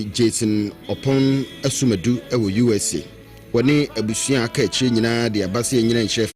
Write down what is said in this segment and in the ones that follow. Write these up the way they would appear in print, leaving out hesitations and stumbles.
Afei Jason Ɔpɔn Asumadu wɔ USA. Wɔne abusua a aka akyire nyinaa de aba sɛ yɛnyina nhyira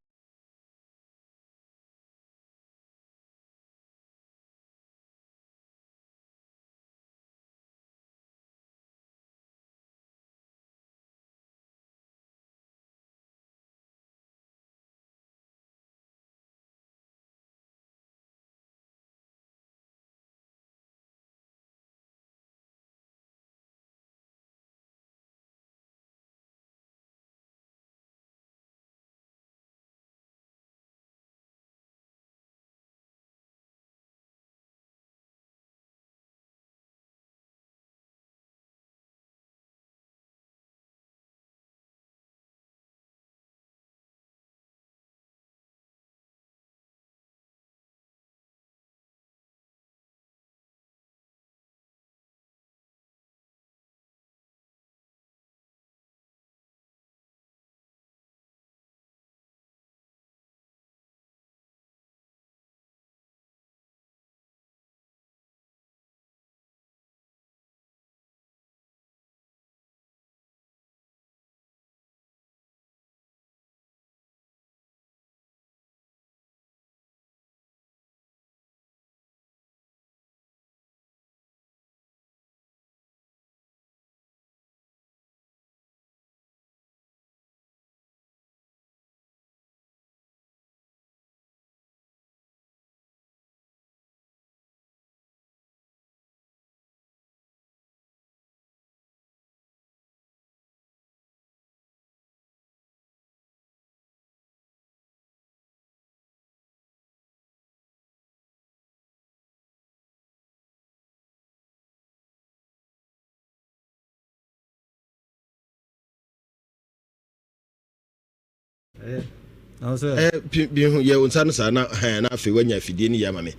Bi ho yɛ wo nsa no saa na na afei woanya afidie no yɛ ama me.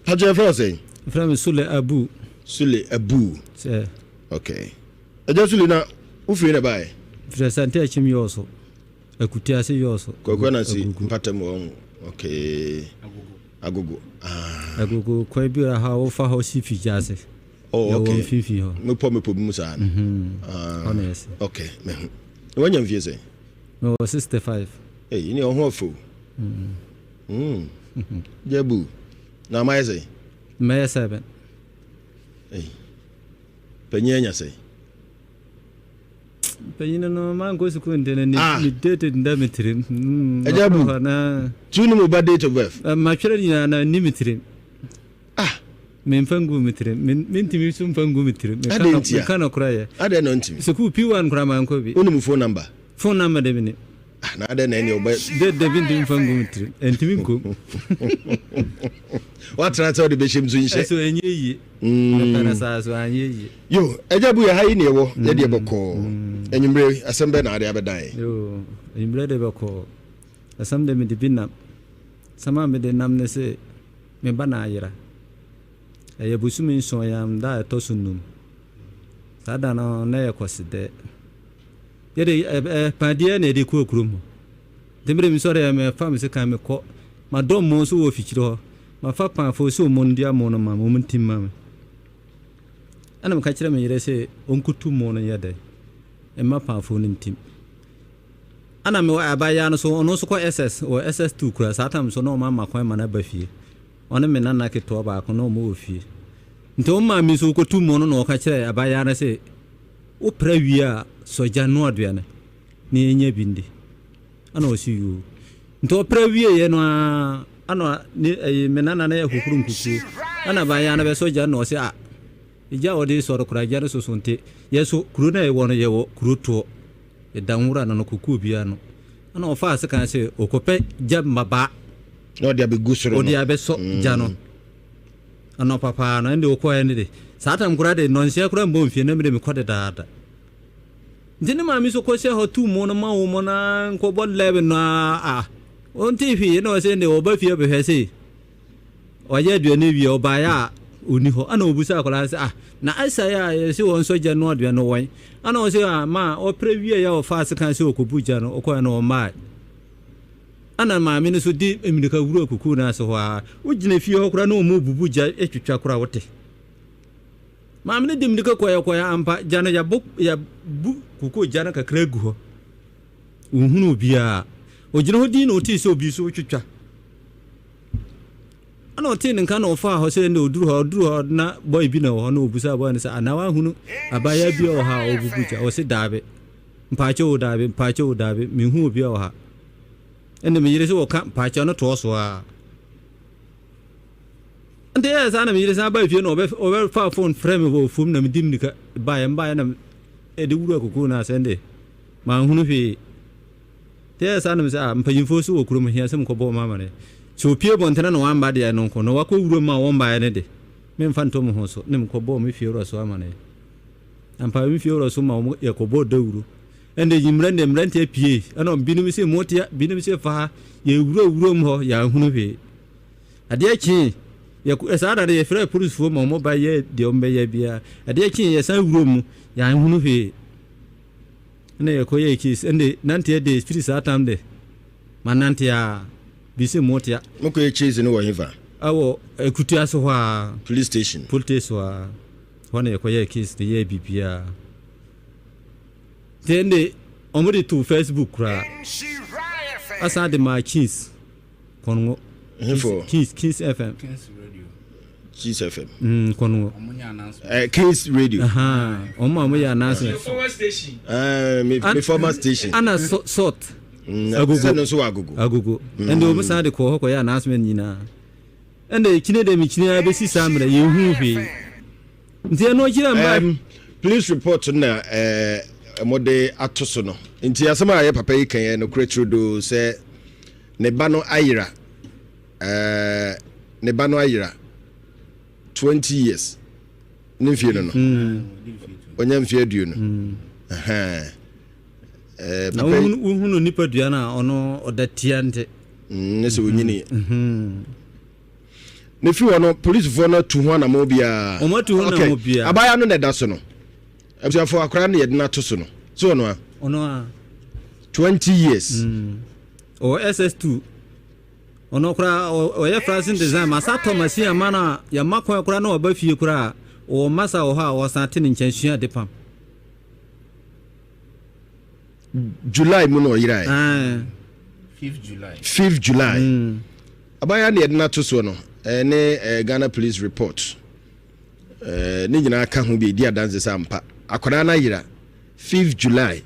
Patro yɛfrɛ wo sɛn? Frɛ me Sule Abu. Sule Abu. Sɛ. Okay. Agya Sule na wofiri na baeɛ? Frɛ Sante Akyim Yɔɔso. Akuti ase Yɔɔso. Kwaku Anansi mpatam wɔ okay. Agogo. Ah. Agogo kwan bi wɔ ha wofa hɔ si figya ase. Oh, okay. Yɛwɔ mfimfini hɔ. Mepɔ mepɔ bi mu saa no. Mhm. Ah. Hɔ na yɛsi. Okay, mehu. Na wanya mfie sɛn? Mewɔ 65. Ei, ne ɔho ɔfɛ o. Mm. Jabu. Na mayɛ sɛn? Mɛyɛ 7. Ei. Panyin anya sɛn? Panyin no mankɔ sukuu nti no ne Ah. ne date nda me tirim. Mm, Agya Bu. ɔkɔ hɔ na Tu ne mu ba date of birth. Matwerɛ ne nyinaa na nni me tirim. Ah. Memfa ngu me tirim. Mentumi nso mfa ngu me tirim. Adɛn ntia? Meka nokorɛ yɛ. Adɛn na ɔntumi? Sukuu P1 koraa mankɔ bi. Wonim phone number? Phone number de menim. Ah, na adɛn na ɛne ɔbɛ. De de bi ntumi mfa ngu me tirim. Ɛntumi nkom. Watena sɛ ɔde bɛhyɛ mu so nhyɛ. Ɛso ɛnyɛ yie. Mepɛ no saa so anyɛ yie. Yo, agya bu yɛ ha yi ne ɛwɔ yɛ deɛ bɔkɔɔ. Anwummere asɛm bɛn na ade abɛdan yɛ? Yo, anwummere de bɔkɔɔ. Asɛm de mede bi nam. Asɛm a mede nam ne se me ba na ayera. Ɛyɛ bosome nson yam da a ɛtɔ so num. Saa da no na ɛyɛ Kwasida. Yɛde ɛ padeɛ na yɛde kɔɔ kurom hɔ. Nti mede mesɔre ɛ mefa me sekan mekɔ. Madɔ mmo nso wɔ fikyire hɔ. Mafa paafo sɛ ɔmo ndua mo no ma me, ɔmo ntim ma me. Ɛna meka kyerɛ me yere sɛ ɔnkotu mo no nyɛ dɛ mma paafo no ntim. Ɛna me abaayewa no so ɔno nso kɔ SS wɔ SS2 kura saa tam so na ɔmo ama kwan ma no aba fie. Ɔne me nana ketewa baako na ɔmo wɔ fie. Nti ɔmo maame nso ɔkɔtu mo no na ɔka kyerɛ abaayewa no sɛ wopra wie a sɔ gya noa aduane na yɛnya bi ndi. Ɛna ɔsi yoo. Nti ɔpra wieɛ no ara ɛna ne ɛyi me nana no ɛhohoro nkukuo. Ɛna abaayewa no bɛsɔ gya no na ɔsi a gya a ɔde sɔ no koraa gya no soso nti yɛ so kuro no a yɛwɔ no yɛwɔ kuro toɔ. Yɛda nwura no no kukuo biara no. Ɛna ɔfaa sekan sɛ ɔkɔpɛ gya mmabaa. Na ɔde abɛgu soro no. Ɔde abɛsɔ gya no. Anɔpa paa no ɛnde ɔkɔɛ no de saa tam koraa de nnɔnsia koraa mbɔ mfie na mede mekɔ dedaada. Nti ne maame nso kɔhyɛ hɔ tu mo no ma wo mo na nkɔbɔ 11 no a ɔnte hwee na ɔsɛ ne ɔba fie bɛhwɛ se ɔyɛ aduane wie ɔbaeɛ a ɔni hɔ ana ɔbusa akwadaa sɛ ah na asae a yɛse wɔn nso gya no aduane no wɔn ana ɔsɛ ah ma ɔpere wie yɛ ɔfa ase kan sɛ ɔkɔbu gya no ɔkɔɛ no ɔmmae ana maame no so di mmirika wura kuku no ase hɔ a wogyina fie hɔ koraa na ɔmu bubu gya atwitwa koraa wote. Maame no de mmirika kɔeɛ kɔeɛ ampa, gya no yɛabɔ yɛabu kokoo gya no kakra agu hɔ. Ɔnhunu obiara. Ɔgyina hɔ dinn na ɔtee sɛ obi nso retwitwa. Ɛna ɔtee ne nka na ɔfaa hɔ sɛ ɛnna ɔduru hɔ ɔduru hɔ na bɔe bi na wɔ hɔ na ɔbusaa bɔe no sɛ anaa wahunu abaayewa bi wɔ ha a ɔrebubu gya. Ɔse daabi. Mpaakyɛw o daabi, mpaakyɛw o daabi, menhu obiara wɔ ha. Ɛnna me yere sɛ wɔka mpaakyɛw no toɔ so ara. Nti ɛyɛ saa na me yere san baa fie na ɔbɛfaa fon frɛ me wɔ fam na medi mmirika baeɛ mbaeɛ na ɛde wura kokoo no ase ɛnde manhunu hwee. Nti ɛyɛ saa na mesɛ ah mpanyimfoɔ so wɔ kurom hia sɛ mekɔbɔ wɔn amaneɛ. Sɛ opie bɔntene na wamba deɛ ɛno nko na wakɔ wuram a wɔmbaeɛ no de memfa nto me ho so ne mekɔbɔɔ me fiewura so amaneɛ. Ampa me fiewura so ma wɔn yɛkɔbɔɔ dawuro. Ɛnde enyimmerɛ deɛ mmeranteɛ pie ɛna binom se motia binom se fa ha yɛwura wuram hɔ yɛanhunu hwee. Adeɛ kyee, yɛ saa da no yɛfrɛɛ polisifoɔ ma wɔn ba yɛɛ deɛ wɔn bɛyɛ biara. Adeɛ kyee yɛsan wuram mu, yɛanhunu hwee. Ɛna yɛkɔ yɛɛ case, ɛnde nanteɛ de firi saa tam de, manante a, bi se motia. Mokɔ yɛ case no wɔ hefa? Ɛwɔ Akutu ase hɔ a. Police station. Police station hɔ a, hɔ na yɛkɔ yɛɛ case no yɛɛ biribiara. Nti ɛnde wɔn de too Facebook koraa, asan de maa Kings. Kɔngo. Hefo. Kings Kings FM. Kings Radio. Kings FM. Kɔngo. Eh, Kings Radio. Wɔn a wɔyɛ announcement. Former station. Eh, me, me former station. Ana so, salt. Agogo. Sɛ no nso wɔ agogo. Agogo. Ɛnde wɔn san de kɔɔ hɔ kɔyɛ announcement nyinaa. Ɛnde kyinɛ de mi kyinɛ abɛsi saa mmerɛ yɛn hu hwee. Nti ɛno akyiri a mmaa. Police report na ɛɛ eh, wɔde ato so no. Nti asɛm a yɛ papa yi kan yɛ nokorɛ turodoo sɛ ne ba no ayera ɛɛ eh, ne ba no ayera 20 years ne mfie no no. Ɔnya mfie 20. Ɛhɛn. Eh, na wohunu nipadua no a ɔno ɔda tia nte. Ne sɛ ɔnyini. Ne firi hɔ no, polisifoɔ no atu ho anamɔ biara. Wɔn atu ho anamɔ biara. Abaayewa no na ɛda so no. Abusuafoɔ akwadaa no yɛde no ato so no. So ɔno a? Ɔno a. 20 years. Ɔwɔ SS2. Ɔno koraa ɔyɛ fashion design. Masa tɔ machine ama no a yɛma kwan koraa na ɔba fie koraa. Ɔwɔ masa wɔ hɔ a ɔsan te ne nkyɛn sua ade pam. July mu na ɔyerae. Fifth July. Fifth July. Abaayewa na yɛde no ato soɔ no ɛne eh, Ghana Police report eh, ne nyinaa ka ho bi ɛdi adanse sɛ ampa akwadaa no ayera 5 July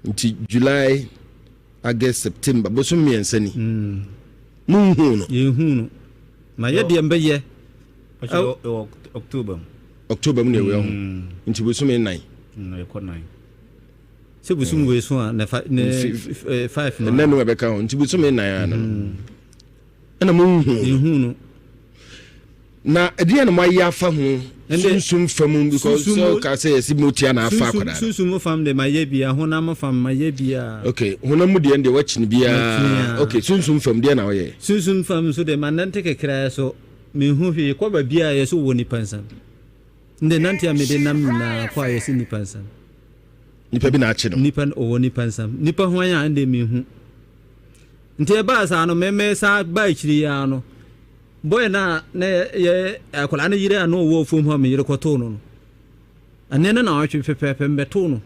nti July August September bosom mmiɛnsa ni monhuu no. Yɛnhuu no ma yɛ deɛ mbɛyɛ. Ɛwɔ October mu. October mu na ɛwɔ ho nti bosome nnan. Ɛkɔ nan. Sɛ bosom wei so a na fa ne five no. Ɛnna no ɛbɛka ho nti bosome nnan ara no. Ɛna mo nhu. Nhu no. Na ɛdeɛ na mo ayɛ afa ho sunsum fam because sɛ ɔka sɛ yɛsi mo tia na afa akwadaa no. Sunsum fam de ma yɛ bia honam fam ma yɛ bia. Okay honam mu deɛ deɛ wakyini biara okay sunsum fam deɛ na ɔyɛ. Sunsum fam nso de ma nante kakra so menhu hwee kɔ baabi a yɛsɛ wɔ nipa nsam. Ndɛ nante a mede nam nyinaa kɔ a yɛsɛ nipa nsam. Nipa bi na akye no. Nipa ɔwɔ nipa nsam. Nipa hwan a ɛnde menhu. Nti ɛbaa saa no me san baa akyiri yi ara no boy no a na yɛ akwadaa no yere a na ɔwɔ fam hɔ a me yere kɔtoo no no ɛnɛ no na ɔtwe pɛpɛɛpɛ mbɛtoo no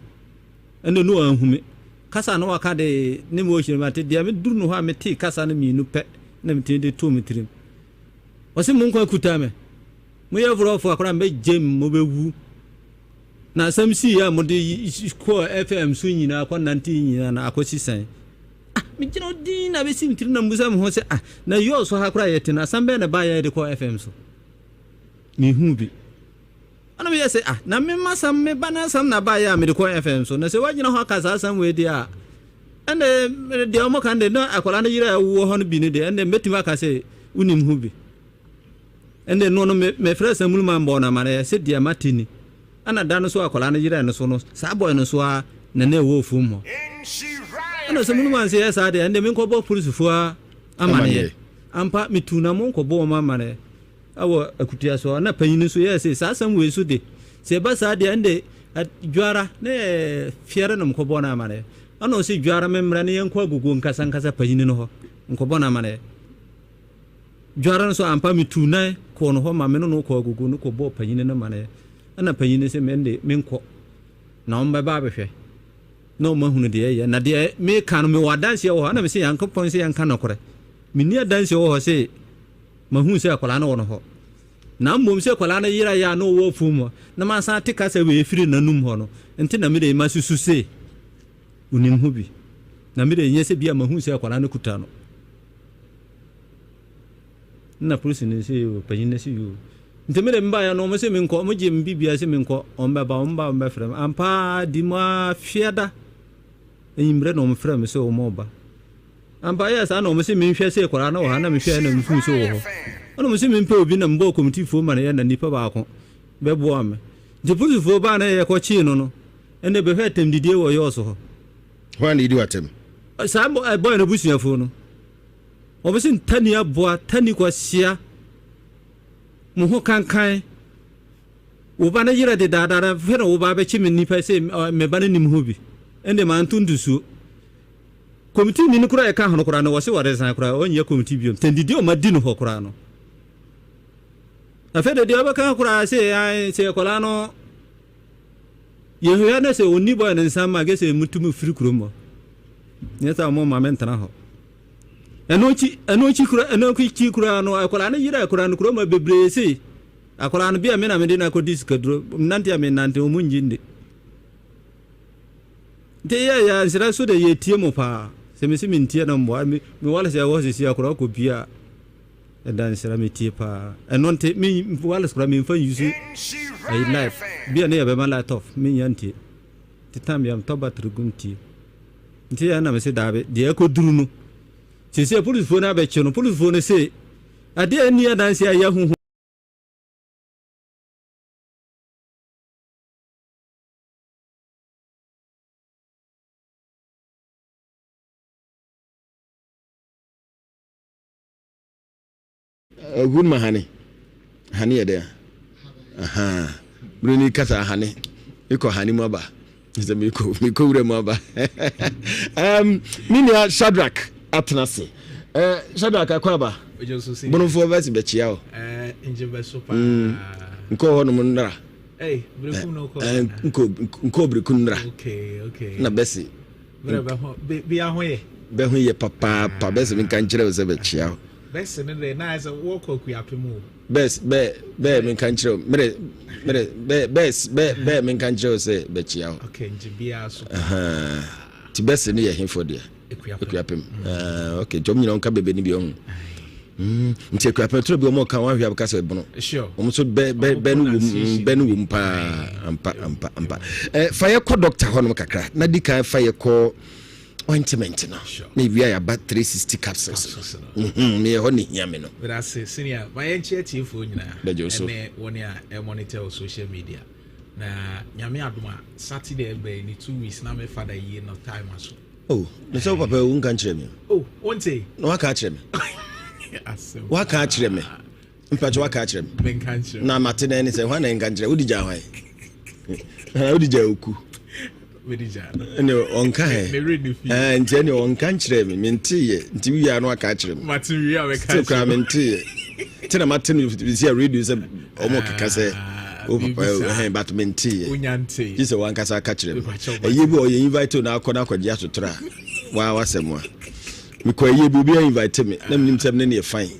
ɛnna no anhu me kasa na waka de ne mu ɔhyerɛ mate deɛ meduru no hɔ a metee kasa no mmienu pɛ na metumi de too me tirim ɔse mo nkwa kuta me moyɛ vorɔfo akwadaa mbɛgyem mobɛwu Na asɛm sii a mode kɔɔ FM so nyinaa kɔnante nyinaa no akɔsi sɛn? Ah, megyina hɔ dinn na bɛsi me tirim na mbusa me ho sɛ, ah, na yɔɔ so ha koraa yɛte no, asɛm bɛn na ɛbaeɛ a yɛde kɔɔ FM so? Mehu bi. Ɛna meyɛ sɛ, ah, na me m'asɛm, me ba no asɛm na baeɛ a mede kɔɔ FM so, na sɛ woagyina hɔ aka saa asɛm wei deɛ a, ɛnde deɛ wɔka no deɛ, na akwadaa no yerɛ a ɛwɔ hɔ no bi no deɛ, ɛnde mɛtumi aka sɛ wonim ho bi. Ɛnde no no, mefrɛɛ Samulman bɔɔ no amanneɛ sɛ deɛ mate ni. Ɛna da no so akwadaa no yerɛɛ no so no, saa bɔe no so ara na na ɛwɔ fam hɔ. Ɛna Samulman se ɛyɛ saa deɛ, ɛnde menkɔbɔ polisifoɔ amanneɛ. Ampa, metuu namɔn kɔbɔɔ wɔn amanneɛ wɔ akutua so. Ɛna panyin no nso yɛɛ se, saa asɛm wei so de, sɛ ɛba saa deɛ, ɛnde dwara ne fiɛre na mekɔbɔɔ no amanneɛ. Ɛna ɔse dwara memmra na yɛnkɔ agogo nkasankasa panyin no hɔ nkɔbɔ no amanneɛ. Dware no so ampa, metuu nan kɔɔ no hɔ ma me ne no kɔɔ agogo no kɔbɔɔ panyin no amanneɛ. Ɛna panyin no se me de menkɔ na wɔbɛba abɛhwɛ na wɔahunu deɛ ɛyɛ. Na deɛ meka no mewɔ adanseɛ wɔ hɔ. Ɛna mese Nyankopɔn sɛ yɛnka nokorɛ. Menni adanseɛ wɔ hɔ se mahunu sɛ akwadaa no wɔ no hɔ. Na mmom sɛ akwadaa no yeraeɛ a na ɔwɔ afuom hɔ na masan ate kasa wei afiri n'anom hɔ no nti na mede masusu se onim ho bi. Na mede nyɛ sɛ bi a mahunu sɛ akwadaa no kuta no. Nna polisini no se yoo, panyin no se yoo. Nti me de mebaeɛ no, wɔn se menkɔ, wɔn gye me biribiara se menkɔ, wɔn bɛba, wɔn ba wɔn bɛfrɛ me. Ampa ara di mu ara fiada anwummerɛ na wɔn frɛ me sɛ wɔn reba. Ampa yɛɛ saa na wɔn se menhwɛ se akwadaa no wɔ ha na mehwɛɛ na mehuu sɛ ɔwɔ hɔ. Ɛna wɔn se mempɛ obi na mebɔɔ kɔmitifoɔ ma no yɛ na nipa baako bɛboa me. Nti polisifoɔ baa na yɛkɔkyee no no, ɛnna bɛhwɛ atɛmdidie wɔ yɔɔso hɔ. Hwan na ɛdi w'atɛm? Saa bɔyɛ no abusuafoɔ no. Wɔbɛse ntani aboa, tani kwasia, mo ho kankan, wo ba no yerɛ dedaada na afei na wo ba abɛkye me nipa se me ba no nim ho bi. Ɛnde manto ntosuo. Komiti ni no koraa ɛka ho no koraa no wɔse wɔresan koraa ɔnyɛ komiti biom. Tɛndidi a wɔadi no hɔ koraa no. Afei de deɛ ɔbɛka koraa se sɛ akwadaa no Yɛhwehwɛ no sɛ ɔnni bɔyɛ no nsa mma gye sɛ mutumi firi kurom hɔ. Nyɛ sɛ wɔn ma mentena hɔ. Ɛno akyi ɛno akyi kura ɛno akyi koraa no akwadaa no yera akwadaa no kurom hɔ bebree sei. Akwadaa no bi a me na mede no akɔdi sikaduro nante a menante wɔn ngye nni. Nti yɛ yɛ nsrɛ so de yɛtie mo paa. Sɛ mesi mentie no mmoa me me wale sɛ ɛwɔ sisi akwadaa kɔ bia. Ɛda nsra me tie paa. Ɛno nti me wireless koraa me nfa use ayi live bi a ne yɛ bɛma light off me nya ntie nti time bia metɔ battery gum tie nti yɛ na me se daabi deɛ ɛkɔ duru no sisi polisifoɔ no abɛkye no polisifoɔ no se adeɛ a ɛnni adanse a yɛahu ho. Ɔgu no ma hane. Hane yɛ dɛn? Ahaa. Buroni kasa hane. Mekɔ hane mu aba. Sɛ mekɔ mekɔ wura mu aba. um, me nua Shadrack atena ase. Uh, Shadrack akɔ aba. Bonofoɔ bɛsi bɛkyia o. Mm, nkɔ hɔ nom nnra. Nkɔ berekum nnra. Na bɛsi. Berɛ bɛ ho be bia ho yɛ. Bɛ ho yɛ papaapa bɛs mi nka nkyerɛ wo sɛ bɛkyia wo. Bɛs ne dɛ na ayɛ sɛ wɔkɔ akuapem o. Bɛs bɛ bɛ mi nka nkyerɛ wo mmerɛ mmerɛ bɛ bɛs bɛ bɛ mi nka nkyerɛ wo sɛ bɛkyia wo. Okay nti bia so. Ti bɛs ne yɛ hefo deɛ. Akuapem. Mm. Okay nti ɔmo nyina ɔnka bɛbɛ ni bi ɔho. Mm. Nti akuapem toro bi ɔmo ka wɔn ahwɛ abɛka sɛ ɛbono. Ɔmo nso bɛ bɛ bɛ no wom mm, bɛ no wom paa ampa ampa ampa. Ɛ eh, fa yɛ kɔ dɔkta hɔ nom kakra na di kan fa yɛ kɔ ointment no na ewia yɛ aba 360 capsules no. Mhm, meyɛ hɔ ne hia me no. Medase senior ma yɛn kyerɛ tiefoɔ nyinaa Bɛgye so. ɛne wɔn a ɛmonitor wɔ social media na nyame adom a Saturday ɛbɛn ne 2 weeks na me fada yie no time aso. Oh, na sɛ wo papa awu nka nkyerɛ me. Oh, wonte? Na waka akyerɛ me. Waka akyerɛ me. Mpakyɛ waka akyerɛ me. Menka nkyerɛ. Na mate na ɛne sɛ hwan na nka nkyerɛ? Wodi gya hwan? Wodi gya oku. Ɛne ɔnka hɛ. Eh, nti ɛne ɔnka nkyerɛ me. Menteyɛ. Nti wia no aka akyerɛ me. Mate wia mɛka akyerɛ. Still koraa menteyɛ. Nti na mate no si a radio sɛ ɔmo keka sɛ o papa ɛhɛn but mente yɛ gye sɛ wankasa aka kyerɛ me ɛyɛ bi ɔyɛ invite na akɔ na akɔgye atotora waa wasɛm a mekɔ ɛyɛ bi obi invite me na menim sɛ mene ne yɛ fine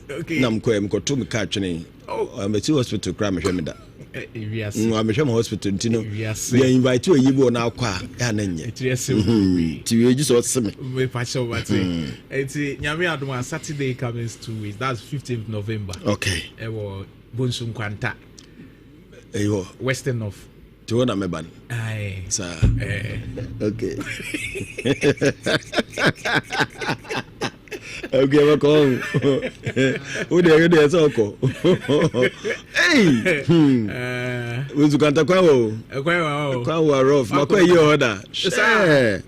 na mekɔ yɛ mekɔto me kaa twene ɔmɛsi hospital koraa mehwɛ me da amehwɛ me hospital nti no yɛ invite ɔyɛ bi wɔ na akɔ a ɛa na nyɛ nti wei gye sɛ ɔse me nti nyame adom a Saturday coming 2 weeks, that's 15th November. Okay. Ɛwɔ Bonsu Nkwanta. Ɛyi hɔ. Western North. Ti hɔ na mɛba no. Ayi. Saa. Okay. Okay, mɛkɔ hɔ. Wo deɛ wo deɛ sɛ ɔkɔ. Hey. Bonsu Nkwanta kwan wɔ o. Kwan wɔ o. Kwan wɔ rough. Makɔ ayi wɔ hɔ da. Hyɛ.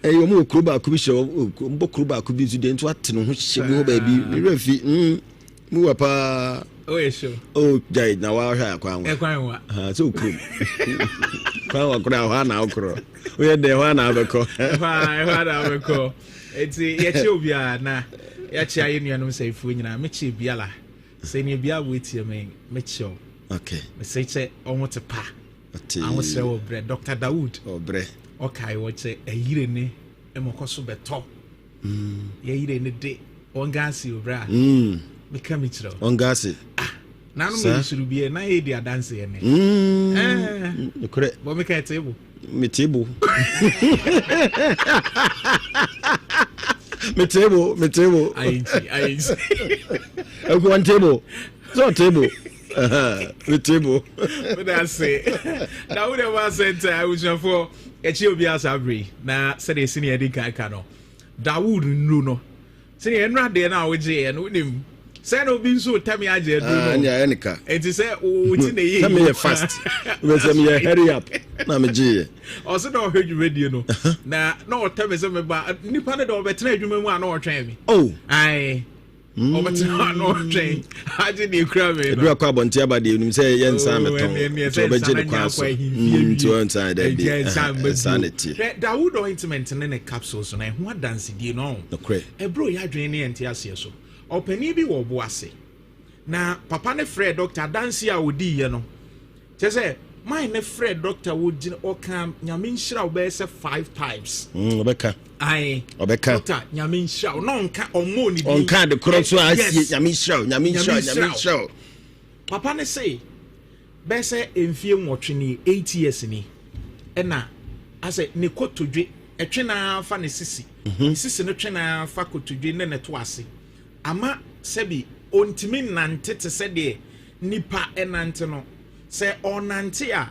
Ɛyɛ wɔn wɔ kuro baako bi hyɛ wɔn bɔ kuro baako bi nso deɛ nso ate ne ho hyɛ bi hɔ baabi ne werɛ fi mu wa paa. O yɛ sure. O gyae na wahwɛ a kwan wa. Kwan wa. Ha sɛ okurom. Kwan wa koraa hɔ ana akorɔ. Woyɛ dɛ hɔ ana abɛkɔ. Ɛhɔ a ɛhɔ ana abɛkɔ. Eti yɛkyɛ obiara na yɛkyɛ ayɛ nuanom sɛifoɔ nyinaa mekyɛ biara sɛ nea biara wɔ etie me mekyɛ o. Okay. Mesɛ kyɛ ɔho te pa. Ɔte. Ahosrɛ wɔ brɛ Dr. Dawood. Ɔbrɛ. Ɔkae wɔ kyɛ ayire ne ɛmɔkɔ so bɛtɔ. Yɛyire ne de ɔngaase o bra. Meka mi kyerɛ o. Ɔngaase. Ah, nanom yɛ suru bi na yɛ di adanse yɛ ne. Nokorɛ. Bɔ meka ɛte bo. Mete bo. Mete bo, mete bo. Ayinti, ayinti. Ɛkò ɔnte bo. Sɛ ɔte bo. Mete bo. Meda ase. Na wo deɛ ma sɛnta abusuafoɔ ɛkyi obi asa bere na sɛdeɛ ɛsi ne yɛde kan ka no. Dawood nnuro no. Sɛdeɛ ɛnura deɛ no a wogyeeɛ no wonim sɛ na obi nso tɛme agye aduro no. Ɛne ayɛ ne ka. Enti sɛ wo ti na ɛyɛ Sɛ meyɛ fast. Wobɛ sɛ meyɛ hurry up na megyeeɛ. Ɔse na ɔhwɛ dwumadie no na na ɔtɛ me sɛ meba nipa no deɛ ɔbɛtena adwuma mu a na ɔtwɛn me. Oh. Ae. Ɔbɛtena hɔ a na ɔtwɛn agye deɛ ekura me no. Ɛduru akɔ abɔnten aba deɛ onim sɛ yɛ nsa Oh, mɛtɔn nti ɔbɛgye ne kwan so nti ɔnsan dɛ bi nsa ne tie. Hwɛ Dawood ointment ne ne capsules no ɛho adansedie no ɔn. Nokorɛ. Ɛbrɛ yɛ adwene ne yɛn nte aseɛ so. Ɔpanin bi wɔ ɔbo ase na papa ne frɛɛ dɔkta adanseɛ a ɔdiiɛ no kyɛ sɛ man ne frɛɛ dɔkta wɔgyina ɔka nyame nhyira wo bɛyɛ sɛ 5 times. Ɔbɛka. Ae. Ɔbɛka. Dɔkta nyame nhyira wo na ɔnka ɔmmɔ ne din. Ɔnka ade korɔ so a asie Yes. nyame nhyira wo nyame nhyira wo nyame nhyira wo. Papa ne se bɛyɛ sɛ mfie 8 ni 8 years ni ɛna asɛ ne kotodwe ɛtwe naa fa ne sisi. Ne sisi no twe naa fa kotodwe ne ne to ase. Ama sɛbi ontumi nante te sɛ deɛ nipa ɛnante no. Sɛ ɔnante a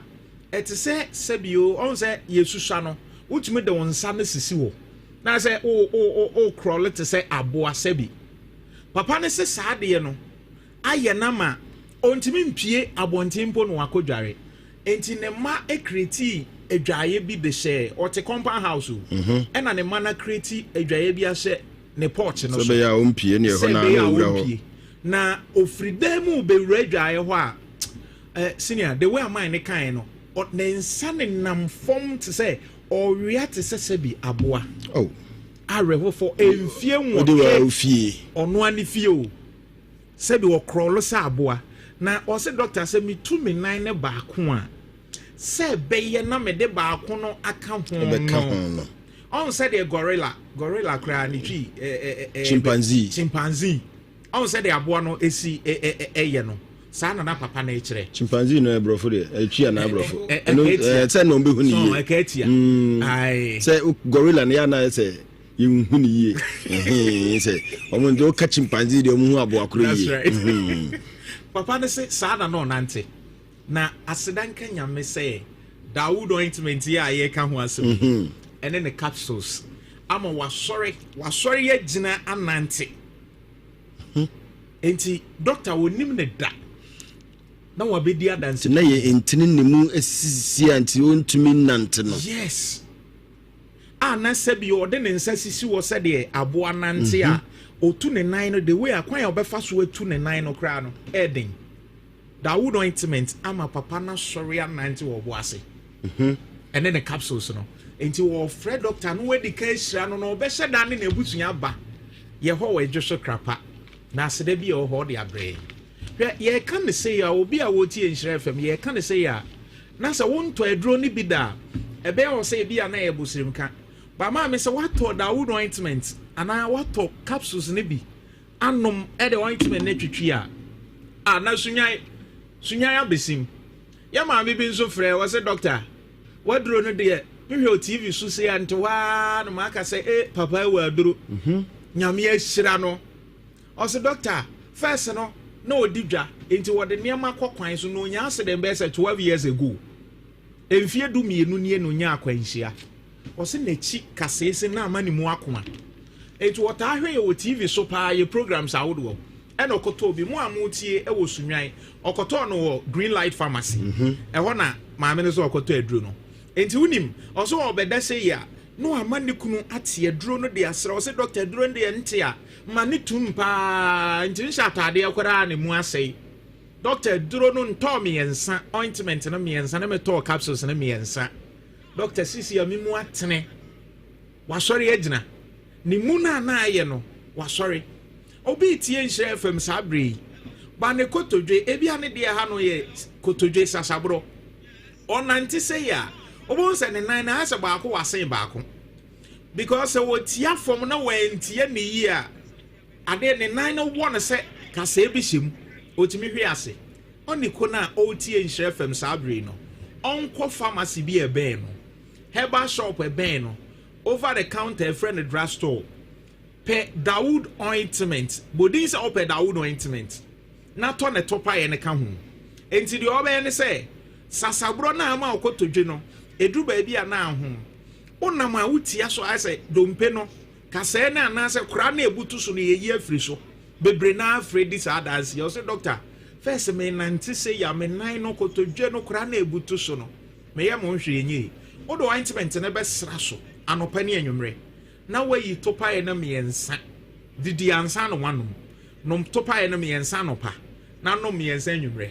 ɛte sɛ sɛbi o ɔn sɛ yɛsusua no wotumi de wo nsa no sisi hɔ na sɛ o o o o krɔle te sɛ aboa sɛbi. Papa ne se saa adeɛ no ayɛ na ma ontumi mpie abɔnten mpo na wakɔdware. Enti ne mma ekreti adwaeɛ bi de hyɛ ɔte compound house o. Ɛna ne mma no akreti adwaeɛ bi ahyɛ ne porch no Sɛ so. bɛyɛ a ɔmpie ne ɛhɔ Sɛ na ɛbɛyɛ na a ɔwura hɔ. ɔmpie. Na ofiri dan mu bɛwura adwaeɛ hɔ a senior the way a man ne kan no ne nsa ne nam fam te sɛ ɔwea te sɛ sɛbi aboa. Oh. Awerɛhofo mfie Wode wɔ 8 fie. Ɔno ani fie o. Sɛbi ɔkrɔlo sɛ aboa. Na ɔse doctor sɛ metu me nan ne baako a sɛ ɛbɛyɛ na mede baako no aka ho Ɛbɛka ho no. Ɔn sɛ deɛ gorilla koraa ne twi Chimpanzee. Chimpanzee. Ɔn sɛ deɛ aboa no esi ɛyɛ no. Saa na na papa na ɛkyerɛ. Chimpanzee no ɛbrɔfo deɛ ɛtwi ana abrɔfo. Ɛka etia. Sɛ na ɔmbɛhu ne yie. Ɛka etia. Aye. Sɛ gorilla no yɛ ana sɛ yɛnhu ne yie. Sɛ ɔmo nti ɔka chimpanzee deɛ ɔmo hu aboa koro That's yie. right. Papa ne se saa na na ɔnante. Na aseda nka nyame sɛ Dawood ointment yi a yɛka ho asɛm. Ɛne ne capsules ama wasɔre agyina anante. Enti doctor onim ne da na wabɛdi adanse. Na yɛ ntini ne mu asisi a nti ɔntumi nante no. Yes. A na sɛbi ɔde ne nsa sisi wɔ sɛdeɛ aboa nante a otu ne nan no the way akwan a ɔbɛfa so atu ne nan no koraa no ɛɛden. Dawood ointment ama papa na sɔre anante wɔ ɔbo ase. Ɛne ne capsules no. Enti wɔfrɛ doctor no wadi ka ahyira no na ɔbɛhyɛ da ne n'abusua ba. Yɛ hɔ wɔ adwo so krapa. Na aseda bi a ɛwɔ hɔ ɔde abrɛ. Hwɛ yɛka ne sɛ a obi a wɔtie Nhyira FM yɛka ne sɛ a na sɛ wontɔ aduro no bi da a ɛbɛyɛ wɔ sɛ ebi a na ɛyɛ bosirimka. Ba maame sɛ woatɔ Dawood ointment anaa woatɔ capsules no bi anom ɛde ointment no atwitwi a na sunyan abesim. Yɛ maame bi nso frɛ wɔ sɛ doctor waduro no deɛ mehwɛ TV so sɛ ante hɔ a na maka sɛ papa wɔ aduro. Nyame ahyira no. Ɔsɛ doctor first no na ɔdi dwa enti wɔde nneɛma kɔ kwan so na onya accident bɛyɛ sɛ 12 years ago. Mfie 12 nie na onya akwanhyia. Ɔsɛ n'akyi kaseese na ama ne mu akoma. Enti wɔtaa hwɛ yɛ wɔ TV so paa yɛ programs ahodoɔ. Ɛna ɔkɔtɔɔ bi mu a motie ɛwɔ Sunwan. Ɔkɔtɔɔ no wɔ Green Light Pharmacy. Ɛhɔ na maame no so ɔkɔtɔ aduro no. Enti wonim ɔsɛ ɔbɛda sɛ yi a na wama ne kunu ate aduro no de asrɛ. Ɔsɛ doctor aduro no deɛ nte a ma ne tum paa nti nhyɛ ataadeɛ koraa ne mu asɛe. Doctor aduro no ntɔɔ 3 ointment no 3 na metɔɔ capsules no 3. Doctor sisi a me mu atene. Wasɔre agyina. Ne mu na na ayɛ no wasɔre. Obi tie Nhyira FM saa bere yi. Ba ne kotodwe ebi a ne deɛ ha no yɛ kotodwe sasabro. Ɔnante sei a, wobɛhu sɛ ne nan no ayɛ sɛ baako wasen baako. Because sɛ wɔtia fam na wɔantia ne yie a, adeɛ ne nan no wɔ no sɛ kasɛɛ bi hyɛ mu, ɔtumi hwe ase. Ɔne ko no a ɔretie Nhyira FM saa bere yi no, ɔnkɔ pharmacy bi a ɛbɛn no, herbal shop ɛbɛn no, over the counter ɛfrɛ no drug store. Pɛ Dawood ointment, bɔ din sɛ wopɛ Dawood ointment na tɔ ne topaeɛ no ka ho. Enti deɛ ɔbɛyɛ ne sɛ, sasaborɔ no a ama wo kotodwe no, ɛduru baabi a na aho. Wonam a wotia so ayɛ sɛ dompe no, kasɛɛ no anaasɛ koraa no a ɛbutu so no yɛyi afiri so. Bebree no ara frɛ di saa adanseɛ. Ɔse dɔkta, first menante sei a, me nan no, kotodwe no, koraa no a ɛbutu so no, meyɛ mo nhwee nyɛ yi. Wode ointment no bɛsra so anɔpa ne anwummerɛ. Na woayi topaeɛ no mmiɛnsa. Didi ansa na woanom. Nom topaeɛ no mmiɛnsa anɔpa, na nom mmiɛnsa anwummerɛ.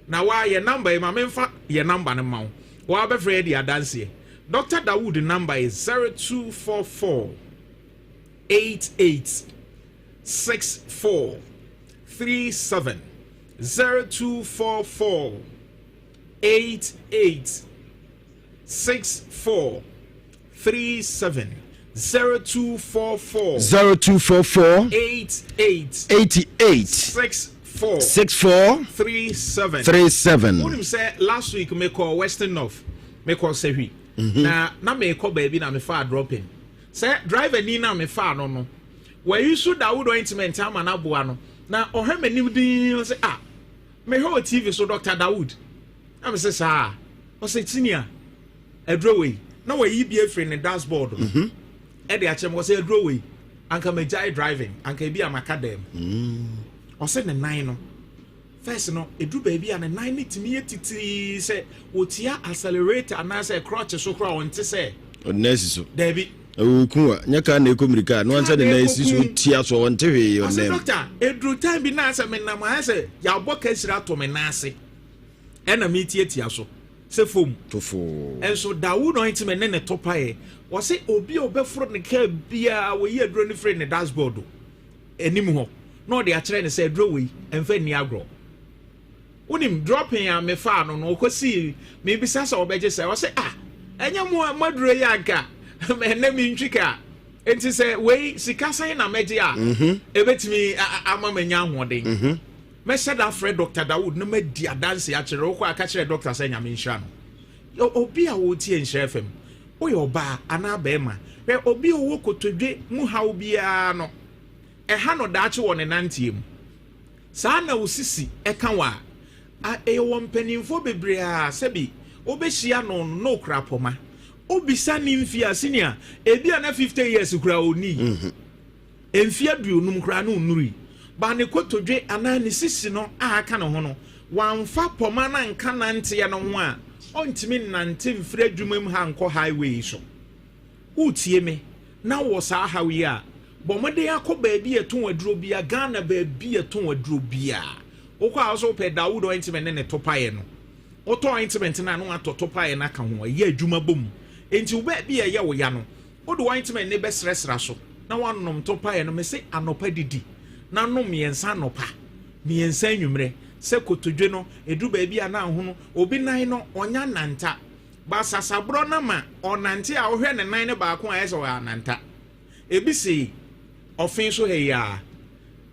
Na woa yɛ number yi, ma memfa yɛ number no mma wo. Woa bɛfrɛ yɛ adi adanseɛ. Doctor Dawood number yɛ 0244 88 64 37. 0244 88 64 37 0244. 0244. 88. 88. 64. 64. 37. 37. Wonim sɛ last week mekɔ Western North, mekɔ Sahwi. Na na mekɔ baabi na mefaa dropping. Sɛ driver ni na mefaa no no, wayi so Dawood ointment ama no aboa no. Na ɔhwɛ m'anim dinn ɔsɛ ah, mehwɛ wɔ TV so Dr. Dawood. Na mese saa. Ɔsɛ senior, aduro wei na wayi bi afiri ne dashboard no mhm. ɛde akyerɛ mu ɔsɛ aduro wei anka magyae driving anka ebi a maka dɛm mm. Ɔsɛ ne nan no first no eduru baabi a ne nan no tumi yɛ titirii sɛ wotia accelerator anaasɛ crutch so koraa ɔnte sɛ ɔde nan si so. Daabi. Ɛwɔ a nyɛ kaa na ɛkɔ mmirika a na wansa ne nan si so tia so ɔnte hwee ɔnam. Ɔsɛ dɔkta eduru time bi na asɛ menam ayɛ sɛ yɛabɔ kasiri ato me nan ase ɛna metiatia so sɛ fam. Tofoo. Nso Dawood ointment ne ne to paeɛ. Wɔse obi a ɔbɛforo ne kaa biara wɔyi aduro no firi ne dashboard anim hɔ na ɔde akyerɛ no sɛ aduro wei ɛmfa nni agorɔ. Wonim dropping a mefaa no no ɔkɔsii mebisa sɛ ɔbɛgye sɛ ɔse ah ɛnyɛ mo a moaduro yi anka ɛnɛ mentwi kaa nti sɛ wei sika sɛn na mɛgye a ɛbɛtumi ama manya ahoɔden. Mɛhyɛ da afrɛ Dɔkta Dawood na madi adanse akyerɛ no. Wokɔ a, ka kyerɛ dɔkta sɛ Nyame nhyira no. Obi a ɔretie Nhyira FM, woyɛ ɔbaa anaa barima, hwɛ obi a ɔwɔ kotodwe mu haw biara no, ɛha no daakye wɔ ne nanteɛ mu. Saa na wo sisi ka wo a, a ɛyɛ wɔ mpanimfoɔ bebree a sɛbi wobɛhyia no no na ɔkura pɔma. Wobisa ne mfie a, senior, ebi a na 50 years koraa ɔnnii. Mfe 50 koraa na onnurui. But ne kotodwe anaa ne sisi no a aka ne ho no, wamfa pɔma no anka nanteɛ no ho a, ɔntumi nnante mfiri adwuma mu ha nkɔ highway yi so. Woretie me na wowɔ saa haw yi a, bɔ mmɔden akɔ baabi a yɛtɔn aduro biara, Ghana baabi a yɛtɔn aduro biara. Wokɔ a wo sɛ wopɛ Dawood ointment ne ne topaeɛ no. Wotɔ ointment no a na woatɔ topaeɛ no aka ho, ɛyɛ adwuma bɔ mu. Enti wo baabi a ɛyɛ wo ya no, Wode ointment no bɛsrɛsra so na woanom to paeɛ no. Mese anɔpa didi na nom mmiɛnsa anɔpa, mmiɛnsa anwummerɛ. Sɛ kotodwe no, ɛduru baabi a na ahono. Obi nan no, ɔnya nanta. But sasaborɔ no ma ɔnante a, wohwɛ ne nan no baako a, ayɛ sɛ ɔyɛ ananta. Ebi si ɔfe so ha yi ara.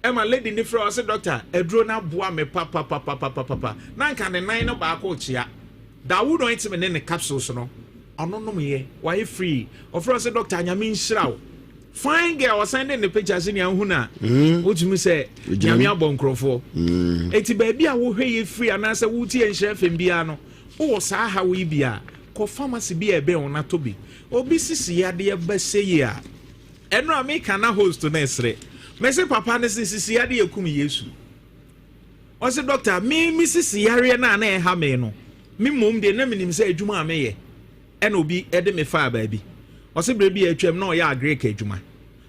Ɛma lady no frɛ ɔse doctor aduro no aboa me papapapapapa na nka ne nan no baako rekyea. Dawood ointment ne ne capsules no ɔno nom yɛ wayɛ free. Ɔfrɛ ɔse doctor Nyame nhyira wo. Fine girl ɔsan de ne picture se nea wohu no a wotumi sɛ Nyame abɔ nkurɔfoɔ. Eti baabi a wohwɛ yɛ free anaasɛ wotie Nhyira FM biara no wowɔ saa haw yi bi a kɔ pharmacy bi a ɛbɛn wo na tɔ bi. Obi sisi yadeɛ ba sei a Ɛno a meka na host no resere. Mese papa no se sisi yadeɛ kum Yesu. Ɔse doctor me me sisi yareɛ no a na ɛha me no, me mmom deɛ na menim sɛ adwuma a meyɛ ɛna obi de me faa baabi. Ɔse berɛ bi a atwam na ɔyɛ agric adwuma.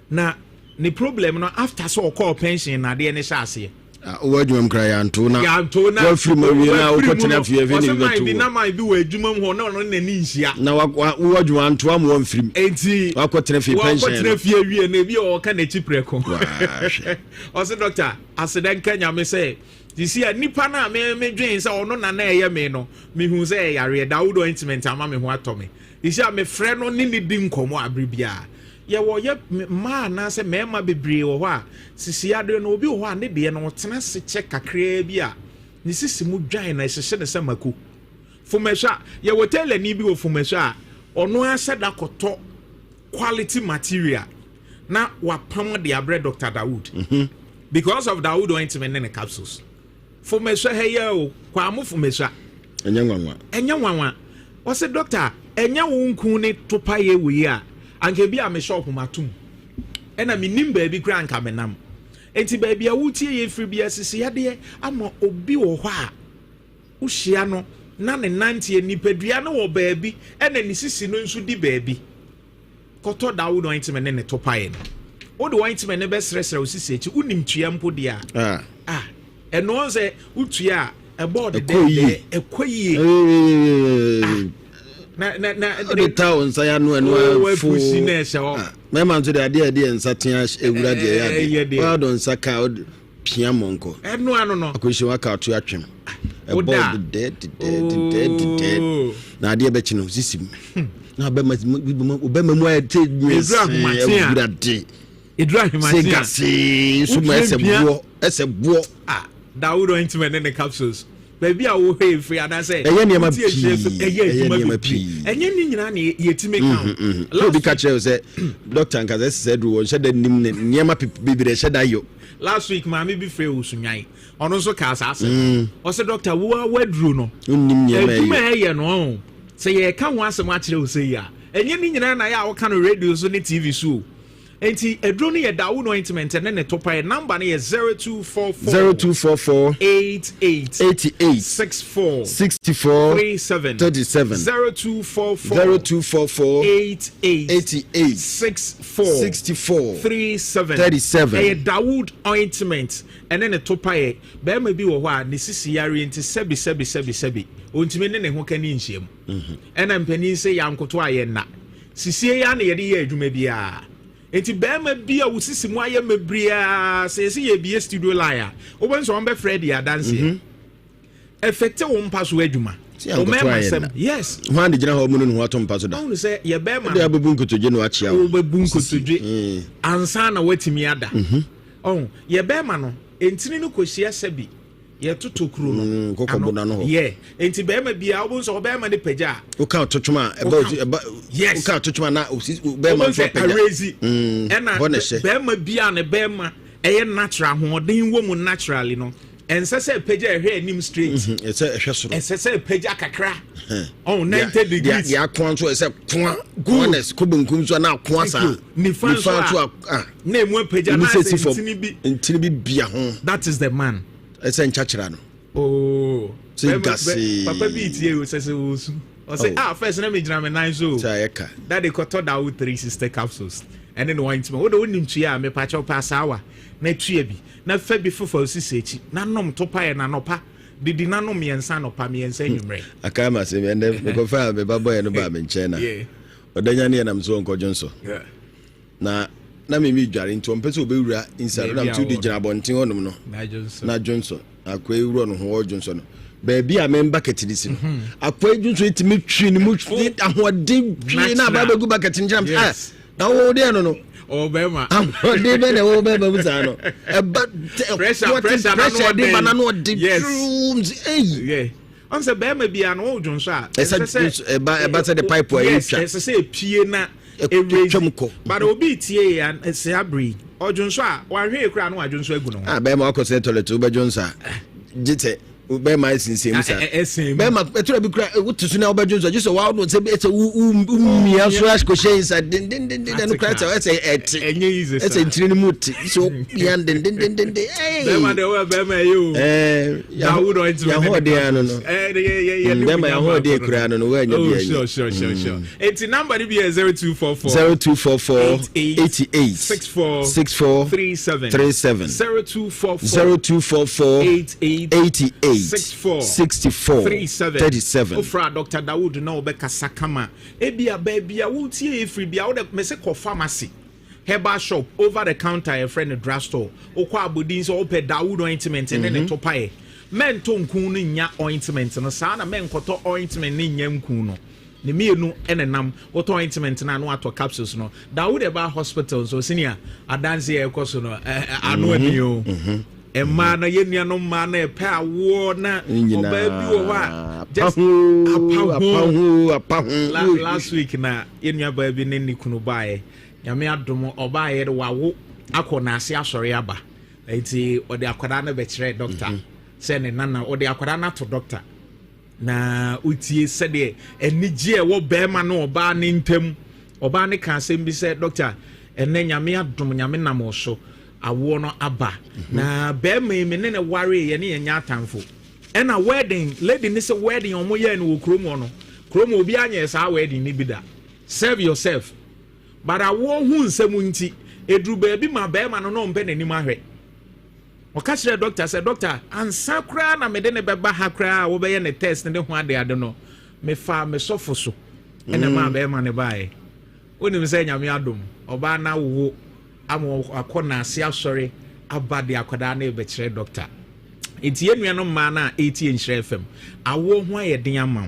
Na ne problem no after sɛ ɔkɔɔ pension na adeɛ no hyɛ aseɛ. Ah, wowɔ adwuma mu koraa yɛanto na yɛanto na wafiri mu awie na wafiri mu wokɔtena no fie afei ne ɔsɛ bi man bɛto bi wo na man bi wɔ adwuma mu hɔ na ɔno ne n'ani nhyia na wowɔ adwuma anto ama wamfiri mu enti wakɔtena fie pension wakɔtena no fie awie no ebi a ɔka n'akyi prɛko Wahwɛ. Ɔsɛ dɔkta aseda nka Nyame sɛ Sisi a nipa no a me me dwen sɛ ɔno na na ɛyɛ me no, mehu sɛ ɛyɛ yareɛ. Dawood ointment ama me ho atɔ me. Sisi a mefrɛ no ne ne di nkɔmmɔ abere biara. Yɛwɔ yɛ mmaa anaasɛ mmarima bebree wɔ hɔ a sisi adeɛ no, obi wɔ hɔ a ne deɛ no ɔtena ase kyɛ kakraa bi a ne sisi mu dwan na ɛhyehyɛ ne sɛ mako. Fomɛhwɛ a yɛwɔ tailorni bi wɔ Fomɛhwɛ a ɔno ara hyɛ da kɔtɔ quality material na wapam de abrɛ Dr. Dawood because of Dawood ointment ne ne capsules. Fomɛhwɛ ha yɛ o, Kwamo Fomɛhwɛ. Ɛnyɛ nwanwa. Ɛnyɛ nwanwa. Ɔsɛ doctor, ɛnyɛ wo nku ne topa yɛ wei a anka bi a me shop matom ɛna menim baabi koraa anka menam. Nti baabi a wotie yɛ firi bi asisi yadeɛ ama obi wɔ hɔ a wohyia no na ne nanteɛ nipadua no wɔ baabi ɛna ne sisi no nso di baabi. Kɔtɔ Dawood ointment ne ne topaeɛ no, wode ointment ne bɛsrɛsrɛ wo sisi akyi. Wonim tua mpo deɛ a, ah, ɛno sɛ wotua a ɛbɔɔ dedɛɛdɛ, ɛkɔ yie. Ah, na wode ta wo nsa ya no ɛno afo apusi na ɛhyɛ hɔ. Mɛma nso de adeɛ a ɛde yɛ nsa tea ewura deɛ ɛyɛ adeɛ wɔadɔ nsa ka wode pia mɔnkɔ. Ɛno ano no akɔhyɛ waka ato atwem, ɛbɔ dedɛ dedɛ dedɛ dedɛ na adeɛ bɛkyi no sisi mu na ɔbɛma mu ayɛ te nwese awura de ɛduru ahemakye sɛ gasee nso ma ɛsɛ boɔ, ɛsɛ boɔ. Ah, Dawood ointment ne ne capsules, baabi a wohwɛ efiri anaasɛ ɛyɛ nneɛma pii, ɛyɛ nneɛma pii. Ɛnyɛ ne nyinaa na yɛtumi ka ho. Last obi ka kyerɛ wo sɛ doctor nkasa ɛsɛ sɛ duru wɔn hyɛ da nim ne nneɛma bebree ɛhyɛ da yɔ. Last week maame bi frɛ Osunyan, ɔno nso kaa saa asɛm. Ɔsɛ doctor, wo a waduro no nnim nneɛma. Adwuma a ɛyɛ no ɔn sɛ yɛka ho asɛm akyerɛ wo sɛ yi a, ɛnyɛ ne nyinaa na yɛ a woka no radio so ne TV so o. Nti aduro no yɛ Dawood ointment ne ne topaeɛ. Number no yɛ 0244 0244 88 88 64 64 37 37. 0244 0244 88 88 64 64 37. 37. Ɛyɛ Dawood ointment ɛne ne topaeɛ. Bɛrima bi wɔ hɔ a ne sisi yare nti sɛbi sɛbi sɛbi sɛbi ontumi ne ne ho ka ne nhyiam. Ɛna mpanin sɛ yɛankoto a yɛnna sisie yɛ ana yɛde yɛ adwuma biara. Nti bɛrima bi a wo sisi mu ayɛ mɛbiriaa, sɛ yɛsɛ yɛbie studio line a, wobɛhu sɛ wɔn di adanseɛ ɛfɛte wo mpa so adwuma. Sɛ yɛankoto Wo mmarima a yɛnna. sɛm, yes. Hwan de gyina hɔ mu no ne ho ato mpa so da? Ɔhunu sɛ yɛ bɛrima de abɛbu nkotodwe no akyea wo. Wobɛbu nkotodwe ansa na woatumi ada. Ɔho yɛ bɛrima no ntini no kɔhyia sɛbi yɛtoto kuro no. Kɔkɔbo n'ano hɔ. Yɛ nti bɛrima biara wobɛhu sɛ ɔbɛrima no pagya a woka atotwom a ɛba ɛba. Yes. Woka atotwom a na osi bɛrima wobɛhu nso sɛ apagya. arezi ɛna hɔ na ɛhyɛ. Bɛrima biara ne bɛrima ɛyɛ natural, ahoɔden wɔ mu naturally no, ɛnsɛ sɛ pagya ɛhwɛ anim straight. Ɛsɛ ɛhwɛ soro. Ɛsɛ sɛ pagya kakra ɔn 90 degrees. Deɛ akoa nso ɛsɛ koa koa na kɔ benkum so a na akoa saa. Thank you. Nifa nso a- a na emu apagya emu na sɛ asɛ si fam. ntini bi. Ntini bi bia ho. That is the man. Ɛsɛ nkyɛkyerɛ no. Oh. Sɛ gasee. Papa bi tie o, sɛ osu ɔsɛ Oh. ah, first na mi gyina mi nan so o. Sɛ ayɛ ka. Dade kɔtɔ Dawood 360 capsules ɛne ne ointment. Wode wonim tua a, mepakyɛw pɛ asaawa na tua bi na fa bi fofa osisi akyi na nom topaeɛ na nɔpa didi na nom mmiɛnsa nɔpa, mmiɛnsa anwummerɛ. Aka ma sɛ ɛnɛ mekɔfa a meba bɔyɛ no baa me nkyɛn na ɔda nya ne yɛnam so ɔnkɔdwo nso na meme dware nti ɔmpɛ sɛ ɔbɛwura inside na Baabi a mte wode wɔ gyina abɔnten hɔnom no na adwo nso. Na dwonso akoa yi wura no ho ɔdwonso no baabi a mem bucket no si no, akoa yi dwonso yi tumi twi ne mu twi ahoɔden twi na aba bɛgu bucket no gyina. Ah, na wo deɛ no ɔwɔ bɛrima. Ahoɔden bɛ na ɛwɔ bɛrima mu saa no ɛba Pressure na pressure de ba na no ɔde tuum sɛ eyi. Yeah, ɔn sɛ bɛrima biara no wɔwɔ dwonso a Ɛsɛ ɛba sɛ de pipe a yes ɛtwa. Ɛsɛ sɛ epie na Ɛtwam kɔ. But obi tie yɛ sɛ abiri ɔdwonso a wahwɛ ekura no wadwonso agu ne ho. Ah, bɛrima wakɔ sɛ toilet wobɛdwo nsa gye sɛ bɛrima ɛsensɛn mu saa. Ɛsɛn mu. Bɛrima ɛtura bi kura wote so na wobɛdwo nsa gye sɛ wawo sɛ ɛsɛ womia so akɔhyɛ nsa dendendenden ɛno kora sɛ ɛsɛ ɛte. Ɛnyɛ easy saa. Ɛsɛ ntini no mu te sɛ wopia dendendenden. Bɛrima deɛ wɔyɛ bɛrima yɛ o. Dawood ointment. Yɛhoɔden ano no. Bɛrima yɛhoɔden kura no no woanya Oh, bi sure anyɛ. sure. Eti number ni bi yɛ 0244 0244 88 88 64 64 37 37. 0244 0244 88 88 64 64 37. 37. Ofra Dr. Dawood na ɔbɛkasa kama. Ebia baabi a wotie efiri bia, wode mese kɔ pharmacy, herbal shop, over the counter, yɛfrɛ no drug store. Wokɔ abodin sɛ wopɛ Dawood ointment ne ne topaeɛ. Mɛntɔ nku no nnya ointment no, saa na mɛnkɔtɔ ointment no nnya nku no. Ne mmienu na ɛnam. Wotɔ ointment no a na watɔ capsules no. Dawood ɛbaa hospital nso, senior adanse a ɛkɔ so no, ano ani o. Mmaa no, yɛn nuanom mmaa no ɛpɛ awoɔ na ɔbaa bi wɔ hɔ a just apaho apaho. Last week na yɛn nuabaa bi ne ne kunu baeɛ. Nyame adom ɔbaeɛ no wawo akɔ n'ase asɔre aba. Nti ɔde akwadaa no bɛkyerɛ dɔkta mhm. sɛ ne nana ɔde akwadaa no ato dɔkta na wotie sɛdeɛ anigye a ɛwɔ bɛrima ne ɔbaa ne ntam. Ɔbaa no ka asɛm bi sɛ dɔkta ɛnɛ Nyame adom Nyame nam so awoɔ no aba mhm. Na bɛrima yi me ne ne ware yɛ ne yɛnyɛ atamfo. Ɛna wedding lady ne sɛ wedding ɔmo yɛɛ no wɔ kurom hɔ no, kurom obi anyɛ saa wedding ne bi da, serve yourself. But awoɔ ho nsɛm nti, ɛduru baabi ma barima no na ɔmpɛ n'anim ahwɛ. Ɔka kyerɛɛ dɔkta sɛ, Dɔkta, ansa koraa na mede no bɛba ha koraa a wobɛyɛ ne test ne ho adeade no, mefaa me sɔfo so ɛna ɛmaa mm. barima no baeɛ. Wonim sɛ Nyame adom, ɔbaa no awowo ama akɔ n'ase asɔre aba de akwadaa no rebɛkyerɛ dɔkta. Nti yɛn nuanom mmaa no a ɛretie Nhyira FM, awoɔ ho ayɛ den ama wo.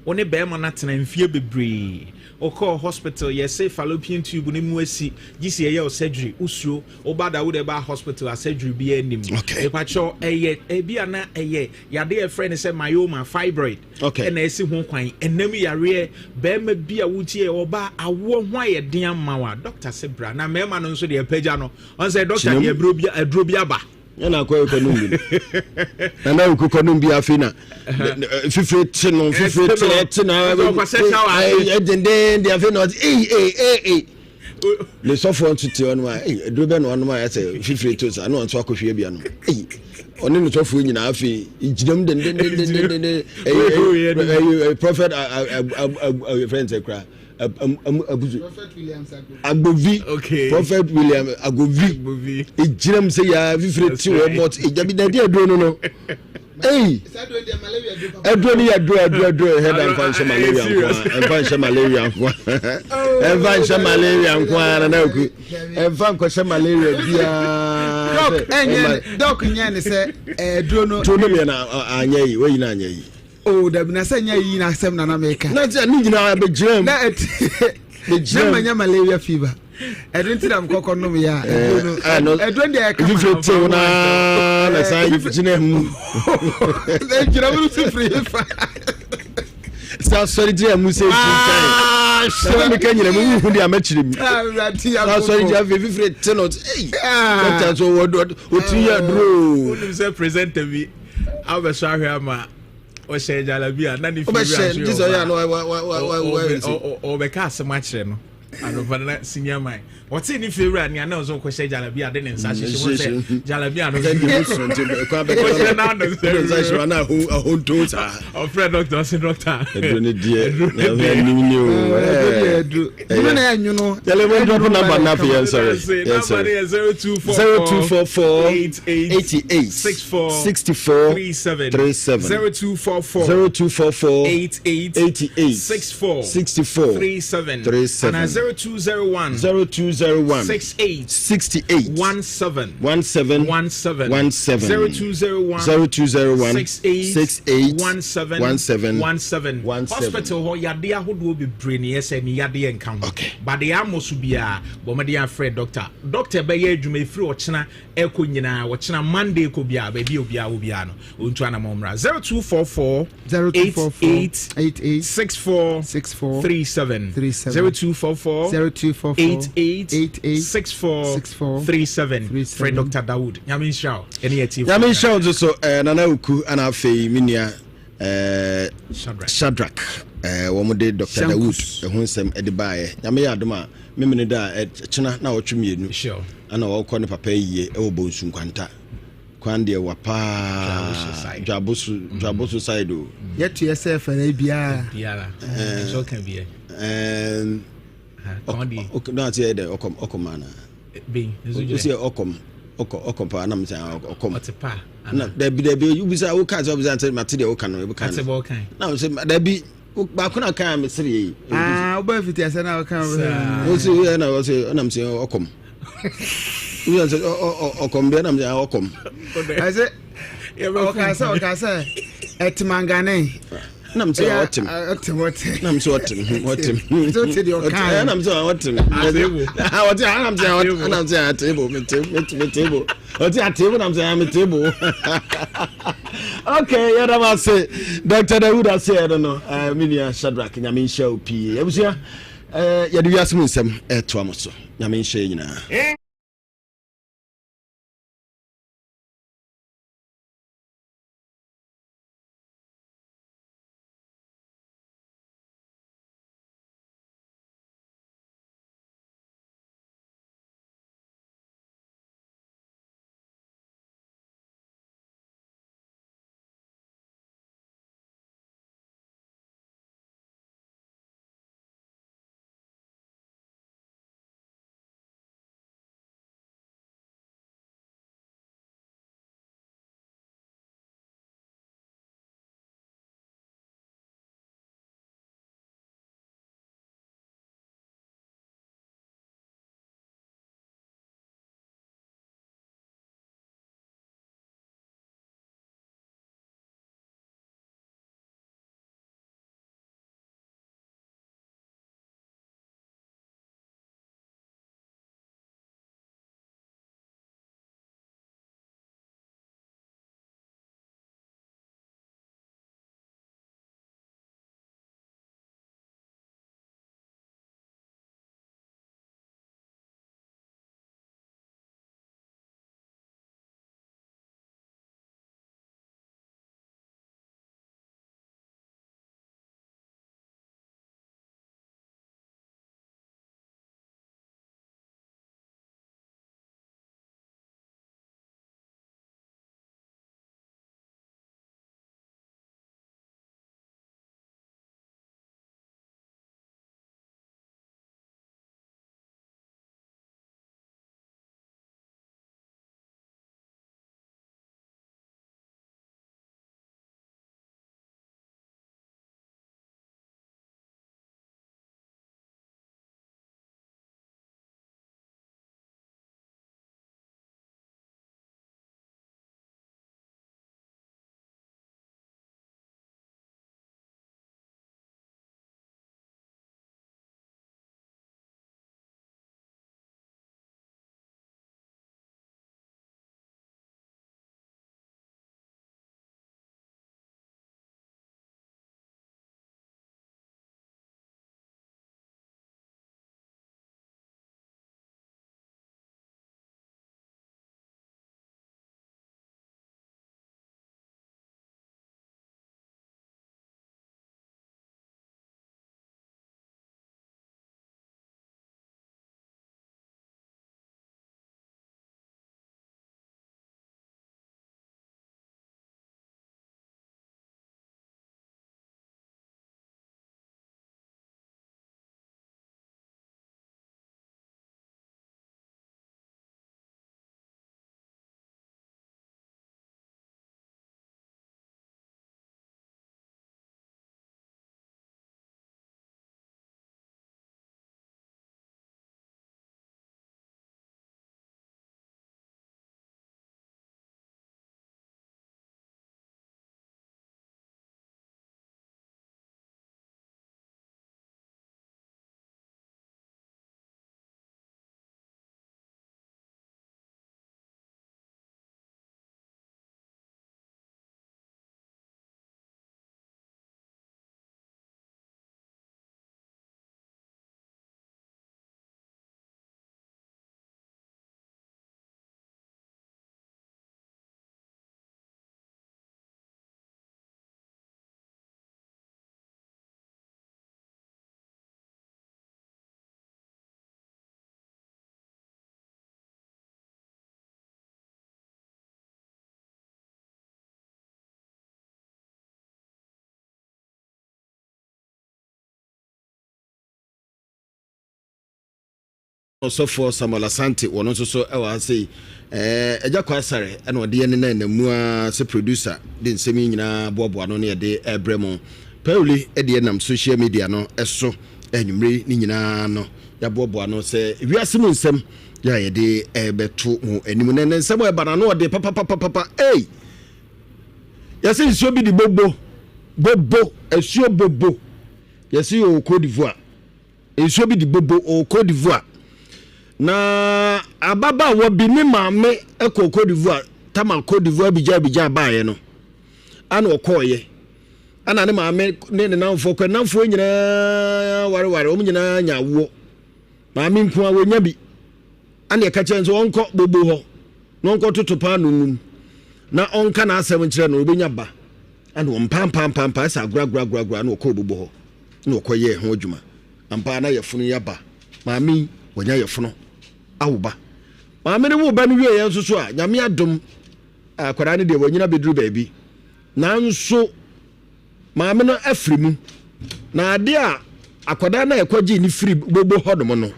Wo ne barima no atena mfeɛ bebree. Wokɔɔ hospital, yɛse fallopian tube no mu asi, gye sɛ yɛyɛ wo surgery, wosuro. Woba da wode ba hospital a surgery biara nnim. Okay. Mepakyɛw, ɛyɛ ebi a na ɛyɛ yadeɛ a yɛfrɛ no sɛ myoma, fibroid. Okay. Ɛna ɛsi ho kwan. Ɛnam yareɛ, barima bi a wotie ɔba awoɔ ho ayɛ den ama wo a, doctor se bra. Na mmarima no nso deɛ apagya no. Ɔn sɛ doctor deɛ aduro bi aba. Ɛna akɔyɛ kɔnum bi no nana oku kɔnum bi afei na fifire te no fifire te ɛte na ɛdendenden de afei na ɔte ei ei ei ei ne sɔfoɔ nso te ɔnom a ei aduro bɛ na ɔnom a ɛsɛ fifire to saa na ɔnso akɔhwie bia no ei ɔne ne sɔfoɔ nyinaa afei gyinam dendendendenden ɛyɛ ɛyɛ prophet ɛyɛ fɛn sɛ koraa. Abuzu Agbovi okay. Prophet William Agbovi egyina mu sɛ yaa fifire ti wɔ mɔt ejabi na ɛdi aduro no no eyi aduro no yɛ aduro aduro aduro ɛhɛ da nfa nhyɛ malaria nko a nfa nhyɛ malaria nko a nfa nhyɛ malaria nko a nana oku nfa nkɔhyɛ malaria biara dɔk ɛnyɛ dɔk nyɛ ne sɛ aduro no aduro no yɛ na anyɛ yi wɔyi na anyɛ yi. Oh dabi na sɛ nyɛ yi na asɛm na na meka. Na sɛ ne nyinaa bɛgyina mu. Na ɛti na manya malaria fever. Ɛno nti na mekɔkɔ nom yɛ a ɛduro no ɛduro deɛ ɛka ma. Fifiri tew na na san gyina mu. Na gyina mu nso firi fa. Sɛ asɔre gyina mu sɛ nkyɛn. Sɛ meka nyina mu wuhu deɛ amakyerɛ mu. Sɛ asɔre gyina afei fifiri te no. Ei dɔkta nso wɔ otiri yɛ aduro. Wonim sɛ presenter bi abɛsɔ ahwɛ ama ɔhyɛ jalabi a na ne fi wura nso yɛ ɔbaa ɔbɛka asɛm akyerɛ no anɔpa na senior man ɔte ne fie wura nea na ɔsɛ ɔkɔhyɛ jalabi a de ne nsa hyehyɛ ho sɛ jalabi a no ɔhyɛ n'ano sɛ na ahonto saa ɔfrɛ dɔkta ɔsɛ dɔkta ɛduro ne deɛ na ɛnim ni o ɛduro na ɛnwono yɛlɛ mo drop number na afei yɛn sɔrɔ yɛn sɔrɔ 0244 88 64 37 0244 0244 88 88 64 64 37 37 and 0201 0201 68 68 17 17 17 17 0201 0201 68 68 17 17 17 17. Hospital hɔ yadeɛ ahodoɔ bebree ne yɛsɛ ne yadeɛ nka ho. Okay. But deɛ amɔ so biara bɔ mmɔden afrɛ doctor. Doctor bɛyɛ adwuma ɛfiri ɔkyena ɛkɔ nyinaa, ɔkyena Monday kɔ biara, baabi a obiara wɔ biara no ɔntu anamɔ mmra. 0244 0244 88 88 64 64 37 37 0244 0244 88 88 64 64 37. 37. Frɛ Dr. Dawood. Nyame nhyira wo ɛne yɛtie. Nyame nhyira wo nso so eh, Nana Oku ana afei me nua eh, Shadrach. Shadrach eh, wɔn de Dr. Dawood ɛho nsɛm de baeɛ. Nyame yɛ adom a memene da a kyena na ɔtwe mmienu Sure. ana ɔkɔ ne papa yie ɛwɔ Bonsu Nkwanta kwan deɛ wa paa Dwaboso Dwaboso side o. Yɛto yɛ sɛ fɛrɛ biara. Biara. Nso ka biara. Ɛɛm. Kɔn Na ase yɛ dɛ ɔkɔm ɔkɔm ana. Ben. Nso gyina. Ɔsi ɔkɔm ɔkɔ ɔkɔm paa anam sɛ ɔkɔm. Ɔte paa. Na dabi dabi wobisa woka sɛ wobisa sɛ mate deɛ woka no ebi ka no. Ate bɔ ɔkan. Na sɛ dabi baako na kan a mesere yɛ yi. Ah wobɛ fiti ase na ɔka. Wosi yɛ na ɔsi ɔnam sɛ ɔkɔm. Wobisa sɛ ɔkɔm deɛ nam sɛ ɔkɔm. Ɛsɛ. Ɔka sɛ ɔka sɛ ɛtemangane. Nam sɛ ɔtem. Ɔtem ɔtem. Nam sɛ ɔtem ɔtem. Sɛ ɔte deɛ ɔka yɛ. Nam sɛ ɔtem. Ɔte nam sɛ ɔte nam sɛ atebo mete mete metebo. Ɔte atebo nam sɛ metebo. Okay, yɛda mo ase. Dr. Dawud ase ɛno no. Eh, me nua Shadrack Nyame nhyɛ wo pii. Abusua, eh, yɛde wiase mu nsɛm ɛtoa mo so. Nyame nhyɛ yɛ nyinaa. Ɔsɔfoɔ Samuel Asante wɔn nso so wɔ ha sei. Ɛɛ Agya Kwasare ɛna ɔde yɛn nenam nam mu ara sɛ producer de nsɛm yi nyinaa boaboa ano ne yɛde ɛrebrɛ mo. Pauli deɛ nam social media no so anwummere yi ne nyinaa no yɛaboaboa ano sɛ wiase mu nsɛm yɛ a yɛde ɛrebɛto mo anim. Na ɛnɛ nsɛm a ɛba no ano ɔde papapapapa ei! Yɛsɛ nsuo bi de bobo bobo asuo bobo yɛsɛ yɛ wɔ Cote d'Ivoire. Nsuo bi de bobo wɔ Cote d'Ivoire. Na ababaawa bi ne maame kɔ Cote d'Ivoire tama Cote d'Ivoire Abidjan Abidjan baeɛ no ana ɔkɔɔyɛ ana ne maame ne ne namfoɔ kɔ namfoɔ nyinaa wareware wɔn nyinaa nya awoɔ maame nko a wɔnya bi ana ɛka kyerɛ nso ɔnkɔ bobo hɔ na ɔnkɔ toto paano ngum na ɔnka n'asɛm nkyerɛ no ɔbɛnya ba ana ɔmpampampampa ɛsɛ agoragoragoragora na ɔkɔ bobo hɔ na ɔkɔ yɛɛ ho adwuma ampa na yɛfono yi aba maame yi wɔnya yɛfono awo ba maame no wo ba no wieɛ nso so a nyame adom akwadaa no deɛ wanyina bɛduru baabi nanso maame no afiri mu na adeɛ a akwadaa no a ɛkɔgye ne firi bobo hɔnom no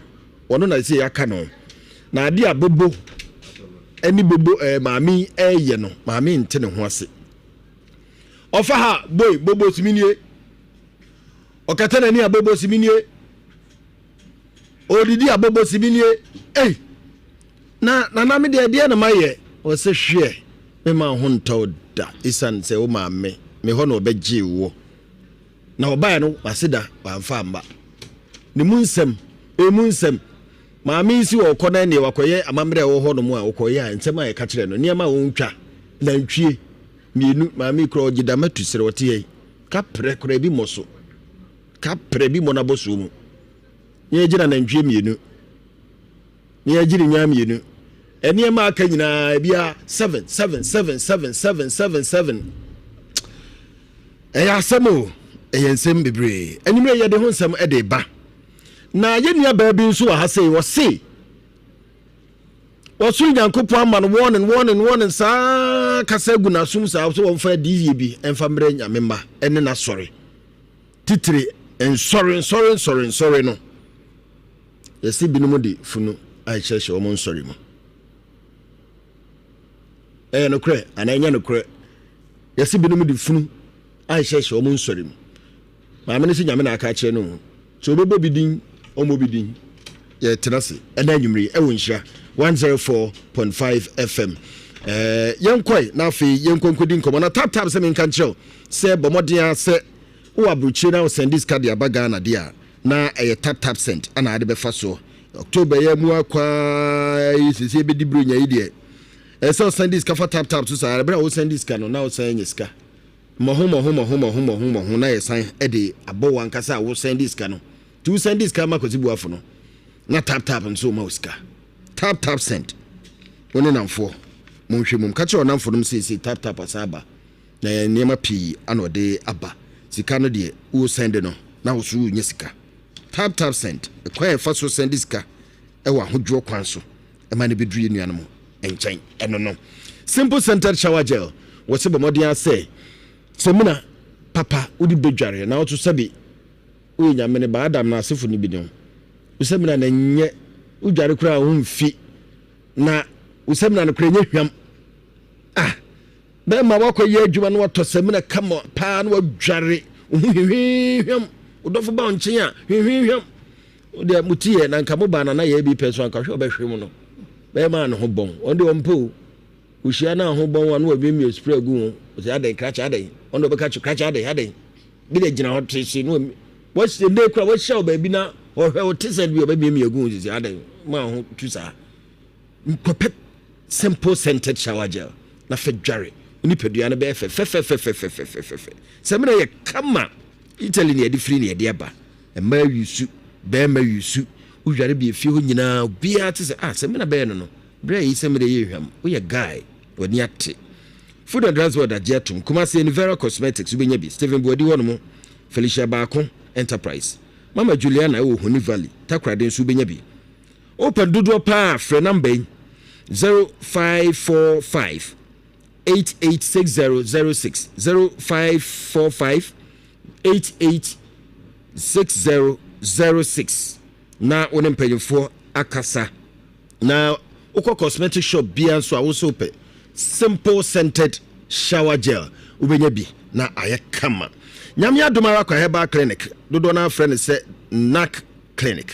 ɔno na ɛsɛ yɛaka no na adeɛ a bobo ɛne bobo ɛɛ maame yi ɛɛyɛ no maame nte ne ho ase ɔfa ha boi bobo simi nie ɔkata n'ani a bobo simi nie ɔdidi a bobo simi nie ei na nana me deɛ deɛ na mayɛ ɔsɛ hweɛ me ma ho ntɔw da esiane sɛ wo maame me hɔ na ɔbɛgyee woɔ na ɔbaeɛ no wase da wamfa amma ne mu nsɛm emu nsɛm maame yi si wɔ ɔkɔ na neɛ wakɔyɛ amammerɛ a ɛwɔ hɔ nom a ɔkɔyɛ a nsɛm a yɛka kyerɛ no nneɛma a ɔntwa nantwie mmienu maame kura ɔgye dama tu serɛ ɔte yɛ kaprɛ kora bi mmɔ so kaprɛ bi mmɔ n'abɔsoɔ mu ne yɛgyina nantwie mmienu ne yɛgye ne nwan mmienu nneɛma aka nyinaa ebia seven seven seven seven seven seven seven ɛyɛ asɛm o ɛyɛ nsɛm bebree anwummerɛ yɛde ho nsɛm ɛde ba na yɛn nua baa bi nso wɔ ha sei wɔse wɔsoro nyankopɔn ama no warning warning warning saa kasa gu n'asom saa sɛ wɔmfa adiyie bi ɛmfa mmerɛ nyame mma ɛne n'asɔre titire nsɔre nsɔre nsɔre nsɔre no Yɛse binom de funu ahyɛhyɛ wɔn nsɔre mu. Ɛyɛ nokorɛ anaa ɛnyɛ nokorɛ? Yɛse binom de funu ahyɛhyɛ wɔn nsɔre mu. Maame no sɛ nyame na aka akyerɛ no sɛ ɔbɛbɔ bi din ɔmmɔ bi din. Yɛtena ase ɛna anwummere ɛwɔ nhyira 104.5 FM. Ɛɛ yɛnkɔe na afei yɛnkɔ nkɔdi nkɔmmɔ na tap tap sɛ menka nkyerɛw sɛ bɔ mmɔden a sɛ wowɔ aburokyire na wosɛnde sika de aba Ghana deɛ a na ɛyɛ tap tap send ana ade bɛfa soɔ October yɛ mu akwa yi sisi ebedi buronya yi deɛ ɛsɛ ɔsan di sika fa tap tap so saa ɛbɛrɛ a wosan di sika no na wosan nya sika mmɔho mmɔho mmɔho mmɔho mmɔho mmɔho na yɛsan ɛde abɔ wɔn ankasa a wosan di sika no ti wosan di sika ma Kwasi Buafo no na tap tap nso ma wo sika tap tap send wo ne namfoɔ monhwɛ mum ka kyerɛ ɔnamfo nom seesei tap tap asan aba Na nneɛma pii ana ɔde aba. Sika no deɛ wo sɛnde no na wo so wonya sika. Tap tap send, ɛkwan a ɛfa so sɛnde sika ɛwɔ ahodwoɔ kwan so ɛma no bɛduru yɛn nuanom nkyɛn ɛno no. Simple scented shower gel, wɔse bɔ mmɔden ara sɛ samina papa wode bɛdware na woto sɛbe woyɛ nyame ne ba Adam no asefo no bi ne wo. Wo samina no nyɛ wodware koraa wo mfi na wo samina no koraa nyɛ hwam. Ah! Bɛrima wakɔyɛ adwuma na watɔ samina kama paa na wadware wo ho hwehwehwam. Wo dɔfo ba wo nkyɛn a hwehwehwam. Wo deɛ mo ti yɛ na nka mo baa nana yɛ bi pɛ so anka hwɛ ɔbɛhwe mu no. Bɛrima a ne ho bɔn wɔn deɛ wɔn pɛ o. Wohyia na ho bɔn a na wɔamiamia spray agu ho. Ɔsɛ adɛn krakye adɛn. Wɔn deɛ ɔbɛka kye krakye adɛn adɛn. Bi deɛ gyina hɔ te se na wɔn wɔahyia ne kura wɔahyia wɔ baabi na ɔhwɛ wo te sɛ bi ɔbɛmiamia agu ho sisi adɛn ma ho tu saa. Kɔpɛ simple scented shower gel na fɛ dware wo nipadua no bɛyɛ fɛfɛfɛfɛfɛfɛfɛfɛ. Samina yɛ kama. Italy na yɛde firi na yɛde aba. Mmaa yusu, bɛrima yusu. Wodware bi efie hɔ nyinaa obiara te sɛ ah samina bɛyɛ no no. Berɛ a yi samina yɛ hwam. Woyɛ guy, w'ani ate. Food and Drugs Board agye atom. Kumasi Enivera Cosmetics wobɛnya bi. Stephen Boadi hɔ nom, Felicia Baako Enterprise. Mama Juliana ɛwɔ Huni Valley, Takoradi nso wobɛnya bi. Wopɛ dodoɔ paa a, frɛ namba yi, 0545 886006, 0545 886006 na wo ne mpanyinfoɔ akasa. Na wokɔ cosmetic shop biara nso a wo nso wopɛ simple scented shower gel wobɛnya bi na ayɛ kama. Nyame adom ara kwa herbal clinic dodoɔ no afrɛ no sɛ NAC clinic.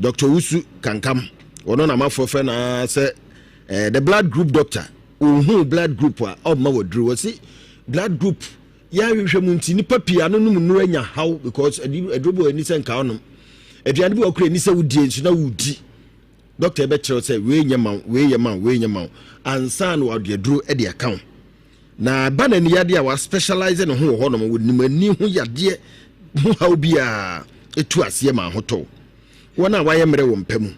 Doctor Owusu Kankam, ɔno na amafoɔ frɛ no ara sɛ eh, the blood group doctor. Ɔhu blood group a ɔmma waduru. Wɔsi Blood group yɛahwehwɛ mu nti nipa pii ano nom nnuro anya haw because aduro bi wɔ ani sɛ nka ɔnom aduane bi wɔ kora ani sɛ wodie nso na wodi. Doctor bɛkyerɛw sɛ wei nyɛ ma wo, wei yɛ ma wo, wei nyɛ ma wo ansa na wɔde aduro de aka wo. Na ba na ani yadeɛ a wɔaspecialize ne ho wɔ hɔnom, wɔnim ani ho yadeɛ ho haw biara ɛtu aseɛ ma ahotɔ. Wɔn a wɔayɛ mmerɛ wɔ mpa mu,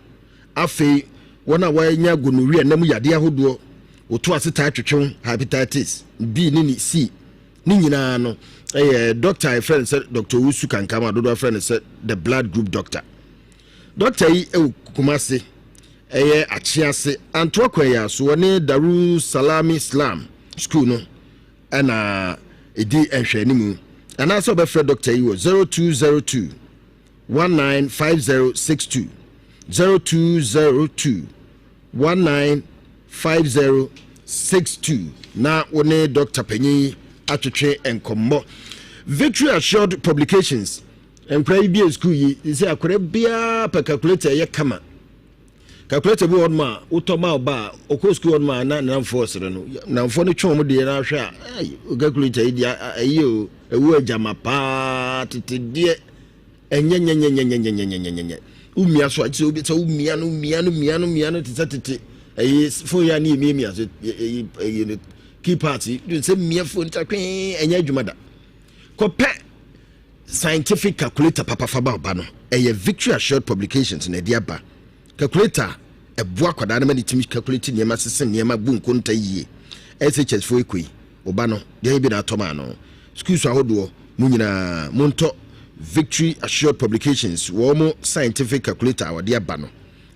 afei wɔn a wɔanya gonorrhea nam yadeɛ ahodoɔ, wɔto ase taa twetwe hepatitis B ne ne C ne nyinaa no, ɛyɛ doctor a yɛfrɛ no sɛ Dr. Owusu Kankam a dodoɔ frɛ no sɛ the blood group doctor. Doctor yi ɛwɔ Kumase, ɛyɛ Akyease Antoa kwan yi aso, wɔne Darussalam Islam school no ɛna ɛdi nhwɛanimu, anaasɛ wɔbɛfrɛ doctor yi wɔ 0202 195062, 0202 195062, na wo ne doctor panyin atwetwe nkɔmmɔ. Victory Assured Publications, nkora yi bie school yi sɛ akora biara pɛ calculator ɛyɛ kama. Calculator bi wɔ hɔnom a wotɔ ma ɔba a ɔkɔ school hɔnom a na namfoɔ sere no, namfoɔ no twɛn wɔn deɛ na ahwɛ a ɛy calculator yi deɛ ɛyi o, ɛwɔ agyama paa tete deɛ, ɛnyɛ nyɛ nyɛ nyɛ nyɛ nyɛ nyɛ nyɛ nyɛ nyɛ. Womia so a sɛ obi sɛ womia no mia no mia no mia no te sɛ tete ɛyi phone yi a ne yɛ miamia so, ɛyi ɛyi no keypad yi sɛ mia phone ta kwee, ɛnyɛ adwuma da. Kɔpɛ scientific calculator papa fa ba ɔba no. Ɛyɛ Victory Assured Publications na ɛde aba. Calculator ɛboa akwadaa no ma ne tumi calculate nneɛma, sese nneɛma, bu nkonta yie. SHS fo ekɔ yi, ɔba no deɛ bi na atɔ maa no. Schools ahodoɔ mu nyinaa montɔ Victory Assured Publications wɔn mo scientific calculator a wɔde aba no.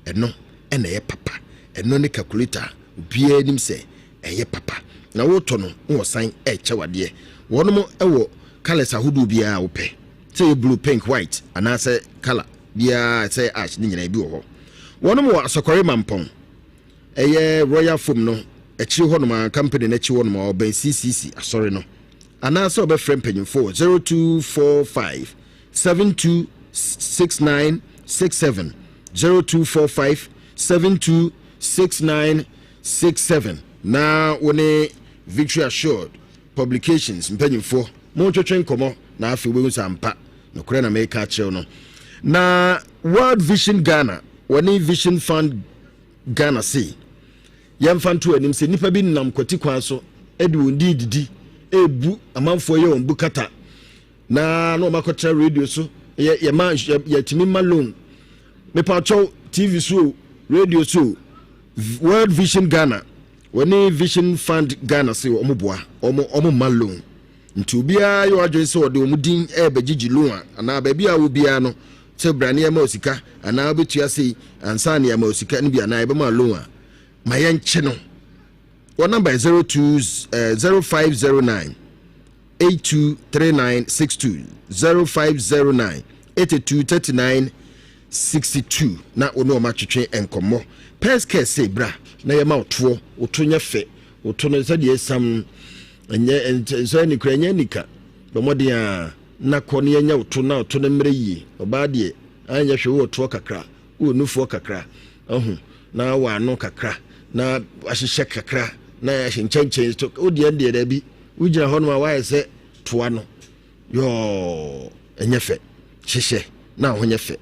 Ɛno ɛna ɛyɛ papa. Ɛno ne calculator obiara nim sɛ ɛyɛ papa na wotɔ no na wɔsan ɛrekyɛ wadeɛ. Wɔn mo ɛwɔ colours ahodoɔ biara a wopɛ, sɛ yɛ blue, pink, white anaasɛ colour biara sɛ ash ne nyinaa bi wɔ hɔ. Wɔn mo wɔ Asɔkɔre Mampɔn, ɛyɛ Royal Foam no akyiri hɔnom a company no akyi hɔnom a ɔbɛn CCC asɔre no, anaasɛ ɔbɛfrɛ mpanyinfoɔ wɔ 0245 726967, 0245 726967, na wo ne Victory Assured Publications mpanyinfoɔ montwetwe nkɔmmɔ na afei wobɛhu sɛ ampa nokorɛ na meka akyerɛw no. Na World Vision Ghana wɔne Vision Fund Ghana se yɛmfa nto anim sɛ nnipa bi nam kwati kwan so de wɔn din didi ebu amanfoɔ, yɛ wɔn bu kata na wɔn akɔtena radio so, yɛ yɛma yɛtumi ma loan. Mepatwɛw, TV so o, radio so o, World Vision Ghana wɔne Vision Fund Ghana se wɔn boa wɔn ma loan, nti obiara yɛ wadwene sɛ ɔde wɔn din ɛrebɛgyegye loan a, anaa baabi a wɔ biara no sɛ brane ɛma osika anaa wobɛtua sei ansa ne ɛma osika no bi anaa ɛbɛma loan a, ma yɛnkye no. Wɔn number yɛ 02 0509 823962, 0509 823962, na wɔne wɔn atwetwe nkɔmmɔ. Pɛs kɛ sɛ bra na yɛma wotoɔ, woto nyɛ fɛ, woto no sɛdeɛ ɛsam ɛnyɛ nsɛ ne kura ɛnyɛ nika. Bɔ mmɔden a na kɔ ne yɛnyɛ woto na woto no mmerɛ yie. Ɔbaa deɛ anyɛ hwɛ, wowɔ toɔ kakra, wowɔ nufoɔ kakra ɔho na wɔ ano kakra na ahyehyɛ kakra na ahyɛ nkyɛnkyɛn so, wodeɛ deɛ daabi, wogyina hɔ nom a woayɛ sɛ toa no yɔɔ, ɛnyɛ fɛ. Hyehyɛ na ho nyɛ fɛ.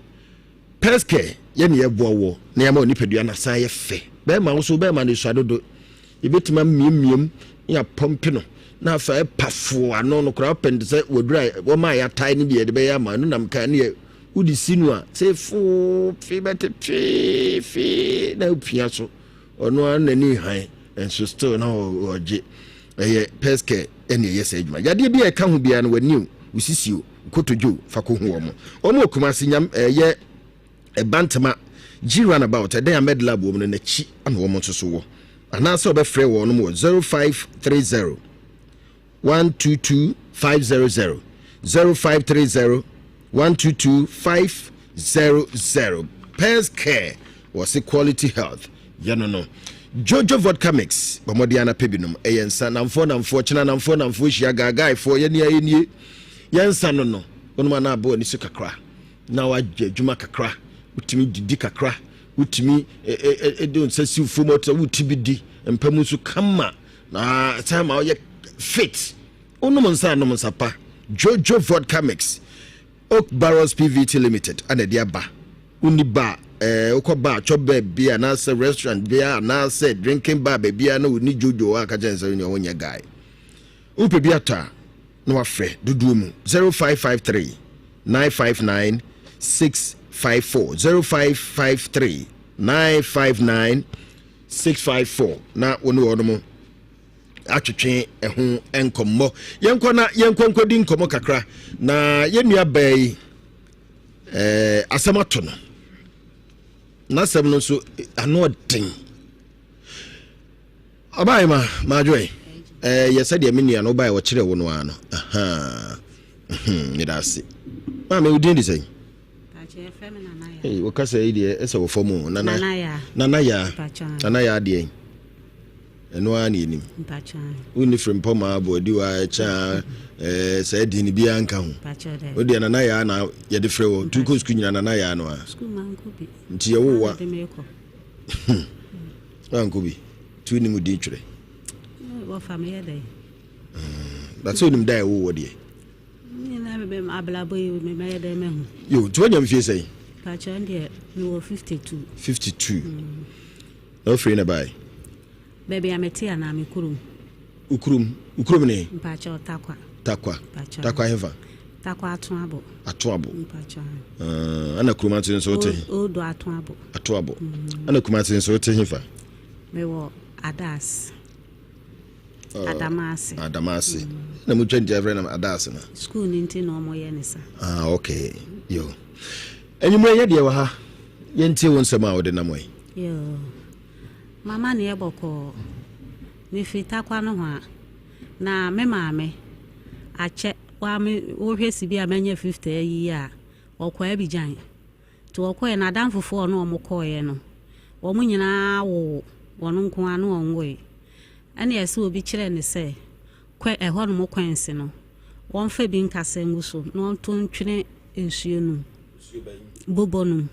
Pɛskɛ yɛne yɛboa wɔ na yɛma onipadua no asan yɛ fɛ. Bɛrima wo so bɛrima no esua dodo, yɛbɛtumi amiamiam ne apɔmpe no na afa ɛpafoɔ ano no koraa wopɛ no te sɛ waduru a wɔma a yɛatae no bi yɛde bɛyɛ ama ɛno nam kan ne yɛ wode si no a sɛ foo fee bɛte fee fee na wopia so, ɔno ara n'ani han nso still na ɔgye. Ɛyɛ pɛskɛ ɛne ɛyɛ sɛ adwuma. Yadeɛ bi a ɛka ho biara no, w'ani o, wo sisi o, kotodwo, fa kɔhu wɔn. Wɔn wɔ Kumase nyam ɛyɛ Ɛbantama G roundabout, ɛdɛn a Medlab wɔ mu no n'akyi ana wɔn nso so wɔ, anaasɛ wɔbɛfrɛ wɔn wɔ 0530 122 500, 0530 122 500. Pairs Care wɔse quality health yɛ no. Jojo Vodka Mix, bɔmmɔden anapɛ binom ɛyɛ nsa namfoɔ namfoɔ kyena namfoɔ namfoɔ hyia gaagaefoɔ yɛne ayɛnie yɛnsa no wɔnom ana abɔ ani so kakra na wagye adwuma kakra, wotumi didi kakra, wotumi ɛde nsa si fam ɔtɛ, woti bi di mpa mu nso kama na san ma ɔyɛ fit. Wonom nsa a nom nsa pa. Jojo Vodka Mix, Oak Barrels PVT Limited ana ɛde aba. Wonni bar, eh, wokɔ bar, chop bar bi anaasɛ restaurant bi anaasɛ drinking bar baabi a na wonni Jojo a ka kyerɛ sɛ wonyɛ wonyɛ guy. Wopɛ bi atɔ a na wafrɛ dodoɔ mu 0553 959 654 0553 959 654 na wo ne wɔn atwetwe ɛho nkɔmmɔ. Yɛnkɔ na yɛnkɔ nkɔdi nkɔmmɔ kakra na yɛn nua baa yi asɛm ato no n'asɛm no nso ano ɔden. Ɔbaa ma maadwoe yɛ sɛdeɛ me nua no wobaeɛ wɔkyerɛ wo no ara no. Meda ase. Maame, wo din de sɛn? Wɔkasa yi deɛ ɛsɛ wɔ fam o. Nana Nana Yaa. Nana Yaa deɛ ɛno ara na yɛnim. Wonni firimpɔ ma aboadiwa ɛkyɛ a saa din no biara nka ho. Wodeɛ Nana Yaa na yɛde frɛ wɔ nti wokɔ sukuu nyina Nana Yaa no a nti yɛwo wa wankɔ bi nti wonim wo din twerɛ. But sɛ wonim da a ɛwo wɔ deɛ. Yo, nti woanya mfie sɛn? Pakyɛ deɛ mewɔ 52. 52. Na wofiri na bae? Baabi a mete anaa me kurom? Wo kurom, wo kurom ne? Mpakyɛ Takwa. Takwa. Takwa hefa? Takwa Atoabo. Atoabo. Mpakyɛ. Ana Kumasi nso wote he? Odo Atoabo. Atoabo. Ana Kumasi nso wote hefa? Mewɔ Adas. Adamase. Adamase. Na mutwa nti afrɛ no Adase no. School ni nti na ɔmo yɛ ne sa. Ah, okay. Yo. Enyimire yɛ deɛ wɔ ha. Yɛntie wo nsɛm a wode nam yi. Yo. Mama ne yɛ bɔkɔɔ. Mefiri Takwa no ho a. Na me maame akyɛ wa me wohwɛ si bi a manya 50 ayi a ɔkɔ Abidjan. Nti wɔkɔeɛ no adamfofoɔ a ɔne wɔn kɔeɛ no wɔn nyinaa wowo wɔn nko ara na ɔnwoe. Ɛna ɛsɛ obi kyerɛ no sɛ kɔ ɛhɔnom kwansi no wɔmfa bi nkasa ngu so na ɔnto ntwene nsuo no mu, bobɔ no mu.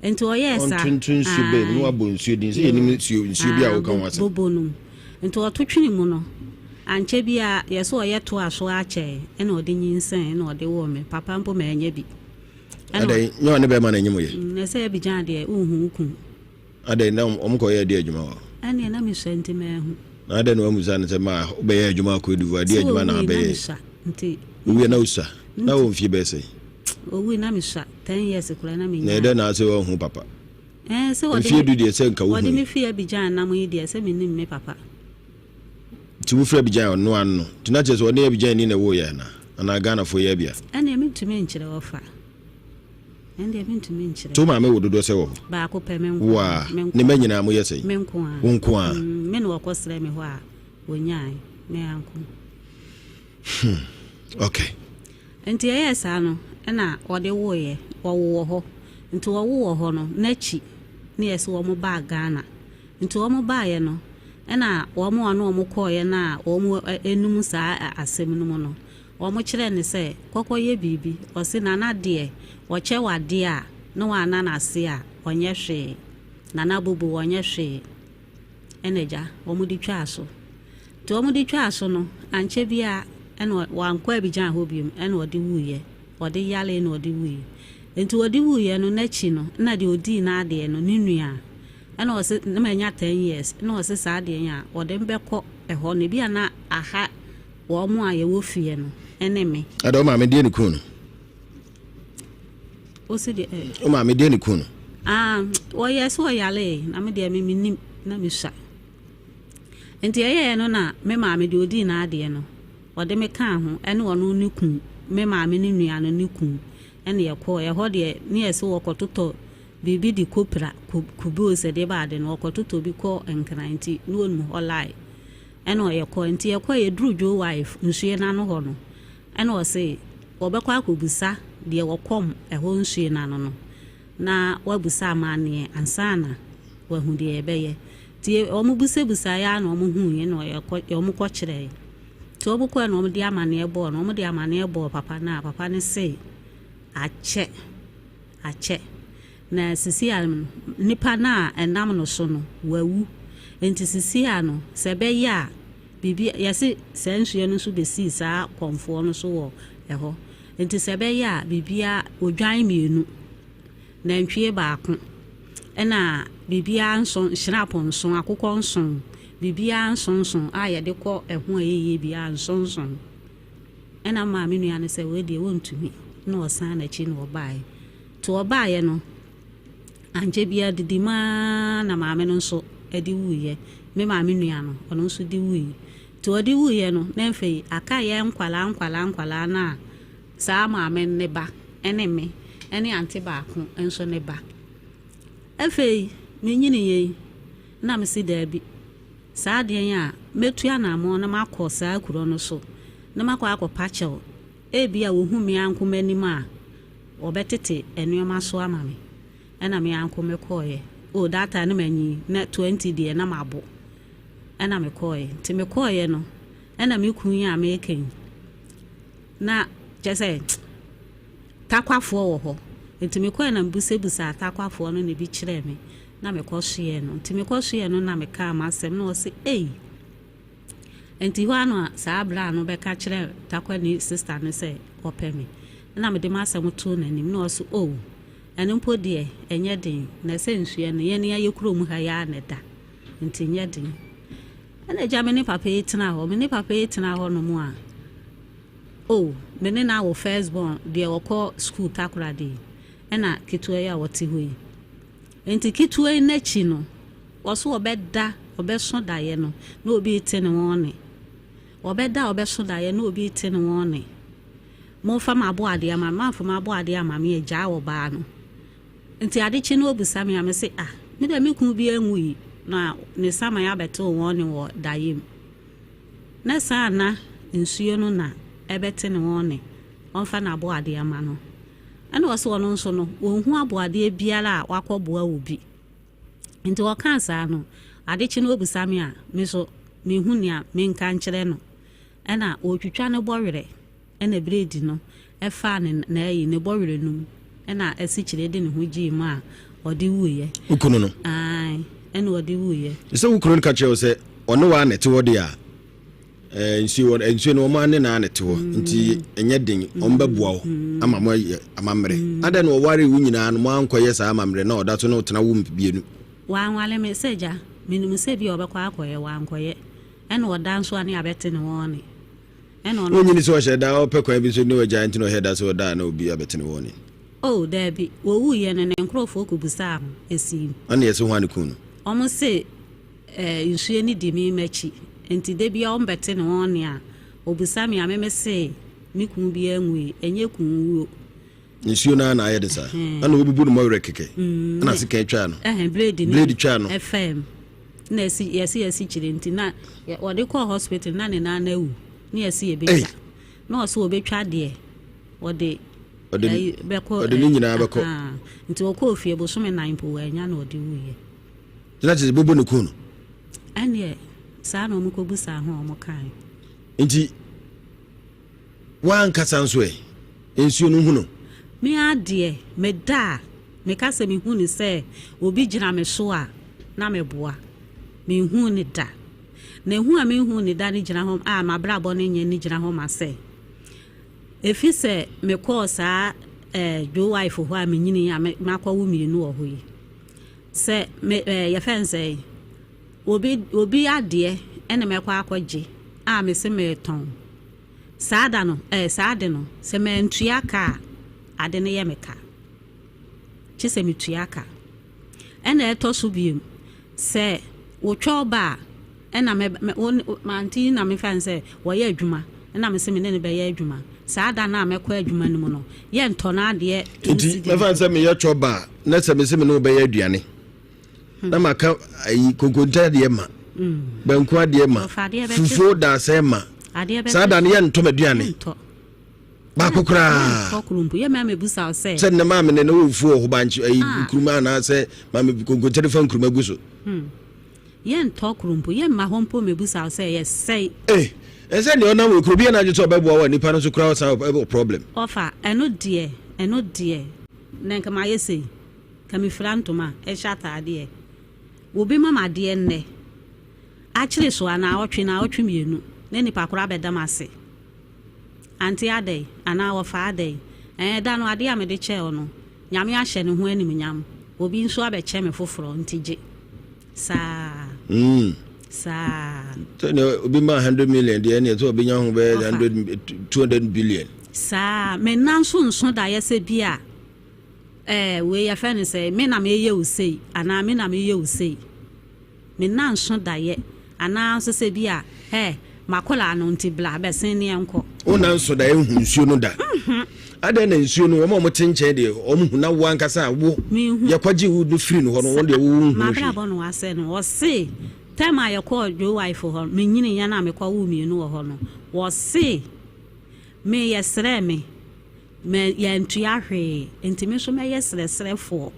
Nti ɔyɛɛ saa. Ɔntonto nsuo bɛn mu na wabɔ nsuo din sɛ yɛnim nsuo nsuo bi a woka ho asɛm. Bobɔ no mu. Nti ɔto twene mu no, ankyɛ biara yɛsɛ ɔyɛ toa so ara kyɛe ɛna ɔde nyinsɛn ɛna ɔde woo me. Papa mpo mannya bi. Adɛn, nyɛ ɔne bɛrima na ɛnyem yɛ? Na sɛ Abidjan deɛ wonhu wo kun. Adɛn, na wɔn kɔ yɛ ɛdeɛ adwuma wɔ hɔ? Ɛnneɛ na mesua nti manhu. Na adɛn na wammisa no sɛ ma wobɛyɛ adwuma wɔ Cote d'Ivoire, ɛdeɛ adwuma na Sɛ owui na abɛyɛ? mesua nti. Owui na wosua? Na wɔ mfie bɛyɛ sɛn? Owui na mesua, 10 years koraa na Na menyaa. ɛdɛn na asɛ woanhu papa? Ɛɛ sɛ wɔde Mfie me du deɛ sɛ nka wɔde me wohui. firi Abidjan nam yi deɛ sɛ mennim me papa. Nti wofiri Abidjan a ɔno ano no, nti na kyerɛ sɛ ɔne Abidjan ni na ɛwoo yɛ anaa? Anaa Ghanafoɔ yi abia? Ɛnneɛ mentumi nkyerɛ ɔfa. Ɛndeɛ mentumi nkyerɛ. To maame wo dodoɔ sɛ wɔ hɔ? Baako pɛ, me nko Wo ara. a, Me nko ne mma nyinaa moyɛ sɛn? Me nko ara. Wo nko ara? Mm, me na wɔkɔsrɛ me hɔ a, wɔnyae. Me ara nko. Okay. Nti ɛyɛɛ saa no, ɛna wɔde woeɛ. Wɔwo wɔ hɔ. Nti wɔwo wɔ hɔ no, n'akyi ne yɛ sɛ wɔn baa Ghana. Nti wɔn baeɛ no, ɛna wɔn a ne wɔn kɔeɛ no a wɔn enum saa asɛm no mu no, Wɔkyerɛɛ no sɛ, Kɔkɔyɛ biribi. Ɔse, Nana deɛ, ɔkyɛ wo adeɛ a, ne wanna no ase a, ɔnyɛ hwee. Nana Bobo, ɔnyɛ hwee. Ɛna agya, wɔde twaa so. Nti wɔde twaa so no, ankyɛ biara, ɛna wankɔ Abidjan hɔ biom, ɛna ɔde wuiɛ. Ɔde yaree na ɔde wuiɛ. Nti ɔde wuiɛ no, n'akyi no, ɛna deɛ ɔdii n'adeɛ no, ne nua, ɛna ɔse, na manya 10 years, ɛna ɔse saa adeɛ yi a, ɔde me bɛkɔ ɛhɔ no, ebia na aha Wɔn a yɛwɔ fie no ne me. Ada wo maame deɛ ne kun no. Wosi deɛ ɛ. Wo maame deɛ ne kun no. Ah, wɔyɛ sɛ ɔyare na me deɛ me menim na mesua. Nti ɛyɛɛ no na me maame deɛ ɔdii n'adeɛ no ɔde me kaa ho ɛne ɔno ne kun me maame ne nua no ne kun ɛne yɛkɔɔ ɛhɔ deɛ ne yɛ sɛ wɔkɔtotɔ biribi de kɔpira kube o sɛ deɛ baade no wɔkɔtotɔ bi kɔ Nkran nti ne wɔnum hɔ lie. Ɛna yɛkɔe. Nti yɛkɔe, yɛduruu Joe Wife nsuo no ano hɔ no, ɛna ɔse wɔbɛkɔ akɔbisa deɛ wɔkɔm ɛhɔ nsuo no ano no, na wabusa amanneɛ ansa na wahu deɛ yɛbɛyɛ. Nti wɔn busabusaeɛ ara na wɔn huiɛ na yɛkɔ, wɔn kɔkyerɛɛ. Nti wɔn kɔɛ na wɔn de amanneɛ bɔɔ no, wɔn de amanneɛ bɔɔ papa no a, papa no se akyɛ, akyɛ. Na sisi a no, nipa no a ɛnam no so no, wawu. Enti sisi a no, sɛ ɛbɛyɛ a, Biribi, yɛse saa nsuo no nso bɛsii saa kɔmfoɔ no so wɔ ɛhɔ. Nti sɛ ɛbɛyɛ a, biribiara, odwan mmienu, nantwie baako, ɛna biribiara nson, hyerap nson, akokɔ nson, biribiara nsonson a yɛde kɔ ɛho a ɛyɛ yie biara nsonson. Ɛna maa me nua no sɛ wei deɛ wɔntumi, na ɔsan n'akyi na ɔbaeɛ. Nti ɔbaeɛ no, ankyɛ biara didi mu ara na maame no nso de wuiɛ. Me maame nua no, ɔno nso de wuiɛ. Nti ɔde wuiɛ no, na afei aka yɛn nkwadaa nkwadaa nkwadaa no a saa maame no ne ba ne me ne ante baako nso ne ba. Afei menyiniiɛ yi, na mese daabi, saa adeɛ yi a mɛtu anammɔn na makɔ saa kuro no so na makɔ akɔpa kyɛw. Ebia wɔhu me ara nko m'anim a, wɔbɛtete nneɛma so ama me. Ɛna me ara nko mekɔeɛ. Oh, that time na manyin, na 20 deɛ na mabo. Ɛna mekɔeɛ. Nti mekɔeɛ no, ɛna me kun yi a meka yi, na kyerɛ sɛ Takwafoɔ wɔ hɔ. Nti mekɔeɛ na mebusabusaa Takwafoɔ no na ebi kyerɛɛ me, na mekɔsoɛɛ no. Nti mekɔsoɛɛ no na mekaa m'asɛm na ɔse, ei! Nti hɔ ara na saa bra no bɛka kyerɛɛ Takwani sista no sɛ ɔpɛ me. Ɛna mede m'asɛm too n'anim na ɔse, oh, ɛno mpo deɛ ɛnyɛ den, na sɛ nsuɛ no yɛn yɛ kurom ha yi ara na ɛda, nti nyɛ den. Ɛna agya me ne papa yi tena hɔ, me ne papa yi tena hɔ nom a, oh, me ne no awo first born deɛ ɔkɔ school Takoradi yi, ɛna ketewa yi a ɔte hɔ yi. Nti ketewa yi n'akyi no, ɔso ɔbɛda, ɔbɛso daeɛ no, na obi rete ne wɔn ne. Ɔbɛda a ɔbɛso daeɛ na obi rete ne wɔn ne. Momfa m'aboadeɛ ama me, moamfa m'aboadeɛ amma me a, gyaa ɔbaa no. Nti ade kye no ɔbisa me a, mese, ah, me deɛ me kunu biara nwui, na ne saman abɛtew wɔn ne wɔ daeɛ mu. Na saa na nsuo no na ɛbɛte ne wɔn ne, ɔmfa n'aboadeɛ mma no. Ɛna ɔse ɔno nso no, ɔnhu aboadeɛ biara a wakɔboa obi. Nti ɔkaa saa no, ade kye no ɔbisa me a, me nso menhu nea menka nkyerɛ no. Ɛna ɔretwitwa ne bɔwerɛ, ɛna biredi no ɛfaa ne n'ayi, ne bɔwerɛ no mu, ɛna asikyire de ne ho gyee mu a ɔde wuiɛ. Wo kunu no? Ae, ɛna ɔde wuiɛ. Sɛ wo kunu no ka kyerɛ wo sɛ ɔne wo ara na ɛte hɔ deɛ a, eh, nsuo wɔ nsuo no wɔn ne naa na ɛte hɔ mm. nti ɛnyɛ den wɔn bɛboa wo mm. ama mo ayɛ amammerɛ. Mm. Adɛn na ɔware wo nyinaa no mo ankɔyɛ saa amammerɛ na ɔda so na ɔtena wo mmienu? Wanwale me sɛ gya, menim sɛ bi a ɔbɛkɔ akɔyɛ, wankɔyɛ. Ɛna ɔda nso a ne abɛte ne wɔn ne. Ɛna ɔno. Wonyini sɛ ɔhyɛ da ɔpɛ kwan bi so ne ɔgyae nti na ɔhyɛ da sɛ ɔda a na obi abɛte ne wɔn ne. Oh, daabi. Wɔwuiɛ no, ne nkurɔfoɔ kɔbisaa ho, ɛsiim. Ɛna yɛse hwan ne kuu no? Wɔn se, eh, nsuo no di me m'akyi, nti da biara wɔn bɛte ne wɔn nne a, ɔbisa me a, me mese, me kunu biara nwui, ɛnyɛ kun wuo. Nsuo no ara na ayɛ de saa. Ɛna wɔbubu no mɔwerɛ kɛkɛ. Ɛna sekan twaa no. Ɛhɛn, blade no. Blade twaa no. Ɛfaa mu. Na ɛsi, yɛsi yɛsi kyerɛ nti na wɔde kɔɔ hospital na ne nan awu. Ne yɛsi yɛbɛtwa. Na ɔsɛ wɔbɛtwa deɛ wɔde ɔde bɛkɔ. Ɔde ne nyinaa bɛkɔ. Nti wɔkɔɔ fie bosome nan mpo wɔanya na ɔde wuiɛ. Na kyerɛ sɛ bobo ne kun no. Ɛneɛ saa na wɔn kɔbusaa ho a wɔn kae. Nti W'ankasa nso ɛ? Nsuo no hu no? Me ara deɛ, meda a, meka sɛ mehu no sɛ obi gyina me so a, na meboa. Menhuu no da. Na hu a menhuu no da no gyina hɔ a m'abrabɔ no nyɛ no gyina hɔ ma sɛ, ɛfiri sɛ mekɔɔ saa eh, Joe wife hɔ a menyinii a makɔwo mmienu wɔ hɔ yi, sɛ me eh, yɛfɛ no sɛ obi, obi adeɛ ɛna mɛkɔ akɔgye a mese meretɔn. Saa da no, ɛɛ, saa ade no, sɛ mantua ka a, ade no yɛ me ka. Kye sɛ metua ka. Ɛna ɛtɔ so biom, sɛ wotwa ɔba a, ɛna me, me, wo, mante yi na mefa no sɛ wɔyɛ adwuma, ɛna mese me ne no bɛyɛ adwuma. Saa da no a mɛkɔ adwuma no mu no, yɛntɔ no adeɛ Nti, mɛfa no sɛ meyɛ twɔ ba a, na sɛ mese me ne wo bɛyɛ aduane. na maka ayi konkonte adeɛ ma banku adeɛ ma fufuo daasɛn ma saa da no yɛntɔ m'aduane baako koraa sɛ nnɛ maame ne ne wɔ fufuo wɔ hɔ bankye ayi ah. nkuruma anaasɛ maame konkonte de fa nkuruma gu so hmm. yɛntɔ kuro mpo yɛmma hɔ mpo mɛbusa wo sɛ yɛsɛe eh, ɛsɛ nea ɔnam wɔ kuro bi yɛ n'adwe sɛ ɔbɛboa wɔ nipa no so koraa ɔsan ɛwɔ problem ɔfa ɛno deɛ ɛno deɛ na nka mayɛ sei Ka mefira ntoma, hyɛ ataadeɛ. Obi ma me adeɛ nnɛ. Akyere so a, naawɔtwe, naawɔtwe mmienu, na nipa korɔ abɛda m'ase. Ante adɛn? Anaa wɔfa adɛn? Ɛɛ, da no adeɛ a mede kyɛɛ wo no, Nyame ahyɛ ne ho animuonyam, obi nso abɛkyɛ me foforɔ, nti gye. Saa. Saa. Sɛnea obi maa 100 million deɛ, ɛneɛ sɛ ɔbɛnya ho bɛyɛ 100, 200 billion. Saa. Me nna nso nso daeɛ sɛ bi a, ɛɛ, wei yɛfrɛ no sɛ, me na meyɛ wo sei, anaa me na meyɛ wo sei. Me nna nso daeɛ, anaa nso sɛ bi a, hɛ, m'akwadaa no nti bla bɛsen ne yɛnkɔ. Wo nna nso daeɛ nhu nsuo no da. Adɛn na nsuo no, wɔn a wɔte nkyɛn deɛ, wɔn hu, na wo ankasa a wo, yɛkɔgye wo no firi no hɔ no, wɔn deɛ wo nhu hwee. M'abrabɔ no wasɛe no. Wɔse, tɛm a yɛkɔɔ Joe wife hɔ, menyiniiɛ no a mekɔwoo mmienu wɔ hɔ no, wɔse, me yɛsrɛɛ me, me yɛantua hwee, nti me nso mɛyɛ srɛsrɛfoɔ.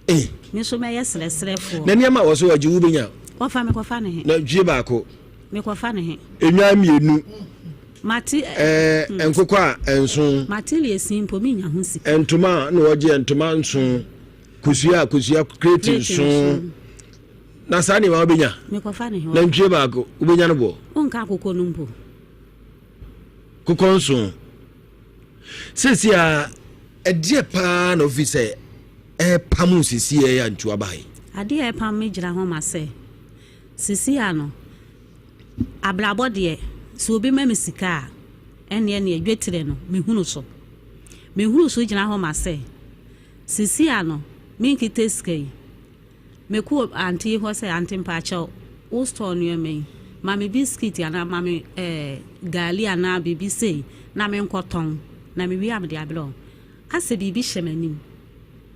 Eh. Me nso mɛyɛ srɛsrɛfoɔ. Na nneɛma a wɔso wɔgye wo bɛnya. Wɔfa mekɔfa ne he. Na dwie baako. Mekɔfa ne he. Nnwan mmienu. Mate. Ɛɛ eh, nkokɔ a nson. Mate lesin mpo menya ho sika. Ntoma a na wɔgye ntoma nson. Kosua a kosua kreti nson. Na saa nneɛma wobɛnya. Mekɔfa ne he. Nantwie baako wobɛnya no boɔ. Wonka akokɔ no mpo. Kokɔ nson. Seesei a, ɛdeɛ paa na wofi sɛ ɛrepam wo seesei a ɛyɛ antu aba yi? Adeɛ a ɛrepam me gyina ho ma sɛ, seesei a no, abrabɔ deɛ, sɛ obi ma me sika a, ɛnneɛ neɛ dwetire no, mehunu so. Mehunu so gyina hɔ ma sɛ, seesei a no, menkita sika yi, Mekɔɔ auntie yi hɔ sɛ, Auntie mpakyɛw, wo store nneɛma yi, ma me biscuit anaa ma me eh, gari anaa biribi sei na menkɔtɔn, na mewie a mede abrɛ wo. Asɛ biribi hyɛ m'anim.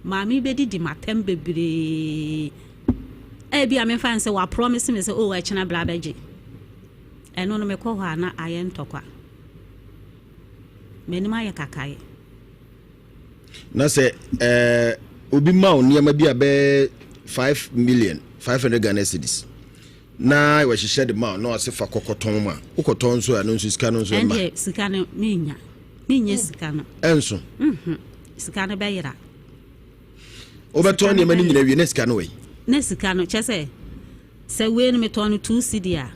Maame yi bɛdidi m'atɛm bebree. Ebia memfa no sɛ wapromise me sɛ, oh, ɛkyena bra bɛgye. Ɛno no mekɔ hɔ a na ayɛ ntɔkwa. M'anim ayɛ kakae. Na sɛ eh, obi ma wo nneɛma bi a bɛyɛ 5 million 500 Ghana cedis na wɔhyehyɛ de ma wo na ɔse fa kɔkɔtɔn ma wokɔtɔn nso a, ɛno nso sika no nso ɛmma. Ɛndeɛ sika no menya, menyɛ sika no. Ɛnso. Sika no bɛyera. Wobɛtɔn nneɛma no nyina wie na sika no wɔ yi. Na sika no kyɛ sɛ wei no metɔn no 2 cedi a,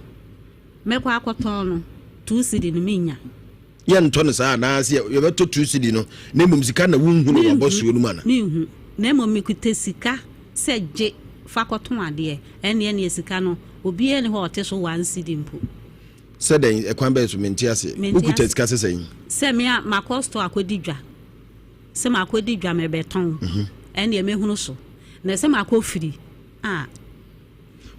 mɛkɔ akɔtɔn no 2 cedi no menya. Yɛntɔ no saa anaasɛ yɛbɛtɔ 2 cedi no na mmom sika na wonhu no wabɔ suo no mu ana? Menhu, na mmom mekuta sika sɛ gye fa kɔtɔn adeɛ, ɛnneɛ neɛ sika no obiara ni hɔ a ɔte so 1 cedi mpo. Sɛ dɛn, ɛkwan bɛn so? Mente ase. Wokuta sika sɛ sɛn? Sɛ me a makɔ store akɔdi dwa, sɛ makɔdi dwa mebɛtɔn, ɛnneɛ mɛhunu so, na sɛ makɔ firi a.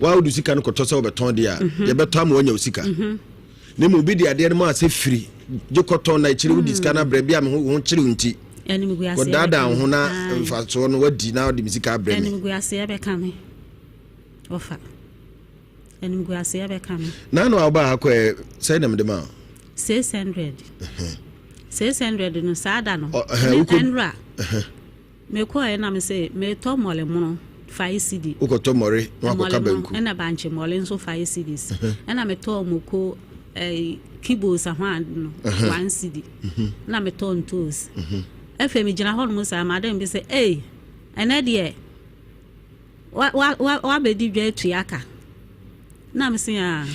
Wa wode sika no kɔtɔ sɛ wobɛtɔn deɛ a, yɛbɛtɔ ama wanya wo sika, na mmom obi de adeɛ no ma sɛ firi gye kɔtɔn na akyire wode sika no abrɛ bi a me ho kyere wo nti kɔdaadaa wo ho na mfasoɔ no wadi na wode me sika abrɛ me. Animguaseɛ bɛka me, ɔfa animguaseɛ bɛka me. Na ano a wobaa ha kɔɛ sɛn na mede ma wo? 600, 600 no saa da no ɛnora mekɔɛ na mese metɔ mmɔle mono 5 cedi. Wokɔtɔ mmɔre na wakɔka banku. Ɛna bankye mmɔle nso 5 cedis, ɛna metɔɔ moko kibos ahoa no 1 cedi, ɛna metɔɔ ntoos. Afei megyina hɔ nom saa, madam bi sɛ, ei, ɛnɛ deɛ wabɛdi dwa atua ka, na mese a.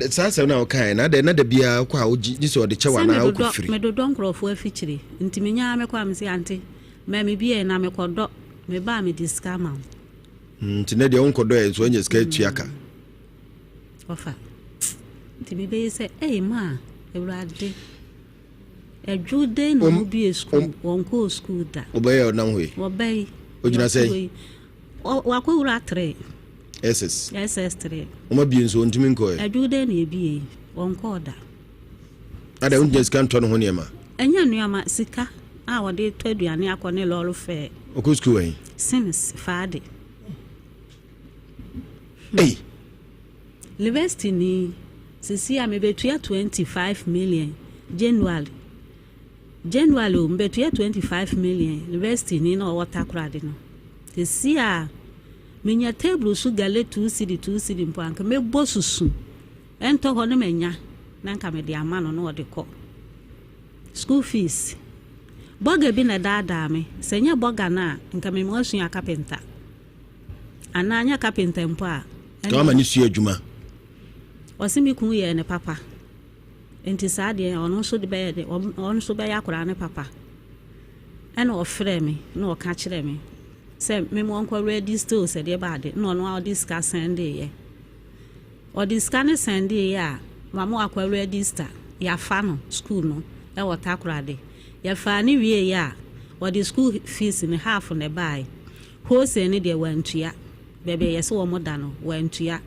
Saa asɛm no a wokaeɛ na adɛn na da biara wokɔ a wogye gye sɛ ɔde kyɛ wo anaa wokɔ firi? Medodɔ nkurɔfoɔ afikyire nti menyaa mekɔ a mese, ante ma me bie na mekɔdɔ meba a mede sika ma wo. Nti na deɛ wonkɔdɔ ɛ nso anya sika atua ka. Ɔfa nti mebɛyɛ sɛ ei ma Awurade ɛdwo dɛn na ɔmo bie sukuu, wɔnkɔɔ sukuu da. Wobɛyɛ ɔnam hɔ yi. Wɔbɛyi. Ogyina sɛn? Wakɔwura 3. SS. SS 3. Ɔma bie nso ɔntumi nkɔɛ. Ɛdwo dɛn na ebie, wɔnkɔɔ da. Ada wongyina sika ntɔ ne ho nneɛma. Ɛnyɛ nneɛma, sika a wɔde tɔ aduane akɔ ne lɔre fare. Ɔkɔ sukuu wɔ he? Sims faade. Ei. University ni sisi a mebetua 25 million January, January o, mebetua 25 million. University ni na ɔwɔ Takoradi no, sisi a menya table so gale 2 cedi 2 cedi mpo anka mebɔ susu ɛntɔ hɔ ne manya na nka mede ama no na ɔde kɔ school fees. Bɔga bi na daadaa me sɛ nyɛ bɔga no a, nka mema wasua carpenter anaa nyɛ carpenter mpo a. Ka wama ne sua adwuma. Ɔse me kunu yɛɛ no papa nti saa deɛ ɔno nso de bɛyɛ de ɔno nso bɛyɛ akwadaa no papa. Ɛna ɔfrɛɛ me na ɔka kyerɛɛ me sɛ me ma ɔnkɔ register o sɛ deɛ baade na ɔno a ɔde sika sɛndeeɛ. Ɔde sika no sɛndeeɛ a ma mo akɔ register yɛafa no school no ɛwɔ Takoradi. Yɛfaa no wieeɛ a ɔde school fees no half na ɛbaeɛ. Wholesale no deɛ wantua. Baabi a yɛsɛ wɔn da no wantua.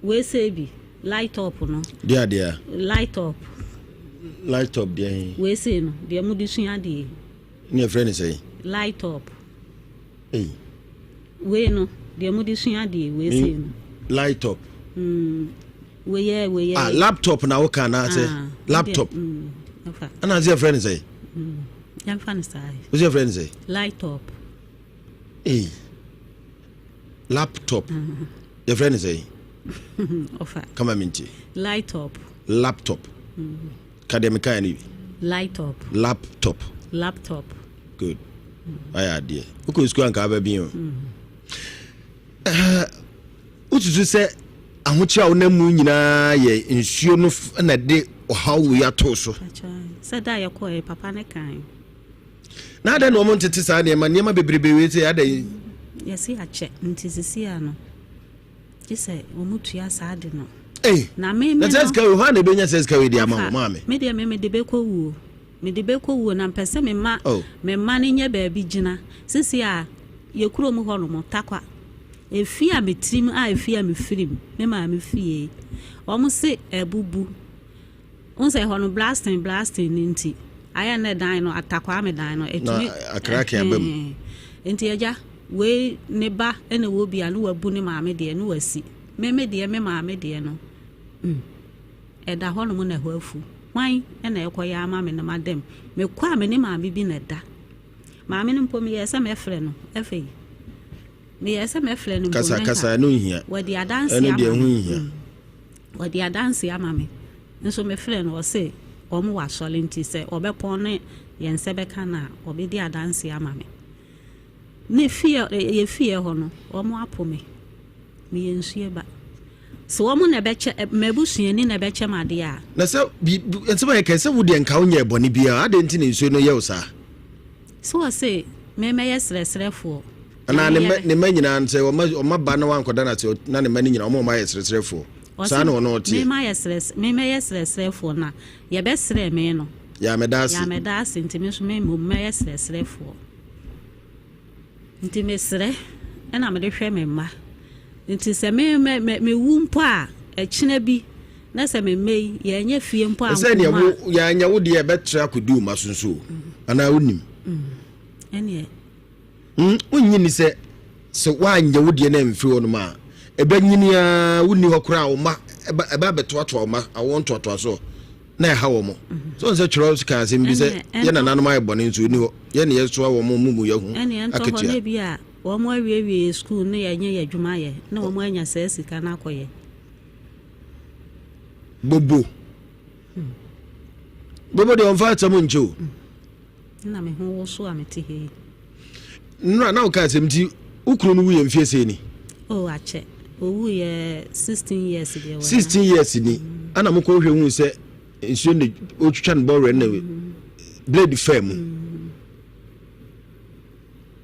Wei sɛ bi light up no. Deɛ adeɛ. Light up. Light up deɛ he? Wei sɛ no deɛ mo de sua adeɛ. Ne yɛfrɛ ne sɛ? Light up. Ei. Wei no deɛ mo de sua adeɛ wei sɛ no. Light up. Wei yɛ wei yɛ. Ah, laptop na woka na sɛ Ah, laptop. Ɛfa. Ɛna sɛ yɛfrɛ ne sɛ? Yɛmfa no saa. Wo sɛ yɛfrɛ ne sɛ? Light up. Ei. Laptop. Yɛfrɛ ne sɛ? Ɔfa. Kama minti. Light up. Laptop. Ka deɛ mekaeɛ no bi. Light up. Laptop. Laptop. Good. Ayɛ adeɛ. Wokɔ sukuu anka aba bi o. Wosusu sɛ ahokyere a wonam mu nyinaa yɛ nsuo no na de ɔhaw wei atoo so. Sɛ da yɛkɔɛ papa ne kan. Na adɛn na wɔn ntete saa nneɛma bebrebe wei sɛ adɛn? Yɛsi akyɛ nti sisi ano. Gye sɛ wɔn tua saa de no. Ei. Na me me no. Na sɛ sika wei hɔ a na ebenya sɛ sika wei de ama wo maame. Me deɛ me de bɛkɔ wuo. Me de bɛkɔ wuo na mpɛ sɛ me ma me ma ne nyɛ baabi gyina. Sisi a yɛ kurom hɔ nom Takwa. Efi a me tirim a efi a me firim me maame fie. Wɔn se abubu. Wɔn sɛ hɔ no blasting ne nti. Ayɛ ne dan no atakwa me dan no etumi. Na akrake aba mu. Nti agya wei ne ba na wo bia no wabu ne maame deɛ no wasi. Me me deɛ me maame deɛ no. Ɛda hɔ nom na hɔ afu. Hwan na ɛkɔ yɛ ama me no madam. Me kɔ a me ne maame bi na da. Maame no mpo me yɛ sɛ mɛfrɛ no afei. Me yɛ sɛ mɛfrɛ no mpo kasa kasa no nhia. Wɔde adanse ama me. Wɔde adanse ama me. Nso mefrɛ no ɔse wɔn wɔ asɔre nti sɛ ɔbɛpɔn ne yɛn nsa bɛka na ɔbɛdi adanse ama me. Ne fie yɛ fie hɔ no wɔn apo me. Meyɛ nsuo ba. So wɔn na ɛbɛkyɛ m'abusuani na ɛbɛkyɛ m'adeɛ a. Na sɛ bi nsɛm ayɛ kɛ sɛ wo deɛ nka wonyɛ bɔne biara adɛn nti na nsuo no yɛ wo saa? So ɔse memɛyɛ srɛsrɛfoɔ. Anaa ne mma nyinaa sɛ ɔma ba na wankɔda no ase na ne mma no nyinaa ɔma ayɛ srɛsrɛfoɔ. Saa na ɔno ɔteɛ. Memɛyɛ srɛsrɛfoɔ na yɛbɛsrɛ me no. Yɛamɛda ase. Yɛamɛda ase nti me nso me mmom mɛyɛ srɛsrɛfoɔ. Nti mesrɛ ɛna mede hwɛ me mma. Nti sɛ me wu mpo a ɛkyena bi na sɛ me mma yi yɛnyɛ fie mpo a sɛ nea wo yɛanyɛ wo deɛ ɛbɛtra akɔdi wo ma so nso anaa wonim. Ɛneɛ wonnyi ni sɛ sɛ woanyɛ wo deɛ no amfiri hɔ nom a ɛbɛnyini a wonni hɔ koraa wo ma ɛbɛ abɛtoatoa wo ma awɔ ntoatoa so na ɛha wɔ mo. So sɛ twerɛ ka asɛm bi sɛ yɛ nananom ayɛ bɔne nso ni hɔ yɛ ne yɛsoa wɔ mo mu mu yɛhu akatua. Ɛneɛ bi a wɔn awiewie school ne yɛnyɛ yɛ adwuma yɛ na wɔn anya saa sika no akɔyɛ. Bobo. Bobo deɛ ɔmfa asɛm nkyɛ o. Na me ho wo so a mete he. Nnora na woka asɛm nti wo kunu no wuyɛ mfie sɛ ni? Oh, akyɛ. Owu yɛ 16 years deɛ wɔ. 16 years ni. Ana mokɔ hwɛ hu sɛ nsuo ne otwitwa ne bɔwerɛ na blade faa mu.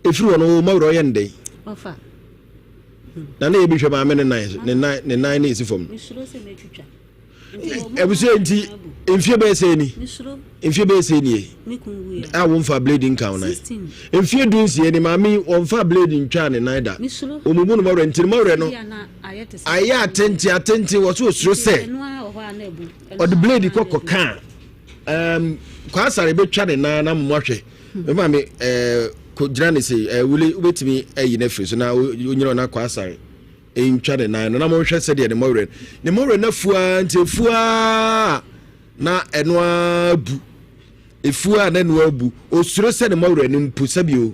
Ɛfiri hɔ no wo mɔwerɛ ɔyɛ ne dɛn? Ɔfa. Na na yɛbi hwɛ maame ne nan ne nan ne ɛsi fam. Mesuro sɛ mɛtwitwa. Abusua nti mfie bɛyɛ sɛ ni? Mfie bɛyɛ sɛ nie? A wɔmfa blade nka wo nan. Mfie 16 ni maame wɔmfa blade ntwa ne nan da. Ɔmubu no mɔwerɛ nti ne mɔwerɛ no ayɛ atente atente wɔ so osuro sɛ ɔde blade kɔ kɔka Kwasare bɛtwa ne nan na mmoahwɛ. Maame gyina ne se wuli wobɛtumi ayi no afiri so na wonyina na Kwasare ntwa ne nan no na monhwɛ sɛdeɛ ne mɔwerɛ ne mɔwerɛ no afua nti afua na ɛno abu efua na ɛno abu osuro sɛ ne mɔwerɛ no mpo sɛbio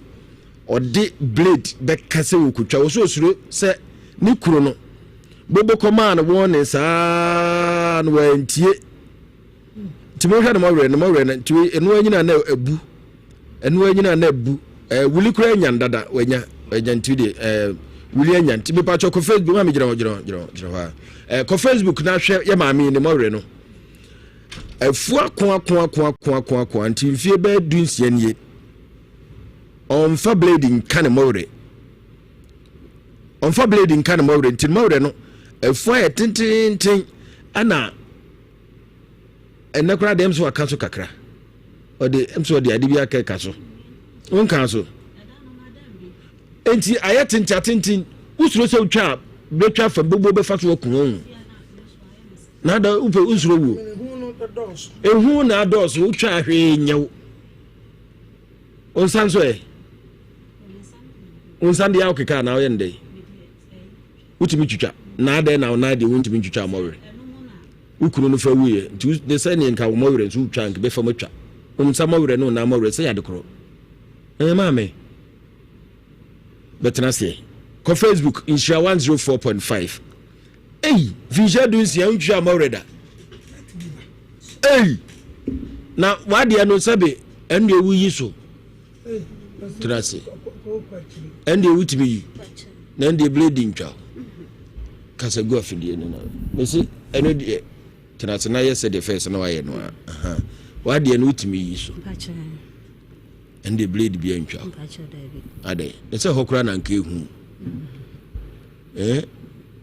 ɔde blade bɛka sɛ wɔkɔtwa wɔ so osuro sɛ ne kuro no bobo kɔmaa no wɔn ne saa no wɔantie nti monhwɛ ne mɔwerɛ ne mɔwerɛ no nti ɛno anyina na abu ɛno anyina na abu wuli koraa nya dada wanya nti deɛ Wuli anya nti mepakyɛ kɔ Facebook maame gyina hɔ gyina hɔ gyina hɔ gyina hɔ a eh, kɔ Facebook na hwɛ yɛ maame ne mɔwerɛ no afu ako ako ako ako ako ako nti mfie bɛyɛ 16 nie ɔmfa blade nka ne mɔwerɛ ɔmfa blade nka ne mɔwerɛ nti ne mɔwerɛ no afu ayɛ tententen ɛna ɛnɛ koraa deɛ ɛm waka so kakra ɔde ɛm sɛ ɔde ade bi aka ka so wonka so nti ayɛ tenten atenten wosuro sɛ wotwa a bɛtwa fam bobo bɛfa so aku wɔn na ada wopɛ wosuro wuo ehu na adɔɔso wotwa ahwee nyɛw nsa nso ɛ nsa deɛ awokeka anaa ɔyɛ ndɛ wotumi twitwa na adɛn na ɔnan deɛ wontumi ntwitwa mmɔwerɛ wo kunu no fa wuiɛ nti ne sɛ neɛ nka wo mmɔwerɛ nso wotwa nka bɛfa mu atwa wo nsa mmɔwerɛ ne wo nan mmɔwerɛ sɛ yɛ ade korɔ ɛyɛ maame bɛtena aseɛ kɔ Facebook nhyira 104.5 ei mfinhyia 16 wontwitwa mmɔwerɛ da ei na wadeɛ no sɛbe ɛndeɛ woyi so tena ase ɛndeɛ wotumi yi na ɛndeɛ blade ntwa wo kasa gu afidie no na mese ɛno deɛ tena ase na yɛ sɛdeɛ fɛs na wayɛ no a wadeɛ no wotumi yi so ɛndeɛ blade bi antwa wo adɛn ne sɛ hɔ koraa na nka ɛhu eh?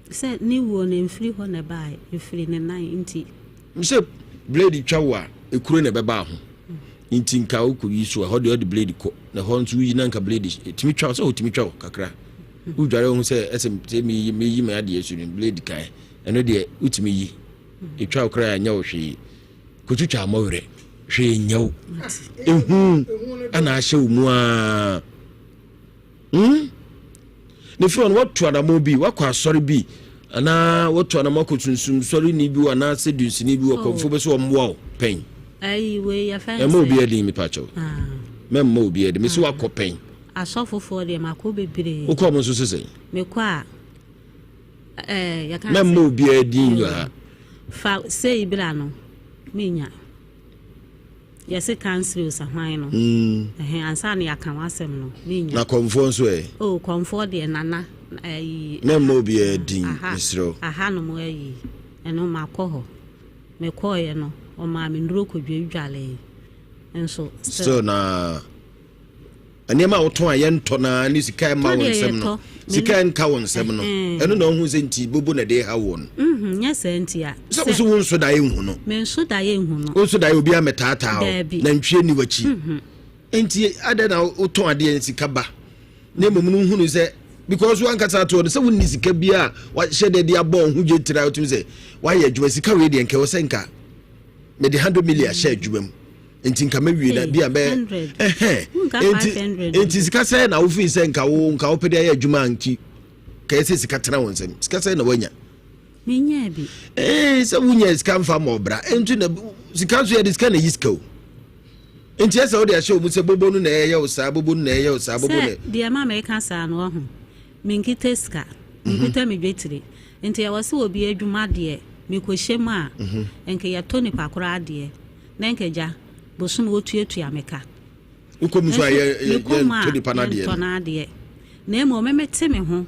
Sɛ ne wuo no mfiri hɔ na ɛbaeɛ, ɛfiri ne nan nti. Sɛ blade twa wo a, ekuro na ɛbɛba ho. Nti nka wokɔ yi so a, ɛhɔ deɛ ɔde blade kɔ. Na ɛhɔ nso woyi na nka blade ɛtumi twa wo sɛ ɔtumi twa wo kakra. Wodware ho sɛ ɛsɛ sɛ meyi meyi me adeɛ so no blade kae. Ɛno deɛ wotumi yi. Ɛtwa wo koraa nyɛ wo hwee. Kotwitwa mmɔwerɛ hwee nyɛ wo. Ehu ana ahyɛ wo mu aa. Hmm? Ne firi hɔ no, watu anamɔ bi, wakɔ asɔre bi, anaa watu anamɔ akɔ sunsum sɔre ni bi anaasɛ dunsini bi wɔ oh. kɔmfo bɛ sɛ ɔmmoa wo pɛn. Ɛmma obi adin mepa kyɛw. Ah. Mɛmma obi adin, mesi ah. wakɔ pɛn. Asɔfofoɔ deɛ makɔ bebree. Wokɔ ɔmo nso sesɛn? Mekɔ a ɛɛ yɛka sɛ. Mɛmma obi adin wɔ ha. Fa sei bra no, menya. Yɛse councils hwan no ɛhɛn ansa na yɛaka w'asɛm no menya. Na kɔmfoɔ nso ɛ? Oh kɔmfoɔ deɛ nana ayi. Mɛmma obiara din mesrɛ wo. Aha nom ayi ɛno makɔ hɔ mekɔɔyɛ no ɔmaa me nnuro kɔdwadwalee nso still. Still na. Nneɛma a wotɔn a yɛntɔ no ara ne sika a ɛmma wo nsam no, sika a ɛnka wo nsam no, ɛno na wohu sɛ nti bobo na ɛde reha woɔ no. Mhm, nyɛ saa nti a. Sɛ wo so wo nso daeɛ nhu no. Me nso daeɛ nhu no. Wo nso daeɛ obi amɛtaataa wo. Daabi. Nantwie nni w'akyi. Mhm. Nti adɛn na wotɔn adeɛ sika ba na mmom no wohunu sɛ because wankasa atoɔ no sɛ wonni sika bi a wahyɛ dɛ de abɔ wo ho gye tira wotumi sɛ wayɛ adwuma sika wei deɛ nka ɛwɔ sɛ nka mede 100 million ahyɛ adwuma mu. Nti nka mɛwie na bi a bɛyɛ ɛhɛn nti nti sika sɛ na wofii sɛ nka wo nka wopɛ de ayɛ adwuma nti kɛyɛ sɛ sika tena wo nsam sika sɛ na woanya. Menyaa bi. Ee sɛ wonya sika mfa ma ɔbra nti na sika nso yɛde sika na yi sika o nti ɛsɛ wode ahyɛ wo mu sɛ bobo no na ɛyɛ wo saa bobo no na ɛyɛ wo saa bobo na. Sɛ deɛ ma meka saa no wahu menkita sika menkita me dwetire nti ɛwɔ sɛ obi adwuma deɛ mekɔhyɛ mu a nka yɛtɔ nipa korɔ adeɛ Na nka agya, bosome wotuatua me ka. Wokɔ mu nso a yɛ yɛ Mekɔ mu a yɛntɔ nipa no adeɛ yɛntɔ no. n'adeɛ. Na mmom me mete me ho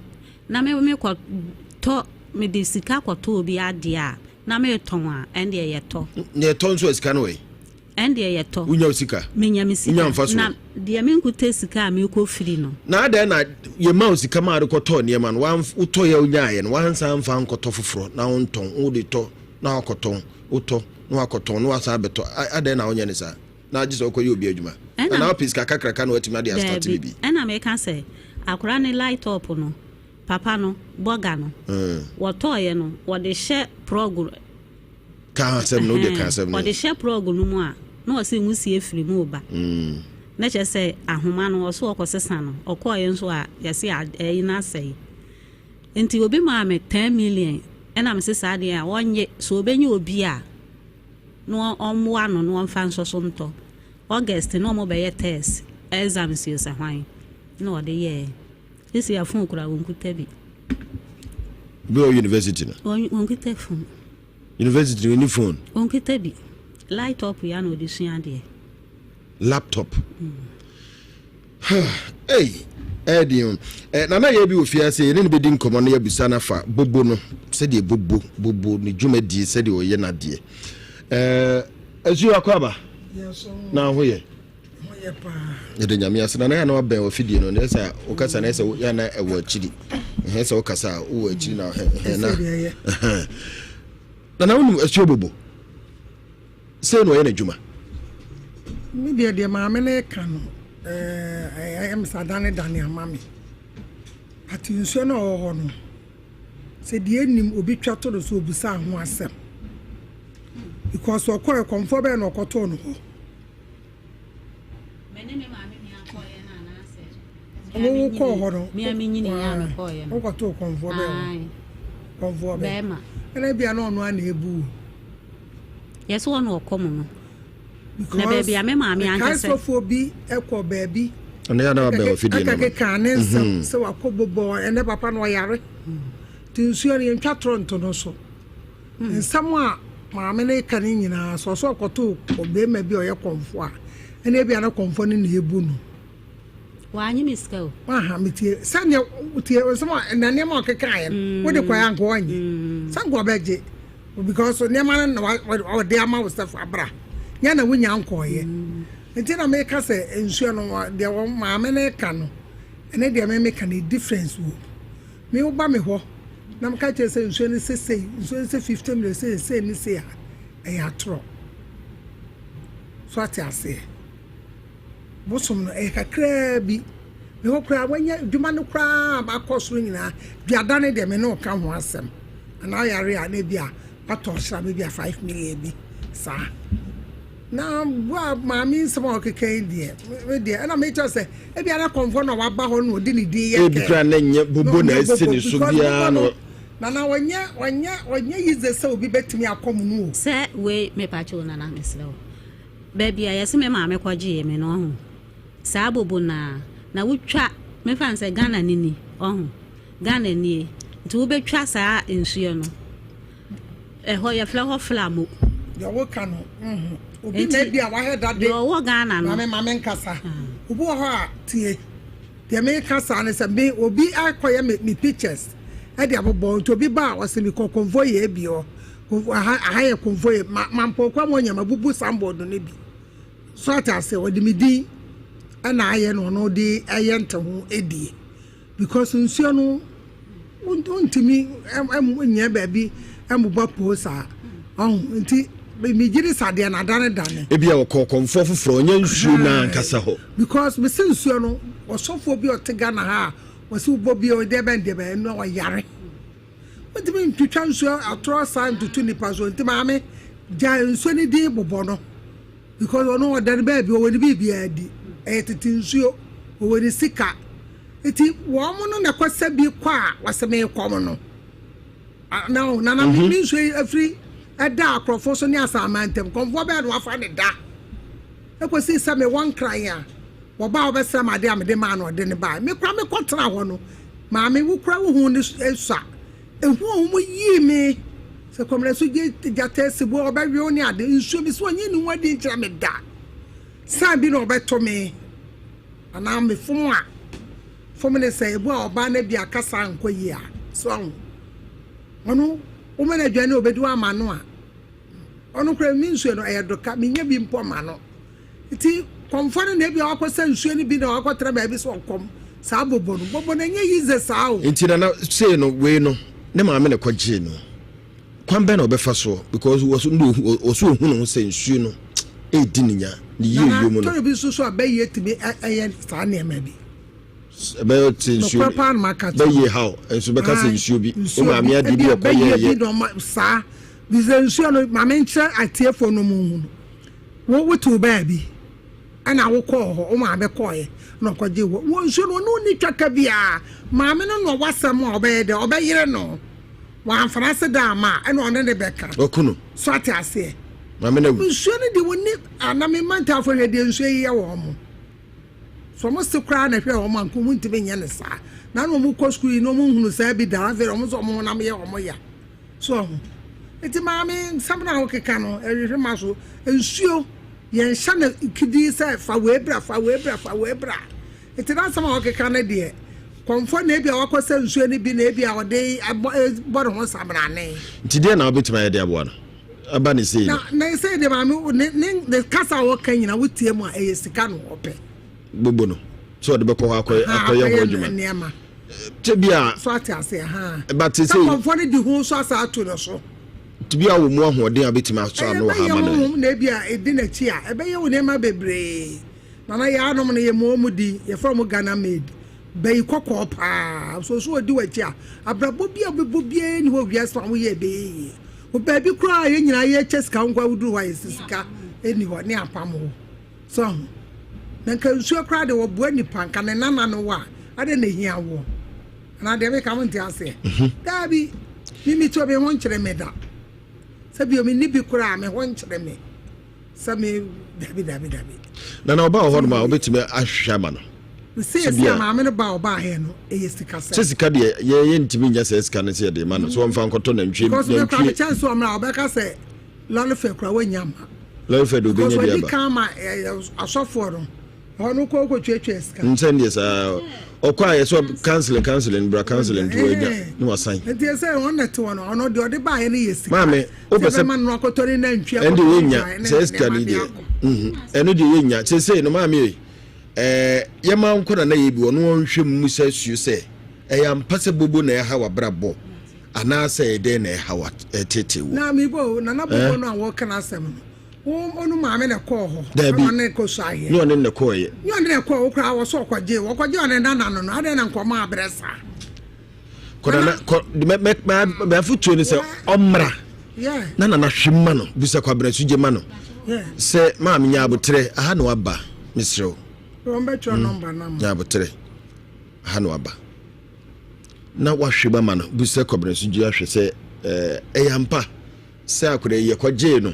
na me mekɔ tɔ mede sika kɔtɔ obi adeɛ a na metɔn a ɛndeɛ yɛtɔ. Na yɛtɔ nso a sika no wɔ he? Ɛndeɛ yɛtɔ. Wonya wo sika? Menya me sika. Wonya mfasoɔ? Na deɛ menkuta sika a mekɔ firi no. Na adɛn na yɛma wo sika ma wode kɔtɔɔ nneɛma no wanf wotɔeɛ a wonyaeɛ no woansan amfa ankɔtɔ foforɔ na wontɔn wode tɔ na woakɔtɔn wotɔ na wakɔtɔn na wasan abɛtɔ adɛn na wonyɛ ne saa na agye sɛ wokɔyɛ obi adwuma anaa wopɛ sika kakraka na watumi ade astate biribi. Ɛna meka sɛ akora ne light up no papa no bɔga no wɔtɔɔyɛ no wɔde hyɛ prɔg ka asɛm no wode ka asɛm no wɔde hyɛ prɔg no mu a na ɔsɛ nwusie firi mu ba na kyerɛ sɛ ahoma no ɔso ɔkɔsesa no ɔkɔɔyɛ nso a yɛse ɛyi no asɛe Nti obi maa me ten million ɛna mese saa deɛ a ɔnye sɛ ɔbɛnya obi a na ɔmmoa no na ɔmfa nsɔ so ntɔ. August na ɔmo bɛyɛ test, exams o sɛ hwan na ɔde yɛɛ. Sisi a phone koraa ɔnkuta bi. Obi wɔ university no? Ɔnkuta phone. University no ɔnni phone? Ɔnkuta bi. Light up ya na ɔde sua adeɛ. Laptop. Mm. Hey. Ɛyɛ den o. Eh, Nana yɛ bi wɔ fiase, yɛne no bɛdi nkɔmmɔ na yɛabisa no afa bobo no, sɛdeɛ bobo, bobo, ne dwumadie, sɛdeɛ ɔyɛ n'adeɛ. Eh, Asuo akɔ aba? Na ho yɛ? Yɛda Nyame ase. Nana yɛ na wabɛn wɔ fidie no, na ɛsɛ wokasa na ɛsɛ yɛ na ɛwɔ akyiri. Ɛhɛ sɛ wokasa a wowɔ akyiri na ɛhɛ na. Nana wonim asuo bobo? Sei na ɔyɛ n'adwuma. Me deɛ deɛ maame no reka no ɛyɛ me sɛ adanedane ama me. But nsuo no a ɔwɔ hɔ no, sɛ deɛ ɛnim obi twa to no so obisa ho asɛm. Because ɔkɔɛ kɔmfoɔ bɛyɛ na ɔkɔtoo no hɔ. Wo kɔɔ hɔ no, wokɔtoo kɔmfoɔ bɛyɛ hɔ. Kɔmfoɔ bɛyɛ. Ɛna ebia na ɔno ara na ebu wo. Yɛsɛ ɔno ɔkɔm no. Na baabi a me maame ankasa. Mekae sɔfoɔ bi kɔ baabi. Ɔno yɛ anam abɛn wɔ fidie no. Ɛkɛkeka ne nsɛm mhm. sɛ wakɔ bobɔ ɛnɛ papa no ɔyare. Nti nsuo no yɛntwa torɔ nto no so. Hmm. Nsɛm a maame no ka no nyinaa sɛ ɔsɛ ɔkɔto ɔbɛrima bi a ɔyɛ kɔmfoɔ a ɛna ebia na kɔmfoɔ no na ebu no. W'anye me sika o. Aha me tie sɛdeɛ tie nsɛm a na nneɛma a ɔkekaeɛ no mm. wode kɔɛ anka ɔnye mm. sɛ nka ɔbɛgye because nneɛma no na ɔde ama wo sɛ fa bra nyɛ na wonya nkɔɔyɛ mm. nti na meka sɛ nsuo no deɛ wɔn maame no ka no ɛne deɛ me meka no difference wɔ me woba me hɔ na meka kyerɛ sɛ nsuo no sɛ sei nsuo no sɛ 50 million sei sei ne sei a ɛyɛ atorɔ so ate aseɛ. Bosom no, ɛyɛ kakraa bi. Me hɔ koraa, wanya adwuma no koraa a makɔ soro nyinaa, duada no deɛ me ne wo ka ho asɛm. Anaa ɔyare a na ebi a watɔ ɔsram ebi a 5 million bi saa. Na bu a maame nsɛm a ɔkeka yi deɛ, me deɛ ɛna mekyerɛ sɛ ebi a na kɔmfoɔ na waba hɔ na ɔde ne din yɛ kɛ. Ebi koraa na nyɛ bobo na ɛsi ne so biara no. Nana ɔnyɛ yize sɛ obi bɛtumi akɔ mu no o. Sɛ wei mepakyɛw nana mesrɛ wo. Baabi a yɛse me maame kɔgyee me no ɔho saa bobo no ara na wotwa mefa no sɛ Ghana no ni ɔho Ghana nie nti wobɛtwa saa nsuo no ɛhɔ yɛfrɛ hɔ Flamo. Deɛ woka no mhm obi na ebi a wahɛ dade. Deɛ ɔwɔ Ghana no. Maame maame nkasa obi wɔ hɔ a tie deɛ meka saa ne sɛ me obi akɔyɛ me me pictures ɛde abobɔ nti obi ba a ɔsɛ me kɔ convoy yɛ bi hɔ. Aha aha yɛ konfoye ma mampɔnkwa mu ɔnyɛ mabubu sambɔɔd no bi so ate ase ɔde me din ɛna ayɛ na ɔno de ɛyɛ nte ho edie because nsuo no wontumi nyɛ baabi ɛmobɔ poo saa ɔho nti megye di sa deɛ na adane dane. Ebi a ɔkɔ kɔnfoɔ foforɔ ɔnyɛ nsuo no ankasa hɔ. Because mese nsuo no ɔsɔfoɔ bi ɔte Ghana ha a wɔsi wobɔ bi ɔdeɛ bɛn deɛ bɛn ɛno ɔyare. Wontumi ntwitwa nsuo atorɔ saa ntutu nipa so nti maame gyae nsuo no din bobɔ no because ɔno ɔda ne baabi ɔwɔ ne biribiara di ɛyɛ tete nsuo ɔwɔ ne sika nti wɔn no na ɛkɔsɛ bi kɔ a wɔsɛ mekɔm no na nana mhm. me nsuo yi afiri ɛda akorɔfo so ne asaman ntam kɔmfoɔ bɛyɛ no wafa ne da ɛkɔsi sɛ mewɔ nkran a Wɔba a wɔbɛsrɛ me ade a mede maa no ɔde no bae. Me koraa mekɔtenaa hɔ no, maame, wo koraa wohuu no sua. Ehu a wɔyii me sɛ kɔmena so gye gyata asi bo a ɔbɛwe wo ne ade. Nsuo bi sɛ ɔnyi ne ho adi nkyerɛ me da. San bi na ɔbɛto me anaa mefom a fom ne sɛ ebu a ɔbaa no bi a kasa ankɔ yie a so ahu. Ɔno woma no aduane a ɔbɛdi woama no a ɔno koraa me nsuo no ɛyɛ doka menya bi mpo ma no. Nti kɔmfoɔ no na ebia wakɔsa nsuo no bi na wakɔtena baabi sɛ ɔkɔm saa bobo no. Bobo no ɛnyɛ yize saa o. Nti nana sei no wei no ne maame na ɛkɔgyee no kwan bɛn na ɔbɛfa soɔ because wɔso wɔso ohu ne ho sɛ nsuo no ɛredi ne nya ne yie yie mu no. Nana tɔrɔ bi nso so a bɛyie tumi ɛyɛ saa nneɛma bi. Ɛbɛyɛ te nsuo bɛyie haw nso bɛka sɛ nsuo bi o maame adeɛ bi ɔkɔ yɛ yɛ. Saa bisɛ nsuo no maame nkyerɛ atiefoɔ no mu hu no. Wo wotew baabi ɛna wokɔɔ hɔ, wo maame kɔɔeɛ na ɔkɔgyee wɔ wɔ nsuo no, ɔne wo nni twaka biara. Maame no na ɔwɔ asɛm a ɔbɛyɛ dɛ, ɔbɛyere no. Wamfa n'ase da amma a, ɛna ɔne ne bɛka. Waku no. So ate aseɛ? Maame no awu. Nsuo no deɛ wɔnni, ana me mantafoɔ hwɛ deɛ nsuo yi yɛ wɔn mo. So wɔn se koraa na ɛhwɛ wɔn a, nka wɔn ntumi nyɛ no saa. Na na wɔn kɔ sukuu yi na wɔn nhunu saa bi da, afei wɔn nso wɔn honam yɛ wɔn ya. So ahu? Nti maame, nsɛm no a wokeka no, ɛhwehwɛ ma so. Nsuo, yɛnhyɛ no kidii sɛ fa wei bra, fa wei bra, fa wei bra. Nti n'asɛm a ɔkeka no deɛ, kɔmfoɔ na ebia wakɔsa nsuo no bi na ebia ɔde bɔ ne ho samrane. Nti deɛ na wobɛtumi ayɛ de aboa no aba ne sei no? Na ne sei deɛ maame, ne ne ne kasa a ɔka nyina wotie mu a ɛyɛ sika na ɔpɛ. Bobo no sɛ ɔde bɛkɔ hɔ akɔyɛ akɔyɛ ho adwuma. Nneɛma. Kyɛ bi a. So ate ase ha. But sei. Sɛ kɔmfoɔ no di ho so asa ato ne so. Nti bi a wɔ mu ahoɔden a bɛtumi asɔ ano wɔ ha ama no. Ɛyɛ honhom na ebi a ɛdi n'akyi a ɛbɛyɛ wo nneɛma bebree. Nana yaanom no yɛ mu wɔn di yɛfrɛ wɔn Ghana made bayi kɔkɔɔ paa so so ɔdi w'akyi a abrabɔ bi a wobɛbɔ biara ni hɔ wiase ma woyɛ ɛbɛyɛ yie wɔ baabi koraa yɛn nyinaa yɛkyɛ sika wo nkoa woduru hɔ a yɛsi sika ɛni hɔ ne apam wo so ahu na nka nsuo koraa de wɔboa nipa nka ne nana no wɔ a adɛn na ɛhia woɔ anaa deɛ meka mo nte aseɛ mhm. daabi mimi tuo me ho nkyerɛ me da sɛ bio menni bi koraa me ho nkyerɛ me Sɛ me dabi dabi dabi. Na na ɔba wɔ hɔ nom a wobɛtumi ahwehwɛ ama no. Sɛ yɛsi a maame no ba a ɔbaa hɛ no ɛyɛ sika sɛ. Sɛ sika deɛ yɛ yɛ ntumi nya sɛ sika no sɛ yɛde ma no so wɔmfa nkɔtɔ nantwie. Because me kura me kyɛn so ɔmra ɔbɛka sɛ lɔre fɛ kura wɔnya ma. Lɔre fɛ de obɛnya bi aba. Because wɔdi kan ma asɔfoɔ no. Hɔ no kɔ kɔ tuatua sika. Nsɛn deɛ saa ɔkɔ a yɛsɛ counseling counseling bra counseling nti wɔanya ne wasan. Nti ɛsɛ wɔn na te wɔn no ɔno deɛ ɔde baayɛ no yɛ sika. Maame wopɛ sɛ bɛma no akɔtɔ ne nantwi akɔtɔ ɛnde yɛnya sɛ sika no deɛ ɛno deɛ yɛnya sesei no maame yi ɛɛ yɛma nkɔ nana yɛ bi ɔno ɔnhwɛ mu sɛ suo sɛ ɛyɛ ampa sɛ bobo na ɛha wabrabɔ anaasɛ ɛdɛn na ɛha wa ɛtete wo. Na mi bo nana bobo no a wɔka n'asɛm no. Wo ɔno maame na ɛkɔɔ hɔ. Dabi. Ɛna ɔne kɔ so ayɛ. Ne ɔne na ɛkɔɔyɛ. Ne ɔne na ɛkɔɔ wo koraa wɔ so ɔkɔgye wɔkɔgye ɔne nana no no adɛn na nkɔmɔ abrɛ saa. Kɔ nana kɔ mɛ mɛ mɛ mɛ afotuo ne sɛ ɔmmra. Na nana hwɛ ma no bisa kwabena sugye ma no. Sɛ maame nya abotrɛ aha na waba mesrɛ wo. Wɔn bɛtwerɛ nɔmba na ma. Nya abotrɛ aha na waba. Na wahwɛ ma no bisa kwabena sugye ahwɛ sɛ ɛyɛ ampa. Sɛ akwadaa yi yɛkɔgyee no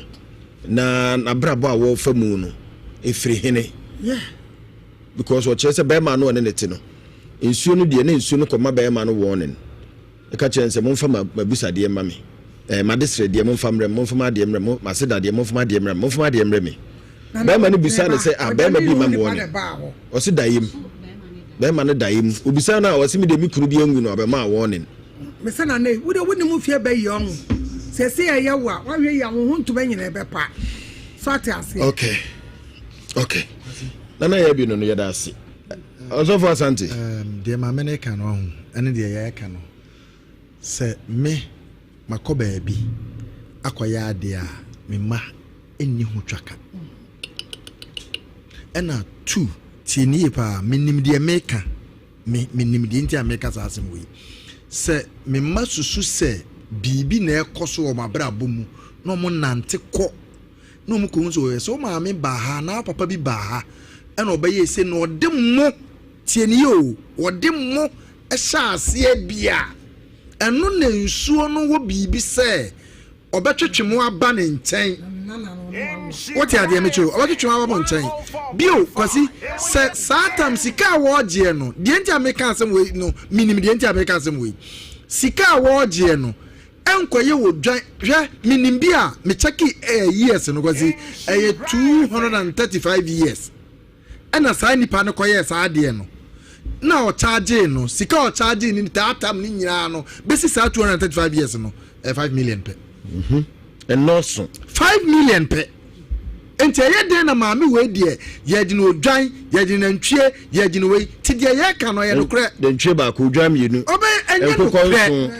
na n'abrabɔ a wɔrefa mu no ɛfiri hene? Because ɔkyerɛ sɛ bɛrima no ɔne ne te no nsuo no deɛ na nsuo no kɔma bɛrima no warning ɛka kyerɛ no sɛ momfa m'abusadeɛ mma me ɛɛ m'adesrɛdeɛ momfa mmerɛ me momfa m'adeɛ mmerɛ me m'asedadeɛ momfa m'adeɛ mmerɛ me momfa m'adeɛ mmerɛ me bɛrima no bisa no sɛ ah bɛrima bi ma me warning ɔse daeɛ mu bɛrima no daeɛ mu obisa no a ɔse me deɛ me kunu bi anwu no ɔbɛma warning Mese Nana ei, wode wo ne mu fie bɛyɛ ɔho. Sɛsei ɛyɛ wo a, woahwɛ yie a wo ho ntoma nyina ɛbɛpa. So ate aseɛ? Okay. Okay. Nana yɛ bi no no yɛda ase. Ɔsɔfo Asante. Um, deɛ maame no ka no ɔho, ɛne deɛ yɛka no. Sɛ me makɔ baabi akɔyɛ adeɛ a, me mma nni ho twaka. Ɛna two, tie ne yie paa, menim deɛ meka. Me, menim deɛ nti a meka saa asɛm wei. Sɛ me mma susu sɛ biribi na ɛrekɔ so wɔ wɔn abrabɔ mu na wɔnante kɔ na wɔkɔhu sɛ ɔyɛ sɛ wo maame baa ha anaa papa bi baa ha ɛna ɔbɛyɛ sei na ɔde mo, tie ne yie o, ɔde mo hyɛ aseɛ bi a, ɛno na nsuo no wɔ biribi sɛ Ɔbɛtwetwe mo aba ne nkyɛn. Wote adeɛ mekyerɛ o, ɔbɛtwetwe mo aba mo nkyɛn. Bio, Kwasi, sɛ saa tam sika a wɔregyeɛ no, deɛ nti a meka asɛm wei no, menim deɛ nti a meka asɛm wei. Sika a wɔregyeɛ no, ɛnkɔyɛ wɔ dwan, hwɛ, menim bi a, mekyɛke eh, years no, Kwasi, ɛyɛ 235 years. Ɛna saa nipa no kɔyɛɛ saa adeɛ no na ɔkyagyee no sika a ɔkyagyee no taa tam no nyinaa no bɛsi saa 235 years no ɛyɛ 5 million pɛ. Mhm. Ɛnɔɔso. 5 million pɛ. Nti ɛyɛ dɛn na maame wei deɛ yɛgye no odwan yɛgye no nantwie yɛgye no wei ti deɛ yɛka no ɛyɛ nokorɛ. Nantwie baako odwan mmienu. Ɔbɛ ɛnyɛ Nkokɔ nokorɛ. nson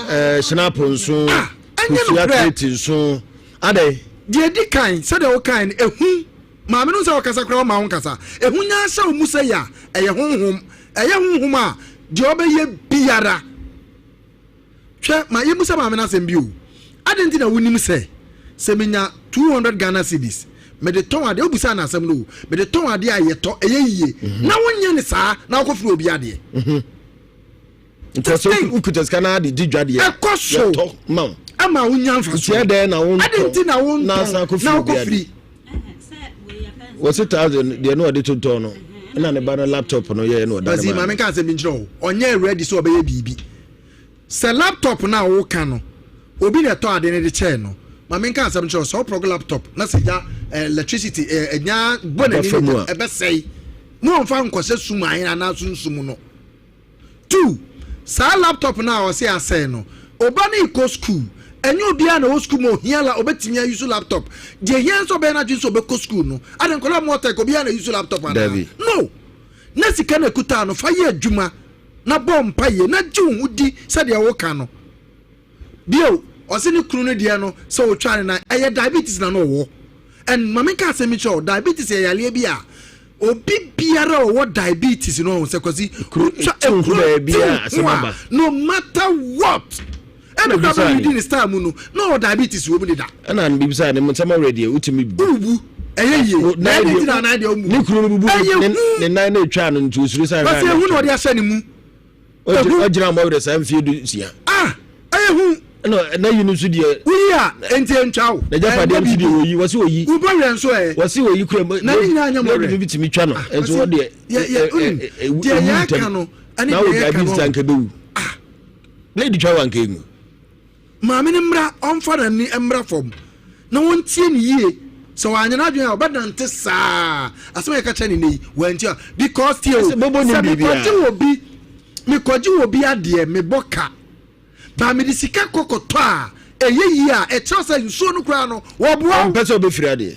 ɛɛ sinapo nson Ah, ɛnyɛ kosua nokorɛ. kreti nson adɛn. Deɛ edi kan sɛdeɛ wokae no ehu Maame no sɛ ɔkasa koraa ɔmma wo nkasa. Ehu nyaa hyɛ wo mu sɛ yɛ a, ɛyɛ honhom. Ɛyɛ honhom a, deɛ ɔbɛyɛ biara. Hwɛ, ma yɛmmisa maame no asɛm bi o. Adɛn nti na wonim sɛ, sɛ menya 200 Ghana cedis, mede tɔn adeɛ, wobisaa no asɛm no o, mede tɔn adeɛ a yɛtɔ, ɛyɛ yie, na wonyɛ no saa na wokɔfiri obi adeɛ? Nti sɛ wokuta sika na de di dwa deɛ ɛkɔ so yɛtɔ ma wo ama wonya mfasoɔ. Nti ɛdɛn na wontɔ Adɛn nti na wontɔ na asan akɔfiri na obi wokɔfiri? ade? Wɔsi thousand deɛ na ɔde tontɔn no ɛna ne ba no laptop no yɛɛ na ɔda Bazi ne maa maame no. nka asɛm bi nkyerɛ wo ɔnyɛ ready sɛ ɔbɛyɛ biribi sɛ laptop no a woka no obi na ɛtɔ ade no de kyɛɛ no maame nka asɛm nkyerɛ wo sɛ woprɔgo laptop na sɛ gya eh, electricity eh, ɛnya bɔ Aba n'ani fam no a. gya ɛbɛsɛe. Mo ɔnfa nkɔhyɛ sum ahen anaa sunsum no. 2, Saa laptop no a ɔse asɛe no, oba no rekɔ school, ɛnyɛ obiara na ɔwɔ school mu a ohia la obetumi a use laptop. Deɛ ehia ne sɛ ɔbɛyɛ n'adwene sɛ ɔbɛkɔ school no. Adɛn nkwadaa a wɔwɔ tech obiara na use laptop anaa? Dabi. No! Na sika no a ekutaa no fa yɛ adwuma na bɔ mpaeɛ na gye wo ho di sɛdeɛ woka no. Bio, ɔse ne kunu no deɛ no sɛ ɔtwaa ne nan, ɛyɛ diabetes na na ɔwɔ. And ma menka asɛm bi nkyerɛ wo, diabetes yɛ yareɛ bi a obi biara a ɔwɔ diabetes no ɔho sɛ Kwasi, wotwa ekuro ti wo ho a, no matter what, ɛbi kora bɛ redi ne style mu no, na ɔwɔ diabetes wɔ mu deda. Ɛna bibisa ne nsɛm awerɛ deɛ wotumi bu. Wobu, ɛyɛ yie, na ɛde ti na anan deɛ ɔmu. Ne kunu no bubu ne nan na etwa no nti osuro sɛ. Kwasi ehu na ɔde ahyɛ ne mu. Ɔgyina mmɔ werɛ saa mfie 60. Ah! Ɛyɛ hu. Ɛna na yi no nso deɛ. Woyi a, enti entwa wo. N'agyapadeɛ nso deɛ wɔyi, wɔsi wɔyi. Wobɔ werɛ nso ɛ. Wɔsi wɔyi kura mu. Na ne nyinaa nyɛ mmɔ werɛ. Bi tumi twa no. Nso wɔ deɛ. Yɛ yɛ onim. Deɛ yɛka no ɛne deɛ yɛka no. Na wɔ diabetes anka bɛwu. Ah. Blade twa wɔ anka enwu. Maame no mmra, ɔmfa n'ani mmra fam na ɔntie no yie. Sɛ wanyɛ n'adwene a, ɔbɛnante saa. Asɛm a yɛka kyerɛ no nnɛ yi, wantie a. Because tie o, sɛ mekɔgye obi, mekɔgye obi adeɛ, mebɔ ka. Ba mede sika kɔ kɔtɔ a, ɛyɛ yie a, ɛkyerɛ sɛ nsuo no koraa no, wɔboa wo. Ɔmpɛ sɛ ɔbɛfiri adeɛ.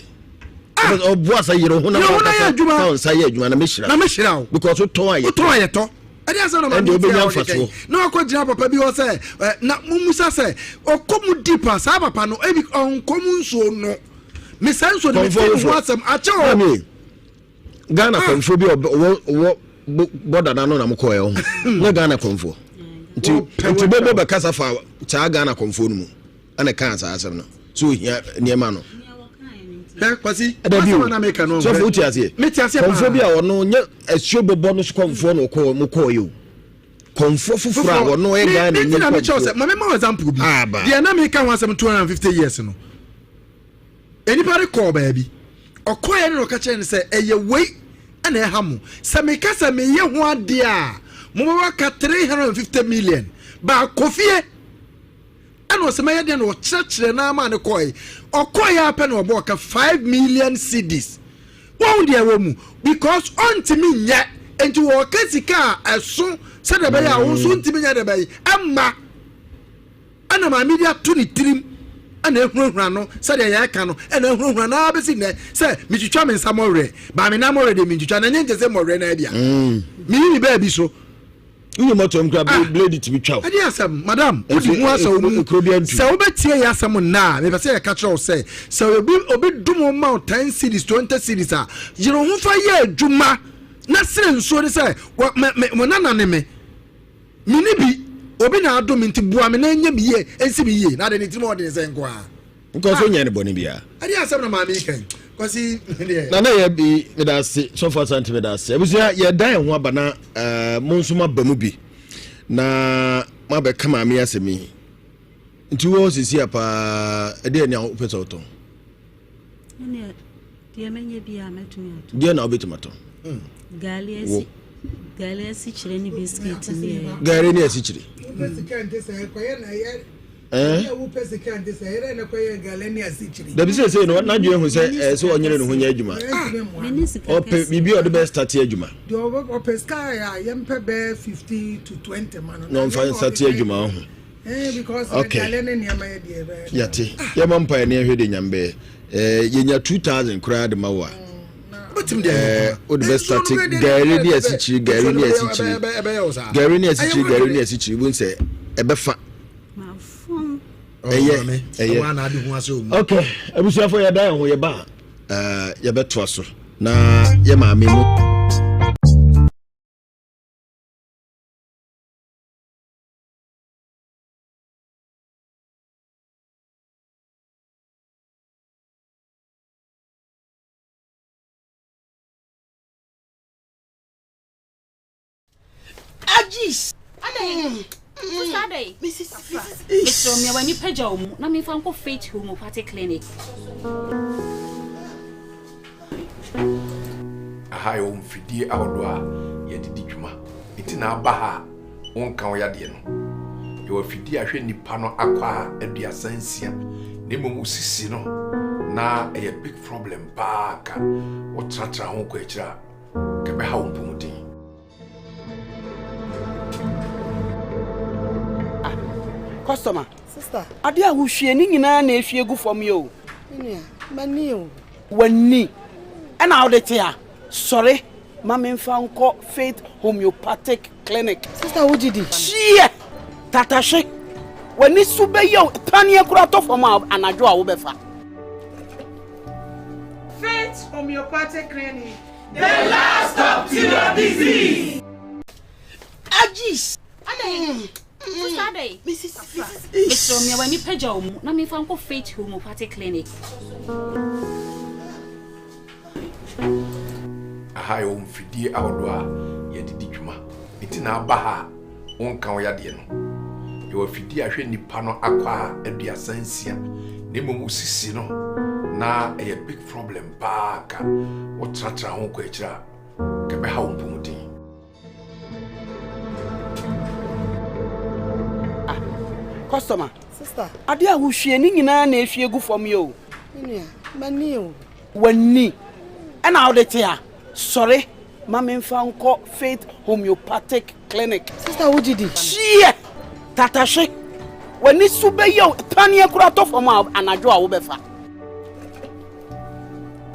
Ah! Ɔboa sɛ yere ho na yɛ adwuma. Fa nsa yɛ adwuma na mɛhyira. Na mɛhyira wo. Because wotɔn a yɛtɔ. Wotɔn a yɛtɔ. Ɛde asɛm na maame ti a ɔde kɛn na wakɔ gyina papa bi hɔ sɛ ɛ na mumusa sɛ ɔkɔ mu deep a saa papa no ebi ɔnkɔ mu nsuo no mesa nsuo no mete ne ho asɛm akyɛ o. Ghana ah. kɔnfoɔ bi ɔwɔ ɔwɔ bɔda n'ano na mo kɔɔ ɛho nyɛ Ghana kɔnfoɔ nti nti bɔbɔ bɛkasa fa saa Ghana kɔnfoɔ no mu ɛna kaa saa asɛm no sɛ ohia nneɛma no. Hwɛ Kwasi, Dabi o, asɛm a na meka no. Sɔfo wote aseɛ? Mete aseɛ paa. Kɔnfoɔ bi a ɔno nyɛ asuo bɔbɔ no so kɔnfoɔ na ɔkɔɔ mo kɔɔ yɛ o. Kɔnfoɔ foforɔ a ɔno yɛ Ghana ni kɔnfoɔ. Na mekyerɛ sɛ, ma mema wo example bi. Aba. Deɛ na meka ho asɛm 250 years no. Nnipa de kɔɔ baabi. Ɔkɔeɛ no na ɔka kyerɛ no sɛ ɛyɛ wei na ɛha mo. Sɛ meka sɛ meyɛ ho adeɛ a, mobɛwa ka 350 million. Baakɔ fie. Ɛna ɔsɛ mɛyɛ deɛ na ɔkyerɛkyerɛ no ama no kɔe. Ɔkɔe ara pɛ na ɔbɔɔ ka 5 million cedis. Wɔn deɛ ɛwɔ mu because ɔntumi nyɛ nti wɔka sika a ɛso sɛdeɛ ɛbɛyɛ a wɔn nso ntumi nyɛ deɛ ɛbɛyɛ ɛmma. Ɛna maame de ato ne tirim ɛna ehurahura no sɛdeɛ yɛka no ɛna ehurahura no ara bɛsi nnɛ sɛ metwitwa me nsa mɔwerɛ baa me nan mɔwerɛ deɛ mentwitwa na ɛnyɛ nkyɛ sɛ mɔwerɛ na ɛbia meyi ne baabi so. Woyɛ motor mu kura ah. blade tumi twa wo. Ɛde asɛm madam wodi ho asɛm mu sɛ wobɛtie yɛ asɛm nna a mepɛ sɛ yɛka kyerɛ wo sɛ sɛ obi obi dom wo ma wo 10 cedis 20 cedis a yere ho fa yɛ adwuma na srɛ nsuo ne sɛ mo nana ne me mene bi obi na adom nti boa me na ɛnyɛ me yie ɛnsi me yie na ade ne tirim ɔden sɛ nko a Nkɔ so nyɛ ne bɔne biara. Ɛde asɛm na maame yi kan. Kwasi deɛ. Nana yɛ bi meda ase sɔfo asante meda ase. Abusua yɛ dan yɛn ho aba na eh, mo nso mo aba mu bi na mo abɛka maame yi asɛm yi. Nti wɔ sisi a paa ɛdeɛ ni a wopɛ sɛ wotɔn. Ɛnneɛ deɛ mɛnya biara mɛtumi atɔ. Deɛ na wobɛtumi atɔ. Gaali asi gaali asikyire ne bisikiti ne. Gaali ne asikyire. Dabi sɛ sɛ no n'adwene hu sɛ ɛsɛ ɔnyere ne ho nyɛ adwuma. Ɔpɛ biribi a ɔde bɛ start adwuma. Ɔpɛ sika a yɛmpɛ bɛɛ 15 to 20 ma no. Na ɔmfa start adwuma ho. Okay. Yate. Yɛma mpa ɛne ɛhwɛ de nyame bɛyɛ. Eh, yɛnya 2000 koraa de ma wo a. Eh, wode bɛ start gari ne asikyiri gari ne asikyiri gari ne asikyiri gari ne asikyiri bu sɛ ɛbɛfa. Ɛyɛ ɛyɛ. Okay, abusuafo yɛda yɛn ho yɛba a yɛbɛtoa so na yɛ maame mu. Agis. Mesrɛ mea w'ani pagya wo mu na memfa nkɔ Faith Homeopathic Clinic. Aha yɛwɔ mfidie ahodoɔ a yɛde di dwuma. Nti na aba ha a wonka wo yadeɛ no. Yɛwɔ afidie a ɛhwɛ nipa no akwaa 36 na mmom wo sisi no na ɛyɛ big problem paa nka wotratra ho kɔ akyire a. Ka ɛbɛha wo mpɔmuden. Customer, Sister. Adeɛ a wohwie ne nyinaa na ehwie gu fam yi o. Me nua, m'ani o. W'ani ɛna wode te ha. Sɔre ma memfa nkɔ Faith Homeopathic Clinic. Sister wogye di? Hyeɛ! Tatahwe, w'ani so bɛyɛ wo paneɛ koraa tɔ fam a anadwo a wobɛfa. Faith Homeopathic Clinic. The last stop to your disease. Agis. Adɛn? Sister adɛn? Mesrɛ wo mia w'ani pagya wo mu na memfa nkɔ Faith Homeopathic Clinic. Aha yɛwɔ mfidie ahodoɔ a yɛde di dwuma. Nti na aba ha a wonka wo yadeɛ no. Yɛwɔ afidie a hwɛ nipa no akwaa 36 na mmom wo sisi no na ɛyɛ big problem paa nka wotratra ho kɔ akyiri a nka ɛbɛha wo mpɔmuden. Ah, customer. Sister. Adeɛ a wohwie ne nyinaa na ehwie gu fam yi o. Me nua, m'ani o. W'ani ɛna wode te ha. Sɔre ma memfa nkɔ Faith Homeopathic Clinic. Sister wogye di? Hyeɛ! Tatahwe, w'ani so bɛyɛ wo paneɛ koraa tɔ fam a anadwo a wobɛfa.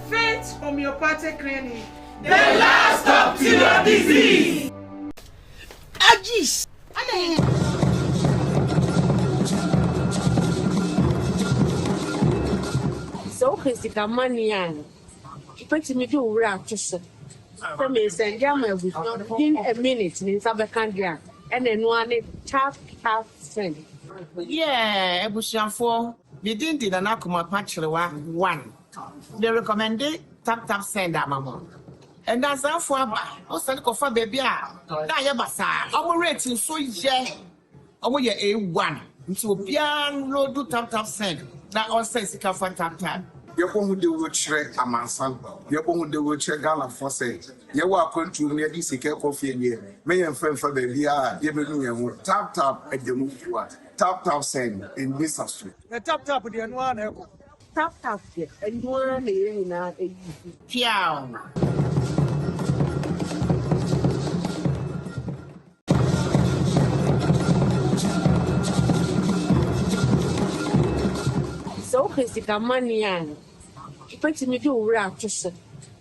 Faith Homeopathic Clinic. The last stop to your disease. Agis. Sɛ wopɛ sika money a, wobɛtumi de wo werɛ ato so sɛ meresɛnde ama abusua within a minute ne nsa bɛka deɛ a, ɛna ɛno ara ne tap tap send. Yeah abusuafoɔ, me din de Nana Kumapa Kyerewa one. Me recommende tap tap send ama mo. Ndansafoɔ aba, wo sane kɔfa baabi a na ayɛ basaa. Ɔmo rate nso yɛ, ɔmo yɛ A1 nti obiara nloadu tap tap send na ɔnsɛn sika fa tap tap. Yɛbɔ ho dawuro kyerɛ amansan, yɛbɔ ho dawuro kyerɛ Ghanafoɔ sɛ yɛwɔ akwantuo mu na yɛde sika rekɔ fie deɛ, mɛ yɛmfa mfa baabiara a yɛbɛnu yɛn ho. Tap tap ɛda mu fua, tap tap send, ɛnni saso. Na tap tap deɛ ɛno ara na ɛkɔ. Tap tap deɛ ɛno ara na yɛn nyinaa ɛyi. Piaw! Sɛ wopɛ sika money a, wobɛtumi de wo werɛ ato so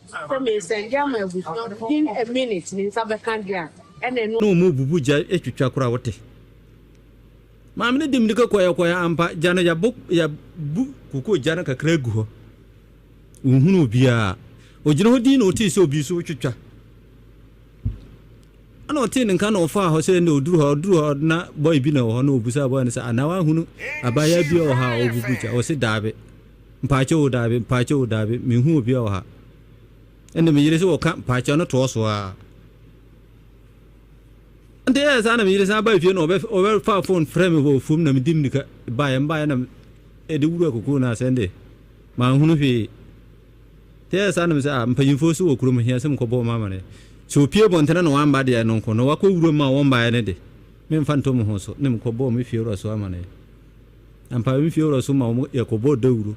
sɛ meresɛnde ama abusua within a minute ne nsa bɛka deɛ a, ɛna ɛno. Na wɔn rebubu gya twitwa koraa wote. Maame no de mmirika kɔeɛ kɔeɛ ampa gya no yɛabo yɛabu kokoo gya no kakra agu hɔ. Ɔnhunu obiara. Ɔgyina hɔ dinn na ɔtee sɛ obi nso retwitwa. Ɛna ɔtee ne nka na ɔfaa hɔ sɛ ɛnna ɔduru hɔ ɔduru hɔ na bɔe bi na wɔ hɔ na ɔbusaa bɔe no sɛ anaa wahunu abaayewa bi wɔ ha a ɔbubu gya. Ɔse daabi. Mpaakyɛ o daabi mpaakyɛ o daabi menhu obiara wɔ ha. Ɛnna me yere sɛ ɔka mpaakyɛ no toɔ so ara. Nti ɛyɛ saa na me yere san baa fie na ɔbɛfaa fon frɛ me wɔ fam na medi mmirika baeɛ mbaeɛ na ɛde wura kokoo no ase ɛnde manhunu hwee. Nti ɛyɛ saa na me sɛ ah mpanyinfoɔ so wɔ kurom hia sɛ mekɔbɔ wɔn amaneɛ. Sɛ opie bɔntene na wamba deɛ ɛno nko na wakɔ wuram a wɔmbaeɛ no de memfa nto me ho so na mekɔbɔɔ me fiewura so amaneɛ. Ampa me fiewura so ma wɔn yɛkɔbɔɔ dawuro.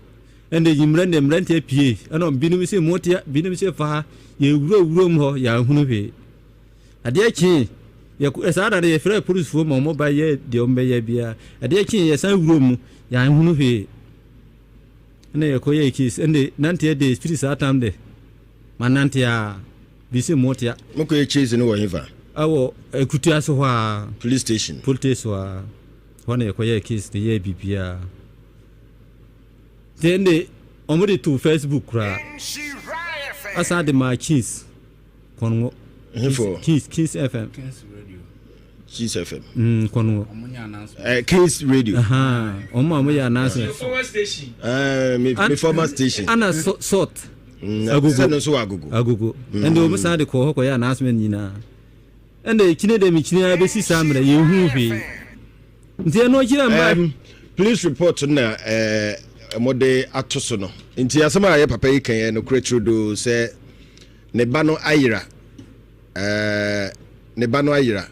Ɛnde enyimmerɛ deɛ mmeranteɛ pie ɛna binom sɛ motia binom sɛ fa ha yɛwura wuram hɔ yɛanhunu hwee. Adeɛ kyee, yɛkɔ, saa da no yɛfrɛɛ polisifoɔ ma wɔn ba yɛɛ deɛ wɔn bɛyɛ biara. Adeɛ kyee yɛsan wura mu, yɛanhunu hwee. Ɛna yɛkɔ yɛɛ case, ɛnde nanteɛ de firi saa tam de, manante a, bi sɛ motia. Mokɔ yɛ case no wɔ hefa? Ɛwɔ Akutu ase hɔ a. Police station. Police station hɔ a, hɔ na yɛkɔ yɛɛ case no yɛɛ biribiara. Nti ɛnde wɔn de too Facebook koraa, asan de maa Chins. Kɔngo. Hefo. Kings Kings FM. Kings Radio. Kings FM. Kɔngo. Eh, Kings Radio. Wɔn a wɔyɛ announcement. Your former station. Eh, me, me former station. Ana so, salt. Agogo. Sɛ no nso wɔ agogo. Agogo. Ɛnde wɔn san de kɔɔ hɔ kɔyɛ announcement nyinaa. Ɛnde ekyine de mekyine ara bɛsi saa mmerɛ yɛn hu hwee. Nti ɛno akyiri a mba. Police report na eh, wɔde ato so no. Nti asɛm a yɛ papa yi kan yɛ nokorɛ turodoo sɛ Ne ba no ayera eh, ne ba no ayera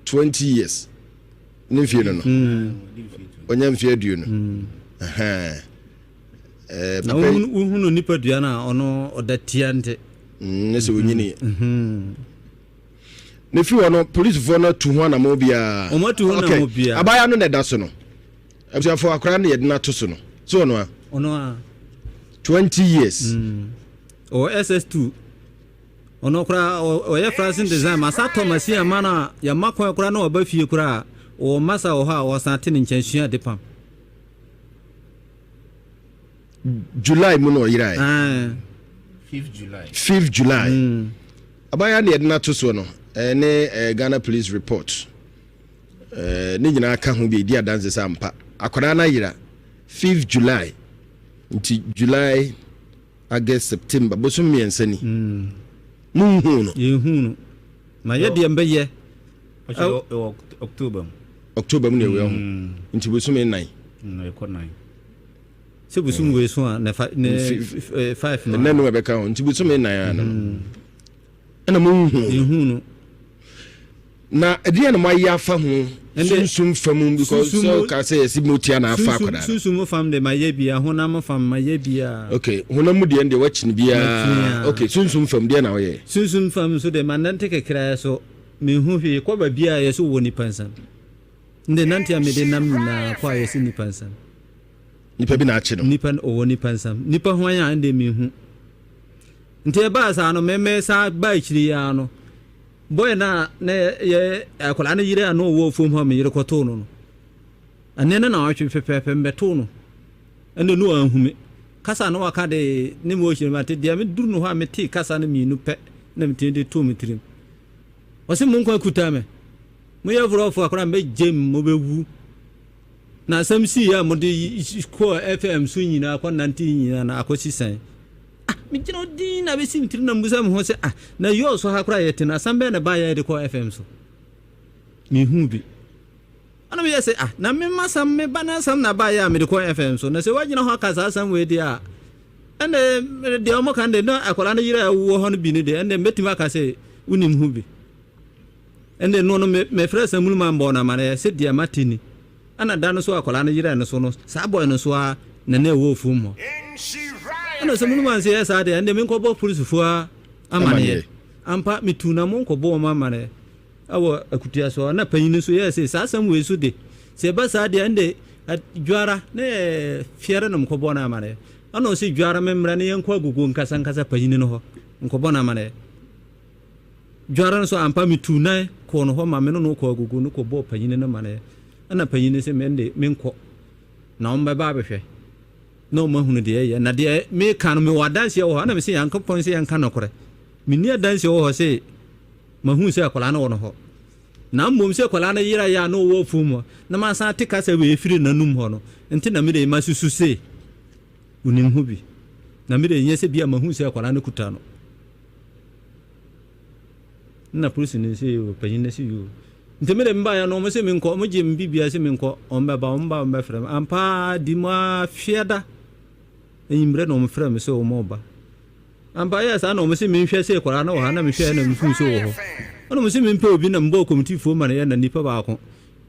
20 years ne mfie no no ɔnya mfie 20. Na wohunu nipadua no a ɔno ɔda tia nte. Ne sɛ ɔnyiniiɛ. Ne firi hɔ no polisifoɔ no atu ho anamɔ biara. Wɔn atu ho anamɔ biara. Abaayewa no na ɛda so no. Abusuafoɔ akwadaa no yɛde no ato so no. So ɔno a? Ɔno a. 20 years. Ɔwɔ SS2. Ɔno koraa ɔyɛ fashion design. Masa tɔ machine ama no a yɛma kwan koraa na ɔba fie koraa ɔwɔ masa wɔ hɔ a ɔsan te ne nkyɛn sua ade pam. July mu na ɔyerae. Fifth July. Fifth July. Mm. Abaayewa na yɛde no ato soɔ no ɛne eh, Ghana Police report eh, ne nyinaa ka ho bi ɛdi adanse sɛ ampa akwadaa no ayera fifth July nti July August September bosom mmiɛnsa ni mm. monhuu no yɛnhuu no na yɛ deɛ mbɛyɛ ɛwɔ October mu October mu na ɛwɔ ho mm. nti bosome nnan ɛkɔ nan sɛ bosom wei so a na fa ne five no ɛnna no ɛbɛka ho nti bosome nnan ano no ɛna mo nhu nhu no na ɛdeɛ na mo ayɛ afa ho sunsum fam because sɛ ɔka sɛ yɛsi mo tia na afa akwadaa no sunsum fam de ma yɛ bia honam fam ma yɛ bia okay honam mu deɛ deɛ wakyini bia okay sunsum fam deɛ na ɔyɛ sunsum fam nso de ma nante kakra so mehu hwee kɔ baabi a yɛso wɔ nipa nsam Ndɛ nante a mede nam nyinaa kɔ a yɛse nipa nsam. Nipa bi na akye no. Nipa no ɔwɔ nipa nsam. Nipa hwan a ɛnde menhu. Nti ɛbaa saa no mɛmɛ saa baa akyiri yi ara no boy no a na yɛ akwadaa no yere a na ɔwɔ fam hɔ a me yere kɔtoo no no ɛnɛ no na ɔtwe pɛpɛɛpɛ mbɛtoo no ɛnde no anhu me kasa no waka de ne mu ɔhyɛ mate deɛ meduru no hɔ a metee kasa no mmienu pɛ na metumi de too me tirim ɔse mo nkwa kuta me Moyɛ vorɔfo a koraa mɛgyam mobɛwu. Na asɛm sii a mode kɔɔ FM so nyinaa kɔ nante nyinaa na akɔsi sɛn? Ah, megyina hɔ din na bɛsi me tirim na mbusa me ho sɛ ah, na yɔɔ so ha koraa yɛte no asɛm bɛn na ɛbaeɛ a yɛde kɔɔ FM so? Mehu bi. Ɛna meyɛ sɛ ah, na me masɛm me ba no asɛm na baeɛ a mede kɔɔ FM so na sɛ woagyina hɔ aka saa asɛm wei deɛ a ɛnna deɛ wɔka no deɛ na akwadaa no yerɛ a ɛwɔ hɔ no bi no deɛ ɛnna mɛtumi aka sɛ wonim ho bi. Ɛnde no no me mefrɛɛ Samulu ma mebɔɔ no amaneɛ sɛ deɛ mate ni. Ɛna da no so akwadaa no yerɛɛ no so no, saa bɔe no so ara na na ɛwɔ afuom hɔ. Ɛna Samulu man sɛ yɛ saa deɛ, ɛnde menkɔbɔ polisifoɔ amaneɛ. Ampa, metuu na monkɔbɔ wɔn amaneɛ ɛwɔ akutua so. Ɛna panyin no nso yɛɛ sɛ saa asɛm wei so de, sɛ ɛba saa deɛ ɛnde dwara ne fiɛre no mkɔbɔ no amaneɛ. Ɛna ɔsɛ dwara memmra ne yɛnkɔ agogo nkasa nkasa panyin no hɔ nkɔbɔ no amaneɛ. Dware no so ampa metuu nan kɔɔ no hɔ ma me ne no kɔɔ agogo no kɔbɔɔ panyini no amaneɛ. Ɛna panyini no se me de menkɔ na wɔbɛba abɛhwɛ na wɔahunu deɛ ɛyɛ. Na deɛ meka no mewɔ adanseɛ wɔ hɔ. Ɛna mese Nyankopɔn se yɛnka nokorɛ. Menni adanseɛ wɔ hɔ se mahunu sɛ akwadaa no wɔ no hɔ. Na mmom sɛ akwadaa no yeraeɛ a na ɔwɔ afuom hɔ na masan ate kasa wei afiri n'anom hɔ no nti na mede masusu se onim ho bi. Na mede nyɛ sɛ bi a mahunu sɛ akwadaa no kuta no. Nna polisini no se yoo, panyin no se yoo. Nti me de mebaeɛ no, wɔn se menkɔ, wɔn gye me biribiara se menkɔ, wɔn bɛba, wɔn ba wɔn bɛfrɛ me. Ampa ara di mu ara fiada anwummerɛ na wɔn frɛ me sɛ wɔn reba. Ampa yɛ saa na wɔn se menhwɛ sɛ akwadaa no wɔ ha na mehwɛɛ na mehuu sɛ wɔ hɔ. Ɛna wɔn se mempɛ obi na mebɔɔ kɔmitifoɔ ma no yɛ na nipa baako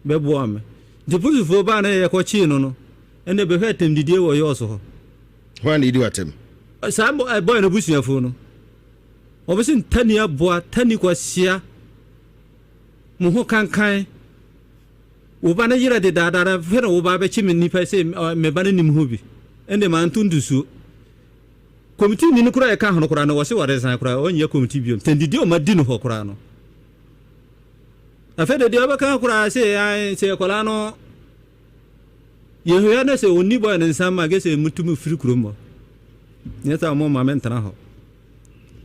bɛboa me. Nti polisifoɔ baa na yɛkɔkyee no no, ɛna bɛhwɛ atɛmdidie wɔ yɔɔso hɔ. Hwan na edi w'atɛm? Saa bɔyɛ no abusuafoɔ no. Wɔn se ntani aboa, tani kwasia, mo ho kankan. Wo ba no yerɛ dedaada na afei na wo ba abɛkye me nipa sɛ me ba no nim ho bi. Ɛnde manto ntosuo. Komiti ni no koraa ɛka ho no koraa no wɔse wɔresan koraa ɔnyɛ komiti biom. Tɛndidi a wɔadi no hɔ koraa no. Afei de deɛ ɔbɛka koraa sɛ sɛ akwadaa no Yɛhwɛ na sɛ ɔnni bɔyɛ no nsa ma gye sɛ mutumi firi kurom hɔ. Nyɛ sɛ ɔmo ma mentena hɔ.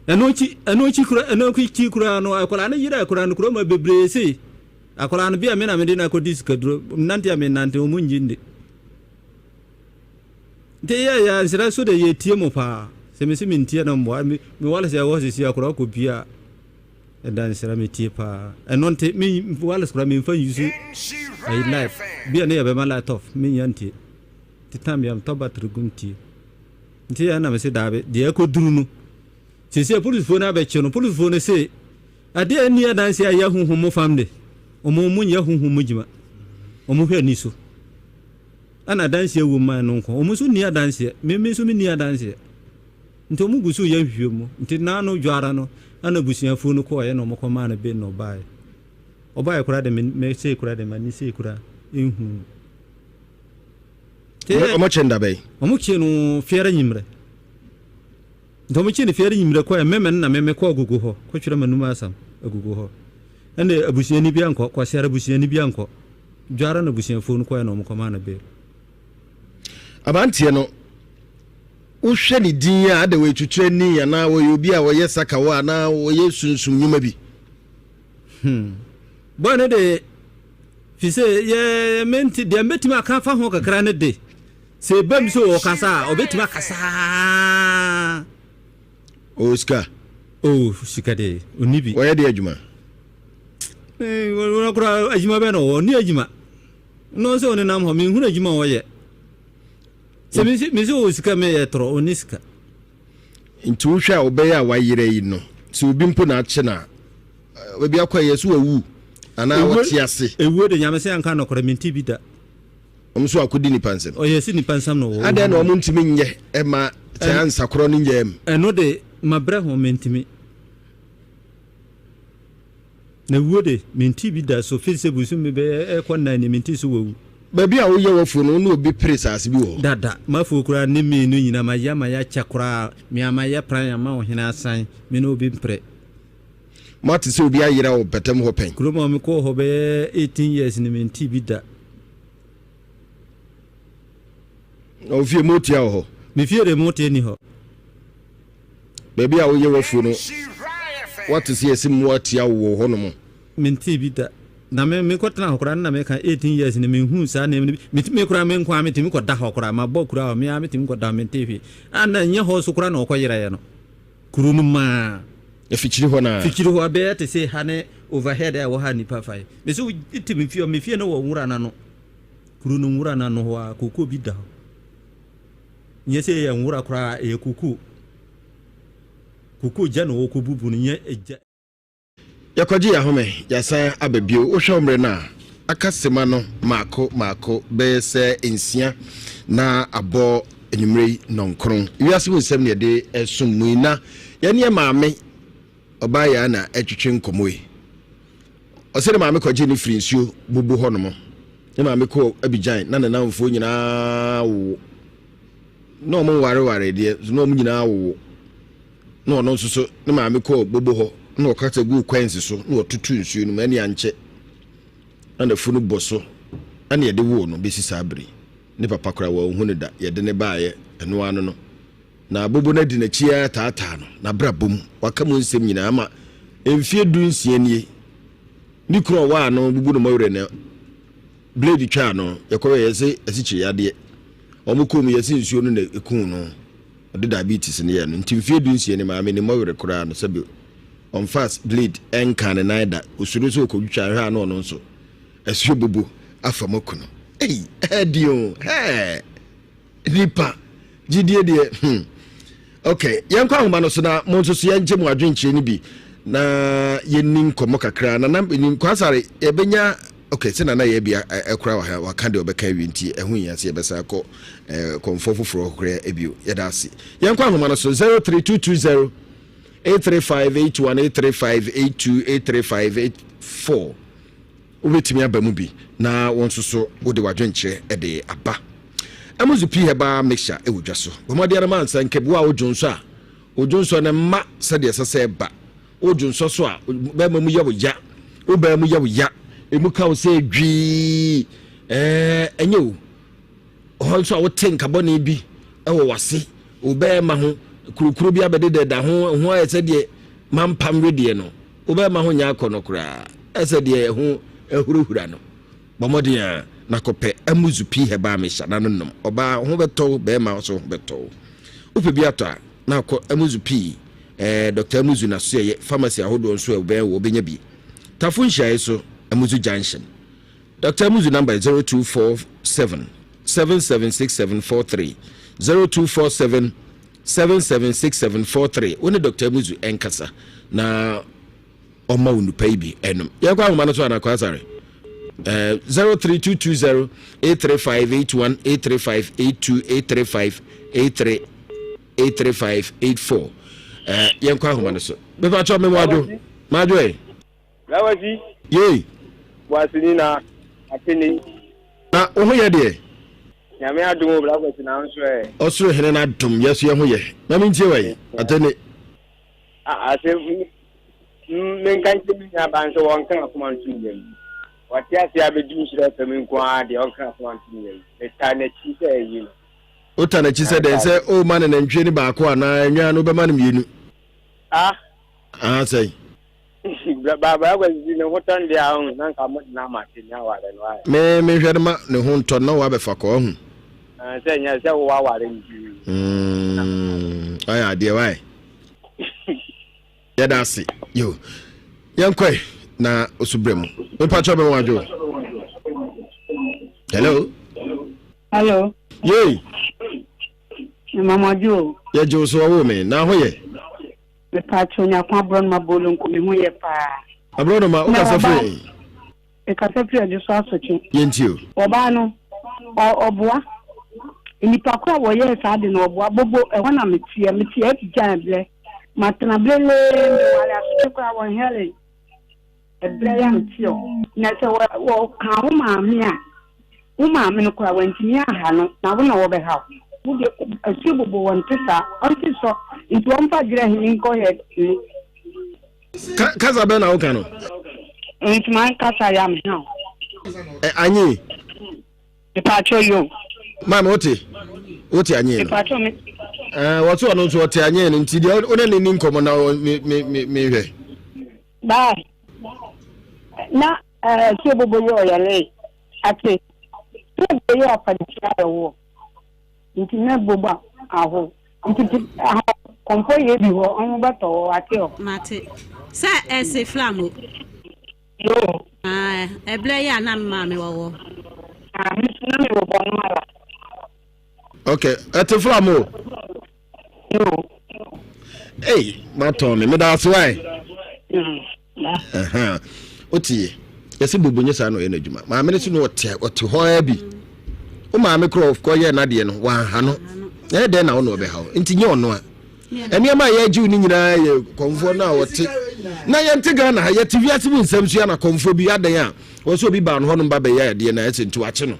Ɛno akyi ɛno akyi kura ɛno akyi koraa no akwadaa no yere akwadaa no kurom bebree sei. Akwadaa no bi a me na mede no akɔdi sikaduro nante a menante ɔmo ngye ndi. Nti yɛ yɛ nsrɛ so de yɛtie mo paa. Sɛ mesi mentie no mmoa me wale sɛ ɛwɔ sisi akwadaa kɔ bi a Ɛda nsra me tie paa. Ɛno nti me wireless koraa me nfa use ayi light bi a ne yɛ bɛma light off me nya ntie. Nti time bia me tɔ battery gum tie. Nti yɛ na me se daabi deɛ ɛkɔ duru no. Sisi apolisifoɔ no abɛkye no polisifoɔ no se adeɛ a ɛnni adanse a ɛyɛ huhum mo fam de wɔn mo nyɛ huhum mo dwuma. Wɔn hwɛ ani so. Ɛna adanseɛ wɔ mu ma ɛno nko. Wɔn nso nni adanseɛ. Me me nso me nni adanseɛ. Nti ɔmo gu so yɛ nhwehwɛmu. Nti naano dwoara no ɛna abusuafoɔ no kɔɔeɛ na ɔmo kɔ maa no bail na ɔbaeɛ. Ɔbaeɛ koraa de me me sei koraa de m'ani sei koraa nhuu no. Ɔmo kye no da bɛn? Ɔmo kye no fiara nyimmerɛ. Nti ɔmo kye no fiara nyimmerɛ kɔɛ mɛmɛ no na me mekɔ agogo hɔ kɔtwerɛ m'anum asɛm agogo hɔ. Ɛna abusuani bi ankɔ, Kwasiara abusuani bi ankɔ. Dwoara na abusuafoɔ no kɔɛ na ɔmo kɔ maa no bail. Abanteɛ no Wohwɛ ne din a, adɛn ɔyɛ tuturani anaa ɔyɛ obi a ɔyɛ sakawa anaa ɔyɛ sunsum nnwuma bi? Hmm. Bɔɔ ne de, fi sɛ yɛ mente deɛ mbɛtumi aka afa ho kakra ne de, sɛ ɛbam sɛ ɔkasa a, ɔbɛtumi akasa. Ɔwɔ sika? Oh, sika de, ɔnni bi. Ɔyɛ de adwuma? Wɔn koraa adwuma bɛn na ɔwɔ? Ɔnni adwuma. Ɔno sɛ ɔnenam hɔ, menhunu adwuma a ɔyɛ. Sɛ mese mese ɔwɔ sika me yɛ torɔ ɔnni sika. Nti wohwɛ a ɔbɛyɛ a wayera yi no sɛ obi mpo na akye no a baabi akɔ yɛ so wawu anaa ɔte ase. Ewuo de nyame sɛ anka nɔkorɛ mente bi da. Wɔn nso akɔdi nipa nsam. Ɔyɛ si nipa nsam na ɔwɔ. Adɛn na wɔn ntumi nyɛ ɛma saa nsakorɔ no nyɛɛ mu. Ɛno de mabrɛ ho mentumi. Na wuo de, mentee bi da, so firi sɛ bosome bɛyɛ rekɔ nnan ni, mentee sɛ wawu. Baabi a woyɛ w'afuo no, wo ne obi pere saase bi wɔ hɔ? Dada, m'afuo koraa ne mmienu nyinaa, mayɛ ama yɛakyɛ koraa, me ara mayɛ pran ama ɔhene asan, me ne obi mpere. Moate sɛ obi ayera wɔ mpɔtam hɔ pɛn? Kurom a mekɔɔ hɔ bɛyɛ 18 years ni, mentee bi da. Na wo fie, motia wɔ hɔ? Me fie de, motia nni hɔ. Baabi a woyɛ w'afuo no, woate sɛ yɛse mmoa tia wo wɔ hɔnom? Mentee bi da. Na me mekɔtena hɔ koraa no na meka 18 years no menhuu saa nneɛma no bi. Metumi koraa me nko ara metumi kɔda hɔ koraa. Mabɔ kura hɔ me ara metumi kɔda hɔ mentee hwee. A na ɛnyɛ hɔ nso koraa na wɔkɔyeraeɛ no. Kuro no mu ara. Afikyiri hɔ no ara? Fikyiri hɔ bɛyɛ te sɛ ha ne overhead a ɛwɔ ha a nnipa fa yi. Mese wote me fie hɔ, me fie no wɔ nwura no ano. Kuro no nwura no ano hɔ ara, kookoo bi da hɔ. Nyɛ sɛ ɛyɛ nwura koraa, ɛyɛ kokoo. Kokoo gya na wɔkɔbubu no, nyɛ gya. Yɛkɔgye yɛn ahome, yɛasan aba bio. Wohwɛ wo mmerɛ no a, aka sima no mmaako mmaako bɛyɛ sɛ nsia na abɔ anwummerɛ yi nnɔnkron. Wiase mu nsɛm na yɛde resom mu yi, na yɛne yɛn maame ɔbaa yaa na ɛtwetwe nkɔmmɔ yi. Ɔsɛ ne maame kɔgye ne firi nsuo bobo hɔ nom. Ne maame kɔɔ Abidjan na ne namfoɔ nyinaa wowo. Na wɔn nwareware deɛ na wɔn nyinaa wowo. Na ɔno nso so ne maame kɔɔ bobo hɔ na ɔkata guu kwansi so na ɔtutu nsuo no mu ɛne ankyɛ na n'afunu bɔ so ɛne yɛde woo no bɛsi saa bere. Ne papa koraa wɔnhu no da yɛde ne baeɛ ɛno ano no. Na abobo no adi n'akyi ara taataa no, n'abrabɔ mu. Waka mu nsɛm nyinaa ama mfeɛ 16 nie. Ne kunu a ɔwaa no bubu no mɔwerɛ no, blade twaa no, yɛkɔhwɛ yɛse asikyire yadeɛ. Wɔn kɔɔ mu yɛse nsuo no na ɛkuu no, ɔde diabetes no yɛɛ no. Nti mfeɛ 16 nie maame ne mɔwerɛ koraa no sɛbe ɔmfa blade ɛnkaa ne nan da. Ɔsuro sɛ ɔkɔtwitwa ahwɛ a na ɔno nso asuo bobo afa mu aku no. Ei, ɛɛden o, hɛɛ. Nipa gyidie deɛ hmm. Ok, yɛnkɔ ahoma no so na mo nso so yɛngye mo adwenkyerɛ no bi na yɛnni nkɔmmɔ kakra. Nana nim Kwasare yɛbɛnya ok sɛ nana yɛ bi ɛkora wɔ ha waka deɛ ɔbɛka awie nti ɛho hia sɛ yɛbɛsan akɔ kɔmfoɔ foforɔ koraa ebio. Yɛda ase. Yɛnkɔ ahoma no so 03220 835 81 835 82 835 84. Wobɛtumi aba mu bi na wo nso so wode w'adwenkyerɛ de aba. Amuzu pii herbal mixture wɔ dwa so. Bɔ mmɔden ara ma ansa nkabuo a wodwonsɔ a, wo dwonsɔ no mma sɛdeɛ ɛsɛ sɛ ɛba. Wodwonsɔ so a, bɛrima mu yɛ wo ya, wo baa mu yɛ wo ya, emu ka wo sɛ dwii, ɛɛ ɛnyɛ o. Hɔ nso a wote nka bɔne bi wɔ w'ase, wo bɛrima ho, kurokuro bi abɛdedɛda ho, ho ayɛ sɛ deɛ mampam wedeɛ no. Wo bɛrima ho nyɛ akɔnnɔ koraa sɛ deɛ ɛho ahurahura no. Bɔ mmɔden ara na kɔpɛ Amuzu Pii Herbal Mixture na no nom. Ɔbaa, wo ho bɛtɔ wo, barima nso ho bɛtɔ wo. Wopɛ bi atɔ a, na kɔ Amuzu Pii, eh, Dɔkta Amuzu n'asoɛeɛ, pharmacy ahodoɔ nso a ɛbɛn wo, wobɛnya bi. Tafo nhyiaeɛ so, Amuzu Junction. Dɔkta Amuzu number yɛ 0247 776743, 0247 776743. Wo ne Dɔkta Amuzu nkasa na ɔma wo nnupa yi bi ɛnom. Yɛnkɔ ahoma no so anaa Kwasare? 03220 835 81 835 82 835 83. 835 84. Eh, yɛnkɔ ahoma no so. Mepakyɛ me wadwo. Madwo ɛ. Lawasi. Yei. Boaseni na atene. Na wo ho yɛ deɛ? Nyame adom o Bra Kwasi na nso ɛ. Ɔsoro hene no adom yɛ so yɛ ho yɛ. Ma me ntie wɔ yi. Atene. Ase menka nkyerɛ me nua baa sɛ wɔnka akoma nto ne yam. Wɔte ase abɛdi nhyira fam nko ara deɛ ɔnka akoma nto ne yam. Metaa n'akyi sɛ ayi no. Wota n'akyi sɛ dɛn sɛ ɔrema no nantwie no baako anaa nnwan no wobɛma no mmienu? Ah. Ah sɛn? Baba akwasi ne ho tɔn deɛ ahun na nka mo de na ama te nya aware no ayɛ. Me mehwɛ no ma ne ho ntɔ na wabɛfa kɔ ɔhu. Ah, sɛ nyɛ sɛ wo aware nti. Ayɛ adeɛ wae. Yɛda ase. Yo. Yɛnkɔe na osu brɛ mu. Mepa kyɛw bɛn wadwo. Hello. Hello. Yei. Mama dwo. Yɛgye wo so ɔwo me na ho yɛ. Mepatwo nyako aborɔnoma bolonko me ho yɛ paa. Aborɔnoma wokasa firi? Mekasa firi adwo so asotwe. Yɛntie o. Ɔbaa no ɔboa nnipa ko a wɔyɛɛ saa de no ɔboa bobo ɛhɔ na meteɛ meteɛ afi gyan ɛblɛ matena blelee meware asotwe koraa wɔn hɛlen ɛbrɛ yɛ meteɛ na sɛ wɔka wo maame a Wo maame no koraa wantumi anha no na wo na wɔbɛha wo. Wo deɛ asuo bobo wɔn te saa ɔnte sɔ nti wɔmfa dwerɛ he nkɔ hɛ ne. Ka kasa bɛn na woka no? Ntoma nkasa ya me ha o. Ɛ anyi. Mepatwɔ yo. Maame wote wote anyi no. Mepatwɔ me. Ɛɛ wɔte ɔno nso ɔte anyi no nti deɛ wo ne ne ni nkɔmɔ na me me me mehwɛ. Bye. Na ɛɛ asuo bobo yɛ ɔyare. Ate, sɛ ɛbɛyɛ ɔpɛdekyerɛ a ɛwoɔ, nti mɛ boba aho, nti ti aho kɔmpɔ yɛ bi hɔ, ɔho bɛtɔ hɔ, ate ɔ. Mate. Sɛ ɛse flam o. Yoo. Ah, ɛblɛ yi a na me maame wɔ hɔ. Ah, me nso na me wɔ bɔ no ara. Okay, ɛte flam o. Yoo. Ei, matɔn me, meda ase wae. Mm. Wotie, yɛsɛ bobo nyɛ saa na ɔyɛ n'adwuma. Maame no so no ɔte ɔte hɔ ara bi. Wo maame korɔ kɔyɛ n'adeɛ no, wanha no. Ɛyɛ dɛn na wo na ɔbɛha wo? Nti nyɛ ɔno a. Nneɛma a yɛgye no nyinaa yɛ kɔmfoɔ no a ɔte. Na yɛnte Ghana ha, yɛte wiase mu nsɛm so yɛ na kɔmfoɔ bi adɛn a wɔ sɛ obi baa no hɔnom ba bɛyɛ adeɛ na ɛsɛ nti wakye no.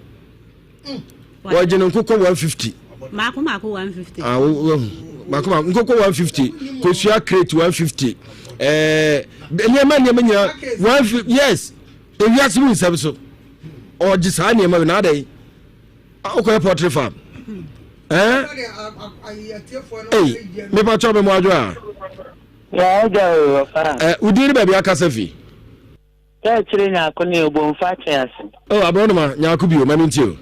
Wɔgye no nkokɔ 150. Mako mako 150. Ah, wo mako mako nkokɔ 150. Kosua crate 150. Eh, nneɛma nneɛma nyinaa 150. Yes. Ewiase mu nsɛm so. Ɔgye saa nneɛma bi na adɛn? Wokɔyɛ poultry farm. Eh? Ei, mepa kyɛw me mo adwo a. Ya agya o, ɔfa. Eh, wodin ne baabi akasa fi? Sɛ akyire Nyarko ne Obomfa twe ase. Oh aborɔnoma Nyarko bio ma mentie o.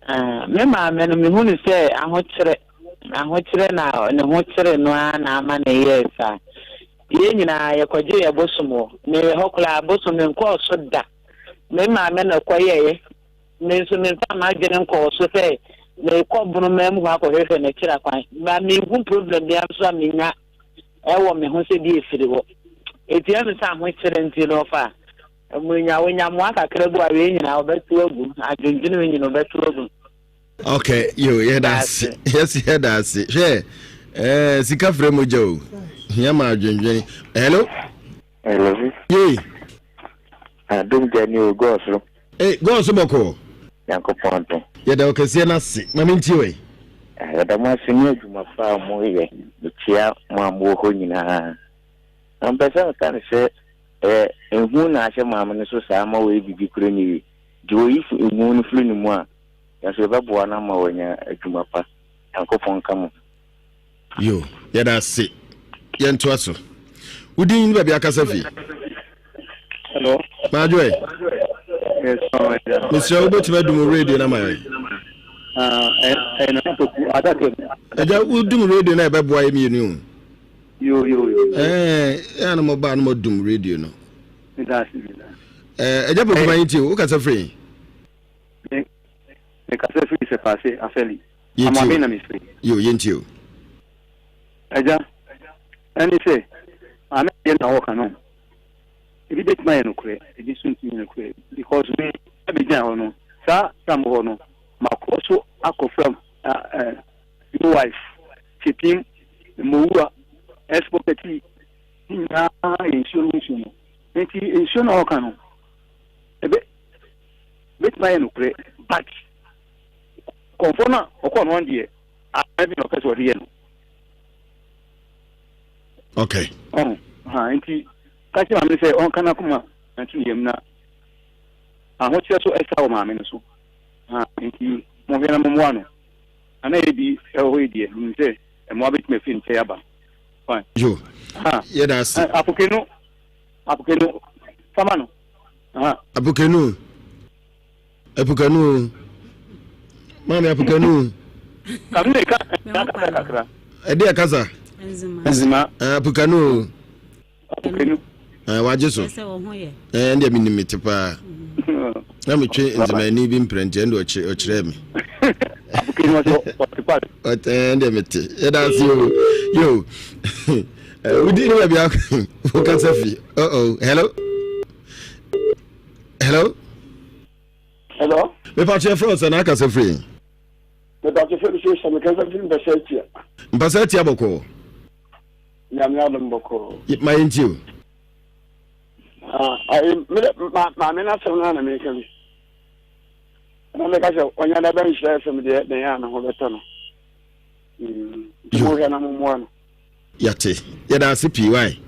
Ah, me maame no mehu no sɛ ahokyerɛ, ahokyerɛ na ne ho kyere no ara na ama no yɛɛ saa. Yɛn nyinaa yɛkɔgye yɛ bosom wɔ, meyɛ hɔ koraa bosom menkɔɔ so da. Me maame na ɔkɔyɛeɛ, me nso memfaa m'adwene nkɔɔ so sɛ merekɔ Bonomaa mu hɔ akɔhwehwɛ n'akyira kwan. Ma menhu problem biara nso a menya. ɛwɔ me ho sɛ bi efiri hɔ. Etia me sɛ ahokyerɛ nti no ɔfa mmunya wonya mmoa kakra bu a wei nyinaa ɔbɛto agu adwendwene wei nyinaa ɔbɛto agu. Okay, yo, yɛda ase. Yɛsi yɛda ase. Hwɛ, eh, sika frɛ mogya o. Hia ma adwendwene. Hello? Hello. Yei. Adom gya ni o, gɔɔ so. Ee, gɔɔ so bɔkɔɔ. Nyankopɔn adom. Yɛda ɔkɛseɛ no ase. Ma mentie wei. Yɛda mo ase ne adwuma pa a moyɛ. Mekyia mo a mowɔ hɔ nyinaa. Na mepɛ sɛ meka no sɛ, ɛyɛ ehu na ahyɛ maame no so saa ma ɔyɛ biribi koro nyɛ yie. Nti wɔyi ehu no firi ne mu a, yɛn nso yɛbɛboa no ama wanya adwuma pa. Nyankopɔn nka mo ho. Yo, yɛda ase. Yɛntoa so. Wo din ne baabi akasa fi? Hello. Maadwo ɛ? Yes, mama. Mesrɛ wobɛtumi adum radio no ama yɛn? Ah, ɛyɛ Nana Poku, adaka mu. Agya, wodum radio no a ɛbɛboa yɛ mmienu o. Yo, yo, yo. Ɛɛ, ɛyɛ na mɔbaa no mɔdum radio no. Meda ase, meda ase. Ɛɛ, Agya Poku ma yɛntie o, wokasa firi? Me kasa firi Sɛpaase, Afɛli. Amoaben na mefiri. Yo, yɛntie o. Agya, ɛne sɛ, maame deɛ na ɔɔka no, ebi bɛtumi ayɛ nokorɛ, ebi nso ntumi nyɛ nokorɛ because me abɛgyina hɔ no, saa tam hɔ no, makɔ so akɔfra new wife tip. Kyipim, Mowua, Ɛspo Kati, ne nyinaa yɛ nsuo no ho nsuo no. Nti nsuo no a ɔka no, ɛbɛ bɛtumi ayɛ nokorɛ but kɔmfoɔ no a ɔkɔɔ no deɛ aban bi na ɔpɛ sɛ ɔde yɛ no. Okay. Ɔho, ha nti ka kyerɛ maame no sɛ ɔnka n'akoma nto ne yam na ahokyerɛ so ɛsa wɔ maame no so. Ha nti monhwɛ na mommoa no. Ana yɛ bi ɛwɔ hɔ yi deɛ menim sɛ mmoa bɛtumi afiri nkyɛn aba. Fine. Yo. Ha. Yɛda ase. Apokenu, apokenu, fama no. Aha. Apokenu. Apokenu. Maame apokenu. Kame ka kasa kakra. Ɛde ɛkasa. Nzima. Apokenu. Apokenu. Wagye so. Ɛn deɛ menim mete paa. Na metwe nzimani bi mprɛnti ɛn deɛ ɔkyerɛ me. Apokenu ɔsɛ ɔte pa. Ɛn deɛ mete. Yɛda ase o. Yo. Wodi ne baabi a wokasa fi. Oh oh. Hello. Hello. Hello. Mepa kyɛ frɛ sɛ na akasa firi. Mepa kyɛ frɛ sɛ sɛ mekasa firi mpasa atia. Mpasa atia bɔkɔɔ. Nyame adom bɔkɔɔ. Ma yɛntie o. Ah, ayi mede ma maame no asɛm no na meka bi. Na meka sɛ ɔnya da bɛnhyerɛ fam deɛ dɛn a ne ho bɛtɔ no. Nti mohwɛ na mommoa no. Yɛte. Yɛda ase pii wae.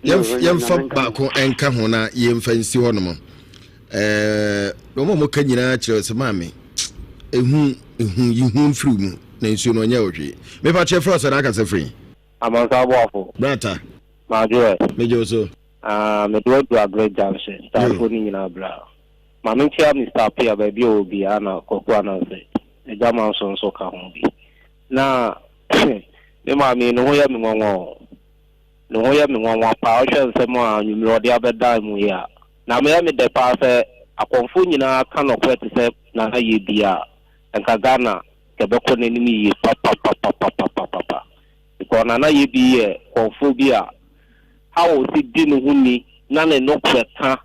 Yɛmfa baako nka ho na yɛmfa nsi hɔ nom. Ɛɛ, wɔn a wɔka nyinaa kyerɛ sɛ maame, ehu ehu yi hu mfiri mu na nsuo no ɔnyɛ ɔhwee. Mepa kyerɛ frɛ sɛ na akasa firi. Amansa aboafo. Brata. Madwo ɛ. Megye wo so. Ah, mede wo adu Aggrey Junction. Starfoɔ no nyinaa bra. Ma menkyia Mister Appiah baabi a ɔwɔ biara na Kwaku Ananse, Agya Manso nso ka ho bi. Na me maame yi ne ho yɛ me nwanwa o. Ne ho yɛ me nwanwa paa. Wohwɛ nsɛm a anwummere ɔde abɛdan mu yi a, na meyɛ me dɛ paa sɛ akɔmfoɔ nyinaa ka nɔkorɛ te sɛ Nana Yɛ bi a, nka Ghana kɛbɛkɔ n'anim yie papapapapapapapa. Because Nana Yɛ bi yɛ kɔmfoɔ bi a, how ɔsi di ne ho ni na ne nokorɛ ka,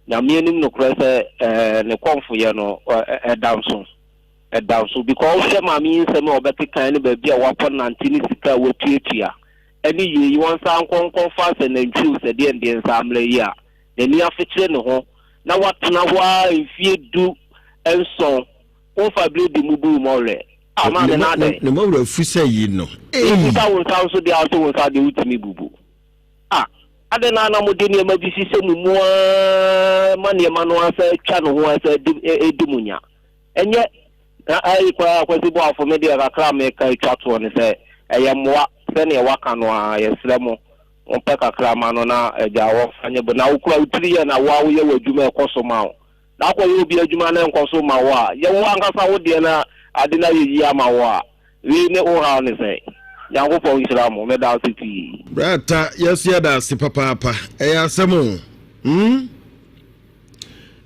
Nyame anim nokorɛ sɛ ɛɛ ne kɔmfoyɛ no ɛda nso. Ɛda nso because wohwɛ maame yi nsɛm a ɔbɛkeka ne baabi a wakɔ nante ne sika a watuatua ɛne yei wɔnsan nkɔ nkɔfa sɛ nantwie o sɛ deɛn deɛn saa mmerɛ yi a n'ani afekyere ne ho na watena hɔ ara mfie 17 womfa biredi mmubu wo mmɔwerɛ a maame no adɛn? Ne mmɔwerɛ afu sɛ yi no ei. Mebisa wo nsa nso deɛ a wose wo nsa deɛ wotumi bubu a adɛn na na mode nneɛma bi hyehyɛ mo mu ara ma nneɛma no ara san atwa ne ho ara san di mo nya? Ɛnyɛ na ayi koraa Kwasi Boafo me deɛ kakra a meka atwa toɔ ne sɛ ɛyɛ mmoa sɛdeɛ waka no ara yɛsrɛ mo mompɛ kakra ma no na agya wɔmfa nyɛ bo na wo kura wo tiri yɛ na wo a woyɛ w'adwuma ɛkɔ so ma wo na akɔyɛ obi adwuma na ɛnkɔ so ma wo a yɛ wo ankasa wo deɛ na ade no ayɛ yie ama wo a wei ne wo haw ne sɛn Nyankopɔn nhyira mo meda ase pii. Bra ta yɛso yɛda ase papaapa ɛyɛ asɛm o hmm.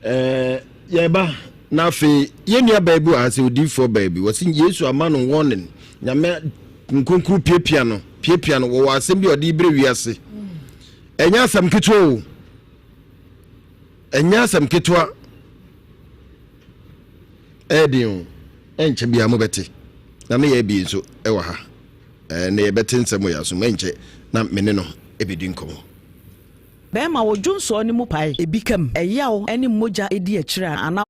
Eh, yɛba na afei yɛn nua baa bi wɔ ha sɛ odiifoɔ baa bi wɔsi Yesu ama no warning nyame nkonkuru piapia no piapia no wɔwɔ asɛm bi a ɔde brɛ wiase ɛnyɛ asɛm ketewa o ɛnyɛ asɛm ketewa ɛyɛ den o ɛnkyɛ biara mobɛte na ne yɛ bi nso ɛwɔ ha ɛɛ na yɛbɛte nsɛm wɔ yɛ asom ɛnkyɛ na mene no ɛbɛdi nkɔmmɔ. Bɛrima, wo dwonsɔɔ no mu pae, ebi ka mu, ɛyaw ne mogya di akyire a, anaa.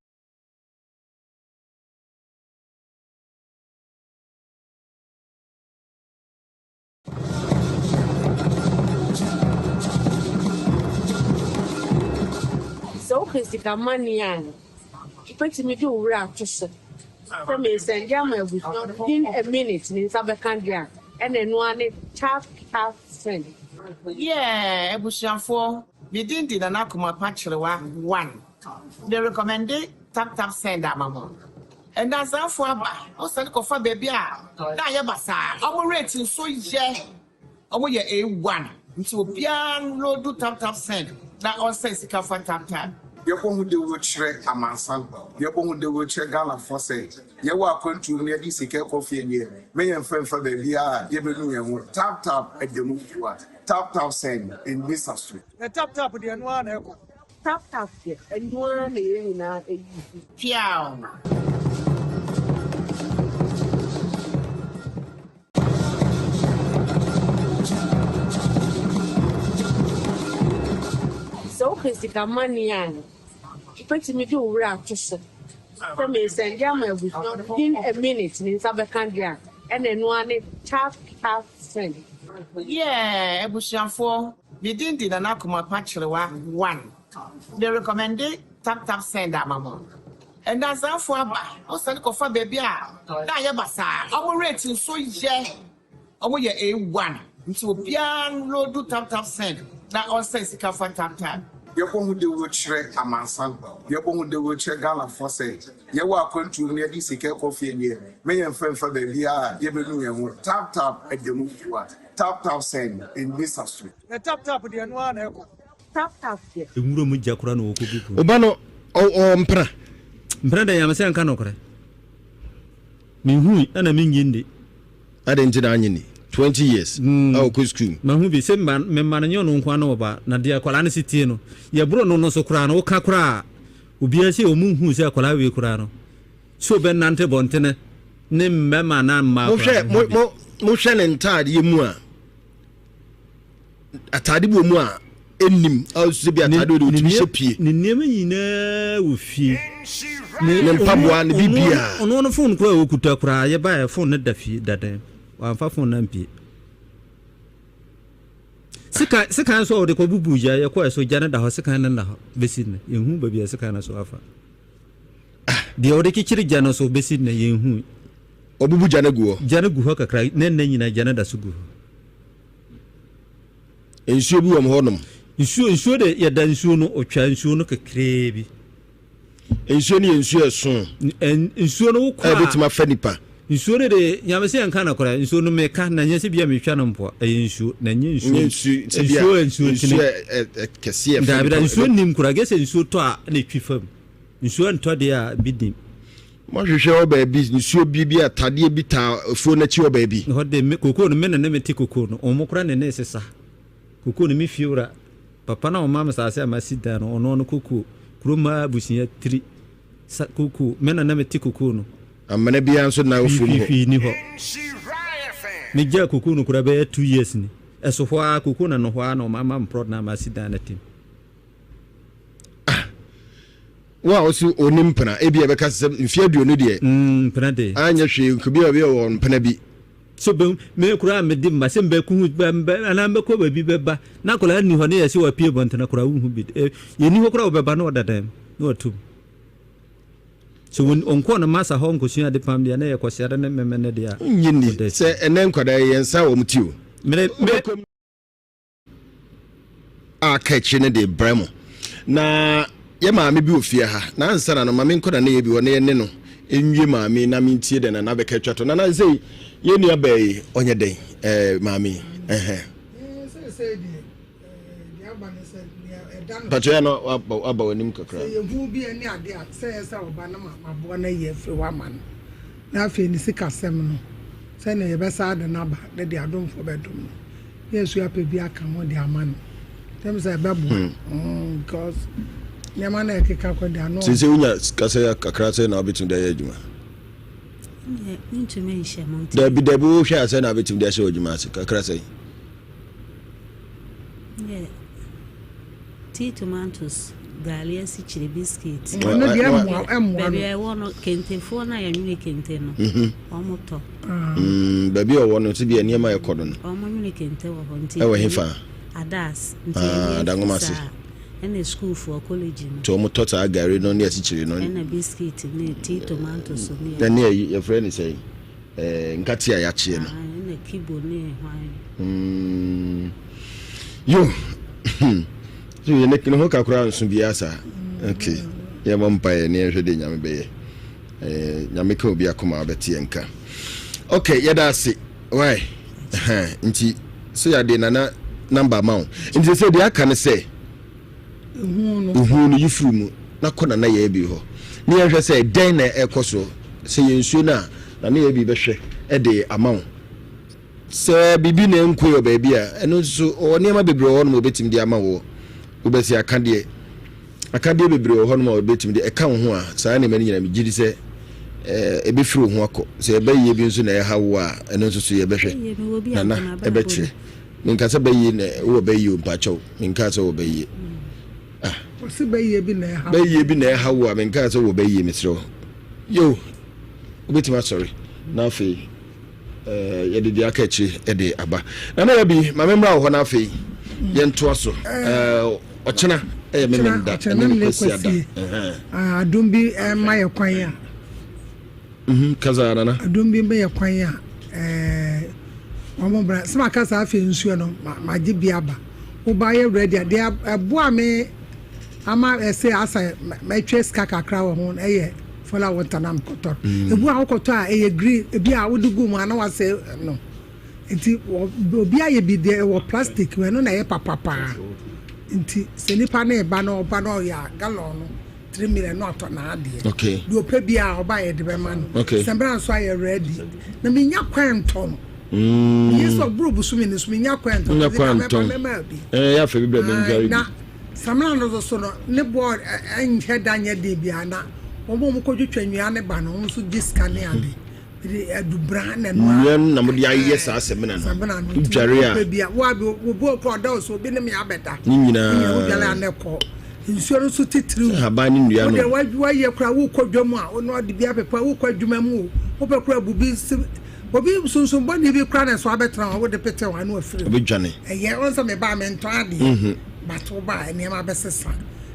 Sɛ wopɛ sika money a, wobɛtumi de wo werɛ ato so sɛ meresɛnde ama abusua within a minute me nsa bɛka deɛ a, ɛna ɛno ara ne tap tap send. Yeah abusuafoɔ me din de Nana Kumapa Kyerewa one me recommende tap tap send ama mo Ndansafoɔ aba wo sane kɔfa baabi a na ayɛ basaa ɔmo rate nso yɛ ɔmo yɛ A one nti obiara nlodu tap tap send na ɔnsɛn sika fa tap tap. Yɛbɔ ho dawuro kyerɛ amansan, yɛbɔ ho dawuro kyerɛ Ghanafoɔ sɛ yɛwɔ akwantuo mu na yɛde sika rekɔ fie deɛ, mɛ yɛmfa mfa baabiara a yɛbɛnu yɛn ho. Tap tap ɛda mu fua, tap tap send, ɛnni sa so. Na tap tap deɛ ɛno ara na ɛkɔ. Tap tap deɛ ɛno ara na yɛn nyinaa use. Piaw! Wopɛ sika money a, wobɛtumi de wo werɛ ato so sɛ meresɛnde ama abusua within a minute ne nsa bɛka deɛ a, ɛna ɛno ara ne tap tap send. Yeah abusuafoɔ, me din de Nana Kumapa Kyerewa one. Me recommende tap tap send ama mo. Ndansafoɔ aba, wo sane kɔfa baabi a na ayɛ basaa. Ɔmo rate nso yɛ. Ɔmo yɛ A one nti obiara nloadu tap tap send na ɔnsɛn sika fa tap tap. Yɛbɔ ho dawuro kyerɛ amansan, yɛbɔ ho dawuro kyerɛ Ghanafoɔ sɛ yɛwɔ akwantuo mu na yɛde sika rekɔ fie deɛ, mɛ yɛmfa mfa baabiara a yɛbɛnu yɛn ho. Tap tap ɛda mu fua, tap tap send ɛnni sa so. Na tap tap deɛ ɛno ara na ɛkɔ. Tap tap deɛ. Nwura mu gya koraa na wɔkɔ bubu. Wo ba no ɔwɔ mpena? Mpena deɛ nyame sɛ nka nokorɛ. Menhui ɛna mennye nni. Adɛn nti na anye ni? 20 years a ɔkɔ sukuu. Mahu bi sɛ mma me mma no nyɛ ɔno nko ara ne ɔba na deɛ akwadaa no si tie no yɛboro no no so koraa no woka koraa a obiara sɛ wɔn nhuu sɛ akwadaa wei koraa no sɛ ɔbɛnante bɔntene ne mmarima anaa mmaa koraa Mohwɛ mo mo mohwɛ ne ntaadeɛ mu a ataade bi wɔ mu a ɛnnim a ɔsɛ bi ataade wɔ de ɔtumi hyɛ pie. Ne nneɛma nyinaa wɔ fie. Ne mpaboa ne biribiara. Ɔno no fon koraa a ɔkuta koraa yɛbaeɛ fon no da fie da dɛn wamfa fon no ampie. Sekan sekan nso a ɔde kɔ bubu gya yɛkɔɛ so gya no da hɔ sekan no da hɔ bɛsi nnɛ yɛnhu baabi a sekan no so afa. Deɛ ɔde kyekyere gya no so bɛsi nnɛ yɛnhu. Ɔbubu gya no gu hɔ. Gya no gu hɔ kakra ne nnɛ nyinaa gya no da so gu hɔ. Nsuo bi wɔ hɔ nom. Nsuo nsuo de yɛda nsuo no ɔtwa nsuo no kakraa bi. Nsuo no yɛ nsuo ɛso. Nsuo no wokɔ a. Ɛbɛtumi afa nipa. Nsuo no de nyame sɛ yɛnka no koraa nsuo no meka na nyɛ sɛ bia metwa no mpoa ɛyɛ nsuo na nyɛ nsuo nsuo nsuo nsuo nsuo kɛseɛ daabi da nsuo nim koraa gye sɛ nsuo tɔ a na ɛtwi fam nsuo ntɔ deɛ a bi nim. Mohwehwɛ hɔ baabi, nsuo bi bi a tadeɛ bi taa afuo no akyi hɔ baabi. Hɔ de, me kokoo no, me na na mete kokoo no, wɔn koraa na na ɛsesa kokoo no. Me fiewura, papa no a ɔmaa me saase a masi dan no, ɔno no kokoo, kurom ha abusua tiri sa kokoo, me na na mete kokoo no. Amena biara nso nna afuom hɔ. Hwee hwee nni hɔ. Megyaa kokoo no koraa bɛyɛ 2 years ni. Ɛso hɔ ara, kokoo no ano hɔ ara na wɔama me plot no a masi dan no atim. Ah, wo a ɔsi onim mpena, ebi a ɛbɛka sɛ mfe 20 deɛ. Mpena de. Anyɛ hwee, nka bi a bi a wɔ mpena bi. So bɛ me koraa me de mma sɛ mbɛko hu bɛ mbɛ anaa mbɛkɔ baabi bɛba na akwadaa nni hɔ ne yɛsɛ wapue bɔntene koraa wonhu bi e yɛnni hɔ koraa wɔbɛba na ɔda dan mu na watum. So wɔn ɔnkɔɔ no masa hɔ nkɔsua ade pam deɛ na yɛ kɔsiade ne mmɛmɛ ne deɛ a. Nnye nni sɛ ɛnɛ nkwadaa yi yɛn nsa wɔn ti o. Mene me. a aka akyire no de brɛ mo. Na yɛ maame bi wɔ fie ha, na ansa na no ma menkɔ nana yɛ bi hɔ na yɛne no nwie maame na mentie dɛ nana bɛka atwa to. Nana sɛ yɛn nua bɛɛ yi ɔnyɛ dɛn ɛɛ maame yi ɛhɛn. Mpakyɛ yɛ no waba w'anim kakra. Sɛ yɛhu bi ne ade a sɛ yɛ sɛ ɔba no ma maboa no ayi afiri hɔ ama no na afei ne sikasɛm no sɛnea yɛbɛsa de no aba ne de adomfoɔ bɛdom no na yɛsu apɛ bi aka ho de ama no tɛm sɛ ɛbɛboa because nneɛma na ɛkeka kɔ de ano. Sɛ wonya sika sɛ kakra sɛ na wobɛtumi de ayɛ adwuma. Mentumi nhyɛ mo nti. Dabi dabi wohwɛ a sɛ na wobɛtumi de ahyɛ w'adwuma ase kakra sɛ. Yeah. Tea tomatoes, gari asikyire, biscuit. Ɛno deɛ ɛmmoa ɛmmoa no. Baabi a ɛwɔ no kentefoɔ no a yɛnwene kente no. Wɔn tɔ. Baabi a ɔwɔ no nso bi a nneɛma ɛkɔ do no. Wɔn nwene kente wɔ hɔ nti. Ɛwɔ hefa? Adas. Nti ɛyɛ Adangoma ase. Ɛna sukuufoɔ college no. Nti wɔn tɔ saa gari no ne asikyire no. Ɛna biscuit ne tea tomatoes ne. Ɛne ɛyi yɛfrɛ ne sɛn? Eh, nkate a yɛakyeɛ no. Ɛna kibo ne hwan. Yo, so yɛ ne ho ka koraa nso biara saa. Okay, yɛmmɔ mpaeɛ ne yɛnhwɛ deɛ Nyame bɛyɛ. Eh, Nyame ka obi akoma a wobɛte yɛn nka. Okay, yɛda ase. Why? Nti, sɛ yɛade nana namba ma wo. Nti sɛ deɛ aka ne sɛ, Ehu no yi firi mu na kɔ Nana Yaabi hɔ ne yɛnhwɛ sɛ dɛn na ɛrekɔ soɔ. Sɛ yɛ nsuo no a, Nana Yaabi bɛhwɛ de ama wo. Sɛ biribi na ɛnkɔe wɔ baabi a, ɛno nso so ɔwɔ nneɛma bebree wɔ hɔnom a ɔbɛtumi de ama woɔ. Wobɛsi akadeɛ. Akadeɛ bebree wɔ hɔnom a ɔbɛtumi de ɛka wo ho a, saa nneɛma no nyinaa megye di sɛ ɛbɛfiri wo ho akɔ. Sɛ ɛbɛyie bi nso na ɛha wo a, ɛno nso so yɛbɛhwɛ. Nana ɛbɛkyerɛ. Menka sɛ bɛyie na wowɔ bɛyie o mpakyɛw menkaa sɛ wɔ bɛyie ah. Ɔsi bɛyie bi na ɛha. Bɛyie bi na ɛha wo a menkaa sɛ wɔ bɛyie mesrɛ wo. Yo, wobɛtumi asɔre na afei eh, yɛde deɛ aka akyire de aba. Na na yɛbi ma memmra wɔ hɔ na afei yɛntoa so. Eh, ɔkyena ɛyɛ memenda ɛne ne kwasi ada. Ah, adom bi ɛma yɛ kwan a. Mhm, kasa nana. Adom bi bɛyɛ kwan a ɛɛ wɔn bra sɛ maka saa afei nsuo no ma gye bi aba woba yɛ ready a deɛ ɛboa me ama ɛsɛ asa mɛtwa sika kakra wɔ ho ɛyɛ fɔlɔ a wɔtɔ na mekɔtɔ mm. ebu a wokɔtɔ a ɛyɛ green ebi a wode gu mu a na wasɛ no nti obi ayɛ bi deɛ ɛwɔ plastic ɛno na ɛyɛ papapaa nti sɛ nipa no ɛba na ɔba na ɔyɛ a gallon no 3 million na ɔtɔ n'adeɛ. Okay. Deɛ ɔpɛ biara ɔba yɛ de bɛma no. Okay. Sɛmbra nso ayɛ ready. Na menya kwan ntɔ no. Yɛ sɛ ɔboro bosome no so menya kwan ntɔ. Menya kwan ntɔn. Mɛma bi. Ɛɛ yɛ afɛ bi brɛ me ndware bi. Na samina no so no ne boɔ ɛnhyɛ da nyɛ den biara na wɔn a wɔkɔtwitwa nnua ne ba no wɔn nso gye sika ne ade. Adubra na ɛno Nnua no na mode ayɛ saa samina no. Samina no. Wodware a. Baabi a wo obi wɔ kɔ ɔda wo so obi ne me abɛda. Ne nyinaa. Wodware a na ɛkɔ. Nsuo no nso titiriw. Sɛ haban ne nnua no. Wode wayɛ kora wokɔ dwam a wo na ɔde bi apepa wokɔ adwuma mu o wopɛ kora bu bi si obi sunsun bɔne bi kora na ɛso abɛtena hɔ wode pete hɔ ano afiri. Obɛdwane. Ɛyɛ wɔn sɛ mebaa mentɔn adeɛ. But wobaa nneɛma bɛsesa.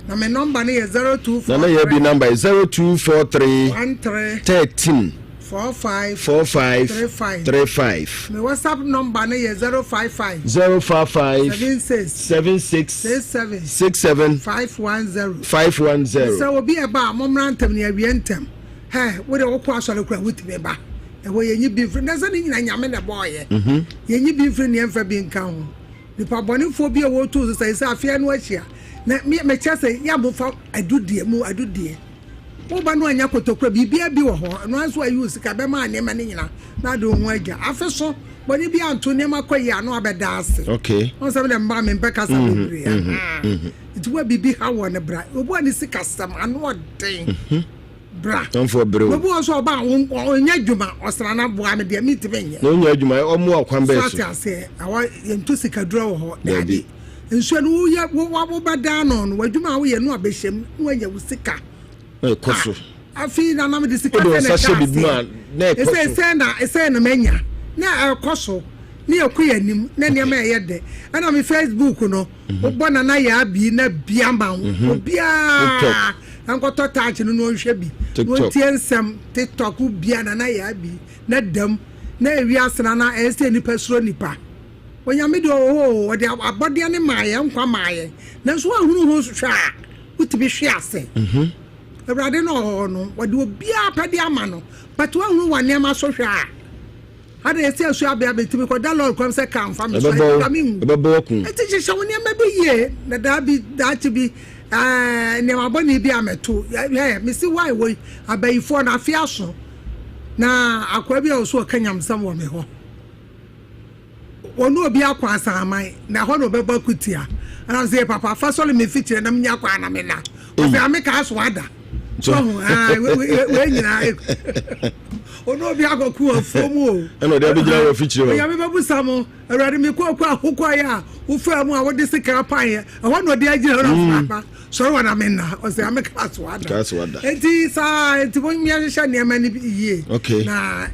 Na me nɔmba no yɛ 0243. Nana Yabi nɔmba yɛ 0243. 13. 13. 45. 45. 35. 35. Me WhatsApp nɔmba no yɛ 055. 055. 76. 76. 67. 67. 510. 510. Sɛ obi ɛba a mommra ntɛm ne awie ntɛm. Hɛ wo de wokɔ asɔre kora wotumi ba. Ɛhɔ yɛnyi bi mfiri na sɛ ne nyina Nyame na ɛbɔɔyɛ. Yɛnyi bi mfiri ne yɛmfa bi nka ho. Nipa bɔnefoɔ bi a wɔretu so sɛ sɛ afeɛ no ahyia na me mekyɛ sɛ yɛ mofa adudie mu adudie woba no anya kotokura biribiara bi wɔ hɔ ɛno ara nso ayi wo sika bɛma nneɛma no nyina na ade wo ho agya afe so bɔne bi anto nneɛma kɔ yie ano abɛda ase okay wɔn sɛ mede mma mempɛ kasa bebree nti wo a biribi ha wɔ ne bra obi a ne sika sɛm ano ɔden Bra. Ɔmfoɔ bere o. Obi wɔ so ɔba a ɔnyɛ adwuma ɔsra na boa me deɛ mentumi nyɛ. Na ɔnyɛ adwuma ɔmo ɔkwan bɛɛ so. So ate aseɛ ɛwɔ yɛnto sikaduro wɔ hɔ. Daabi. Nsuo no woyɛ wo wobɛdan no no w'adwuma a woyɛ no abɛhyɛ mu na wanya wo sika. Na ɛkɔ so. Afei na nam de sika sɛ na ɛhyɛ aseɛ. Na ɛkɔ so. Ɛsɛ sɛ na ɛsɛ na manya na ɛkɔ so ne ɛkɔ yɛ anim na nneɛma ɛyɛ dɛ ɛna me Facebook no wobɔ nana yɛ abi na bia ma wo obiara. Nkɔtɔ touch no na ɔnhwɛ bi na ɔntie nsɛm tiktok bia na na yɛ abi na dam na ewi asena na ɛyɛ sɛ nipa suro nipa Onyame deɛ ɔwɔ hɔ o ɔde abɔdeɛ ne maa yɛn nkwa maa yɛn nanso woanhunu ho hwɛ a wotumi hwe ase mhm. Awurade na ɔwɔ hɔ no ɔde obiara pɛde ama no but woanhunu wɔ nneɛma so hwɛ a Ada yɛsi asu abea bɛtumi kɔ da lɔre kwan sɛ kaa nfa me so ayɛ kura me nwu. Ɛbɛbɔ waku. Eti hyehyɛ wo nneɛma bi yie na daa bi daakye bi ɛɛ nneɛma bɔne bi amɛto yɛ mesi wae wɔ yi abayifoɔ na afe aso na akoa bi a ɔso ɔka nyamsɛm wɔ me hɔ. Wɔne obi akɔ asaman na ɛhɔ na ɔbɛbɔ akutia. Ɛna sɛ yɛ papa fa sɔre me mfikyire na menya kwan na mena. Ɔsɛ ame kaa so ada. So ho ah wei nyinaa ɔne obi akɔko afuo mu o. Ɛna ɔde abɛgyina wɔ afikyire hɔ. Onyame bɛbusa mo Awurade mekɔ kɔ ahokɔ yɛ a wofaa mu a wode sekan paeɛ ɛhɔ na ɔde agyina hɔ na ɔfra aba sɔre wɔ na mena ɔsɛ ame kaa so ada. Kaa so ada. Enti saa enti mo yɛhyehyɛ nneɛma no yie. Okay. Na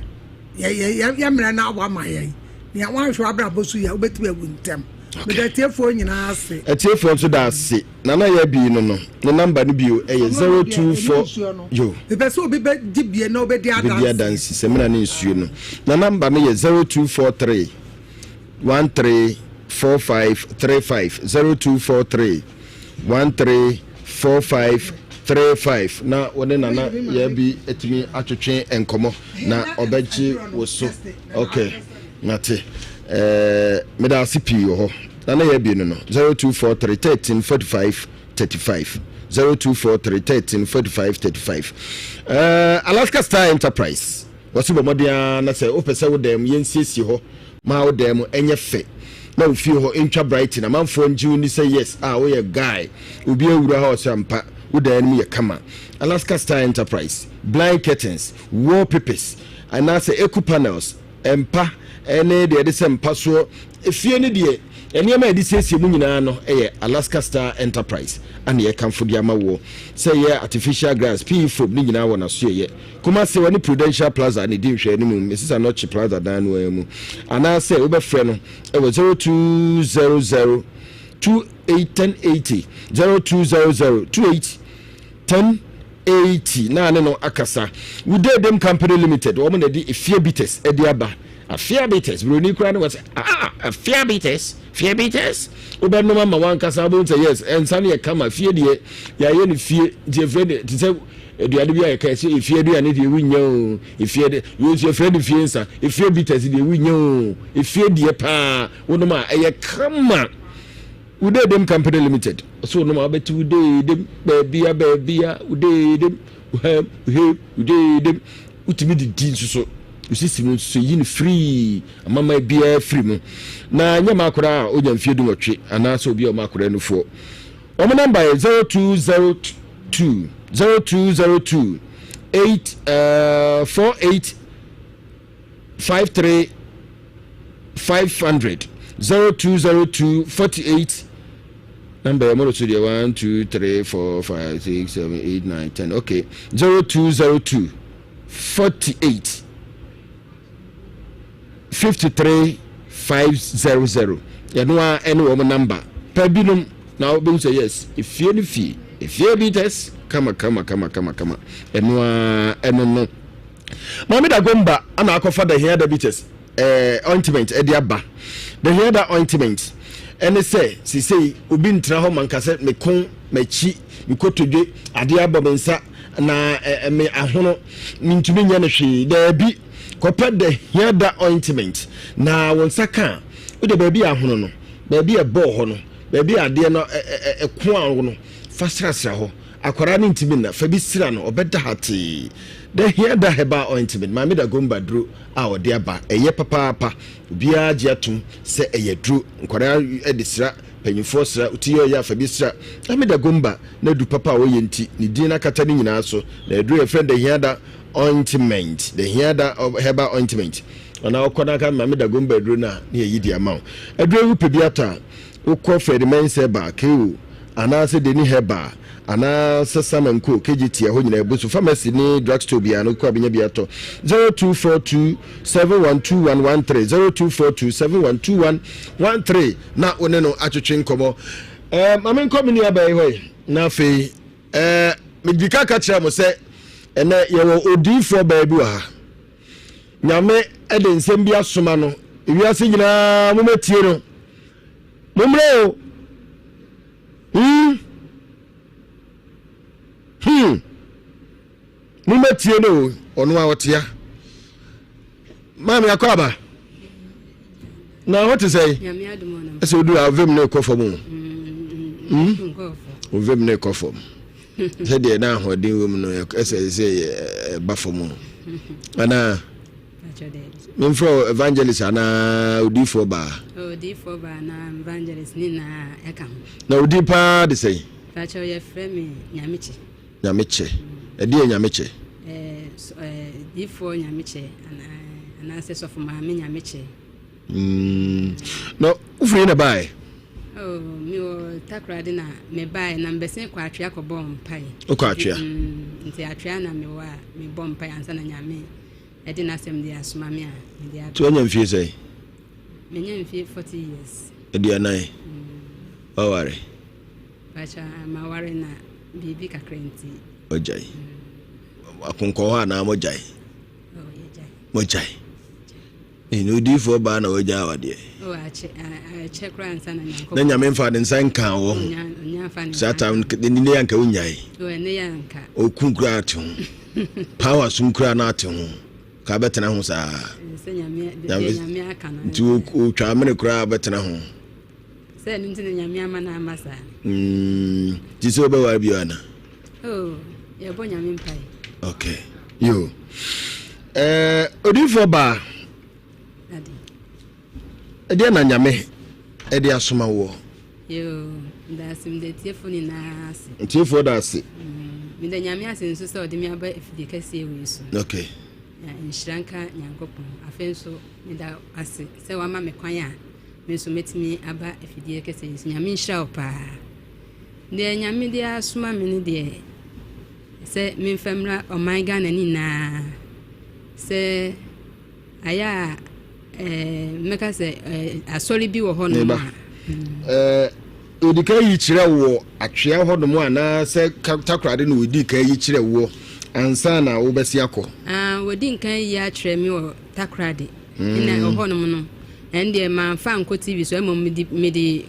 yɛ yɛ mmerɛ no awa ma yɛn nea wanhwɛ w'abrabɔ so yie a wobɛtumi awu ntɛm meda atiefoɔ nyinaa ase. Atiefoɔ nso da ase. Nana yɛ bii no no ne number no bio ɛyɛ 024 yo. Mepɛ sɛ obi bɛgye bie na ɔbɛdi adanse. Bɛdi adanse sɛmina ne nsuo no na number no yɛ 0243 13 45 35 0243 13 45 35 na wɔne Nana yɛ bi atumi atwetwe nkɔmmɔ. Na ɔbɛgye wo so. Ok, mate. Eh, meda ase pii wɔ hɔ. Na na yɛ abie no no, 0243 13 45 35. 0243 13 45 35. Eh, Alaska Star Enterprise. Wɔsi bɔ mmɔden ara na sɛ wopɛ sɛ wo dan mu yɛnsiesie hɔ ma wo dan mu ɛnyɛ fɛ na wo fie hɔ ntwa brighten amanfoɔ ngye wo ni sɛ yes a woyɛ guy obi awura hɔ ɔsɛ ampa wo dan no mu yɛ kama. Alaska Star Enterprise, blind curtains, wallpapers, anaasɛ eco panels. Mpa ne deɛ yɛde sɛ mpa soɔ. Efie no deɛ, nneɛma a yɛde siesie mu nyinaa no yɛ Alaska Star Enterprise ana yɛkamfo de ama woɔ. Sɛ ɛyɛ artificial grass, PE foam ne nyinaa wɔ n'asoɛeɛ. Kumasi, wɔne Prudential Plaza na ɛdi nhwɛanimu, Mrs Anokye Plaza dan no ara mu. Anaasɛ wobɛfrɛ no wɔ 0200 28 1080, 0200 28 1080 na ne no akasa. Wudedem Company Limited, wɔn na ɛde Efie Bitters de aba. Afia Bitters, buroni koraa ne wɔ sɛ, ah, Afia Bitters, Fie Bitters. Wobɛnom ama wankasa wobɛhu sɛ yes, ɛnsa no yɛ kama. Fie deɛ, yɛayɛ no fie, nti yɛfrɛ no te sɛ aduane bi a yɛka sɛ efie aduane deɛ wonya o, efie de, wei nso yɛfrɛ no fie nsa, efie bitters deɛ wonya o, efie deɛ paa, wonom a ɛyɛ kama. Wudedem Company Limited, ɔsɛ wonom a wobɛte wudedem, baabia baabia, wudedem, woham, wohem, wudedem, wotumi didi nso so, wosisi no nso so yi no firii amama biara firi mu. Na nyɛ ma akwadaa a ɔnya mfeɛ 18 anaasɛ obi a ɔma akwadaa nufoɔ. Wɔn namba yɛ 0202 0202 8 uh, 48 53 500 0202 48 number yɛ mɔrɔ so deɛ 1 2 3 4 5 6 7 8 9 10 okay 0202 48 53 500 ɛno a ɛne wɔn number pɛ binom na wobɛhu sɛ yes efie no fie efie bi tɛs kama kama kama kama kama ɛno a ɛno no Maame Dagomba ana akɔfa The Hiada Bitters eh, ointment ɛde aba. The Hiada ointment ɛne sɛ sesei obi ntena hɔ ma nka sɛ me kɔn, m'akyi, me kotodwe, adeɛ abɔ me nsa na eh, me ahono, mentumi nyɛ no hwee. Daabi, kɔpɛ The Hiada ointment na wo nsa ka a, wode baabi a ahono no, baabi a ɛbɔɔ hɔ no, baabi a adeɛ no ɛko a wo no, fa srasra hɔ. Akwadaa no ntumi nna, fa bi sra no, ɔbɛda hatee. Da hia da herbal ointment, Maame Dagomba aduro a ɔde aba, ɛyɛ papaapa. Obiara gye atom sɛ ɛyɛ aduro. Nkwadaa de sra, mpanyinfoɔ sra, wo ti yɛ ɔyɛ a fa bi sra. Maame Dagomba n'adu papa a ɔyɛ nti, ne din no akata ne nyinaa so. Na aduro a yɛfrɛ no Da hia da ointment, Da hia da herbal ointment. Anaa ɔkɔ na aka Maame Dagomba aduro no a, na yɛyi de ama wo. Aduro yi wopɛ bi atɔ a, Wokɔ Fred Mensah Herbal, KO, anaasɛ Deni Herbal, anaasɛ Sam and Co, KGT, ɛhɔ nyinaa abu so. Pharmacy ne drugstore biara no, wokɔ a bɛnya bi atɔ. 0242 712113, 0242 712113 na wo ne no atwetwe nkɔmmɔ. Eh, ma menkɔ me nuabaa yi hɔ yi, na afei eh, medi ka ka kyerɛ mo sɛ ɛnɛ yɛwɔ odiyifoɔ baa bi wɔ ha. Nyame de nsɛm bi asoma no, ewiase nyinaa momɛtie no. Mommrɛ o. Hmm. Hmm. Mommɛtie no o, ɔno a ɔtea. Maame akɔ aba. Na ho te sɛ? Ɛsɛ odu a vim no kɔ fam o. Hmm. Vim no kɔ fam. Sɛdeɛ na ahoɔden wɔ mu no ɛsɛ sɛ ɛba fam o. Anaa? Memfrɛ wo evangelist anaa odiifoɔ baa? Odiifoɔ baa anaa evangelist ne nyinaa ɛka ho. Na odi paa de sɛn? Pakyɛ yɛfrɛ me Nyamekyɛ. Nyamekyɛ. Ɛdeɛ yɛ Nyamekyɛ? Diifoɔ Nyamekyɛ anaasɛ sɔfo maame Nyamekyɛ. Mm. Na wofiri na baeɛ? Oh, mewɔ Takoradi na mebaeɛ na mbɛsen kɔ Atwea kɔbɔɔ mpaeɛ. Wokɔ Atwea? Nti Atwea na mewɔ a mebɔ mpaeɛ ansa na Nyame ɛde n'asɛm de asoma me a mede aba. Nti wanya mfie sɛn? Menya mfie 40 years. 40. Waware? Pacha maware na biribi kakra nti. Wagyae. Akonkɔ hɔ anaa mogyae? Oh, yɛgyae. Mogyae. Ɛna odiyifoɔ baa na wagya awadeɛ. Oh, akyɛ koraa ansa na Nyankopɔn. Na Nyame mfa ne nsa nkaa wɔ ho. Saa tam ne ne yɛ anka wonyae. Oh, ɛne yɛ anka. Okun koraa ate ho. Power sum koraa na ate ho. Ka bɛtena ho saa. Sɛ Nyame Nyame aka no. Nti otwa amene koraa bɛtena ho. Sɛ ɛno nti na Nyame ama na ama saa. Nti sɛ wobɛware bio ana? Oh, yɛbɔ Nyame mpae. Okay. Yo. Eh, odiyifoɔ baa. Ɛdeɛ na Nyame ɛde asoma woɔ. Yo, meda ase, meda atiefoɔ nyinaa ase. Atiefoɔ da ase. Meda Nyame ase nso sɛ ɔde me aba afidie kɛseɛ wei so. Okay. Na nhyira nka Nyankopɔn. Afei nso meda ase sɛ wama me kwan a me nso mɛtumi aba afidie kɛseɛ yi so. Nyame nhyira wo paa. Deɛ Nyame de asoma me no deɛ sɛ memfa mmra ɔman Ghana ne nyinaa sɛ ayɛ a ɛɛ mɛka sɛ ɛɛ asɔre bi wɔ hɔ nom a. Ɛɛ odi kan yi kyerɛ wɔ atwea hɔ nom anaasɛ takoradi na odi kan yi kyerɛ wɔ ansa na wobɛsi akɔ. Aa wɔdi nkan yi akyerɛ mi wɔ takoradi. Ɛna ɛwɔ nom no ɛn deɛ manfa nkɔ tv so ɛmɔ mede mede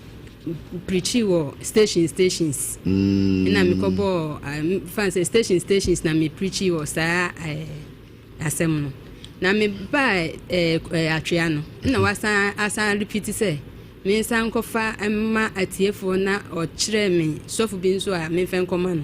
preachi wɔ station stations. Ɛna mekɔbɔɔ fan sɛ station stations na me preachi wɔ saa ɛɛ. asɛm no. Na me baa eh, eh, atwea no, na wasan asan repeat sɛ mensan nkɔfa mma atiefoɔ na ɔkyerɛ me sɔfo bi nso a memfa nkɔma no.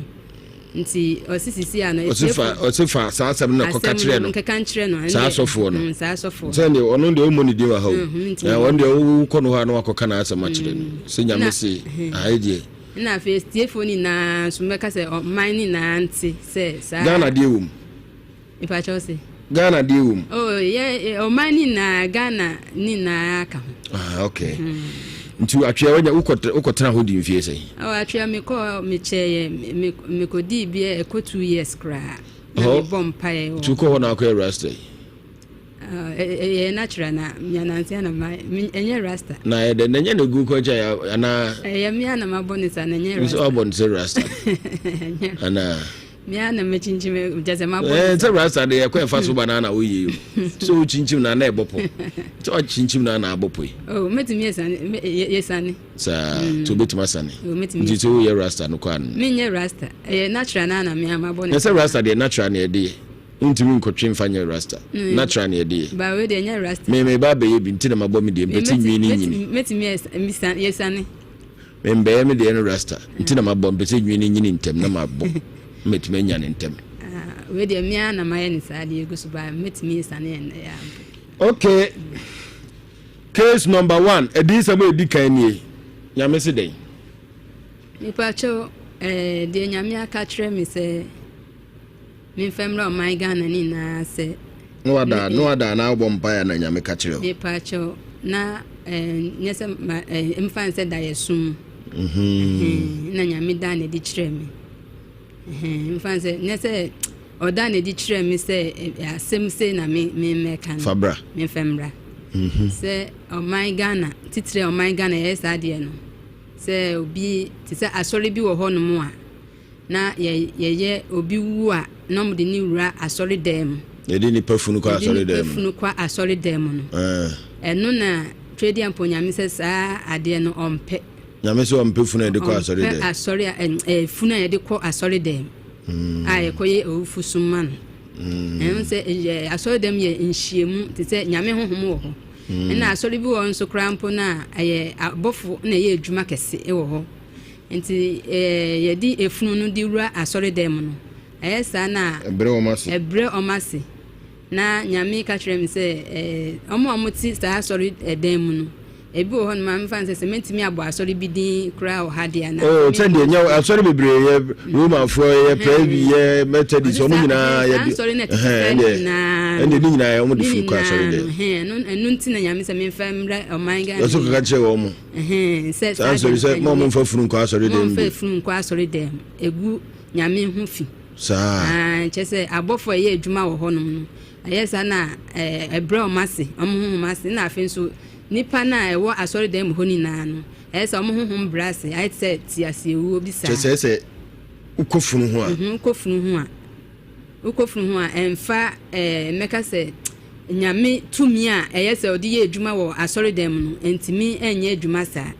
Nti ɔse sisi a no ɔse fa saa asɛm no kɔka kyerɛ no nkɛka nkyerɛ no saa sɔfoɔ no mm, saa sɔfoɔ sɛ deɛ ɔno deɛ ɔmmɔ ne din wɔ ha o mm, ɔno deɛ wokɔ no hɔ a na wakɔka n'asɛm akyerɛ no mm. sɛ nyame se ae deɛ na afei atiefoɔ nyinaa nso mɛka sɛ ɔman nyinaa nte sɛ saa Ghana deɛ wɔ mu Mepakyɛw se. Ghana deɛ wɔ mu. Oh yɛ ɔman ne nyinaa Ghana ne nyinaa ka ho. Ah okay. Mm. Nti atwea wanya wokɔ wokɔtena hɔ di mfie sɛn? Oh atwea mekɔ mekyɛ yɛ me mekɔdii bi ɛkɔ 2 years koraa. Na mebɔ mpaeɛ wɔ. Nti wokɔ hɔ na akɔyɛ rasta yi? Ɛyɛ natural na nyanansia na ma ɛnyɛ rasta. Na ɛyɛ dɛ na ɛnyɛ na egu kɔ kyɛ anaa. Ɛyɛ mmea na ma bɔ ne sa na ɛnyɛ rasta. Nso abɔ ne sɛ rasta. Anaa. Mmea na ma kyinkyim kyɛ sɛ ma bɔ. Ɛɛ sɛ rasta de ɛkɔ ɛfa so ba na na oyie o. Sɛ o kyinkyim na na ɛbɔ pɔ. Sɛ ɔkyinkyim na na abɔ pɔ yi. Oh mɛtumi yɛ yɛ sane. Saa mm. nti obetumi asane. Oh mɛtumi. Nti sɛ woyɛ rasta no kɔ ano. Menyɛ rasta ɛyɛ natural na na mmea ma bɔ ne. Na sɛ rasta deɛ natural na ɛde yɛ. Wontumi nkɔtwe mfa nyɛ rasta. Mm. Natural na yɛde yɛ. Ba wei deɛ nyɛ rasta. Me me ba bɛyɛ bi nti na mabɔ me deɛ mpɛti nwi ne nyini. Mɛtumi yɛsane. Me mbɛyɛ me deɛ no rasta nti na mabɔ mpɛ sɛ nwi ne nyini ntɛm na mabɔ mɛtumi anya ne ntɛm. Ah, wei deɛ mmea na mayɛ ne saa deɛ egu so ba mɛtumi yɛsane yɛn ɛyɛ ampo. Okay. Case number one, adiyinsɛm a edi kan nie. Nyame se dɛn? Mepakyɛw, eh, deɛ Nyame aka kyerɛ me sɛ Memfa mmra ɔman Ghana ne nyinaa sɛ. Na wada na wada na wobɔ mpaeɛ na Nyame ka kyerɛ wo. Mepaakyɛw na eh, nyɛ sɛ ma eh, mfa nsɛ da yɛ som. Mm-hmm. Na Nyame da na ɛdi kyerɛ me. Mfa nsɛ nyɛ sɛ ɔda na ɛdi kyerɛ me sɛ eh, asɛm sei na me me mmɛka no. Fa bra. Memfa mmra. Mm-hmm. Sɛ ɔman Ghana titire ɔman Ghana yɛyɛ saa deɛ no sɛ obi te sɛ asɔre bi wɔ hɔnom a Na yɛ yɛyɛ obi wu a na wɔde no wura asɔredan mu. Yɛde nipa funu kɔ asɔredan mu. Yɛde nipa funu kɔ asɔredan mu no. Ɛno na Twedeɛ mpo Nyame sɛ saa adeɛ no ɔmpɛ. Nyame sɛ ɔmpɛ funu a yɛde kɔ asɔredan. Ɔmpɛ asɔre a ɛɛ funu a yɛde kɔ asɔredan mu. A yɛkɔyɛ owufo som ma no. Ɛno sɛ yɛ asɔredan mu yɛ nhyiamu te sɛ Nyame honhom wɔ hɔ. Ɛna asɔre bi wɔ hɔ nso koraa mpo no a ɛyɛ abɔfo na ɛyɛ adwuma kɛse wɔ hɔ. Nti yɛde efunu no de wura asɔredan mu no, ɛyɛ saa na ɛbrɛ wɔn ase. Ɛbrɛ wɔn ase. Na Nyame ka kyerɛ me sɛ wɔn a wɔte saa asɔredan mu no, ebi wɔ hɔ nom a mefa no sɛ sɛ mɛtumi abɔ asɔre bi din koraa wɔ ha deɛ na. Oh, sɛ deɛ nyɛ asɔre bebree yɛ Romanfoɔ yɛ Presby yɛ Methodist wɔn nyinaa yɛ de asɔre na ɛtete saa ne nyinaa ɛnde ne nyinaa wɔn de funu kɔ asɔre dɛm. Ɛno nti na Nyame sɛ memfa mmra ɔman Ghana. Yɛso kaka kyerɛ wɔn mo. Sɛ saa nsɔre sɛ mo a momfa funu nkɔ asɔre dɛm momfa funu nkɔ asɔre dɛm egu nyame ho fi saa kyɛ sɛ abɔfo a ɛyɛ adwuma wɔ hɔnom no ɛyɛ saa na ɛbrɛ wɔn ase wɔn honhom ase na afei nso nipa no a ɛwɔ asɔre dɛm mu hɔ nyinaa no ɛyɛ sɛ wɔn honhom brɛ ase ayɛ te sɛ teaseɛwuo bi saa kyɛ sɛ sɛ wokɔ funu ho a wokɔ funu ho a Wokɔ funu ho a, ɛmfa ɛɛ mmɛka sɛ Nyame tumi a ɛyɛ sɛ ɔde yɛ adwuma wɔ asɔredan mu no, ɛntumi nyɛ adwuma saa.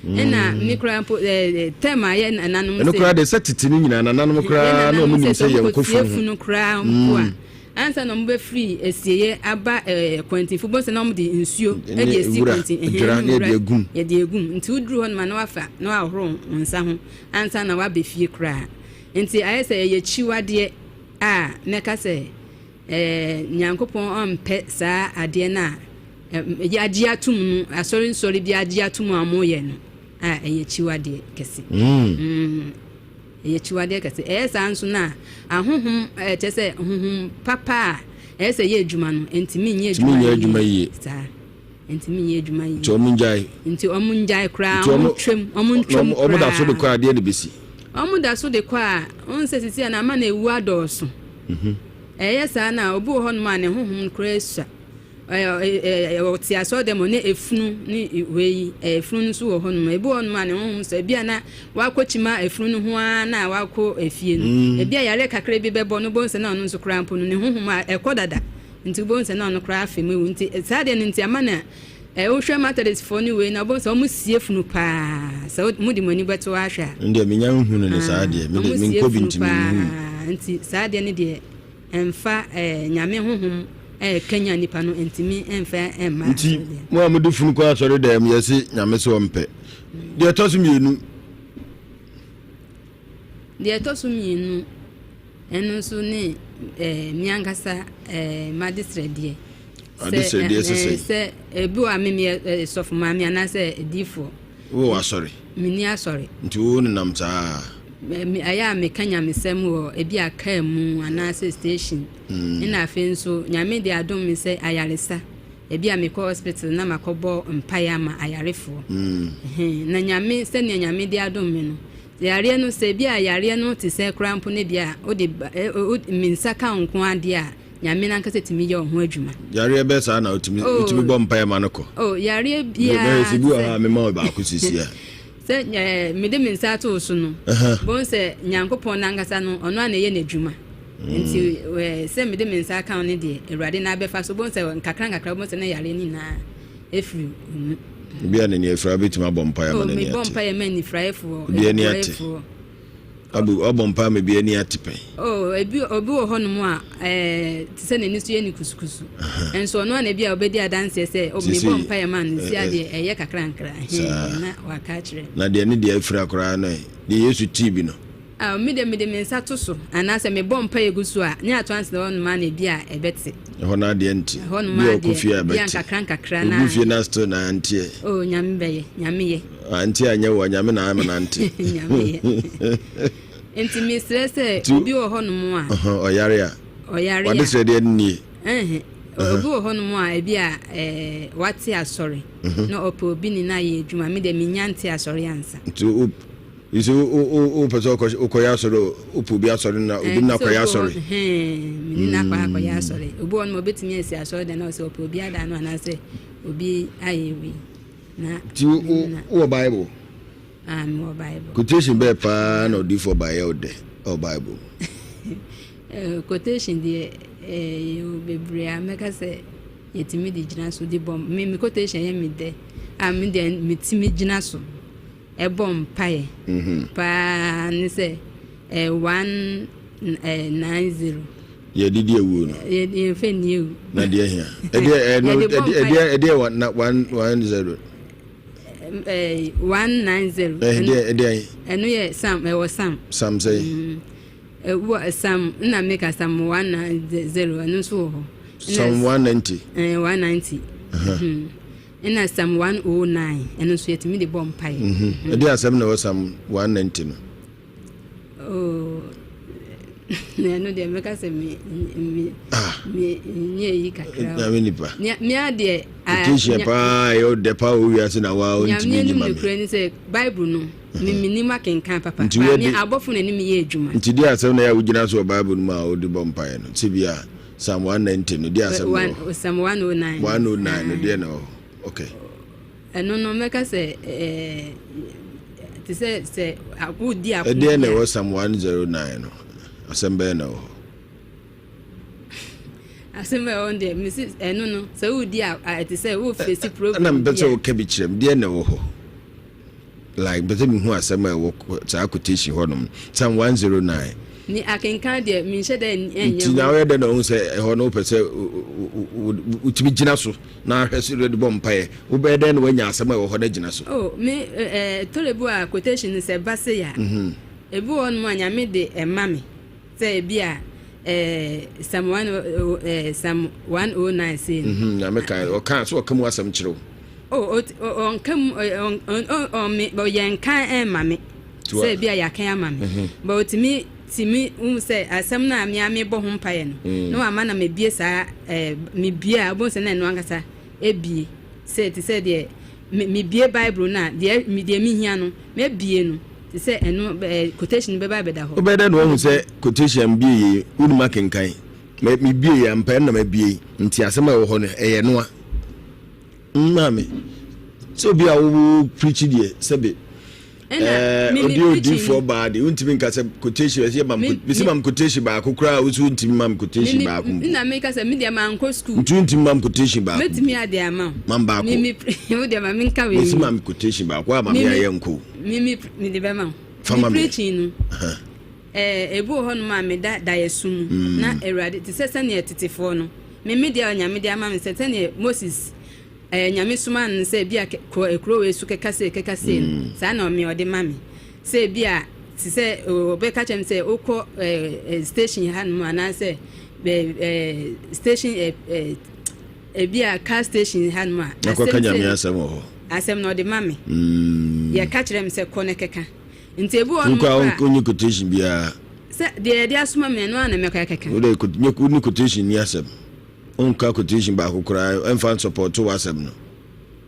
Ɛna me koraa mpo ɛɛ tɛm a yɛ nananom sɛ. Ɛno koraa de sɛ tete no nyinaa nananom koraa na wɔn nim sɛ yɛn kɔ funu ho. Funu koraa mpo a ansa na wɔn bɛfiri asieɛ aba ɛɛ kwantinfo bɔ sɛ na wɔn de nsuo ɛde esi kwantin ɛhɛn ne wura yɛde egum nti woduru hɔ nom a na wafa na wahoro nsa ho ansa na wabɛ fie koraa. Enti ayɛ sɛ ɛyɛ akyiwadeɛ a mɛka sɛ Nyankopɔn ɔmpɛ saa adeɛ no a yɛagye atom no, asɔre nsɔre bi agye atom a wɔyɛ no a ɛyɛ akyiwadeɛ kɛse. Mm. Ɛyɛ akyiwadeɛ kɛse. Ɛyɛ saa nso no a, ahohom, kyerɛ sɛ honhom papa a ɛyɛ sɛ ɛyɛ adwuma no, ɛntumi nyɛ adwuma nyɛ adwuma yie. Saa, ɛntumi nyɛ adwuma yie. Nti wɔn ngyae. Nti wɔn ngyae koraa, wɔn ntwam, wɔn ntwam koraa. Wɔn da so de kɔ adeɛ na besi. Wɔn da so de kɔ a, wɔn sɛ sisi a na ama na ewu adɔɔso. Mhm. Ɛyɛ saa na obi wɔ hɔnom a ne honhom koraa sua. Ɔte asɔre dɛm ne efunu ne wei efunu no nso wɔ hɔnom. Ebi wɔ hɔnom a ne honhom sɔ ebi a na wakɔ kyima efunu no ho ara na wakɔ efie no. Mm. Ebi a yare kakra bi bɛbɔ no bohu sɛ na ɔno nso koraa mpo no ne honhom a ɛkɔ dada. Nti wobɛhu sɛ na ɔno koraa afe mu ewu. Nti saa deɛ no nti ama na wohwɛ Methodistfoɔ ne wei na wobɛhu sɛ wɔn sie funu paa. Sɛ mode mo ani bɛto ahwɛ a. Ndeɛ menya nhunu ne saa deɛ. Mede menkɔ bi nti menhunu. Nti saa deɛ no deɛ Ɛmfa eh, Nyame honhom eh, kanyan nipa no, ɛntumi ɛmfa ɛmma. Nti mo a mode funu kɔ asɔre dɛm yɛse Nyame se ɔmpɛ. Deɛ ɛtɔ so mmienu. Deɛ ɛtɔ so mmienu, ɛno nso ne eh, me ankasa eh, m'adesrɛdeɛ. Adesrɛdeɛ sɛ sɛ? Sɛ ebi wɔ a me meyɛ eh, sɔfo maame anaasɛ adiifoɔ. Wowɔ asɔre? Menni asɔre. Nti wo nenam saa? Ɛyɛ a meka nyamesɛm wɔ ebi a kaa mu anaasɛ station. Mm. Ɛna afei nso Nyame de adom me sɛ ayaresa. Ebi a mekɔ hospital na makɔbɔ mpaeɛ ama ayarefoɔ. Mm. Na Nyame sɛnea Nyame de adom me no, yareɛ no sɛ ebi a yareɛ no te sɛ koraa mpo no ebi a wode me nsa ka wo nko adeɛ a Nyame nankasa tumi yɛ wo ho adwuma. Yareɛ bɛɛ saa na wotumi oh. wotumi bɔ mpaeɛ ma no kɔ. Oh, yareɛ biara. Bɛyɛ sɛ bi wɔ ha a mema wo baako sisi a. Sɛ eh, mede me nsa ato wo so no, bohu sɛ Nyankopɔn nankasa no, ɔno a na ɛyɛ n'adwuma. Mm. Nti eh, sɛ mede me nsa aka wo no deɛ, Awurade na abɛfa so. Bohu sɛ nkakra nkakra, bohu sɛ na yareɛ no nyinaa ɛfiri wo mu. Obi a n'ani afira bɛtumi abɔ mpaeɛ ama oh, n'ani ate. Mebɔ mpaeɛ ma anifiraeɛfoɔ, Obi ani ate. Abu, ɔbɔ mpae ma bi ani ate pɛn. Oh, ebi obi wɔ hɔnom a ɛɛ te sɛ n'ani so yɛ ne kusukusu. Nso ɔno a na ebi a ɔbɛdi adanseɛ sɛ oh, mebɔ mpaeɛ ma no si adeɛ ɛyɛ kakra nkra na waka akyerɛ. Na deɛ ne deɛ afira koraa no ɛ, deɛ Yesu tii bi no. Ah, me deɛ mede me nsa to so anaasɛ mebɔ mpaeɛ gu so a, ne ato ansa na hɔnom a na ebi a ɛbɛte. Ɛhɔ no adeɛ nte. Ɛhɔnom Bi a ɔkɔ fie a adeɛ, bi a ɛbɛte. nkakra nkakra na. Ogu fie na still na anteɛ. Oh, Nyame bɛyɛ, Nyame yɛ. Ante anyɛ wo a, Nyame na ama no ante. Nyame yɛ. Nti mesrɛ sɛ obi wɔ hɔnom a. Ɔyare a. Ɔyare a. W'adesrɛdeɛ no nie. Obi wɔ hɔnom a ebi a ɛɛ wate asɔre. Mhm. Na ɔpɛ obi ne no ayɛ adwuma. Me deɛ menya nte asɔre ansa. Nti wo nso wo wopɛ sɛ wokɔyɛ asɔre wopɛ obi asɔre na obi na akɔyɛ asɔre. Mene no akɔ akɔyɛ asɔre. Obi wɔ hɔnom a obetumi asi asɔre dan na ɔsɛ ɔpɛ obi adan no anaasɛ obi ayɛ wei. Na Nti wowɔ Bible? Ah, mewɔ Bible. Quotation bɛɛ paa na odiifoɔ ba yɛ wo dɛ ɛwɔ Bible mu? Eh, quotation deɛ eh, yɛwɔ bebree a mɛka sɛ yɛtumi de gyina so de bɔ me me quotation yɛ me dɛ a me deɛ metumi gyina so ɛbɔ mpaeɛ mhm. paa ne sɛ eh, 190 Yɛde di awuo no. Yɛmfa nni awu. Na deɛ hia. Ɛdeɛ ɛno ɛdeɛ ɛdeɛ 110. 190. Ɛdeɛ ɛdeɛ. Ɛno yɛ Psalm ɛwɔ Psalm. Psalm sɛn. Ɛwɔ Psalm nna meka Psalm 190 ɛno nso wɔ hɔ. Psalm 190. Ɛɛ 190. Ɛna Psalm 109 ɛno nso yɛtumi de bɔ mpaeɛ. Ɛdeɛ asɛm na ɛwɔ Psalm 190 no. Oh, na ɛno deɛ mɛka sɛ me me ah. me nyɛ yi kakra. Nyame nipa. Me adeɛ. Quotation paa ɛyɛ ɔdɛ paa wɔ wiase na waa ɔntumi nyi ma me. Nyame anim nokura ni sɛ Bible no me me nim akenkan papa. Nti wɔ de abɔfo na anim yɛ adwuma. Nti di asɛm na yɛ a wogyina so wɔ Bible no mu a wode bɔ mpaeɛ no sɛ bi a Psalm 190 no di asɛm na wɔ. Psalm 109. 109 no deɛ na wɔ okay. Ɛno no, mɛka sɛ ɛɛ te sɛ sɛ wodi ako. Ɛdeɛn na ɛwɔ Psalm 109 no? Asɛm bɛyɛ na ɛwɔ hɔ? Asɛm a ɛwɔ deɛ mesi ɛno no sɛ wodi a ɛte sɛ wofesi program bi a. Ɛna mepɛ sɛ woka bi kyerɛ me deɛ na ɛwɔ hɔ. Like mpɛ sɛ mehu asɛm a ɛwɔ saa quotation hɔ nom. Psalm 109. Ni akenkan deɛ menhyɛ dɛ ɛnyɛ Nti na woyɛ dɛ na wohu sɛ ɛhɔ no wopɛ sɛ wotumi gyina so na ahwɛ so de bɔ mpaeɛ. Wobɛyɛ dɛn na woanya asɛm a ɛwɔ hɔ no agyina so? Oh, me eh, tore bi a quotation no sɛ ba se ya. Mm-hmm. Ebi wɔ hɔ nom a Nyame de ɛma me sɛ ebi a eh, Psalm 1 eh, Psalm 109 sei no. Mm-hmm, Nyame ka ɔka so ɔka mu asɛm kyerɛ wo. Oh, ɔnka mu ɔyɛ nkan ɛma me sɛ ebi a yɛakan ama me. Mm-hmm. But otumi tumi hu sɛ asɛm no a me ara mebɔ ho mpaeɛ no, na wama na mabie saa ɛɛ mebie a wobɛhu sɛ na ɛno ankasa ebie sɛ te sɛ deɛ me mebie Bible no a deɛ me deɛ mehia no mabie no te sɛ ɛno ɛɛ quotation no bɛba abɛda hɔ. Wobɛyɛ dɛn na woahu sɛ quotation a mebie yei wonim akenkan? Me mebie yei ampa ɛno na mabie nti asɛm a ɛwɔ hɔ no ɛyɛ ɛno a. Maame, sɛ obi a wo preach deɛ sɛbe ɛɛ obi odiifoɔ baa deɛ wontumi nka sɛ quotation ɛsɛ mam mesi mam quotation baako koraa wosi wontumi mam quotation baako mpo. Nna meka sɛ me deɛ mankɔ school. Nti wontumi mam quotation baako. Mɛtumi ade ama wo. Mam baako. Mi mi wo deɛ ma menka wei. Mesi mam quotation baako a ma me ayɛ nko. Mi mi mi de bɛma wo. Fama mi. Preaching no. Ɛɛ ebi wɔ hɔnom a meda daeɛso mu na Awurade te sɛ sɛdeɛ tetefoɔ no. Me me deɛ Onyame de ama me sɛ sɛdeɛ Moses ɛɛ Nyame somaa no sɛ ebi a kɔ ekuro wei so kɛka sei kɛka sei no mm. saa na ɔme ɔde ma me sɛ ebi a te sɛ ɔbɛka kyerɛ me sɛ wokɔ ɛɛ station ha nom anaasɛ ɛɛ ɛɛ station ɛɛ ɛɛ ebi a car station ha nom a asɛm Nyame asɛm wɔ hɔ asɛm na ɔde ma me mm. yɛka kyerɛ me sɛ kɔ ne kɛka nti ebi wɔ nom a wokɔ quotation biara Sɛ deɛ yɛde asoma me no, ɛno ara na mɛkɔ akɛka. Wo deɛ nye wo ne quotation nni asɛm. Wonka quotation baako koraa ɛmfa nsɔpɔto w'asɛm no.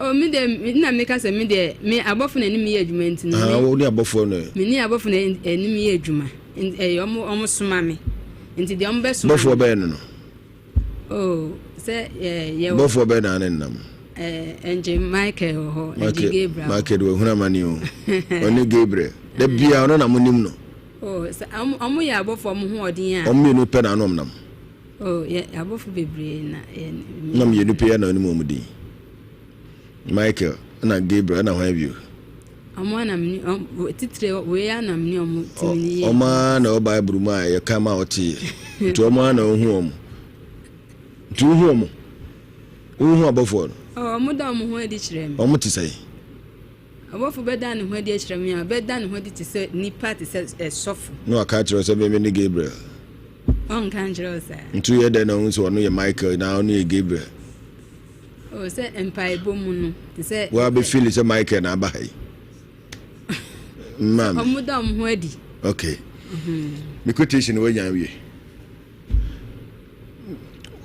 Oh, me deɛ na meka sɛ me deɛ me abɔfo na ɛne me yɛ adwuma nti no. Ah, wo ne abɔfoɔ no. Me ne abɔfo na ɛne me yɛ adwuma. Ɛyɛ ɔmo ɔmo soma me. Nti deɛ ɔmo bɛsoma. Bɔfoɔ bɛyɛ no no. Oh, sɛ yɛ yɛ. Bɔfoɔ bɛyɛ na ne nam. Ɛɛ Angel Michael wɔ hɔ, Angel Gabriel. Michael de wahunu amane o. Ɔne Gabriel. Da bia ɔno na mo nim no. Oh, sɛ ɔmo ɔmo yɛ abɔfo ɔmo ho ɔden a. Ɔmo mmienu pɛ na ano ɔmo nam. Oh, yɛ abɔfo bebree na yɛ. Na mmienu pɛ yɛ na ɔnim ɔmo din. Michael na Gabriel na hwan bio. Ɔmo anam ni ɔmo titire wei anam ni ɔmo tumi ni yɛ. Ɔmo ara na ɛwɔ Bible mu a yɛ kan ma ɔte yɛ. Nti ɔmo ara na ɔhu ɔmo. Nti wohu ɔmo. Wohu abɔfoɔ no. Oh, ɔmo da ɔmo ho adi kyerɛ me. Ɔmo te sɛn? Ɔbɔfo bɛda ne ho adi akyerɛ me a, ɔbɛda ne ho adi te sɛ nipa, te sɛ sɔfo. Na waka akyerɛ wo sɛ meme ne Gabriel. Ɔnka nkyerɛ wo saa. Nti woyɛ dɛn na wohu sɛ ɔno yɛ Michael na ɔno yɛ Gabriel? O, sɛ mpaebɔ mu no, te sɛ. Woa bɛ feel sɛ Michael na aba ha yi. Maame. Ɔmo da ɔmo ho adi. Okay. Me quotation wanya awie.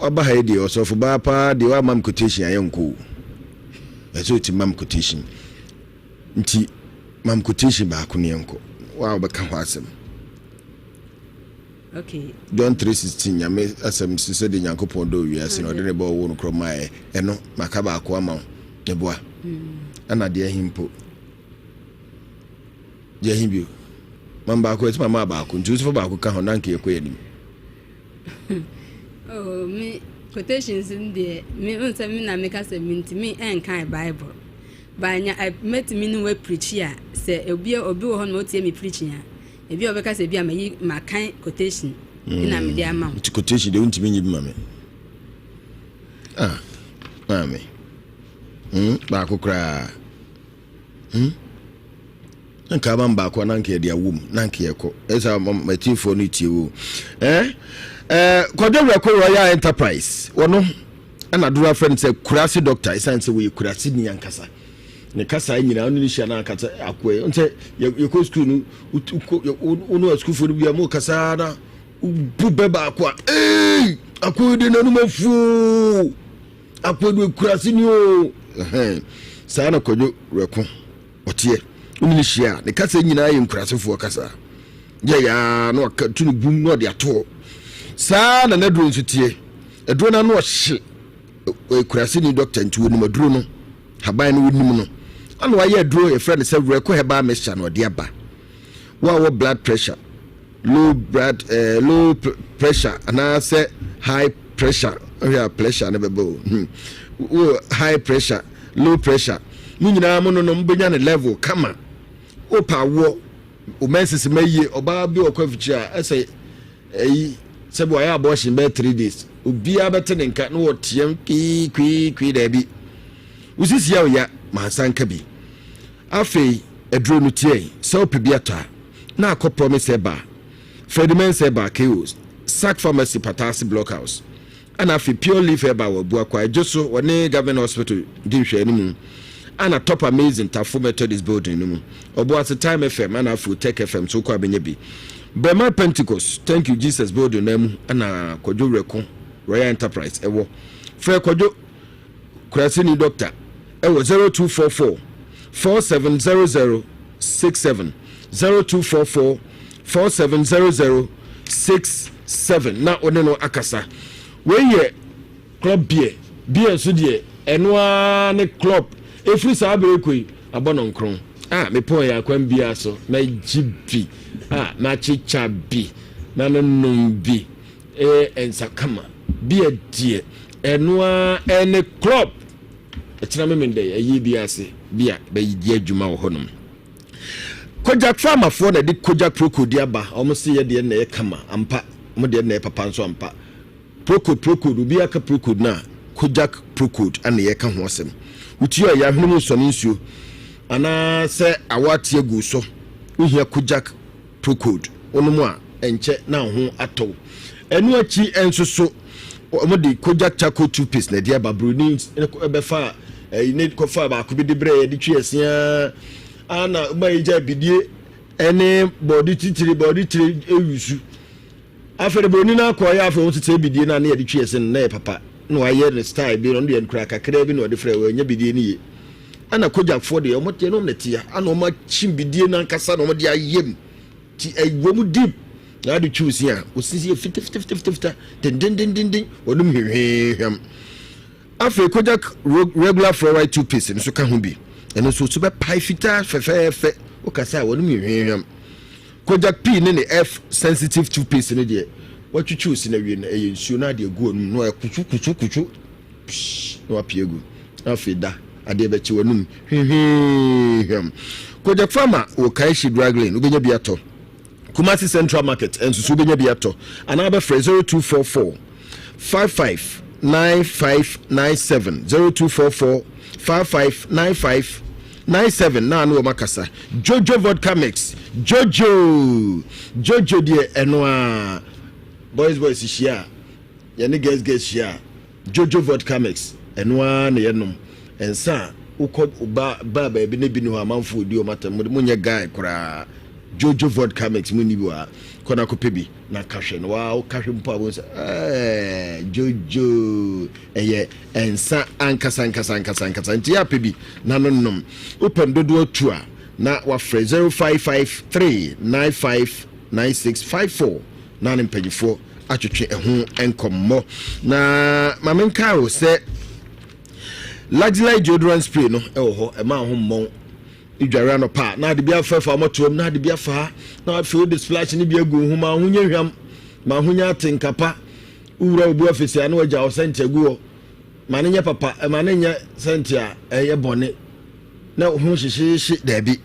Waba ha yi deɛ ɔsɔfo baa paa deɛ wama me quotation ayɛ nko o. Ɛsɛ ɔti mam quotation. Nti mam quotation baako ne yɛnkɔ. Wa wobɛka ho asɛm. Okay. John 3:16 Nyame asɛm si sɛ de Nyankopɔn dɔ wiase na ɔde ne ba ɔwoo no korɔ maaɛ. Ɛno maka baako ama wo. Meboa. Ɛna deɛ he mpo. Deɛ he bio. Mam baako ɛsɛ mama baako nti wo fa baako ka ho na nka yɛkɔ yɛn anim. Oh, me quotations n deɛ me n sɛ me na meka sɛ mentumi nkan Bible. Ba nya mɛtumi ne wo apirikyi a sɛ obi obi wɔ hɔ na ɔtie me preaching a ebi a ɔbɛka sɛ ebi a mayi makan quotation na mede ama wo. Nti quotation deɛ wontumi nyi bi ma me. Ah, maame. Baako koraa. Hmm? Nka ama baako na nka yɛde awom na nka yɛkɔ. Ɛsɛ matiefoɔ no tie wo. Eh? Eh, Kwadwo Awurako Royal Enterprise. Wɔno ɛna doro afrɛ no sɛ Kurase doctor ɛsiane sɛ wɔyɛ Kurase ni ankasa. Ne kasa nyinaa ɔne ne hyia na akasa akoa yi. Sɛ yɛkɔ sukuu no wo ne asukuufoɔ no bi a mo kasa na bu bɛ baako a ee akoa yi de n'anum afuo. Akoa de Kurase ni o. Saa na Kwadwo Rɛko ɔteɛ. Wone no hyia a, ne kasa nyinaa yɛ nkurasefoɔ kasa. Yɛ yaa na waka tu no gum na ɔde ato hɔ. Saa na n'aduro nso teɛ. Aduro no ano ɔhye. Ɔyɛ kuraseni dɔkta nti wɔnim aduro no. Haban no wɔnim no. Ana wayɛ aduro yɛfrɛ no sɛ Werɛko herbal mixture na ɔde aba. Wo a wɔ blood pressure, low blood eh, low pressure anaasɛ high pressure ɔhwɛ a pressure no bɛbɛ o hmm. Wo high pressure, low pressure mo nyinaa mo no no mobɛnya ne level kama. Wopɛ awoɔ wo menses ma yie ɔbaa bi ɔkɔ afikyiri a ɛsɛ ɛyi sɛbi wayɛ abortion bɛyɛ 3 days obiara bɛte ne nka na wɔteɛm kwii kwii kwii daabi wosisi a ɔya mansa nka bi. Afei aduro no tiɛ sɛ wopɛ bi atɔ a na akɔ Promise Herbal, Freddie Mensah Herbal, KO, Sac Pharmacy Pataase Block House ɛna afei Pure Leaf Herbal wɔ Abuakwa, Adwo so wɔne Government Hospital di nhwɛanimu ɛna Top Amazing Tafo Methodist Building no mu, Ɔboase Time FM ɛna afei Otec FM so wokɔ a bɛnya bi. Bɛma Pentecost Thank you Jesus building no mu na Kwadwo Werɛko Royal Enterprise ɛwɔ. Frɛ Kwadwo Kuraseni Doctor ɛwɔ 0244 4700 67 0244 4700 67 na wo ne no akasa. Wei yɛ Club beer, beer nso deɛ ɛno ara ne club. Ɛfiri saa berɛ kɔ yi abɔ no nkron. Ah, mepɔn yɛ akwan biara so mɛgye bi, ah, makyekya bi, manonom bi, ɛyɛ nsa kama. Beer deɛ ɛno ara ne club. Ɛkyena memendɛ ɛyɛ bi ase bi a bɛyɛ adwuma wɔ hɔnom. Kojak Farmafoɔ na ɛde Kojak Proco di aba. Wɔn se yɛ deɛ na ɛyɛ kama ampa, wɔn deɛ na ɛyɛ papa nso ampa. Procold Procold, obiara ka Procold no a, Kojak Procold na yɛreka ho asɛm. Wotua a, yɛahwene mu nsɔne nsuo anaa sɛ awɔ ate agu wo so, wohia Kojak Procold. Wonom a, ɛnkyɛ na wo ho atɔ wo. Ɛno akyi nso so, wɔde Kojak Charcoal Toothpaste na ɛde aba. Buroni bɛfa ɛyi ne kɔfa baako bi de brɛ yɛde twi ɛse ara ana ma yɛgya bidie ɛne bɔɔde titire bɔɔde tire ewusu. Afei de broni no akɔ yɛ afei wɔn tete bidie no a ne yɛde twi ɛse no na yɛ papa na wayɛ ne style bi ɔno deɛ nkura kakraa bi na ɔde frɛ wɔnyɛ bidie no yie ɛna kogyafoɔ deɛ wɔn deɛ no wɔn na tia ana wɔn akyi bidie no ankasa na wɔn de ayɛ mu ti ɛwɔ mu deep na ade twi osi a osisi yɛ fita fita fita fita fita dendendendenden wɔn hwehwehwɛm afei kojak regular fluoride toothpaste nso ka ho bi ɛno nso so bɛpae fitaa fɛfɛɛfɛ wokasa a wɔn hwehwehwɛm. Kojak P ne ne F sensitive toothpaste no deɛ, woatwitwi wo se no awie no, ɛyɛ nsuo na ade agu w'anum na wayɛ kutwu kutwu kutwu psh na wapue agu. Na afei da, adeɛ bɛkye w'anum hwihwihwam. Kojak Pharma wɔ Kaishi Drug Lane, wobɛnya bi atɔ. Kumasi Central Market nso so wobɛnya bi atɔ. Anaa bɛfrɛ 0244 55 9597 0244 55 95 97 na ano wɔn akasa. Jojo vodka mix Jojo Jojo deɛ ɛno a boys boys hyia a yɛne girls girls hyia a Jojo vodka mix ɛno ara na yɛnom nsa a wokɔ ba ba baabi na bi ni hɔ amanfo odi wɔn atam mo nyɛ guy koraa Jojo vodka mix mo ni bi wɔ ha kɔ na kɔpɛ bi na ka hwɛ no waa woka hwɛ mpo a wɔn sɛ ɛɛ Jojo Ɛyɛ nsa ankasa ankasa ankasa ankasa nti yɛ apɛ bi na no nom. Wopɛ no dodoɔ tu a na wafrɛ 0553 95 9654 na ne mpanyinfoɔ atwetwe ɛho nkɔmmɔ. Na ma menkae wo sɛ Luxelite deodorant spray no ɛwɔ hɔ ɛma ho mmɔn dware anɔpa a na ade bi afɛfa ɔmɔtoam na ade bi afa ha na afei wode splash no bi agu ho ma ho nyɛ hwam ma ho nyɛ atenka pa. Wo wura obu afisi a na wagya wo sɛnti agu hɔ. Ma no nyɛ papa, ma no nyɛ sɛnti a ɛyɛ bɔne na ho hyehyeehye daabi.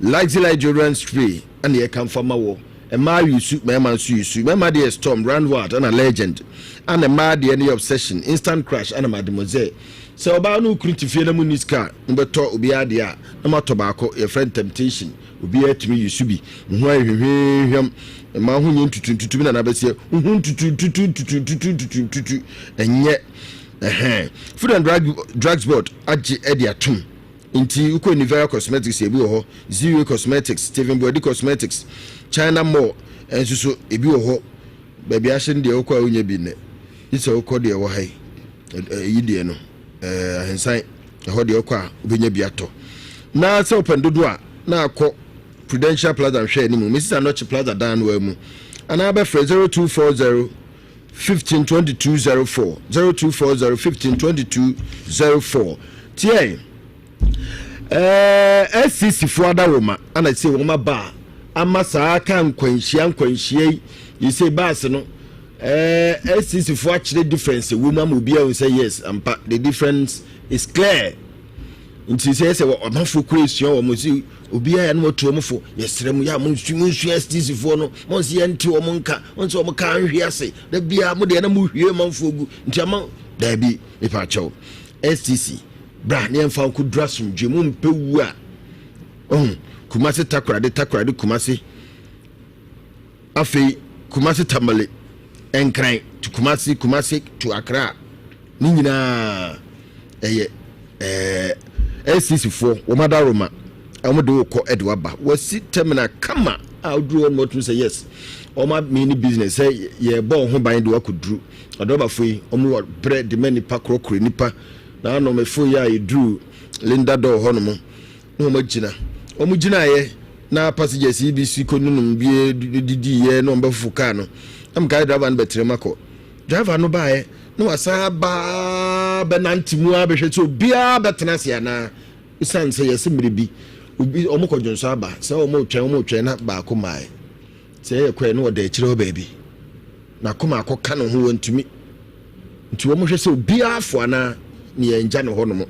Luxelite deodorant spray ɛna yɛkamfo ama wɔ. Mmaa yusu, mmarima nso yusu. Mmarima deɛ yɛ Storm, Run Wild ɛna Legend. Ɛna mmaa deɛ no yɛ Obsession, Instant Crush ɛna Mademoiselle. Sɛ ɔbaa ne wo kunu te fie na monni sika a, mobɛtɔ obiara deɛ a, na moatɔ baako, yɛfrɛ no Temptation. Obiara tumi yi so bi. Wo ho ayɛ hwehwɛhwam. Mma wo ho nyɛ ntutuntutu. Me nana bɛseɛ, wo ho ntutuntutu ntutuntutu ntutuntutu. Ɛnyɛ. Ɛhɛn. Food and Drug, Drugs Board agye de atom. Nti wokɔ Nivea Cosmetics ebi wɔ hɔ, Ziwe Cosmetics, Stephen Boadi Cosmetics, China Mall nso so ebi wɔ hɔ. Baabi ahye no deɛ wokɔ a wonya bi nnɛ. Gye sɛ wokɔ deɛ ɛwɔ ha yi, ɛyi deɛ no, ɛɛ ahensan, ɛhɔ deɛ wokɔ a wobɛnya bi atɔ. Na sɛ wopɛ no dodoɔ a, na akɔ Prudential Plaza nhwɛ anim, Mrs. Anokye Plaza dan no ara mu. Anaa bɛfrɛ 0240 15 22 04, 0240 15 22 04. Tiɛ. Ɛɛ SCC foɔ adawoma ana sɛ wɔn aba a ama saa ka nkwanhyia nkwanhyia yi yi sɛ baase no ɛɛ SCC foɔ akyerɛ difference ɛwɔ mu ama obiara hu sɛ yes ampa the difference is clear nti sɛ sɛ ɔmanfoɔ kura esua wɔn si obiara yɛ no wɔtu wɔn fo yɛsrɛ mu yɛ a mo nsu mo nsua STC foɔ no mo nsi yɛn nte wɔn nka wɔn nso wɔn ka nhwe ase da biara mo deɛ na mo hwie ɔmanfoɔ gu nti ama daabi nipa akyɛw STC. Bra na yɛmfa wo nkɔduru asomdwoe mu mpɛ wu a ɔhu Kumase Takoradi Takoradi Kumase afei Kumase Tamale Nkran to Kumase Kumase to Accra ne nyinaa ɛyɛ ɛɛ NCC foɔ wɔn adaroma wɔn de wokɔ ɛde waba wɔasi terminal kama a. a woduru hɔ no wɔtumi sɛ yes wɔn amee ne business sɛ yɛbɔ wɔn ho ban de wakɔduru adrɔbafo yi wɔn wɔ brɛ de ma nipa korɔkorɔ nipa na ano mefo yi a yɛduru Linda Dɔɔ hɔ nom na wɔn agyina wɔn gyinaeɛ na passengers yi bi si kɔ nunum bi didiiɛ na wɔn bɛfofo kaa no na mekae driver no bɛtena mu akɔ driver no baeɛ na wasan aba bɛnante mu a bɛhwɛ sɛ obiara bɛtena ase anaa Esiane sɛ yɛse mmere bi obi wɔn kɔ dwonsɔ aba sɛ wɔn retwɛn wɔn retwɛn na baako mmae sɛ yɛyɛ kɔɛ na ɔda akyire hɔ baabi na kɔma akɔ ka ne ho wɔntumi nti wɔn hwɛ sɛ obiara fo anaa ne yɛn gya ne hɔ nom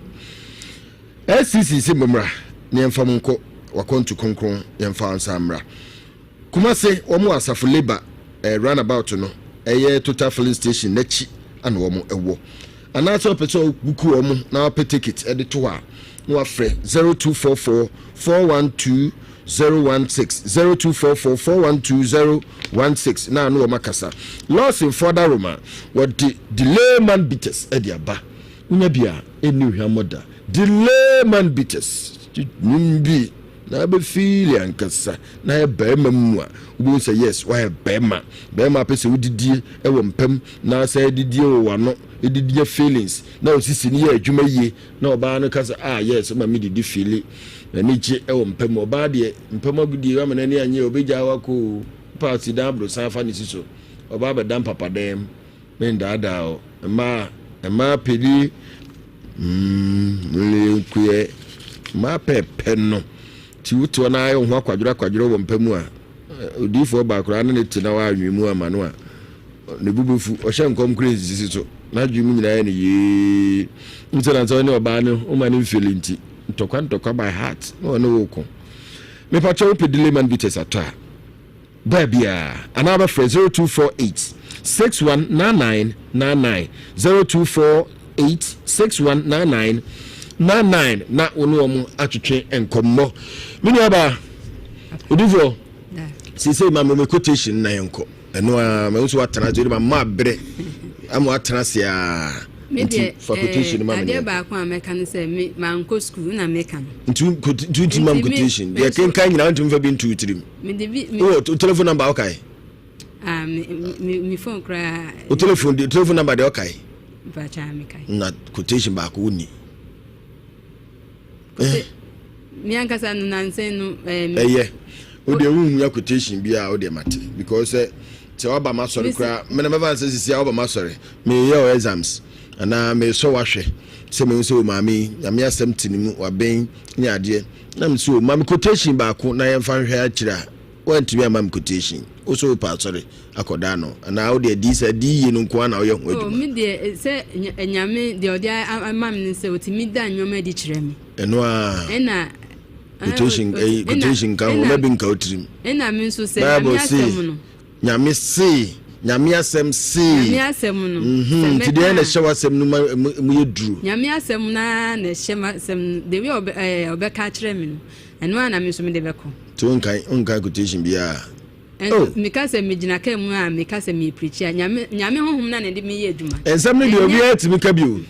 SCC sɛ mmra ne yɛn fa mo nkɔ wakɔntu kronkron yɛn fa nsa mmra. Kumase, wɔn wɔ Asafo Labour eh, runabout no, ɛyɛ Total filling station n'akyi ana wɔn wɔ. Anaasɛ wopɛ sɛ wobuku wɔn na wapɛ ticket de to hɔ a, na wafrɛ 0244 412 016, 0244 412 016 na ano wɔn akasa. Lawson Fɔda Roma, wɔde Delay Man Bitters de aba. Wonya bi a, ɛnni hwammɔ da. Delay Man Bitters, nim bi. Na abɛ feeli ankasa na ayɛ barima mu a wobɛhu sɛ yes woayɛ barima. Barima pɛ sɛ wodidie wɔ mpam na sɛ didie wɔ w'ano didi nya feelings na wo sisi no yɛ adwuma yie na ɔbaa no ka sɛ ah yes woma me didi feeli m'ani gye wɔ mpa mu. Ɔbaa deɛ mpa mu agodie wama n'ani anyɛ ɔbɛgyaa wakɔ o. Wopɛ a si dan aborosan fa ne si so ɔbaa bɛda mpapadan mu. Mendaadaa wo. Mmaa, mmaa pɛ ni, mm, nkuɛ, mmaa pɛ pɛ no. Ti wo te hɔ na ayɛ wo ho akwadworɔ akwadworɔ wɔ mpa mu a, odiyifoɔ baa koraa ne ne te na woanwe mu ama no a, ne bo bɛfu. Ɔhyɛ nkɔm koraa nsisi so. N'adwene mu nyinaa yɛ no yee. Nti na sɛ ɔne ɔbaa no, woma no mfili nti, ntɔkwa ntɔkwa by heart na ɔne wo ko. Mepakyɛ wopɛ Dileman Bitters atɔ a, baabiara anaa wobɛfrɛ 0248 6199 99 0248 6199 99 na wo ne wɔn atwetwe nkɔmmɔ. Me nuabaa odifoɔ seesei ma me quotation na yɛnkɔ ɛno a mahu sɛ woatena ase ma ma berɛ ama woatena ase a nti fa quotation ma me adeɛ baako a mɛka ne sɛ me mankɔ sukuu na meka no nti nti ma me quotation deɛ kenkan nyinaa ntumi fa bi ntu tirim wowɔ telephone number wokae ah, me phone koraa wo telephone telephone number deɛ ɔkae na quotation baako wonni eh. me ankasa no nansɛn no eh, ɛyɛ wodeɛ wohia quotation bi a wodeɛ mate because sɛ sɛ woaba m'asɔre koraa mena mɛfa sɛ sisi a woaba m'asɔre meyɛ o exams anaa mesɔ wahwɛ sɛ mehu sɛ o maame nyame asɛm te ne mu waben ne adeɛ Na me se o, ma me quotation baako na yɛmfa nhwɛ akyire a, woantumi amma me quotation. Wo se wopɛ asɔre akɔda ano anaa wode adi sɛ adi yie no nko ara na woyɛ ho adwuma? Oh, me deɛ eh, sɛ eh, Nyame deɛ ɔde ama me no sɛ ɔtumi da nneɛma adi kyerɛ me. Ɛno a. Ɛna eh, quotation eh, quotation nka ho, ɔma bi nka wo tirim. Ɛna me nso sɛ Nyame asɛm no. Nyame se, Nyame asɛm se. Nyame asɛm no. Mhm, nti deɛ na ɛhyɛ w'asɛm no ma mu yɛ duru. Nyame asɛm no ara na ɛhyɛ m'asɛm no, the way ɔbɛ ɛɛ ɔbɛka akyerɛ me no, ɛno ara na me nso mede bɛkɔ. Nti wonkan wonkan quotation biara. Ɛnso oh. meka sɛ megyina kaa mu a meka sɛ mepreakyi a, Nyame Nyame honhom no na ɛde me yɛ adwuma. Nsɛm no deɛ obiara tumi ka bi o.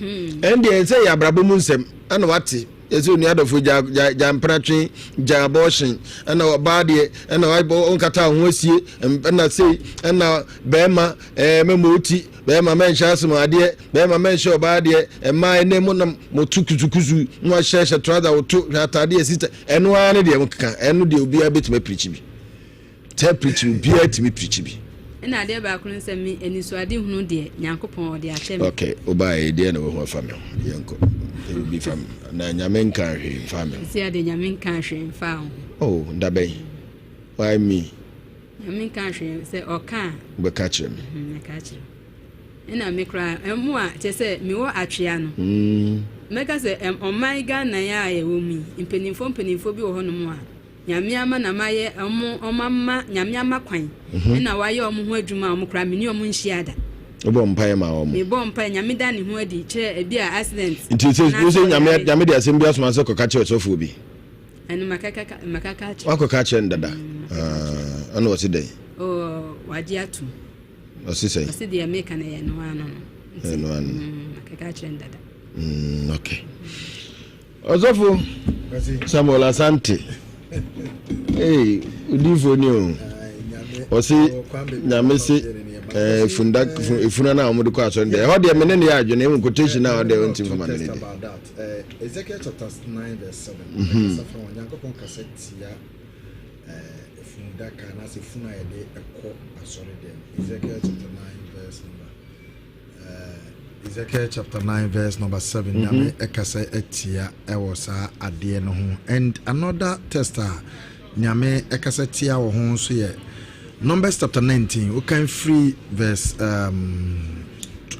Ɛn deɛ ɛsɛ yɛ abrabɔ mu nsɛm ɛna wate. Yɛsɛ onua adɔfo gya gya gya mpratwe gya abortion ɛna ɔbaa deɛ ɛna ɔnkata ho asie ɛna sei ɛna bɛrima ɛɛ mɛmɔ oti bɛrima mɛnhyɛ asem adeɛ bɛrima mɛnhyɛ ɔbaa deɛ ɛmaa ɛnɛ mo nam mo to kusukusu mo ahyɛ hyɛ trouser woto hwɛ ataadeɛ sista ɛno ara ne deɛ mo keka ɛno deɛ obiara bɛtumi apirikyi bi. Sɛ preaching obiara tumi preach bi. Ɛna adeɛ baako no sɛ me anisoade hunu deɛ Nyankopɔn ɔde akyɛ me. Okay, wobaeɛ deɛ na wahu afa me ho yɛnkɔ bi fa me na Nyame nka hwee mfa me ho. Sisi adeɛ Nyame nka hwee mfa ho. Oh, dabɛn why me? Nyame nka hwee sɛ ɔka a. Wobɛka kyerɛ me. Mɛka kyerɛ. Ɛna me koraa ɛmo a kyerɛ sɛ mewɔ atwea no. Mɛka sɛ ɔman Ghana yi a yɛwɔ mu yi mpanimfoɔ mpanimfoɔ bi wɔ hɔnom a. Nyame ama na mayɛ ɔmo ɔmo ama Nyame ama kwan ɛna wayɛ ɔmo ho adwuma a ɔmo koraa mene ɔmo nhyia da. Wobɔ mpaeɛ ma ɔmo? Mebɔ mpaeɛ Nyame da ne ho adi kyerɛ ebi a accident. Nti sɛ wo sɛ Nyame Nyame de asɛm bi asoma sɛ kɔka kyerɛ ɔsɔfoɔ bi? Ɛno makaka makaka akyerɛ. Wakɔka akyerɛ no dada? Ah, ɛna ɔse dɛn? Oh, wagye atum. Ɔse sɛn? Ɔse deɛ meka no ɛyɛ no ano no. Ɛno ano. Makaka akyerɛ no dada. Okay. Ɔsɔfo Samuel Asante. Ee, odiifoɔ ni o. Ɔse nyame se eh, funda efunu no a wɔde kɔ asɔre deɛ ɛhɔ deɛ me ne ne yɛ adwene emu quotation a ɔde ɔnti nfama me ne deɛ. Ezekiel chapter 9 verse 7. Nyankopɔn kasa tia efundaka anaasɛ funu a yɛde kɔ asɔre dɛm. Ezekiel chapter 9 verse number Ezekiel chapter 9 verse number 7 mhm. Nyame ɛkasa atia ɛwɔ saa adeɛ no ho and another test a Nyame ɛkasa tia wɔ ho nso yɛ Numbers chapter 19 wokan firi verse um,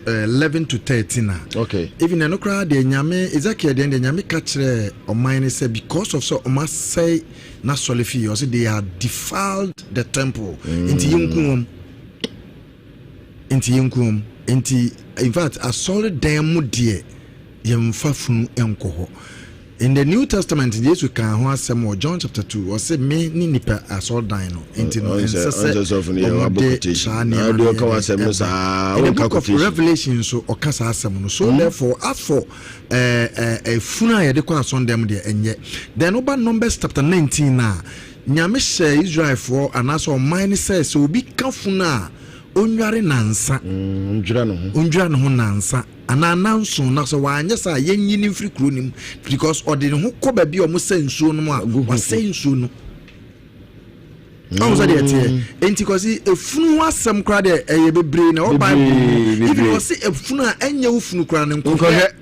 11 to 13 a okay. even ɛno koraa deɛ Nyame Ezekiel deɛ deɛ Nyame ka kyerɛ ɔman no sɛ because of sɛ ɔma sɛe n'asɔre fie ɔsɛ they had defiled the temple nti yɛnku wɔn Nti yɛnku wɔn. Nti in fact asɔredan mu deɛ yɛmfa funu nkɔ hɔ. In the New Testament Yesu kaa ho asɛm wɔ John chapter 2 ɔse me ne nipa asɔredan no nti no ɛnsɛ sɛ wɔde saa nneɛma no yɛ ɛba. In the book of Revelation nso ɔka saa asɛm no. So therefore as for efunu a yɛde kɔ asɔredan mu deɛ ɛnyɛ. Then woba Numbers chapter 19 a Nyame hyɛɛ Israelfoɔ anaasɛ ɔman no sɛ, sɛ obi ka funu a, ɔnnware nansa. Ɔndwira ne ho. Ɔndwira ne ho nansa anaa nanson, na sɛ wanyɛ saa a, yɛnyi no mfiri kuro no mu because ɔde ne ho kɔ baabi a wɔsɛ nsuo no mu a, wasɛe nsuo no. Ɔhu sɛ deɛ ɛteɛ. Enti kɔsi efunu ho asɛm koraa deɛ ɛyɛ bebree na ɛwɔ Bible mu. Even ɔse efunu a ɛnyɛ wo funu koraa no nkɔhwɛ.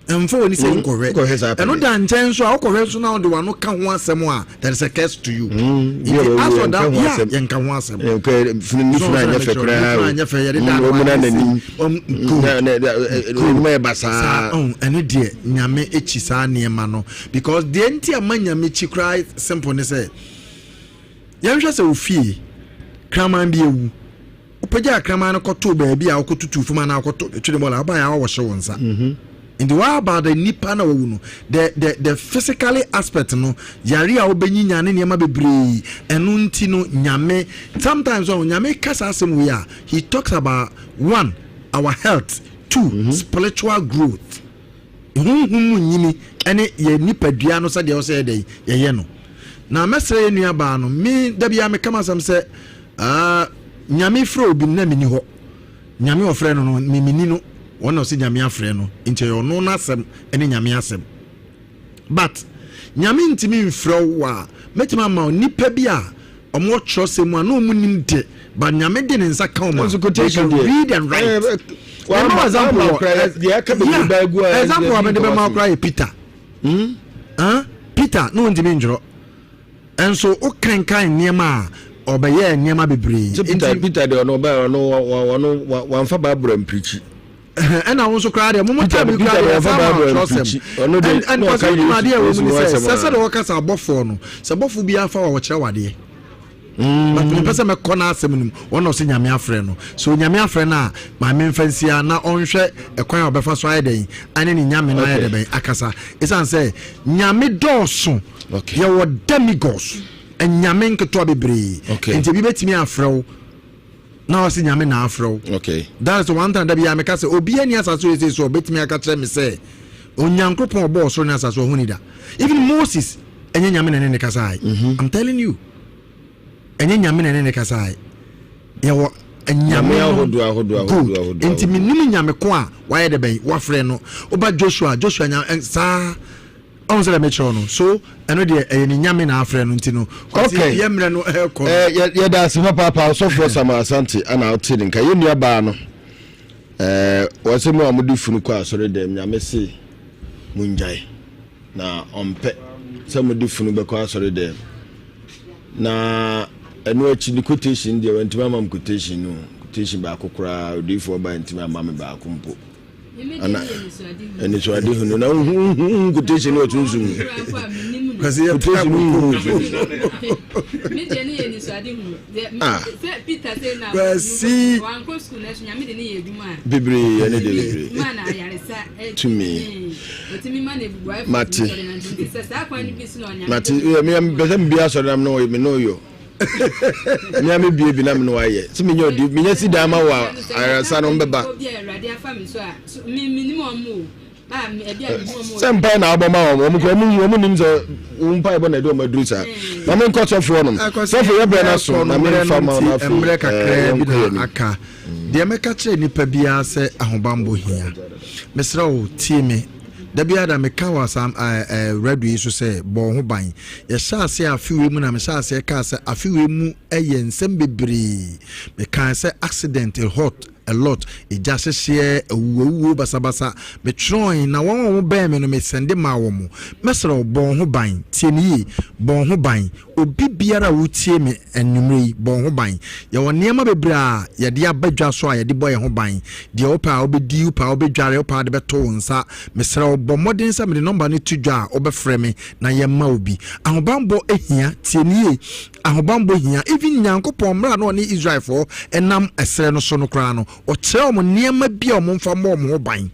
Mfa w'ani sɛ nkɔhwɛ. Ɛno da nkyɛn nso a wokɔhwɛ nso na wode w'ano ka ho asɛm a there is a curse to you. Mm, Nti as for that, yeah, yɛnka ho asɛm. Funu ne funu anyɛ fɛ koraa. Funu anyɛ fɛ yɛde da no n'anim. Ɛnum yɛ basaa. Ɛno deɛ nyame akyi saa nneɛma no because deɛ nti ama nyame kyi koraa simple ne sɛ yɛnhwɛ sɛ ofie kraman bi ewu. Wopagyaa kraman no kɔtoo baabi a wokɔtutuu fam anaa wokɔto twene bɔɔla, wobaeɛ a wɔhyɛ wo nsa. Mhm. Nti what about the nipa na wawu no? The the the physically aspect no, yare a wobɛnyinya ne nneɛma bebree, ɛno nti no Nyame sometimes ɔn Nyame ka saa asɛm wei a, he talks about one, our health, 2 mm -hmm. spiritual growth. Honhom mu nyini ne yɛn nipadua no sɛdeɛ ɛwɔ sɛ yɛyɛ dɛn yɛyɛ no. Na mɛsrɛ yɛn nua baa no, me da biara meka m'asɛm sɛ ah, Nyame frɛ obi no na menni hɔ. Nyame ɔfrɛ no no, me menni no. Wɔn na ɔsɛ Nyame afrɛ no, nti ɛyɛ ɔno n'asɛm ne Nyame asɛm. But Nyame ntumi mfrɛ wo a, mɛtumi ama wo nipa bi a ɔmo wɔ twerɛsɛm mu a na ɔmo nim de, but Nyame de ne nsa ka ɔmo a, they can read and write. Eh, eh, Mema example wɔ yeah, example a mede bɛma koraa yɛ Peter. Hmm? Huh? Peter na ɔntumi ntwerɛ. Nso wokenkan nneɛma a ɔbɛyɛɛ nneɛma bebree. Peter Peter de ɔno ɔbɛ ɔno ɔno wamfa Bible ampirikyi. Ɛna wo nso koraa deɛ mo time yi koraa deɛ yɛsan ma ɔtwerɛsɛm. And kwasi wonim adeɛ ɛwɔ mu ne sɛ sɛ sɛdeɛ wɔka sɛ abɔfoɔ no sɛ bɔfo biara fa wa wɔkyerɛ wadeɛ. Mm. But mepɛ sɛ mɛkɔ n'asɛm no mu wɔn na ɔsɛ nyame afrɛ no so nyame afrɛ no a maame mfa nsia na ɔnhwɛ ɛkwan a ɔbɛfa so ayɛ dɛn ane ne nyame no ayɛ dɛ bɛn akasa ɛsiane sɛ nyame dɔɔso yɛwɔ demigods anyame nketewa bebree nti ebi bɛtumi afrɛ wo na ɔsɛ nyame na afrɛ wo that is the one time da biara meka sɛ obi ani asase wɔ ɛsɛ so ɔbɛtumi aka kyerɛ me sɛ onyankopɔn ɔbɔ ɔsoro ne asase ɔho ni da even Moses ɛnyɛ nyame na ɛne ne kasae mm-hmm. I'm telling you ɛnyɛ nyame na ɛne ne kasae yɛwɔ nyame ahodoɔ good nti menim nyame ko a wayɛ dɛ bɛn wafrɛ no woba Joshua Joshua nya saa ɔn sɛ dɛ mekyerɛw no so ɛno deɛ ɛyɛ ne nyame na afrɛ no nti no okay yɛ mmerɛ no ɛkɔ no eh, yɛda ase papaapa ɔsɔfoɔ Samuel Asante ana wote ne nka yɛn nua baa no eh, wɔsɛ mu a mode funu kɔ asɔre dɛm nyame se mongyae na ɔmpɛ sɛ mode funu bɛkɔ asɔre dɛm na ɛno akyi ne quotation deɛ wantumi ama m quotation no quotation baako koraa odiyifoɔ ba ntumi ama me baako mpo Ana anisoade hunu na wohu quotation no wɔ sunsum mu. Quotation no wohu wɔ sunsum Ah. Kwasi. Bebree ɛne de bebree. Tumi. Mate. Mate. Mepɛ sɛ mebia asɔre nam no me no yɔ. Me a mebie bi na me no ayɛ. Sɛ menya odi menya si dan ma wɔ ayaresa no mbɛba. Sɛ mpae na abɔ ma wɔn, wɔn kura wɔn wɔn nim sɛ wɔn mpae bɔ na ɛde wɔn aduru saa. Na me nkɔ sɔfoɔ nom. Sɔfo yɛ brɛ na so na me nfa ma na afei. Mmerɛ kakraa bi na aka. Deɛ mɛka kyerɛ nipa biara sɛ ahobanbɔ hia. Mesrɛ wo tie me. Da biara da meka wɔ asam ɛɛ ɛɛ radio yi so sɛ bɔ wo ho ban. Yɛhyɛ aseɛ afe wei mu na mehyɛ aseɛ kaa sɛ afe wei mu yɛ nsɛm bebree. Mekaa sɛ accident hot a lot, egya hyehyeɛ, awuwawuo basabasa. Metwerɛe na wɔn a wɔbɛn me no mesɛnde maa wɔn. Mɛsrɛ wo bɔ wo ho ban. Tie me yie, bɔ wo ho ban. Obi biara a wotie me anwummerɛ yi, bɔ wo ho ban. Yɛwɔ nneɛma bebree a yɛde aba dwa so a yɛde bɔ yɛn ho ban. Deɛ wopɛ a wobɛdi, wopɛ a wobɛdware, wopɛ a wode bɛto wo nsa. Mesrɛ wo, bɔ mmɔden sɛ mede nɔmba no to dwa a wobɛfrɛ me na yɛmma wo bi. Ahobanbɔ hia, tie me yie, ahobanbɔ hia. Even Nyankopɔn, mmerɛ a na ɔne Israelfoɔ nam ɛserɛ no so no koraa no, ɔkyerɛɛ wɔn nneɛma bi a wɔmfa mmɔ wɔn ho ban.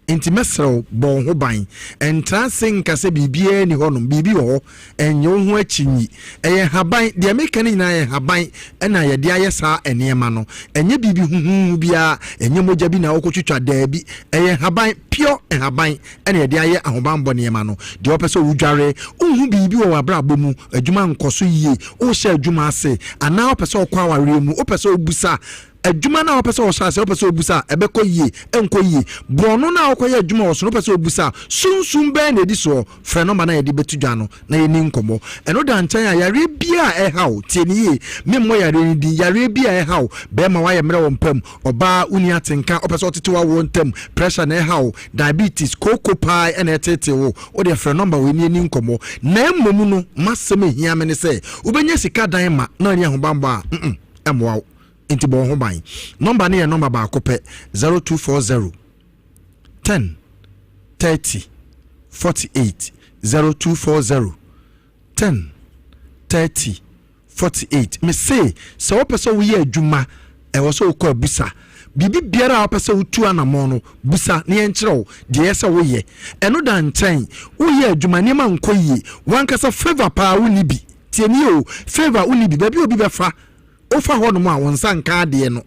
Enti mɛsrɛ wo, bɔ wo ho ban. Ntra ase nka sɛ biribiara nni hɔnom. Biribi wɔ hɔ. Nnye wo ho akyinnye. Ɛyɛ nhaban. Deɛ meka no nyinaa yɛ nhaban na yɛde ayɛ saa nneɛma no. Ɛnyɛ biribi huhuuhu biara. Ɛnyɛ mogya bi na wokɔtwitwa. Daabi. Ɛyɛ nhaban, pure nhaban na yɛde ayɛ ahobammɔ nneɛma no. Deɛ wopɛ sɛ wodware, wonhu biribi wɔ w'abrabɔ mu, adwuma nkɔ so yie, worehyɛ adwuma ase, anaa wopɛ sɛ wokɔ awareɛ mu, wopɛ sɛ wobisa Adwuma no a wopɛ sɛ wɔhyɛ ase, wopɛ sɛ wobisa a, ɛbɛkɔ yie, ɛnkɔ yie. Borɔno no a wokɔyɛ adwuma wɔ so no, wopɛ sɛ wobisa a, sunsum bɛn na ɛdi soɔ? Frɛ nɔmba no a yɛde bɛto dwa no na yɛnni nkɔmmɔ. Ɛno da nkyɛn a, yareɛ biara a ɛha wo, tie no yie, memmɔ yareɛ no din, yareɛ bi a ɛha wo, bɛrima woayɛ mmerɛ wɔ mpa mu, ɔbaa wonni atenka, wopɛ sɛ wotete w'awoɔ ntam, pressure na ɛha wo, diabetes, kooko paa na ɛteetee wo, wo deɛ frɛ nɔmba wei na yɛnni nkɔmmɔ. Na mmom no, m'asɛm a ɛhia me ne sɛ, wobɛnya sika dan ma na wonni ahobammɔ a, mm, ɛmmoa wo. Nti bɔ wo ho ban. Nɔmba no yɛ nɔmba baako pɛ, 0240 10 30 48, 0240 10 30 48. Mese sɛ wopɛ sɛ woyɛ adwuma, ɛwɔ sɛ wokɔ abusa. Biribi biara a wopɛ sɛ wotu anammɔn no, busa na yɛnkyerɛ wo deɛ ɛyɛ sɛ woyɛ. Ɛno da nkyɛn, woyɛ adwuma, nneɛma nkɔ yie, w'ankasa favour paa wonni bi. Tie nie o, favour wonni bi, baabi a obi bɛfa Wofa hɔnom a, wo nsa nka adeɛ no.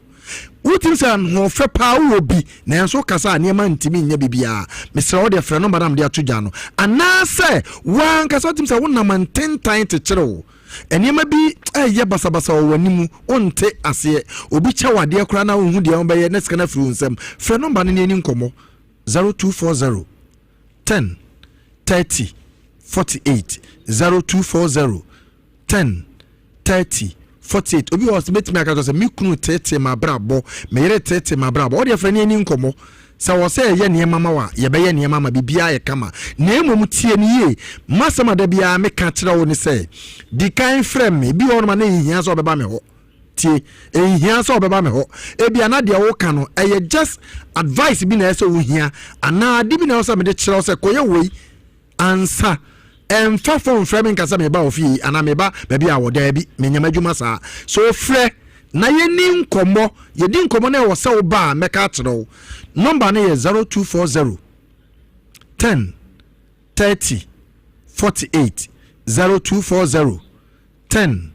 Wotumi sɛ ahoɔfɛ paa wowɔ bi, nanso wokasa a nneɛma ntumi nyɛ biribiara. Mesrɛ wo deɛ frɛ nɔmba no a mede ato dwa no. Anaasɛ w'ankasa wotumi sɛ wonam ntentan kyekyere wo. Nneɛma bi ɛyɛ basabasa wɔ w'anim, wonte aseɛ. Obi kyɛ wo adeɛ koraa na wonhu deɛ wobɛyɛ na sika no afiri wo nsam. Frɛ nɔmba no na yɛni nkɔmmɔ. 0240 10 30 48 0240 10 30 48 obi wɔ hɔ bɛtumi aka kyerɛ sɛ me kunu teetee m'abrabɔ, me yere teetee m'abrabɔ. Ɔdeɛ frɛ ne ani nkɔmmɔ. Sɛ wɔ sɛ yɛyɛ nneɛma ma wa, yɛbɛyɛ nneɛma ma biribiara yɛ kama. Na mmom tie ne yie. M'asɛm a da biara meka kyerɛ wo ne sɛ, di kan frɛ me. Bi wɔ hɔ nom a na ɛnhia sɛ ɔbɛba me hɔ. Tie, ɛnhia sɛ ɔbɛba me hɔ. Ebia na deɛ woka no ɛyɛ just advice bi na ɛsɛ wohia anaa ade bi na ɛwɔ sɛ mede kyerɛ wo sɛ kɔyɛ wei. Ansa. Ɛmfa fon mfrɛ me nka sɛ mereba wo fie anaa mereba baabi a wɔ. Daabi, menyɛ m'adwuma saa. So frɛ na yɛnni nkɔmmɔ. Yɛdi nkɔmmɔ na ɛwɔ sɛ woba a, mɛka akyerɛ wo. Nɔmba no yɛ 0240 10 30 48. 0240 10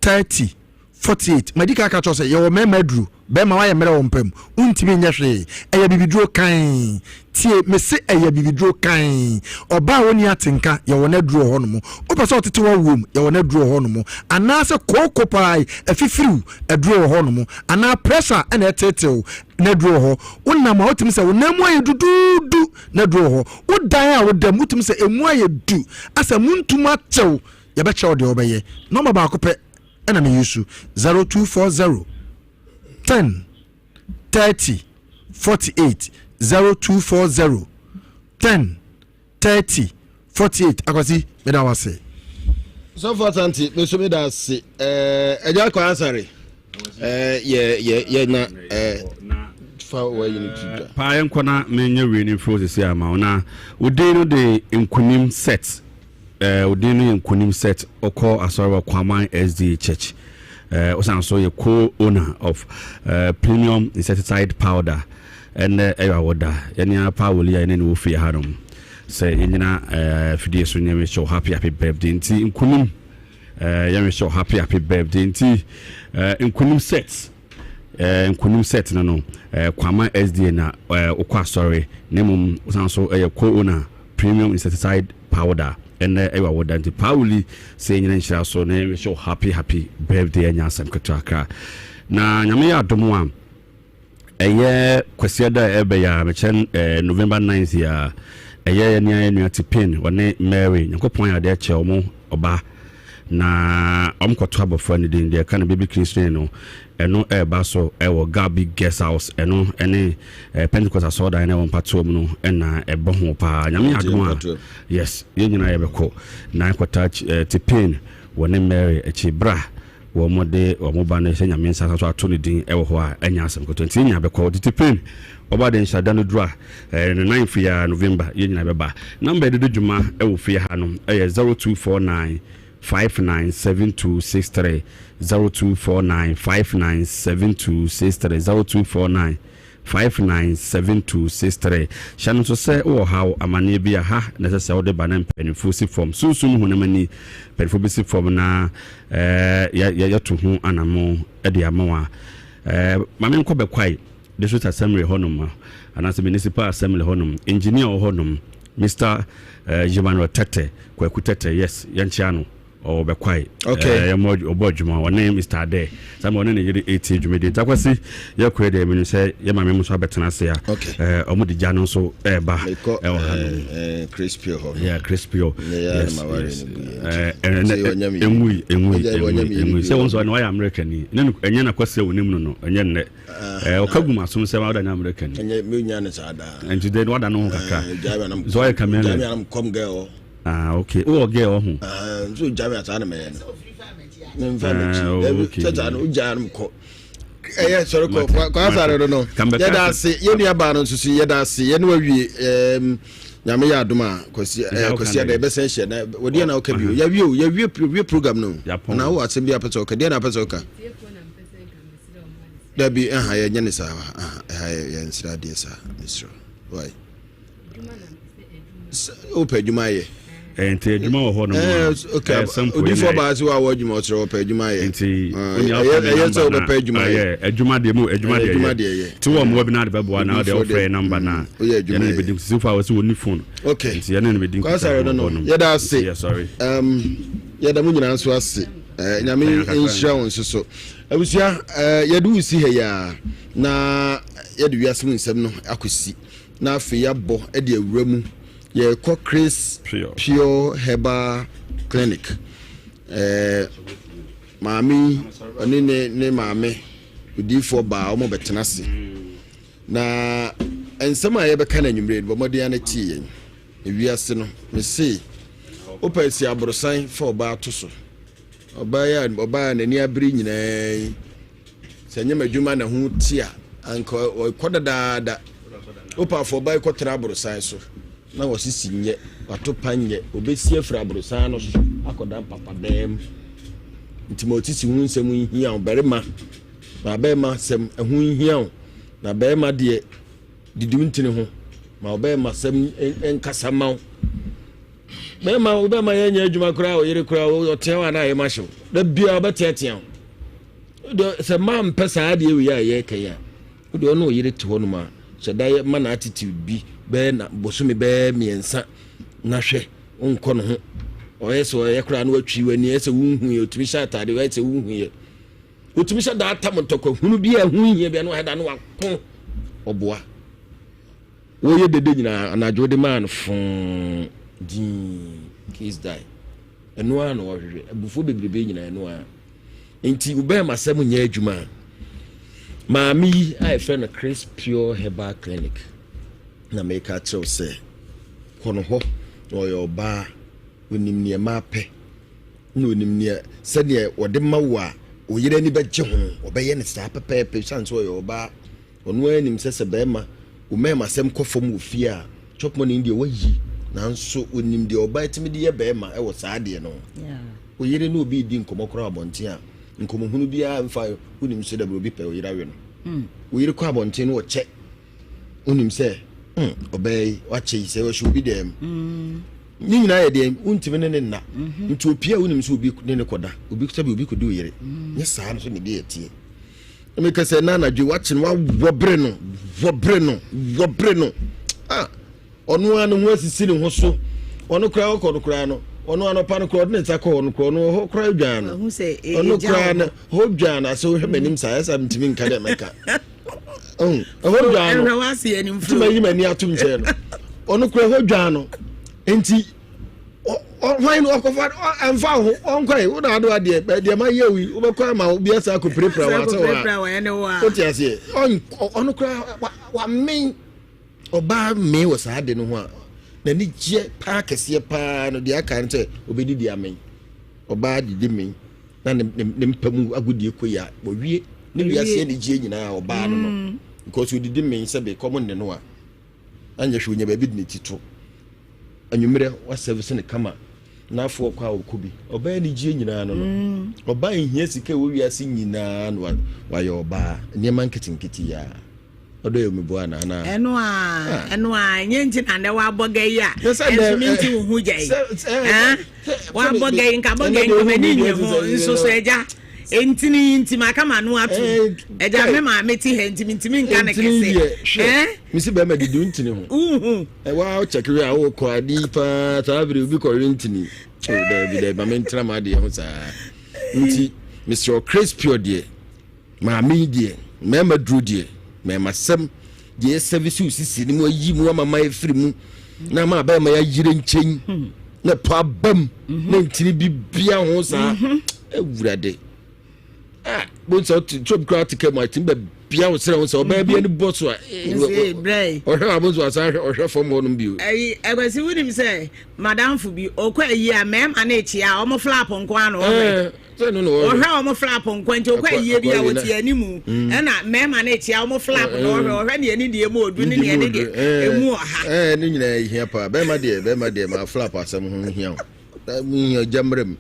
30 48 Madi kan aka kyerɛ sɛ yɛwɔ mmarima aduro. Bɛrima wayɛ mmerɛ wɔ mpa mu, wontumi nyɛ hwee. Ɛyɛ bibiduro kann. Tie, mese ɛyɛ bibiduro kann. Ɔbaa a ɔnni atenka, yɛwɔ n'aduro wɔ hɔnom. Wopɛ sɛ ɔtete w'awoɔ mu, yɛwɔ n'aduro wɔ hɔnom. Anaasɛ kooko paa yi, afifiriw aduro wɔ hɔnom. Anaa pressure na ɛteetee wo, n'aduro wɔ hɔ. Wonam a wotumi sɛ wo nan mu ayɛ duduudu, n'aduro wɔ hɔ. Wo dan a woda mu, wotumi sɛ emu ayɛ du, asɛ muntum akyɛw, Yɛbɛkyerɛ wo deɛ wobɛyɛ. Nɔmba baako pɛ ɛna me use, 0240 10 30 48, 0240 10 30 48. Akwasi, meda wo ase. Sɔfo Asante, me nso meda ase. Ɛɛ Agya Kwaa Asare, ɛɛ yɛ yɛ yɛ na ɛɛ fa wɔyi no ti dwa. Paa yɛnkɔ na menyɛ wei no mfiri wo sisi ama wo na wo din no de nkunim set. Eh, wo din no yɛ Nkonim Set. Wokɔ asɔre wɔ Kwaman SDA Church. Eh, wosan so yɛ co-owner of eh, Premium Insecticide Powder. Ɛnɛ ɛyɛ awoda. Yɛne apa woli a yɛne ne wɔ fie hanom. Sɛ yɛnyina eh, fidie so nyɛ mehyɛ wo happy happy birthday. Nti Nkonim eh, yɛ mehyɛ wo happy happy birthday. Nti eh, Nkonim Set. Eh, nkonim set no no, eh, Kwama SDA na eh, wokɔ asɔre, na mmom wosan so ɛyɛ co-owner Premium Insecticide Powder. Ɛnɛ ɛyɛ wawoda nti Pauli sɛ nyina nhyira so na yɛnwish wo happy happy birthday ɛnyɛ asɛm ketewa kra. Na Nyame yɛ adom a ɛyɛ Kwasiada a ɛbɛ yɛ a mekyɛ eh, November 9th yi a ɛyɛ yɛne yɛn nua Tipin wɔne Mary Nyankopɔn ayɛ adeɛ kyɛ wɔn ɔba na wɔn kɔto abɔfra no din deɛ ɛka no baby christening no ɛno ɛreba so ɛwɔ Gabi guest house ɛno ɛne eh, Pentecost asɔɔdan na ɛwɔ mpatoa mu no ɛna ɛbɔ ho paa Nyame adom a yes yɛn nyinaa yɛbɛkɔ na ɛkɔta eh, Tipin wɔne Mary akyi bra wɔde wɔn ba no hyɛ Nyame nsa san so ato ne din wɔ hɔ a, ɛnyɛ asɛm ketewa. Nti yɛn nyinaa bɛkɔ. Tete pain ɔba de nhyɛ da no duru a, ɛɛ ne nan fie a November yɛn nyinaa bɛba. Number yɛde di dwuma wɔ fie ha no yɛ 0249 597263 0249 597263 0249 597263. Hyɛ no nso sɛ wowɔ ɔhaw, amanneɛ bi a, ha na ɛsɛ sɛ wode ba na mpanyimfo si fam. Sunsum ne honam ani mpanyimfo besi fam na yɛatu ho anammɔn de ama wo a. Ma menkɔ Bɛkwae District Assembly hɔnom anaasɛ Municipal Assembly hɔnom. Engineer wɔ hɔnom, Mister Emmanuel Tete, Kwaku Tete, yes, yɛnkyea no. Ɔwɔ bɛkwae. Okay. Ɛɛ yɛmɔ ɔbɔ adwuma ɔne Mr. Ade. Sɛ ɔne ne yere etie dwumadi. Nti akwasi yɛ kɔɛ deɛ menim sɛ yɛ maame mu nso abɛtena ase a. Okay. Ɛɛ ɔmo de gya no nso ɛɛba. Mekɔ ɛwɔ ha nom. Ɛɛ Crispy hɔ. Yeah Crispy. Yes yes. Ɛɛ ɛnɛ enwui enwui enwui enwui. Sɛ wɔn nso ɛna wayɛ America ni. Ne ɛnyɛ na kwasi a onim no no ɛnyɛ nnɛ. Ɛɛ ɔka gu ma som sɛ wada nyɛ America ni. Ɛnyɛ mi nya ne saa daa. Nti de wada no ho kakra. Ɛɛ So ɔyɛ chameleon. Gya mi anam kɔm gɛ hɔ. Ah, okay. Wowɔ girl wɔ ho? Ah, nso gya me asaa na mɛyɛ no. Memfa m'akyi. Ah, Dabi, okay. sɛ saa no wogyaa no kɔ. Ɛyɛ sɔre kɔ kɔ asare no no. Yɛda ase yɛn nua baa no nso so yɛda ase yɛne wawie ɛɛm nyame yɛ adom a kwasi ɛɛ kwasi ada yɛbɛsɛn hyɛ na wɔdeɛ na ɔka bio yɛwie o yɛwie wie program no na wowɔ asɛm bi apɛ sɛ ɔka deɛ na apɛ sɛ ɔka dabi ɛha yɛnyɛ ne saa ɛha yɛnsrɛ adeɛ saa mesrɛ why wopɛ adwuma ayɛ eh, nti adwuma wɔ hɔ nom eh, odifoɔ baa sɛ woawɔ adwuma ɔkyerɛ wɔpɛ adwuma ayɛ nti ah, ɛyɛ sɛ wobɛpɛ adwuma ayɛ adwuma deɛ mu adwuma deɛ yɛ nti wɔ mmoa bi na ade bɛboa na wode wofrɛ namba na mm, woyɛ adwuma yɛne ne bɛdi sisi fo a wɔsɛ wɔni phone okay nti yɛne ne bɛdi nkɔsare no no yɛda ase yɛda mo nyinaa nso ase eh, nyame nhyira wo nso so abusua yɛde wo si ha yi a na yɛde wiase mu nsɛm no akɔsi na afei yɛabɔ de awura mu. Yɛrekɔ Chris Pure Herbal Clinic. Ɛɛ maame yi ɔne ne ne maame odiifoɔ baa wɔn bɛtena ase. Na nsɛm a yɛbɛka no anwummerɛ no bɔ mmɔden ano tie yɛn. Ewiase no mese wopɛ si aborosan fa ɔbaa to so. Ɔbaa yi a ɔbaa a n'ani abere nyinaa yi Sɛ ɛnyɛ m'adwuma na ho ti a, anka ɔkɔ dadaada. Wopɛ afɔba yi kɔtena aborosan so na wɔsisi nyɛ, wato pa nyɛ, obɛsi afiri aborosan no so akɔda mpapadan mu. Nti ma ɔsisi ho nsɛm nhia wo barima, ma bɛrima sɛm ɛho nhia wo, na bɛrima deɛ didi wo ntini ho, ma ɔbɛrima sɛm nkasa ma wo. Bɛrima wo bɛrima yɛ nyɛ adwuma koraa, ɔyere koraa ɔtea wo anaa ayɛ ma hyew, da biara ɔbɛteatea wo. Wode sɛ mmaa mpɛ saa adeɛ wei a yɛreka yi a, wode ɔne ɔyere te hɔnom a, hyɛ da yɛ ma no attitude bi bɛyɛ na bosome bɛyɛ mmiɛnsa na hwɛ wonkɔ ne ho. Ɔyɛ sɛ ɔyɛ koraa na watwi w'ani, ɛyɛ sɛ wonhu yɛ, ɔtumi hyɛ ataade, ɔyɛ sɛ wonhu yɛ. Ɔtumi hyɛ da atam ntɔkwa hunu bi a ɛho nhia bi a na wayɛ da na wako ɔboa. Wɔyɛ dede nyinaa anadwo de maa no foo dinn case die. Ɛno ara na wɔhwehwɛ. Abufuo bebrebe nyinaa ɛno ara. Nti wobɛn asɛm nyɛ adwuma a, maame yi a yɛfrɛ no Chris Pure Herbal Clinic na meka akyerɛ wo sɛ kɔ no hɔ na ɔyɛ ɔbaa onim nea mmaa pɛ na onim nea sɛdeɛ wɔde ma wo a oyere ani bɛgye ho ɔbɛyɛ no saa pɛpɛɛpɛ sane sɛ ɔyɛ ɔbaa Ɔno ara nim sɛ sɛ barima, wo mmarimasɛm kɔ fam wɔ fie a, chop money no deɛ wayi, nanso ɔnim deɛ ɔbaa tumi de yɛ barima wɔ saa adeɛ no ho. Wo yere ne obi redi nkɔmmɔ koraa wɔ abɔnten a, nkɔmmɔhunu biara mfa, wonim sɛ dabi obi pɛ wo yere awe no. Hmm. Wo yere kɔ abɔnten no ɔkyɛ, wonim sɛ hmm, ɔbaa yi wakyɛ yi sɛ ɔhyɛ obi dɛm. Hmm. Ne nyinaa yɛ deɛ wontumi ne ne nna. Mhm. Nti opie a wonim sɛ obi ne ne kɔda, obi sɛbi obi kɔdi wo yere. Hmm. Nyɛ saa no so ne deɛ ɛteɛ. Meka sɛ na anadwo wakye no wawɔ bere no wɔ bere no wɔ bere no ah ɔno ara ne ho asisi ne ho so ɔno koraa ɔkɔ no koraa no ɔno anɔpa no koraa ɔde ne nsa kɔ hɔ no koraa ɔno hɔ koraa dwan no ɔno koraa no hɔ dwan no asɛ wohwɛ m'anim saa ɛsɛ ntumi nka dɛ mɛka ɛhɔ dwan no nti mayi m'ani atom kyerɛ no ɔno koraa hɔ dwan no nti hwan no ɔkɔfa ɛmfa ho ɔnkɔe wo na ado adeɛ deɛ ma yɛ wi wobɛkɔ ama obi asa akɔpirapira wɔ asɛ wɔ a wote aseɛ ɔno koraa wamen ɔbaa mee wɔ saa ade no ho a n'ani gyeɛ paa kɛseɛ paa no deɛ aka no sɛ ɔbɛdidi amen ɔbaa didi men na ne ne mpa mu agodie kɔ yi a wɔwie ne wiase anigyeɛ nyinaa ɔbaa no no mm. because ɔdidi men sɛ bekɔm nne no a anyɛ hwɛ onya baabi de ne ti to anwummerɛ wasɛvese no kama na afo ɔkɔ a ɔkɔ bi ɔbaa anigyeɛ nyinaa no no mm. ɔbaa nhia sika ɛwɔ wiase nyinaa no wayɛ ɔbaa nneɛma nketenkete yi a ɔdɔ yɛ omiboa anaa anaa. ɛno a ah. ɛno a nyɛ nti na ndɛ wabɔ gɛ yi a ɛnso mi nti wo ho gya yi wabɔ gɛ yi nka bɔ gɛ yi nka m'ani nye ho nso so ɛgya ntini yi nti maka ma no ato ɛgya me maame ti ha nti ntumi nka ne kɛse ɛɛ mesi bɛrima didi ntini ho uhu ɛwa ɔkyɛkere a ɔkɔ adi paa saa bere obi kɔwe ntini o dɛbi dɛbi maame ntena ma adeɛ ho saa nti mesrɛ crispy deɛ Maame yi deɛ mmarima duro deɛ mmarima sɛm deɛ yɛ service wo sisi ne mu ayi mu ama ma efiri mu na ama abɛɛma yɛ ayire nkyɛn hmm. na pɔ abam hmm. na ntini bi bia ho saa hmm. awurade ah bonsa ɔte tí obi koraa te kɛ mu a tìmi bɛ bia wo srɛ ho sɛ ɔbaa bi ani bɔ so a ɔhwɛ a bonsa ɔsan ɔhwɛ fam hɔ nom bio. ɛyi ɛkwasi wunim sɛ madamfo bi ɔkɔ ayi a mmarima no akyi a wɔn flap nko ano ɔhwɛ. Ɔhwɛ wɔn flap nko nti ɔkɔ ayie bi a wɔte anim mm. ɛna mmarima no akyia wɔn flap na ɔhwɛ ɔhwɛ neɛ ne deɛ mu ɔdu ne neɛ ne deɛ emu ɔha. Ɛɛ ne nyinaa hia paa bɛrima deɛ bɛrima deɛ maa flap asɛm ho hia o mu hia gya mmerɛ mu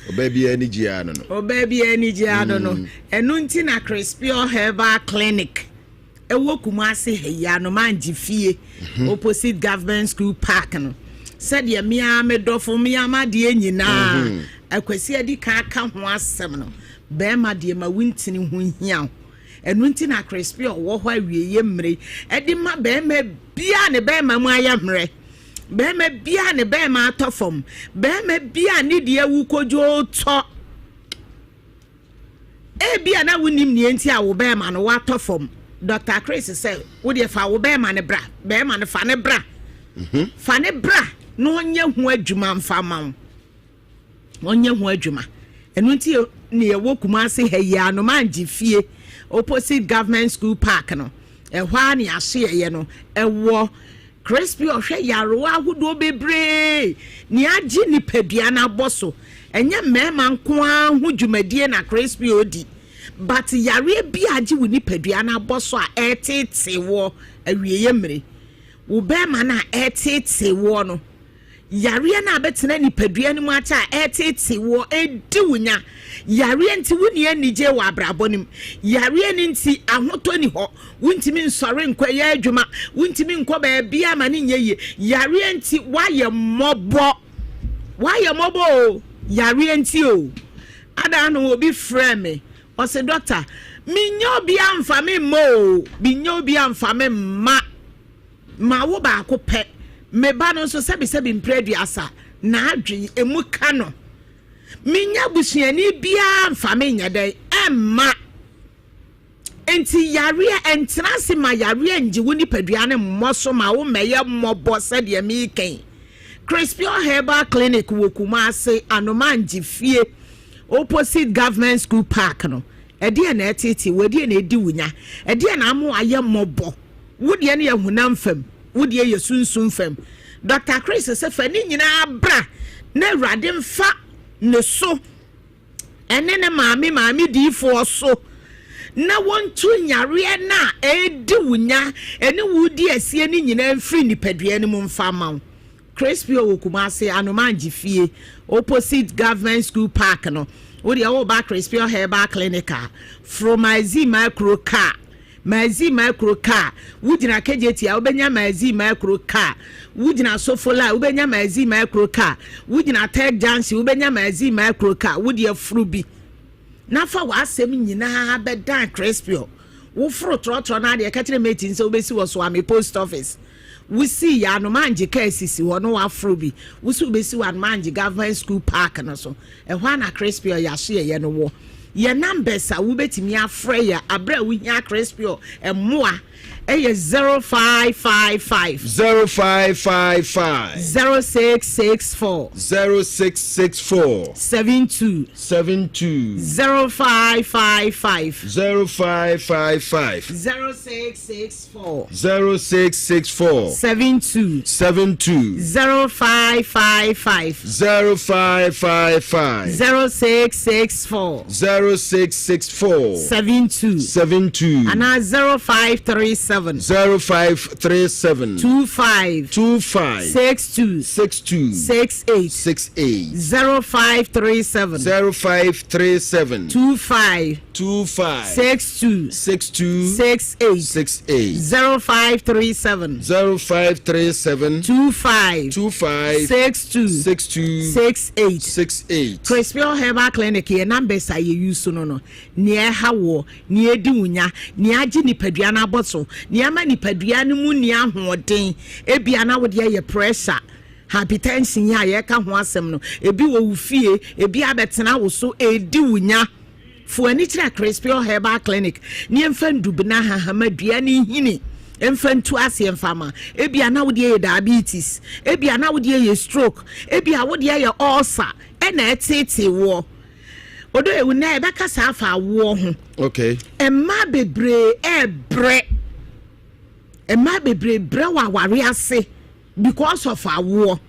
ɔbaa biara ani gye ano no. Ɔbaa biara ani gye ano no mm. ɛno nti na Crispure Herbal Clinic. ɛwɔ Kumasi ha yi Anomangye fie mhm. opposite government school park no sɛdeɛ me ara me dɔfo me ara m'adeɛ nyinaa mhm. akwasi adi kan aka ho asɛm no bɛrima deɛ ma wontini ho hia wo ɛno nti na Crispy ɔwɔ hɔ awieeɛ mmere ɛde ma bɛrima biara ne bɛrima mu ayɛ mmerɛ bɛrima biara ne bɛrima atɔ fam bɛrima biara ne deɛ awu kodwo tɔ Ebia na wunnim nea enti a wo barima no watɔ fam. Dɔkta Chris sɛ, Wo deɛ fa wo barima no bra. Barima no, fa no bra. Mhm. Fa no bra na ɔnyɛ ho adwuma mfa ma wo. Ɔnyɛ ho adwuma. Ɛno nti ne yɛwɔ Kumasi ha yi Anomangye fie opposite government school park no. Ɛhɔ ara ne ahyeɛyɛ no ɛwɔ. Crispy ɔhwɛ nyarewa ahodoɔ bebree, nea agye nipadua no abɔ so. Ɛnyɛ mmarima nko ara ho dwumadie na Crispy ɔdi, but yareɛ bi a agye wo nipadua no abɔ so a ɛreteetee woɔ awieeɛ mmire. Wo barima no a ɛreteetee woɔ no, Yareɛ no a bɛtena nipadua no mu akyɛ a ɛreteetee woɔ, ɛredi wo nya. Yareɛ nti wonni anigyeɛ wɔ abrabɔ no mu. Yareɛ no nti ahotɔ nni hɔ. Wontumi nsɔre nkɔyɛ adwuma. Wontumi nkɔ baabiara ma no nyɛ yie. Yareɛ nti woayɛ mmɔbɔ. Woayɛ mmɔbɔ o, yareɛ nti o. Ada no obi frɛɛ me, ɔse dɔkta, mennya obiara mfa me mma o, mennya obiara mfa me mma. Mawo baako pɛ. Me ba no nso, sɛbesɛbe mprɛ aduasa, n'adwene, emu ka no. Mennya busuani biara mfa me nyɛ dɛn? Ɛmma. Enti yareɛ, ɛntena ase ma yareɛ ngye wo nipadua no mmɔ so ma wo mmɛyɛ mmɔbɔ sɛdeɛ mereka yi. Crispior Herbal Clinic wɔ Kumasi, Anomangye fie, opposite Government School Park no. Ɛdeɛn na ɛteetee wo? Ɛdeɛn na ɛdi wo nya? Ɛdeɛn na ama woayɛ mmɔbɔ? Wo deɛ no yɛ honam fam, wo deɛ yɛ sunsum fam. Dɔkta Chris sɛ fa ne nyinaa bra na Awurade mfa ne so ɛne ne maame maame diifoɔ so na wɔntu nyareɛ no a ɛredi wo nya ɛne wo di asie no nyinaa mfiri nipadua no mu mfa ma wo. Crispio wɔ Kumasi, Anomangye fie, opposite Government School Park no. Wo deɛ woba Crispio Herbal Clinic a, foro Mazi Micro car. Mazi Micro car. Wogyina Kejetia a, wobɛnya Mazi Micro car. Wogyina Sofola a, wobɛnya Mazi Micro car. Wogyina Third Junction, wobɛnya Mazi Micro car. Wo deɛ foro bi. na fa w'asɛm nyinaa bɛdan Crispio. Woforo trɔtrɔ no adeɛ ka kyerɛ mate sɛ wobɛsi wɔ Soame post office. Wosii yɛ Anomangye kaa sisi hɔ no waforo bi. Wosi wobɛsi wɔ Anomangye government school park no so. Ɛhɔ a na Crispio yɛasoɛyɛ no wɔ. Yɛ numbers a wobɛtumi afrɛ yɛ aberɛ a wohia Crispio mmoa ɛyɛ 0555. 0555. 0664. 0664. 72. 72. 0555. 0555. 0664. 0664. 72. 72. 0555. 0555. 0664. 0664. 72. 72. Anaa 0537. 0537. 25. 25. 62. 62. 68. 68. 0537. 0537. 25. 25. 62. 62. 68. 68. 0537. 0537. 25. 25. 62. 62. 68. 68. Crispio Herbal Clinic yɛ numbers a yɛ use no nea ɛha woɔ, nea edi wo nya, nea agye nipadua no abɔ so, nea ama nipadua no mu nni ahoɔden, ebia na wode ayɛ pressure, hypertension yi a yɛka ho asɛm no, ebi wɔ wo fie, ebi abɛtena wo so, edi wo nya. Fo ani kyerɛ Crispio Herbal Clinic ne yɛmfa ndubena hahama dua ne nhini mfa ntu aseɛ mfa ma. Ebia na wodeɛ yɛ diabetes, ebia na wodeɛ yɛ stroke, ebia wodeɛ yɛ ulcer ɛna ɛtetee woɔ. Odo ewu na ɛbɛka saa afa awoɔ ho. Okay. Mmaa bebree ɛɛbrɛ. Mmaa bebree brɛ wɔ aware ase because of awoɔ.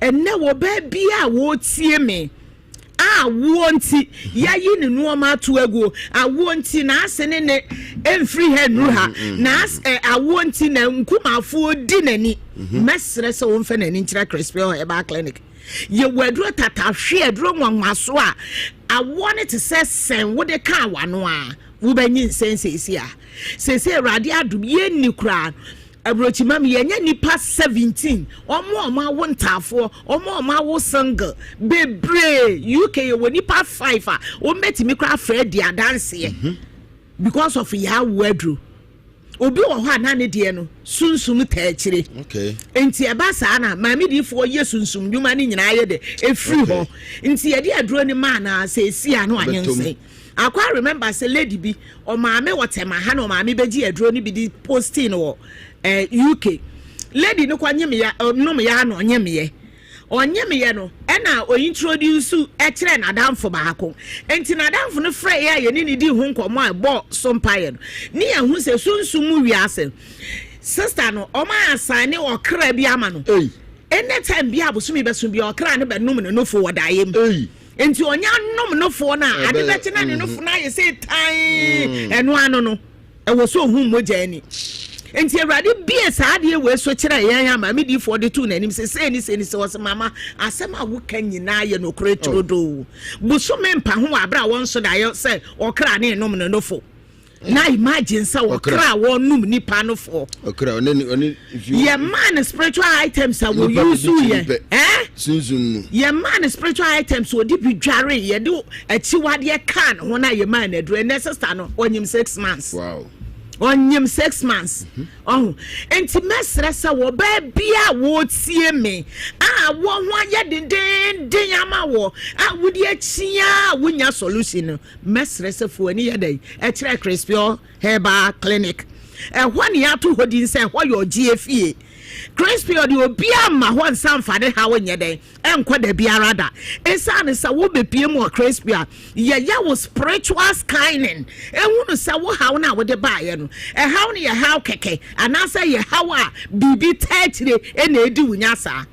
Ɛnɛ wɔ baa bi a wɔretie me a awoɔ nti yɛayi ne nneɛma ato aguo, awoɔ nti n'ase ne ne mfiri ha nnuru ha, n'ase ɛ awoɔ nti na nkumafoɔ di n'ani. Mɛsrɛ sɛ wɔmfa n'ani nkyerɛ Crispio Herbal Clinic. Yɛwɔ aduro tatahwe, aduro nwanwaso a awoɔ no te sɛ sɛn wode kaa w'ano a wobɛnyi nsɛn seesi a seesi. Awurade adom, yɛnni koraa aburokyima mu yɛnyɛ nipa 17, ɔmo a ɔmo awo ntaafoɔ, ɔmo a ɔmo awo single bebree. UK yɛwɔ nipa 5 a wɔn bɛtumi koraa afrɛ di adanseɛ because of yɛ awo aduro. Obi wɔ hɔ a na ne deɛ no sunsum taa akyire. Nti ɛba saa na maame diifoɔ yɛ sunsum nnwuma no nyinaa yɛ de efiri hɔ. Nti yɛde aduro no maa na sɛ esi ano anyɛ nsɛn akɔ. Remember sɛ lady bi ɔmaame wɔ Tɛma ha na ɔmaame bɛgye aduro no bi de posting wɔ UK. Lady no kɔ nyemeyɛ, ɔnom yɛ ano ɔnyemeyɛ ɔnyemeyɛ no, ɛna ɔintroduce ɛkyerɛ n'adamfo baako. Nti n'adamfo no frɛ yɛ a yɛne ne di ho nkɔmmɔ a ɛbɔ so mpaeɛ no ne yɛn ho sɛ sunsum mu wiase sister no ɔmo asan ne ɔkra bi ama no. Anytime bi abosomi bɛso bi, ɔkra no bɛnom ne nofo wɔ daeɛ mu. Nti ɔnya nom nofoɔ no a, ade bɛkye na ne nofo no ayɛ sɛ tan. Ɛno ano no ɛwɔ so ohun mogya ani. Nti Awurade bie saa adeɛ wei so kyerɛ yɛn ama me diifoɔ de too n'anim sɛ sei ne sei ne sɛ wɔsɛ mama asɛm a woka nyinaa yɛ nokorɛ turodoo. Bosome mpa ho wɔ aberɛ a wɔn nso daeɛ sɛ ɔkra ne nom ne nofo na imagine sɛ ɔkra a wɔnom nipa nofoɔ. Ɔkra ɔne ɔne yɛ maa no spiritual items a wɔ use yɛ ɛɛ sunsum mu. Yɛ maa no spiritual items wɔde bi dware, yɛde akyiwadeɛ kaa ne ho na yɛ maa no aduro. Ɛnɛ sister no ɔnyim 6 months. Ɔnyim 6 months ɔho. Nti mɛsrɛ sɛ wɔbaa bia a wɔretie me a wɔn ho ayɛ dendenden ama wɔ a wode akyia a wonya solution no, mɛsrɛ sɛ fo ani yɛ dɛn ɛkyerɛ Crispio Herbal Clinic. Ɛhɔ ne yɛato hɔ din sɛ ɛhɔ yɛ ɔgye efie. Crispio de obiara ma hɔ nsa nfa ne ha nyɛ dɛn ɛnkɔ da biara da, ɛsiane sɛ wobɛpie mu wɔ Crispio a yɛyɛ wo spiritual scanning, ehunu sɛ wo haw no a wode baeɛ no, ɛhaw no yɛ haw kɛkɛ anaasɛ yɛ haw a biribi taa akyire ɛna ɛdi wo nya saa.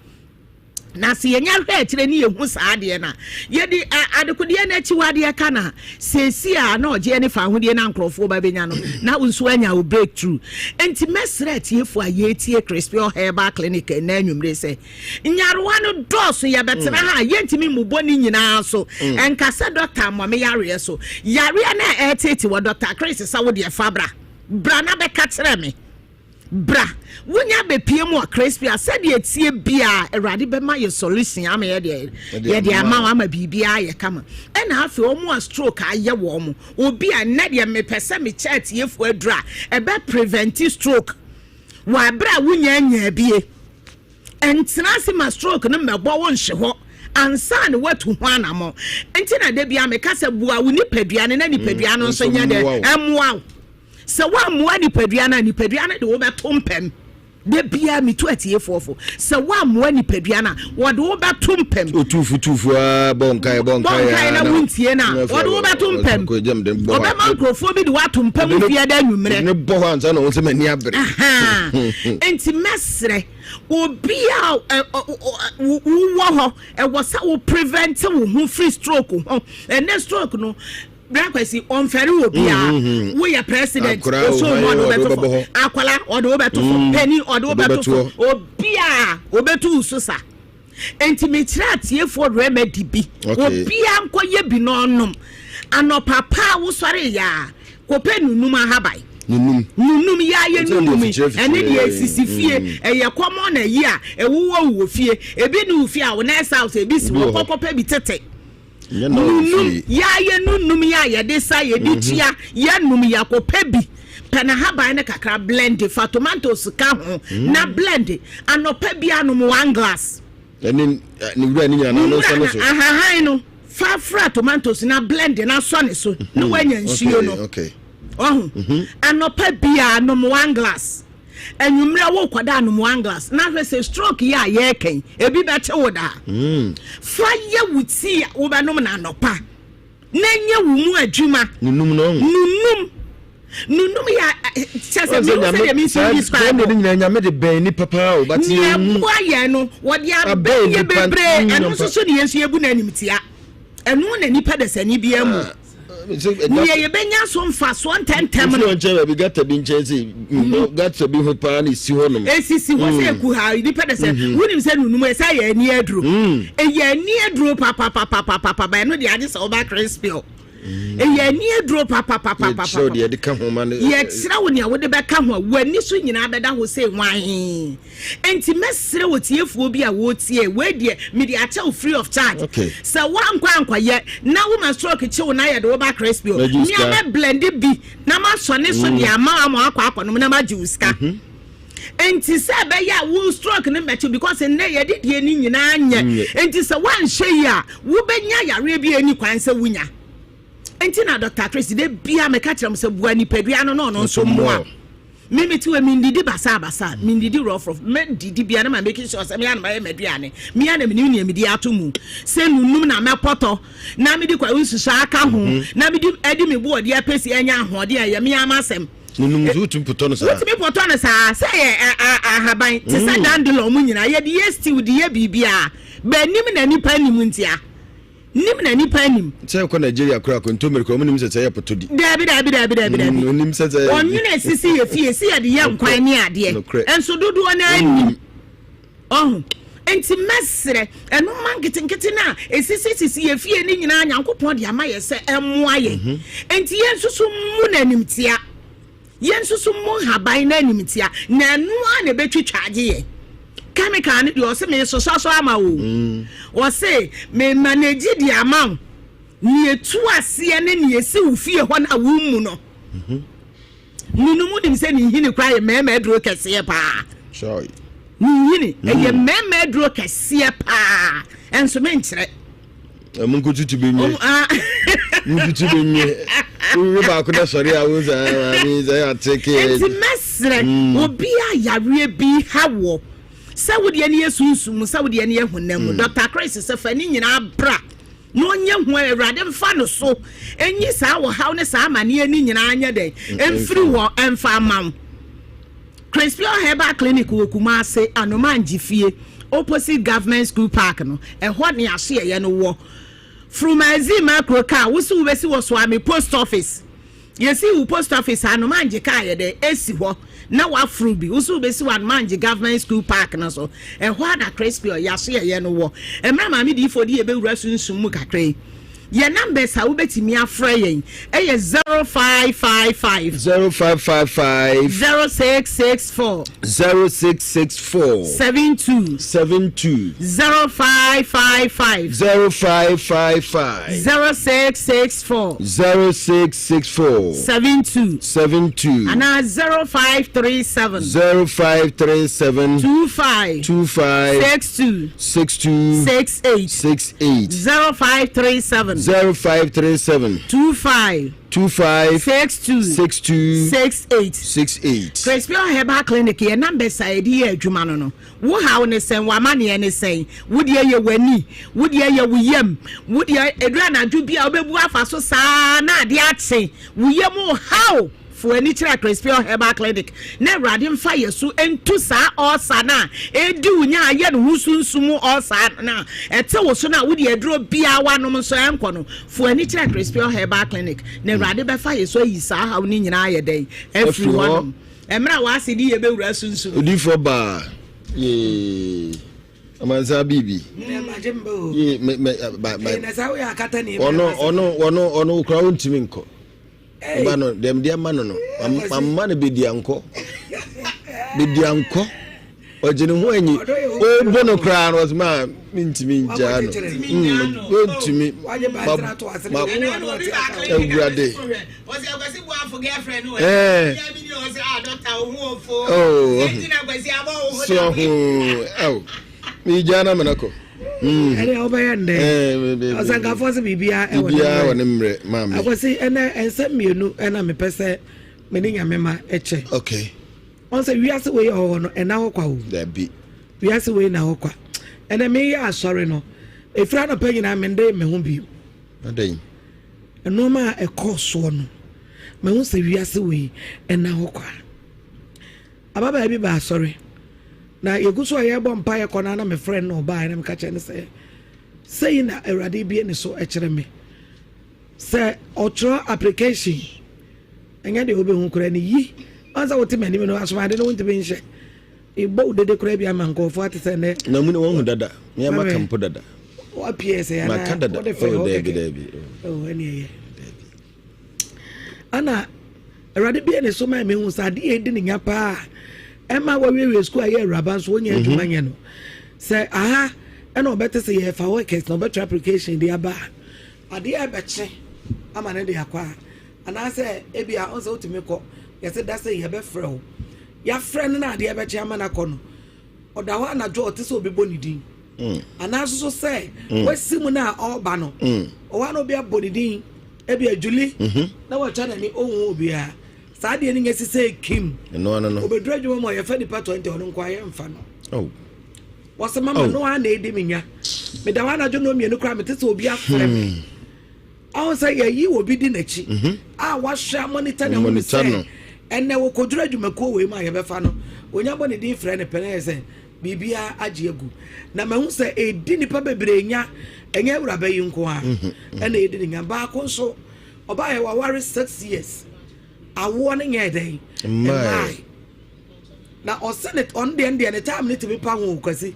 Na sɛ yɛnya hwɛ akyire ne yɛhu saa adeɛ no a, yɛde adekodeɛ no akyiwadeɛ ka no a, seesi a na ɔgyeɛ ne fa ahodeɛ no a nkurɔfoɔ ba bɛnya no na wo nso anya wo breakthrough. Nti mɛsrɛ atiefoɔ a yɛtie Crispio Herbal Clinic ɛnɛ anwummere sɛ nyarewa no dɔɔso. Yɛbɛtena ha a yɛntumi mmobɔ ne nyinaa so. Ɛnka sɛ dɔkta mmɔ me yareɛ so. Yareɛ no a ɛretete wɔ Dɔkta Chris sɛ wodeɛ fa bra, bra na bɛka kyerɛ me. Bra wonya bɛpie mu wɔ Crispia, sɛdeɛ tie biaa Awurade bɛma yɛ solution ama yɛdeɛ yɛde ama wo ama biribiaa yɛ kama. Ɛna Ɛna afei wɔn a stroke ayɛ wɔn, obi a nnɛ deɛ mepɛ sɛ mekyɛ atiefoɔ aduru a ɛbɛ prevent stroke wɔ abere a wonya nyaa bie. Ɛntena ase ma stroke no mmɛbɔ wo nhye hɔ ansa na woatu ho anammɔn. Nti na da biara meka sɛ boa wo nipadua no na nipadua no nso nyɛ dɛ ɛmmoa wo. Sɛ woammoa nipadua no a, nipadua no de wo bɛto mpam. Da biara metu atiefoɔ fo sɛ woammoa nipadua no a, wɔde wo bɛto mpam. Otuufu tuufu ara bɔ nkae bɔ nkae bɔ nkae na wontie no a, wɔde wo bɛto mpam. Ɔbɛma nkurɔfoɔ bi de woato mpam fiada anwummerɛ. Ne bɔ hɔ ansa na wɔn sɛ m'ani abere. Nti mɛsrɛ obi a wowɔ hɔ, ɛwɔ sɛ wo prevent wo ho firi stroke ho. Ɛnɛ stroke no Bra Kwasi, ɔnfɛre wɔ biara. Mm, mm, mm. Woyɛ president, oso mu ɔde wobɛto fam. Akwala ɔde wobɛto fam. Mm. Panin ɔde wobɛto fam. Obiara obetu wo so sa. Nti mekyerɛ atiefoɔ remedy bi. Obiara nkɔyɛ bi na ɔnom. Anɔpa paa wosɔre yɛ a, kɔpɛ nunum ahaban. Nunum. Nunum yɛ ayɛ nunum yi. Ɛne deɛ esisi fie. Ɛyɛ kɔmɔ na yi a ɛwowɔ wɔ fie. Ebi ne wo fie a wo nurse house ebi si hɔ kɔkɔpɛ bi tete. Nunum, yaa yɛ nunum yɛ a yɛde sa yɛde mhm. tua yɛnum yɛakɔpɛ bi pɛ na haban no kakra blend fa tomatoes ka ho mm. na blend anɔpa bi anom one glass. ɛne eh, ne wura ne nyinaa no nsɔ ne so. Ahahan no fa fra tomatoes na blend na sɔ ne so na mhm. wanya nsuo no ɔho mhm. anɔpa bi anom one glass. Anwummerɛ worekɔda anom one glass na hwɛ sɛ stroke yi a yɛreka yi ebi bɛkye wo daa. Mm. Fa yɛ wo tii a wobɛnom no anɔpa na nyɛ wo mu adwuma. Nunum no. Nunum. Nunum yɛ kyɛ sɛ mehu sɛ deɛ mensi describe. Sɛ ne nyinaa nyame de bɛn nipa paa o but yɛn mu. Nea ɛboa yɛn no wɔde abɛn yɛ bebree ɛno nso so ne yɛn nso yɛbu no animtia. Ɛno na nipa dasani biara mu. Ah. Nea yɛbɛnya so mfasoɔ ntɛmntɛm no. Nsuo nkyɛn baabi gata bi nkyɛn sɛ mm, gata bi ho paa na esi hɔ nom. Esisi hɔ sɛ mm. eku ha nipa de sɛ mm-hmm. wunim sɛ nunum ɛsɛ yɛ ani aduro. Mm. Ɛyɛ ani aduro papapapapapa ɛno deɛ agye sɛ ɔba crispy. Ɛyɛ ani aduro papapapapa. Yɛkyerɛ wo deɛ yɛde ka ho ma no. Yɛkyerɛ wo nea wode bɛka ho a w'ani so nyinaa bɛda ho sɛ hwan. Enti mɛsrɛ otiefoɔ bi a wɔretie wei deɛ mede akyɛ wo free of charge. Okay. Sɛ woankɔ ankɔyɛ na woma stroke kye wo na yɛde wo ba Crispy o. Mɛgye Mea sika. mɛ blend bi na masɔ ne so de ama wo ama wakɔ akɔnom na magye wo sika. Enti sɛ ɛbɛyɛ a wo stroke no mmɛkye because nnɛ yɛde deɛ no nyinaa nyɛ. Nyɛ. Enti sɛ woanhyɛ yie a wobɛnya yareɛ bi a ɛnni kwan sɛ wonya. Enti na Dr. Chris da biara meka kyerɛ mo sɛ boa nipadua no na ɔno nso mmoa wo. Me mete hɔ mendidi basabasa, mendidi rough rough, mɛdidi bia na ma make sure sɛ me ara na mayɛ m'aduane, me ara na menim nea medi ato mu, sɛ nunum na mɛpɔtɔ na mede kwawu nsusu aka ho mhm. na mede adi me boɔde apɛsi anya ahoɔden a ɛyɛ me ara m'asɛm. Nunum nso wotumi potɔ no saa. Wotumi potɔ no saa sɛ yɛ ahaban te sɛ mm. dandelion mu nyinaa yɛde yɛ stew de yɛ biribiara bɛnim na nipa nim ntia. Nim na nipa nim. Sɛ ɛkɔ Nigeria koraa kontomire koraa ɔmo nim sɛ sɛ yɛ poto di. Daabi daabi daabi daabi daabi. Mm, onim sɛ sɛ. Ɔnwene esisi yɛ fie si yɛde yɛ nkwan ne adeɛ. Nokorɛ. Nso dodoɔ naa nim. Ɔho. Nti mɛsrɛ ɛno ma nketenkete no a esisi sisi yɛ fie ne nyinaa Nyankopɔn de ama yɛ sɛ ɛmoa yɛn. Mhm. Nti yɛn nso so mmu no animtia. Yɛn nso so mmu nhaban no animtia, na ɛno ara na ɛbɛtwitwa agye yɛn. Chemical no deɛ ɔse mesosɔ so ama wo. Mm. Ɔse me manage de ama wo. Nea ɛtu aseɛ ne nea ɛsi wo fie hɔ no a wommu no. Mhm. Nunum wonim sɛ ne nhini koraa yɛ mmarima aduro kɛseɛ paa. Ne nhini ɛyɛ mm. mmarima aduro kɛseɛ paa. Ɛnso menkyerɛ. Mo nkotutu bi nwe. Mo ntutu bi nwe. Wowe baako na sɔre a wo sɛ maame sɛ yɛ ateke. Nti mɛsrɛ mm. obi a yareɛ bi ha wɔ sɛ wodeɛ no yɛ sunsum sɛ wodeɛ no yɛ honam mu. Mm. Dr. Chris sɛ fa ne nyinaa bra na ɔnyɛ ho awurade mfa no so ɛnyi saa ɔhaw ne saa amaneɛ ne nyinaa nyɛ dɛn ɛmfiri wɔ ɛmfa ama wo. Chris Pure Herbal Clinic wɔ Kumase, Anomangye fie, opposite Government School Park no, ɛhɔ ne asoɛeɛ no wɔ. Frumazi Macro car, wo se wobɛsi wɔ Soame Post Office. Yɛsi wo Post Office a, Anomangye car yɛ dɛ, ɛsi hɔ na waforo bi. Wo se wobɛsi wɔ Anomangye Government School Park no so. Ɛhɔ ara na Chris Pure yɛ asoɛeɛ no wɔ. Mmerɛ Maame Diifoɔ de yɛbɛwura sunsum mu kakra yi. Yɛn numbers a wobɛtumi afrɛ yɛn ɛyɛ 0555. 0555. 0664. 0664. 72. 72. 0555. 0555. 0664. 0664. 72. 72. Anaa 0537. 0537. 25. 25. 62. 62. 68. 68. 0537. 0537. 25. 25. 62. 62. 68. 68. Crispion Herbal Clinic yɛ numbers a yɛde yɛ adwuma no no. Wo haw ne sɛn, w'amanneɛ ne sɛn, wo deɛ yɛ w'ani, wo deɛ yɛ wo yam, wo deɛ ɛduru anadwo bi a wobɛbu afa so saa na adeɛ akye, wo yam haw. Fa w'ani kyerɛ Crispion Herbal Clinic na Awurade mfa yɛ so ntu saa ɔɔsa no a ɛredi wo nya a ayɛ ne ho sunsum ɔɔsa no a ɛte wo so no a wode aduro biara woanom nso ɛnkɔ no. Fa w'ani kyerɛ Crispion Herbal Clinic na Awurade bɛfa yɛ so ayi saa haw no nyinaa ayɛ dɛn afiri hɔnom. Mmerɛ a w'ase de yɛ bɛwura sunsum. Odiyifoɔ baa yee amansan biribi. Yee me me ba ba. Ɔno ɔno ɔno ɔno kura wontumi nkɔ. Ɔba no deɛ mede ama no no mamma no bɛdiankɔ bɛdiankɔ ɔgye ne ho anyi ɔbɔ no koraa no ɔsɛ maa mentumi ngyaa no ɔntumi awurade so ɔho megyaa no amena kɔ ɛnɛ wobɛyɛ ndɛ ɔsankafoɔ sɛ biribiaa ɛwɔ ne mmerɛ maame akwasi ɛnɛ ɛnsɛm mmienu ɛna mepɛ sɛ me ne nyame ma ɛkyɛ okay ɔn sɛ wiase wei ɔwɔ hɔ no ɛna hɔ kwa o dabi wiase wei na hɔ kwa ɛnɛ meyɛ asɔre no ɛfiri anɔpa nyinaa mende me ho bio adɛn nneɛma a ɛkɔɔ soɔ no mahu sɛ wiase wei ɛna hɔ kwa Ababaa bi baa asɔre, na yɛgu so a yɛrebɔ mpaeɛ kɔ no na mefrɛ no na ɔbaeɛ na meka kyerɛ no sɛ sei na Awurade bie ne so kyerɛ me sɛ ɔtwerɛ application ɛnyɛ deɛ wobɛhu koraa ne yi ɔn sɛ wote m'anim no asomade no wontumi nhyɛ ɛbɔ wo dede koraa bi ama nkurɔfoɔ ate sɛ nnɛ na mu ne wahu dada me ama ka mpo dada wapie sɛ maka dada wode fɛ oh, hɔ daabi kɛkɛ daabi oh, ɛne ɛyɛ Ɛna Awurade bie ne so ma mehu sɛ adeɛ ɛdi ne nya paa ɛma wɔwiewie sukuu a ɛyɛ awuraba nso wɔnyɛ adwuma mhm. nyɛ no sɛ aha ɛna ɔbɛte sɛ yɛfa workers na ɔbɛtwerɛ application de aba a adeɛ ɛbɛkye ama ne de akɔ a anaasɛ ebi a ɔnsɛ wotumi kɔ yɛsɛ da sɛ yɛbɛfrɛ wo yɛafrɛ no na adeɛ ɛbɛkye ama no akɔ no ɔda hɔ anadwo ɔte sɛ obi bɔ ne din mm. anaa nso so sɛ mm. wasi mu no a ɔreba no mm. ɔwɔ na obi abɔ ne din ebi adwuli mhm. na watwa n'ani ɔnhu obiara saa deɛ no nyɛ sisɛ kim obɛduru adwuma mu a yɛfa nipa 20 ɔno nko ayɛ mfa no oh. wɔsɛ mama oh. no a na ɛdi me nya meda hɔ anadwo no mmienu koraa mete sɛ obi afrɛ me hmm. Ɔhu sɛ yɛyi obi di n'akyi mhm. a wahwɛ amɔnita ne ho sɛ ɛnɛ wɔkɔduru adwumakuo wei mu a yɛbɛfa no onya bɔ ne din frɛ ne pɛ na yɛ sɛ biribiara agye agu na mahu sɛ ɛdi nipa bebree nya ɛnyɛ awuraba yi nko a mhm, mhm. ɛna ɛdi ne nya baako nso ɔbaa yɛ waware six years awoɔ no nyɛ dɛn mmaa na ɔsɛ ne ɔno deɛ deɛ ne time ne tumi pa ho kwasi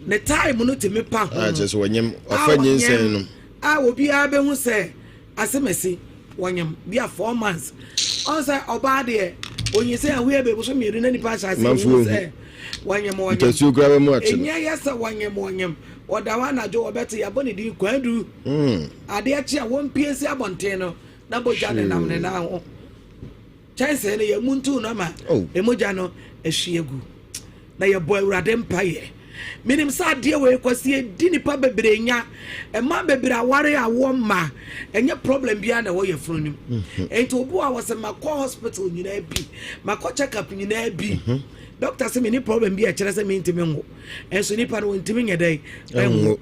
Ne time no tumi pa ho. A kyerɛ sɛ wɔnyem ɔfa nyinsɛn no. A obiara bɛhu sɛ asemasi wɔnyem bi a four months. Ɔn sɛ ɔbaa deɛ onyinsɛn ahoyɛ bɛbu so mmienu na nipa ahyɛ ase hu sɛ wɔnyem wɔnyem. Ntasuo koraa bɛ mu akyi no. Enya yɛ sɛ wɔnyem wɔnyem ɔda hɔ anadwo wɔbɛte yɛabɔ ne din kwadu. Hmm. Adeɛ kye a wɔmpie nsi abɔnten no na bogya nenam ne nan ho. Kyɛnsee no yɛmuntu no ama oh. mogya no ahwie agu. Na yɛbɔ Awurade mpaeɛ. Menim sɛ adeɛ wei kwasi ɛdi nipa bebree nya. Ɛma bebree aware a wɔmma. Ɛnyɛ problem biara na ɛwɔ yɛfunu no mu. Mhm. Enti obi wɔ a wɔsɛ makɔ hospital nyinaa bi, makɔ check up nyinaa bi. Mhm. Doctor sɛ menni problem bi a ɛkyerɛ sɛ mentumi nwo. Ɛnso nipa no wɔntumi nyɛ dɛn ɛnwo.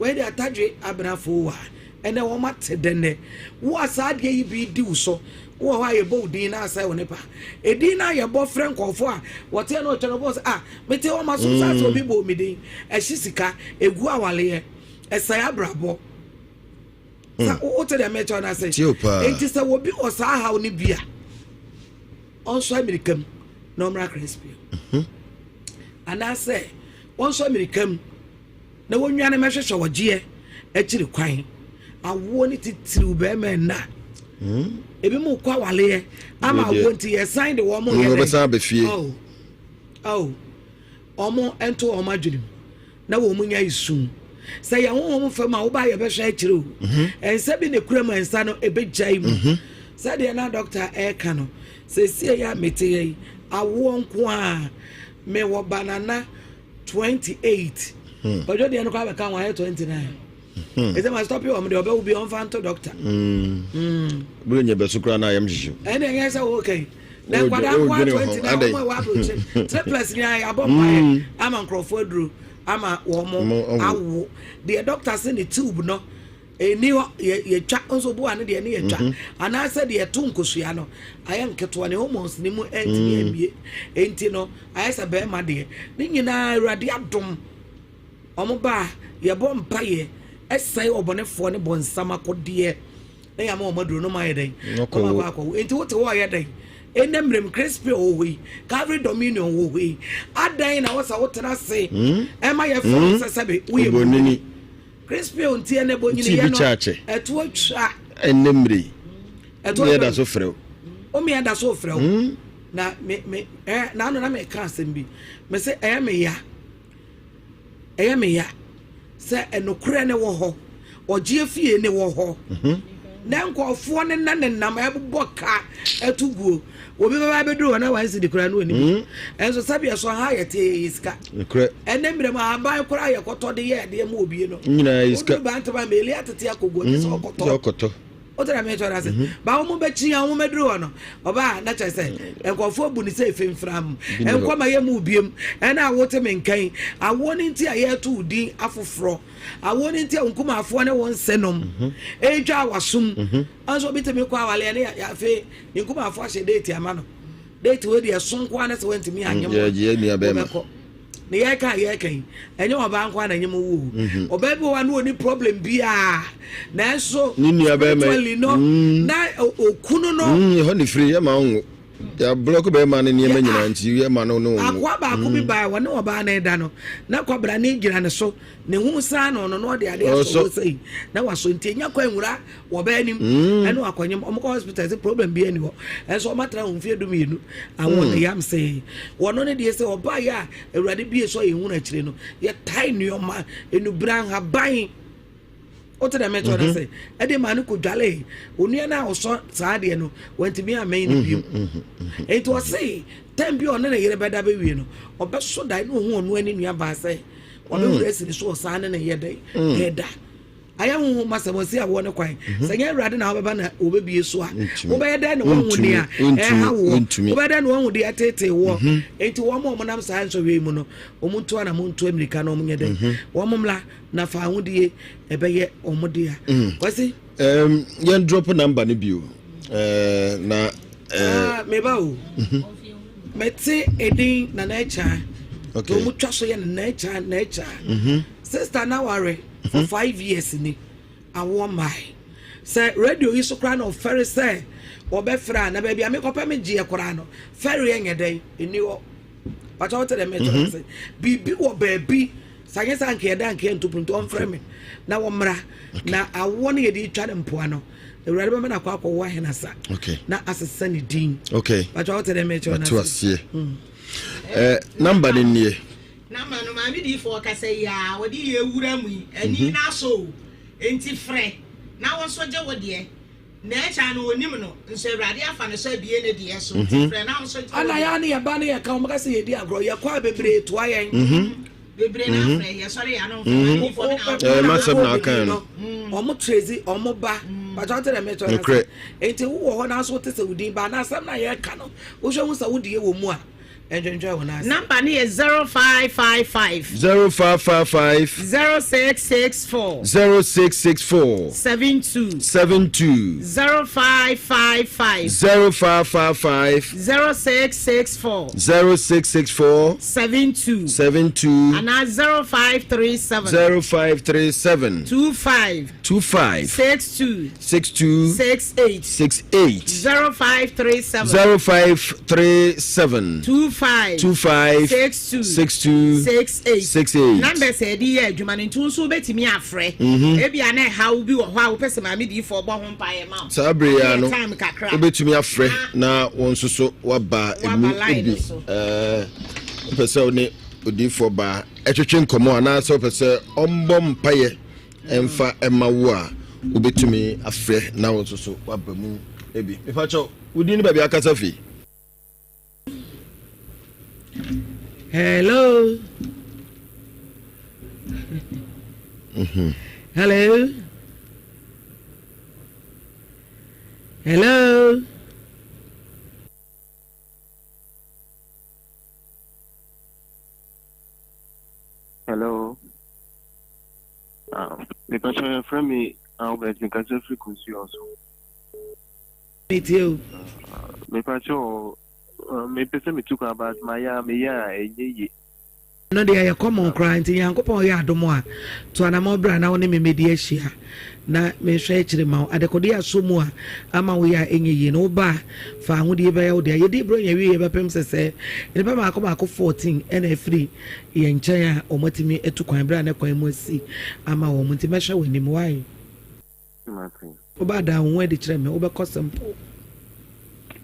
Wei de atadwe abenafo wa. Ɛnɛ wɔn ate dɛ nnɛ. Wo a saa adeɛ yi bi di wo so, wowɔ hɔ a yɛbɔ wo din na asɛe wo ne pa. Edin no a yɛbɔ frɛ nkurɔfoɔ a wɔteɛ na wɔtwa no wɔbɔ sɛ ah mete hɔ masom saa sɛ obi bɔɔ me din. Ɛhye sika, ɛgu awaleɛ, ɛsɛe abrabɔ. Sa hmm. wote deɛ mekyɛ no ase. Enti sɛ obi wɔ saa haw no bi a ɔnsɔ amirika mu na ɔmmra Crispy. Mhm. Anaasɛ wɔnsɔ amirika mu na wɔnnwane mmɛhwehwɛ ɔgyeɛ akyiri kwan. Awoɔ ne titiriw bɛrima nna. Ebi mu kɔ awaleɛ ama awoɔ nti yɛsan de wɔn yɛ dɛ. Wɔbɛsan aba fie. Oh, oh, wɔn nto wɔn adwene mu na wɔn nya esu. Sɛ yɛn honhom fam a woba yɛbɛhwɛ akyire o. Mhm. Nsa bi na ekura mu nsa no ebegyae mu. Mhm. Sɛdeɛ na dɔkta ɛreka no, sɛsie yɛ a mete yɛ yi, awoɔ nko a mewɔ banana 28. Hmm. Kwadwo deɛ no kɔ abɛka ho ayɛ 29. Ɛsɛ ma stop wɔn deɛ ɔbɛwo bi ɔmfa nto dɔkta. Bere nyɛ bɛso koraa na ayam hyehye. Ɛna ɛnyɛ sɛ wo kɛn. Na nkwadaa nko a 29 wɔn a ɛwɔ aburokyire triplets ni ayɛ abɔ mpaeɛ ama nkurɔfoɔ aduro ama wɔn awo. Deɛ dɔkta se ne tube no ɛni hɔ yɛtwa nso boa no deɛ ne yɛtwa mhm. anaasɛ deɛ ɛto nkosua no ayɛ nketewa ne hormones ne mu ɛntumi mm. ambie enti no ayɛ sɛ bɛrima deɛ ne nyinaa awurade adom wɔn ba a yɛbɔ mpaeɛ ɛsɛe ɔbɔnefoɔ ne bɔnsam akodeɛ na yɛama wɔn aduro no ma ayɛ dɛn wɔn akɔ akɔwo enti wote hɔ ɔyɛ dɛn ɛnɛ mmerɛm crispy wɔ hɔ yi Calvary Dominion wɔ hɔ yi adan na wɔsɛ wotena ase hmm? ɛma yɛ fɛn hmm? sɛ sɛbe woyɛ bonini Crispy nti ɛnɛ bonyini yɛ no ɛto atwa ɛnɛ mmerɛ yi ɛto atwa da so frɛ wo omi ɛda so frɛ wo hmm? na me me ɛ n'ano na meka asɛm bi me sɛ ɛyɛ me ya Ɛyɛ me ya sɛ ɛnokorɛ no wɔ hɔ, ɔgyeɛ fie no wɔ hɔ, mhm. na nkurɔfoɔ no na nenam ɛbobɔ ka ɛto guo. Obi bɛba abɛduru hɔ na wɔn si de koraa no wɔn mhm. Ɛnso sɛbi ɛso ha yɛ te yɛ sika. Ɛnɛ mmerɛ mu ahaban koraa yɛ kɔtɔ de yɛ ɛdeɛ mu obie no. Nyinaa yɛ sika. Woduru bantama meli atete akɔgu ɔgye sɛ ɔkɔtɔ. Wote na mekyerɛ no ase mhm. ba wɔn bɛkyi a wɔn bɛduru hɔ no ɔbaa na kyerɛ sɛ nkurɔfoɔ bu ne sɛ efe mfram nkɔma yɛ mu biem ɛna awo te me nkan awoɔ ne nti a yɛreto din afoforɔ awoɔ ne nti a nkumafoɔ ne wɔn nsɛnom mhm. ɛretwa awasom mhm. nso obi tumi kɔ awaleɛ ne afei ne nkumafoɔ ahyɛ deeti ama no deeti wei deɛ ɛso nko ara ne sɛ wɔntumi anyɛ mu wɔbɛkɔ ne yɛka a yɛka yi ɛnyɛ ɔbaa nko na ɛnyɛ mu wo mhm. ɔbaa bi wɔ hɔ a na ɔni problem biara nanso spiritually no mm. na okunu no mm, ɛhɔ ne firi yɛ ma ɔnwo yɛablɔk bɛrima no nneɛma nyinaa nti yɛ ma no no ɔnwo akoa baako bi mm. baa wɔne ɔbaa no da no na kwabra ne gyina ne so ne ho saa no no na ɔde adeɛ asɔ hɔ sɛyi na wasɔ nti enya kwan nwura wɔ bɛɛ nim mm. ɛne wakɔnyem ɔmo kɔ hospital sɛ problem bi ani hɔ ɛnso ɔmo atena wɔn mfie du mmienu awɔ ne mm. yam sɛ wɔn no deɛ sɛ ɔbaa yɛ a awurade bie so a yɛn hu n'akyire no yɛtae nneɛma enubira nhaban wote dɛ mɛtɔ no mhm. sɛ ɛde maa no kɔdwale onua no a ɔsɔ saa adeɛ no wantumi amɛn no bio mhm, mhm, enti ɔse tɛm bi ɔne ne yere bɛda bɛwie no ɔbɛso dae na ɔhu ɔno ani nua baa sɛ ɔbɛwura asi ne so ɔsaa ne ne yɛ dɛn ɛda Ayɛ honhom asɛm, ɔsi awoɔ no kwan. Mhm. Sɛ nyɛ Awurade na wobɛba na wɔbɛbie so a, wobɛyɛ dɛn na woahu nea ɛha woɔ? Wobɛyɛ dɛn na woahu deɛ ɛtetee woɔ? Mhm. Enti wɔn a wɔnam saa nsɔhwɛ yi mu no, wɔn ntu anamɔ ntu mmirika na wɔn nyɛ dɛn? Mhm. Wɔn mmla na fa ahodie ɛbɛyɛ wɔn dea. Mm. Kwasi? Um, yɛn drop number no bio. Uh, na uh, ah, meba o. Mete edin Nana Akyaa. Okay. Wɔn twa so yɛ Nana Akyaa, Nana Akyaa. Sister na ware. for mhm. 5 years ni awoɔ mmae sɛ radio yi so koraa na ɔfɛre sɛ wɔbɛfrɛ a na baabi a mekɔpɛ me gyeɛ koraa no fɛre nyɛ dɛn ɛni hɔ pàtó wote dɛ mɛtɔ mhm. ase biribi wɔ baabi sɛ anyɛ sɛ anka yɛda anka yɛnto pono nti ɔmfrɛ me na wɔmmra na awoɔ no yɛde twa ne mpoa no awurade bɛma no akɔ akɔwo ahenasa na asesa ne din pàtó wote dɛ mɛtɔ ase hmm. eh, namba no nie Na ma no maame diifoɔ ɔkasa yi aa ɔde yɛ wura mu yi ani Mhm. no asɔ o enti frɛ na wo nso gye wo deɛ na ɛkya no ɔnim no nso awurade afa no so abue ne deɛ so nti Mhm. frɛ na wo nso gye wo Ana deɛ. yɛ ne yɛba ne yɛka wɔn ka sɛ yɛdi agorɔ yɛkɔ a bebree toa yɛn. Mhm. Bebree na Mhm. afrɛ yɛsɔre yɛ ano mfrɛ Mhm. maame diifoɔ bi na Eh, m'asɛm na aka no. Wɔn trezi wɔn ba pàtó ɔte dɛ mɛtɔ Nokorɛ. Nti wowɔ hɔ n'aso te sɛ wodin ba na asɛm na yɛka no wohwɛ hu sɛ wodie wɔ mu a ɛntwentwɛn wo nan ase. Number no yɛ 0555. 0555. 0664. 0664. 72. 72. 0555. 0555. 0664. 0664. 72. 72. Anaa 0537. 0537. 25. 25. 62. 62. 68. 68. 0537. 0537. 25. 25 25 62 62 68 68. Numbers a yɛde yɛ adwuma no nti wo nso wobɛtumi afrɛ. Mhm. Ebia na ɛhaw bi wɔ hɔ a wopɛ sɛ maame diifoɔ bɔ ho mpaeɛ ma wo. Saa bere yi ara no, Wowɔ time kakra. wobɛtumi afrɛ na wɔn nso so waba Waba emu line bi. no so. Ɛɛ, wopɛ sɛ wo ne odiyifoɔ baa ɛtwetwe nkɔmmɔ anaasɛ wopɛ sɛ ɔmbɔ mpaeɛ ɛmfa ɛma wo a, wobɛtumi afrɛ na wo nso so waba mu bi. Mepakyɛw, wo din ne baabi akasa fi? Hello. Hello. Hello. Hello. Um, mepatwa yɛfrɛ me Albert mekasa firi Kosua so. Metie o. Mepatwa o, mepɛ sɛ metu kwan but mayɛ a meyɛ a ɛnyɛ yie. Ɛno deɛ ɛyɛ common koraa nti Nyankopɔn yɛ adom a to anamɔn bra na wo ne me mmɛdi ahyia na menhwɛ akyire ma wo adekodeɛ asɔ mu a ama wo yɛ a ɛnyɛ yie no wo ba a fa ahodie bɛyɛ wo dea. Yɛdii Buronya wieɛ bɛpem sɛsɛɛ nnipa maako maako 14 ɛna afiri yɛn nkyɛn a wɔn atumi atu kwan berɛ a na kwan mu asi ama wɔn nti mɛhwɛ w'anim why? Wo ba da wo ho adi kyerɛ me wobɛkɔ simple.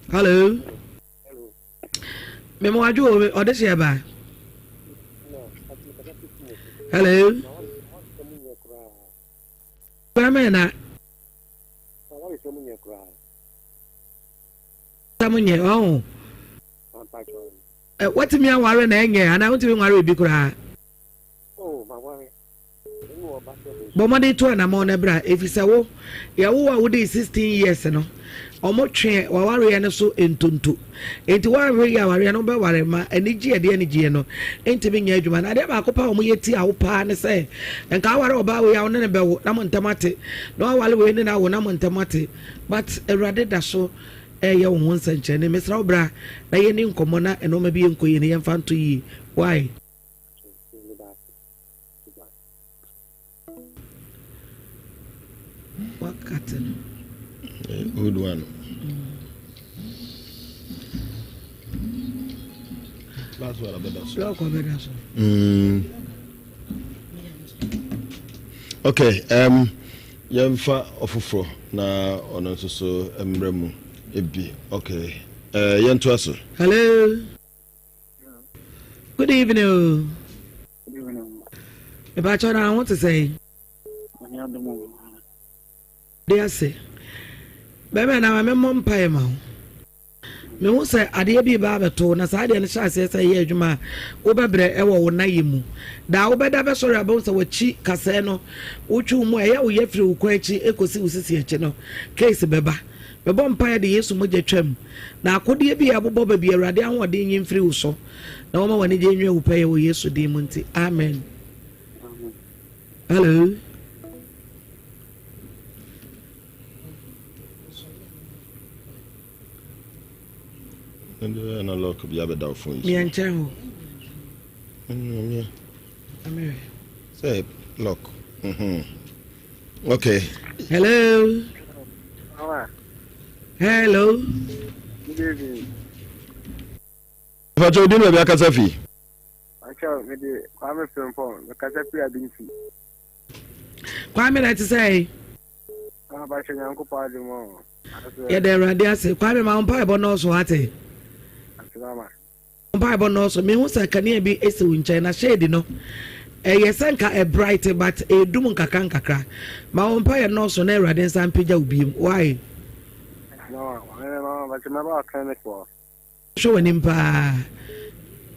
Hello. Mema wadwo o ɔde hyɛ ba. Hello. Bɛmɛ na. Sɛm nyɛ ɔho. Watumi aware na ɛnyɛ anaa wontumi nware obi koraa. Bɔ mmɔden tu anammɔn na bra, efisɛ wo, yɛwoo wo a wodii 16 years no, wɔtwee w'awareɛ no so ntonto. Enti woanhwɛ yie awareɛ no wobɛware ma anigye a ɛde anigyeɛ no ntumi nyɛ adwuma. Na adeɛ baako paa a wɔyɛ tia wo paa ne sɛ, nka aware ɔbaa wei a wo ne no bɛwo na mo ntam ate, na waware wei ne no awo na mo ntam ate. But Awurade da so ɛreyɛ wo ho nsɛnkyerɛnne. Mesrɛ wo bra na yɛnni nkɔmmɔ na nnoɔma bi nkɔ yie no yɛmfa nto yie. Why? Wakate no. Old one. Last one abɛda so. Lɔɔkɔ abɛda so. Okay, yɛmfa ɔfoforɔ na ɔno nso so mmerɛ mu ebi. Okay, yɛntoa so. Hello. Good evening o. Good evening. Mepakyɛw na ho te sɛn? De ase. Bɛmɛ na ma memmɔ mpaeɛ ma wo. Mehu sɛ adeɛ bi ba abɛto na saa adeɛ no hyɛ aseɛ sɛ ɛyɛ adwuma a wobɛbrɛ ɛwɔ wo nayɛ mu. Daa wobɛda bɛsɔre abɛhu sɛ w'akyi kasɛɛ no wotwe wo mu a ɛyɛ wo yɛ firi wo kɔn akyi ɛkɔsi wo sisi akyi no case bɛba. Mebɔ mpaeɛ de Yesu mogya twam, na akodeɛ bi a ɛbobɔ ba bi, Awurade ahoɔden nyi mfiri wo so, na wɔma w'anigye nwie wo pɛyɛ wɔ Yesu din mu nti, amen. Hello. Na lock bi abɛda wo phone yi so. Mia nkyɛn hɔ. Mia. Sɛ lock. Mhm. Okay. Hello. Hello. Good evening. Pacho di na bi akasa fi. Pacho me de Kwame Frimpong me kasa fi Abinti. Kwame na ti sɛ. Ah Pacho Nyankopɔn adom o. Yɛda Awurade ase. Kwame ma wo mpaebɔ nɔɔso ate. Asemama. Mpaebɔ nnɔɔso. Mehu sɛ kanea bi si wo nkyɛn na shade no ɛyɛ sɛ nka ɛ bright but ɛredum nkakra nkakra. Ma wo mpaeɛ nnɔɔso na Awurade nsa mpagya wo biem. Why? Hwɛ w'anim paa.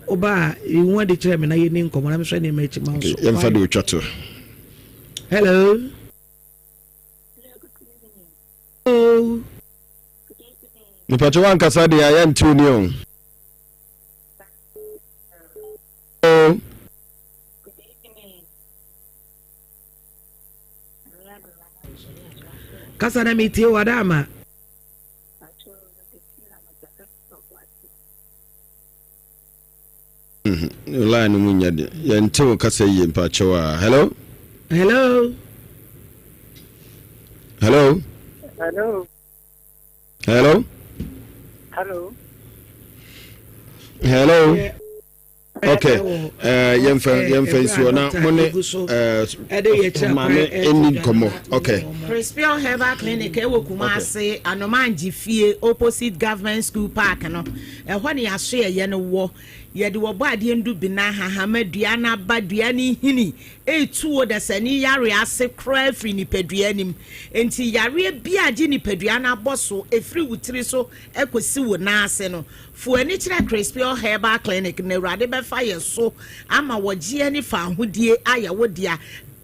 Woba a, yi wo ho adi kyerɛ me na yɛni nkɔmmɔ na mehwɛ nneɛma akyi ma wo so. Yɛmfa de otwa to. Hello. Hello. Mepatwa wankasa deɛ a yɛnte wo ni o. Kasa na metie wo ada ama. Mhm. Line no mu nyɛ de. Yɛnte wo kasa yie mpakyɛw a. Hello? Hello? Hello? Hello? Hello? Hello? Hello. Okay. Yɛmfa yɛmfa nsuo na mo ne maame ɛni nkɔmmɔ. Okay. Crispion Herbal Clinic ɛwɔ Kumasi Anomangye fie opposite Government School Park no ɛhɔ ne yɛaso yɛyɛ no wɔ yɛde wɔbɔ adeɛ ndubena hahama dua n'aba dua ne hini etu wɔ dasani yareɛ ase koraa firi nipadua anim nti yareɛ bi a gye nipadua no abɔ so efiri wo tiri so ɛkɔsi wo nan ase no Fa w'ani kyerɛ Crispior Herbal Clinic na Awurade bɛfa yɛ so ama wɔgyeɛ ne fawohodie ayɛ wo dea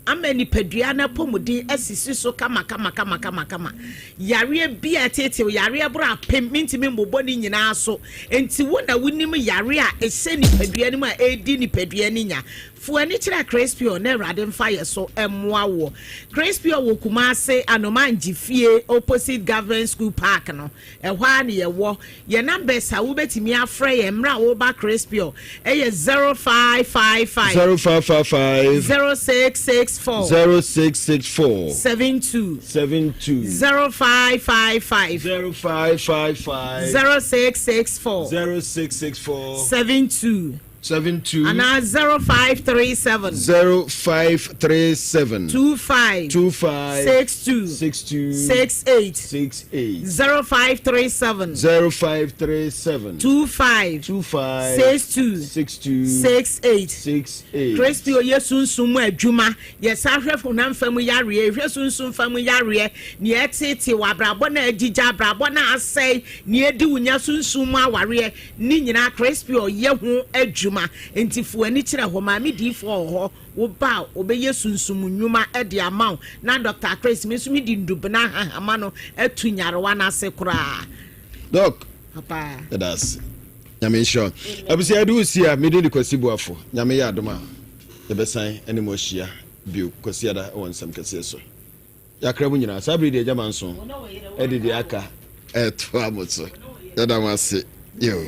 ama nipadua no apɔmuden asisi so kamakamakamakama. Yareɛ bi a ɛteetew, yareɛ boro apem, mentumi mmobɔ ne nyinaa so. Enti wo na wonim yareɛ a ɛhyɛ nipadua no mu a ɛredi nipadua no nya. Fa w'ani kyerɛ Crispior na Awurade mfa yɛ so mmoa woɔ. Crispior wɔ Kumase, Anomangye fie opposite Government School Park no. Ɛhɔ ara na yɛwɔ. Yɛn numbers a wobɛtumi afrɛ yɛn mmerɛ a woreba Crispior yɛ 0555. 0555. 0664. 0664. 72. 72. 0555. 0555. 0664. 0664. 72. 72. Anaa 0537. 0537. 25. 25. 62. 62. 68. 68. 0537. 0537. 25. 25. 62. 62. 68. 68. Kristi oyɛ sunsum mu adwuma. Yɛsan hwɛ honam fam yareɛ, yɛhwɛ sunsum fam yareɛ, nea ɛteetee wɔ abrabɔ no a agyigya, abrabɔ no a asɛe, nea edi wo nya sunsum mu awareɛ. Ne nyinaa Crespio yɛ ho adwuma nti fa w'ani kyerɛ hɔ. Maame diifoɔ wɔ hɔ, wo ba a ɔbɛyɛ sunsum nnwuma de ama wo. Na Doctor Chris, me nso medi nnubena ahahama no atu nyarewa no ase koraa. Doc, Papa. yɛda ase. Nyame nhyira wo. Abusua yɛde wo si a, me din de Kwasi Boafo. Nyame yɛ adom a, yɛbɛsan ne mo ahyia bio Kwasiada wɔ nsɛm kɛseɛ so. Yɛakra mo nyinaa. Saa bere yi deɛ Agya Manso de deɛ aka retoa mo so. Yɛda mo ase. Yo.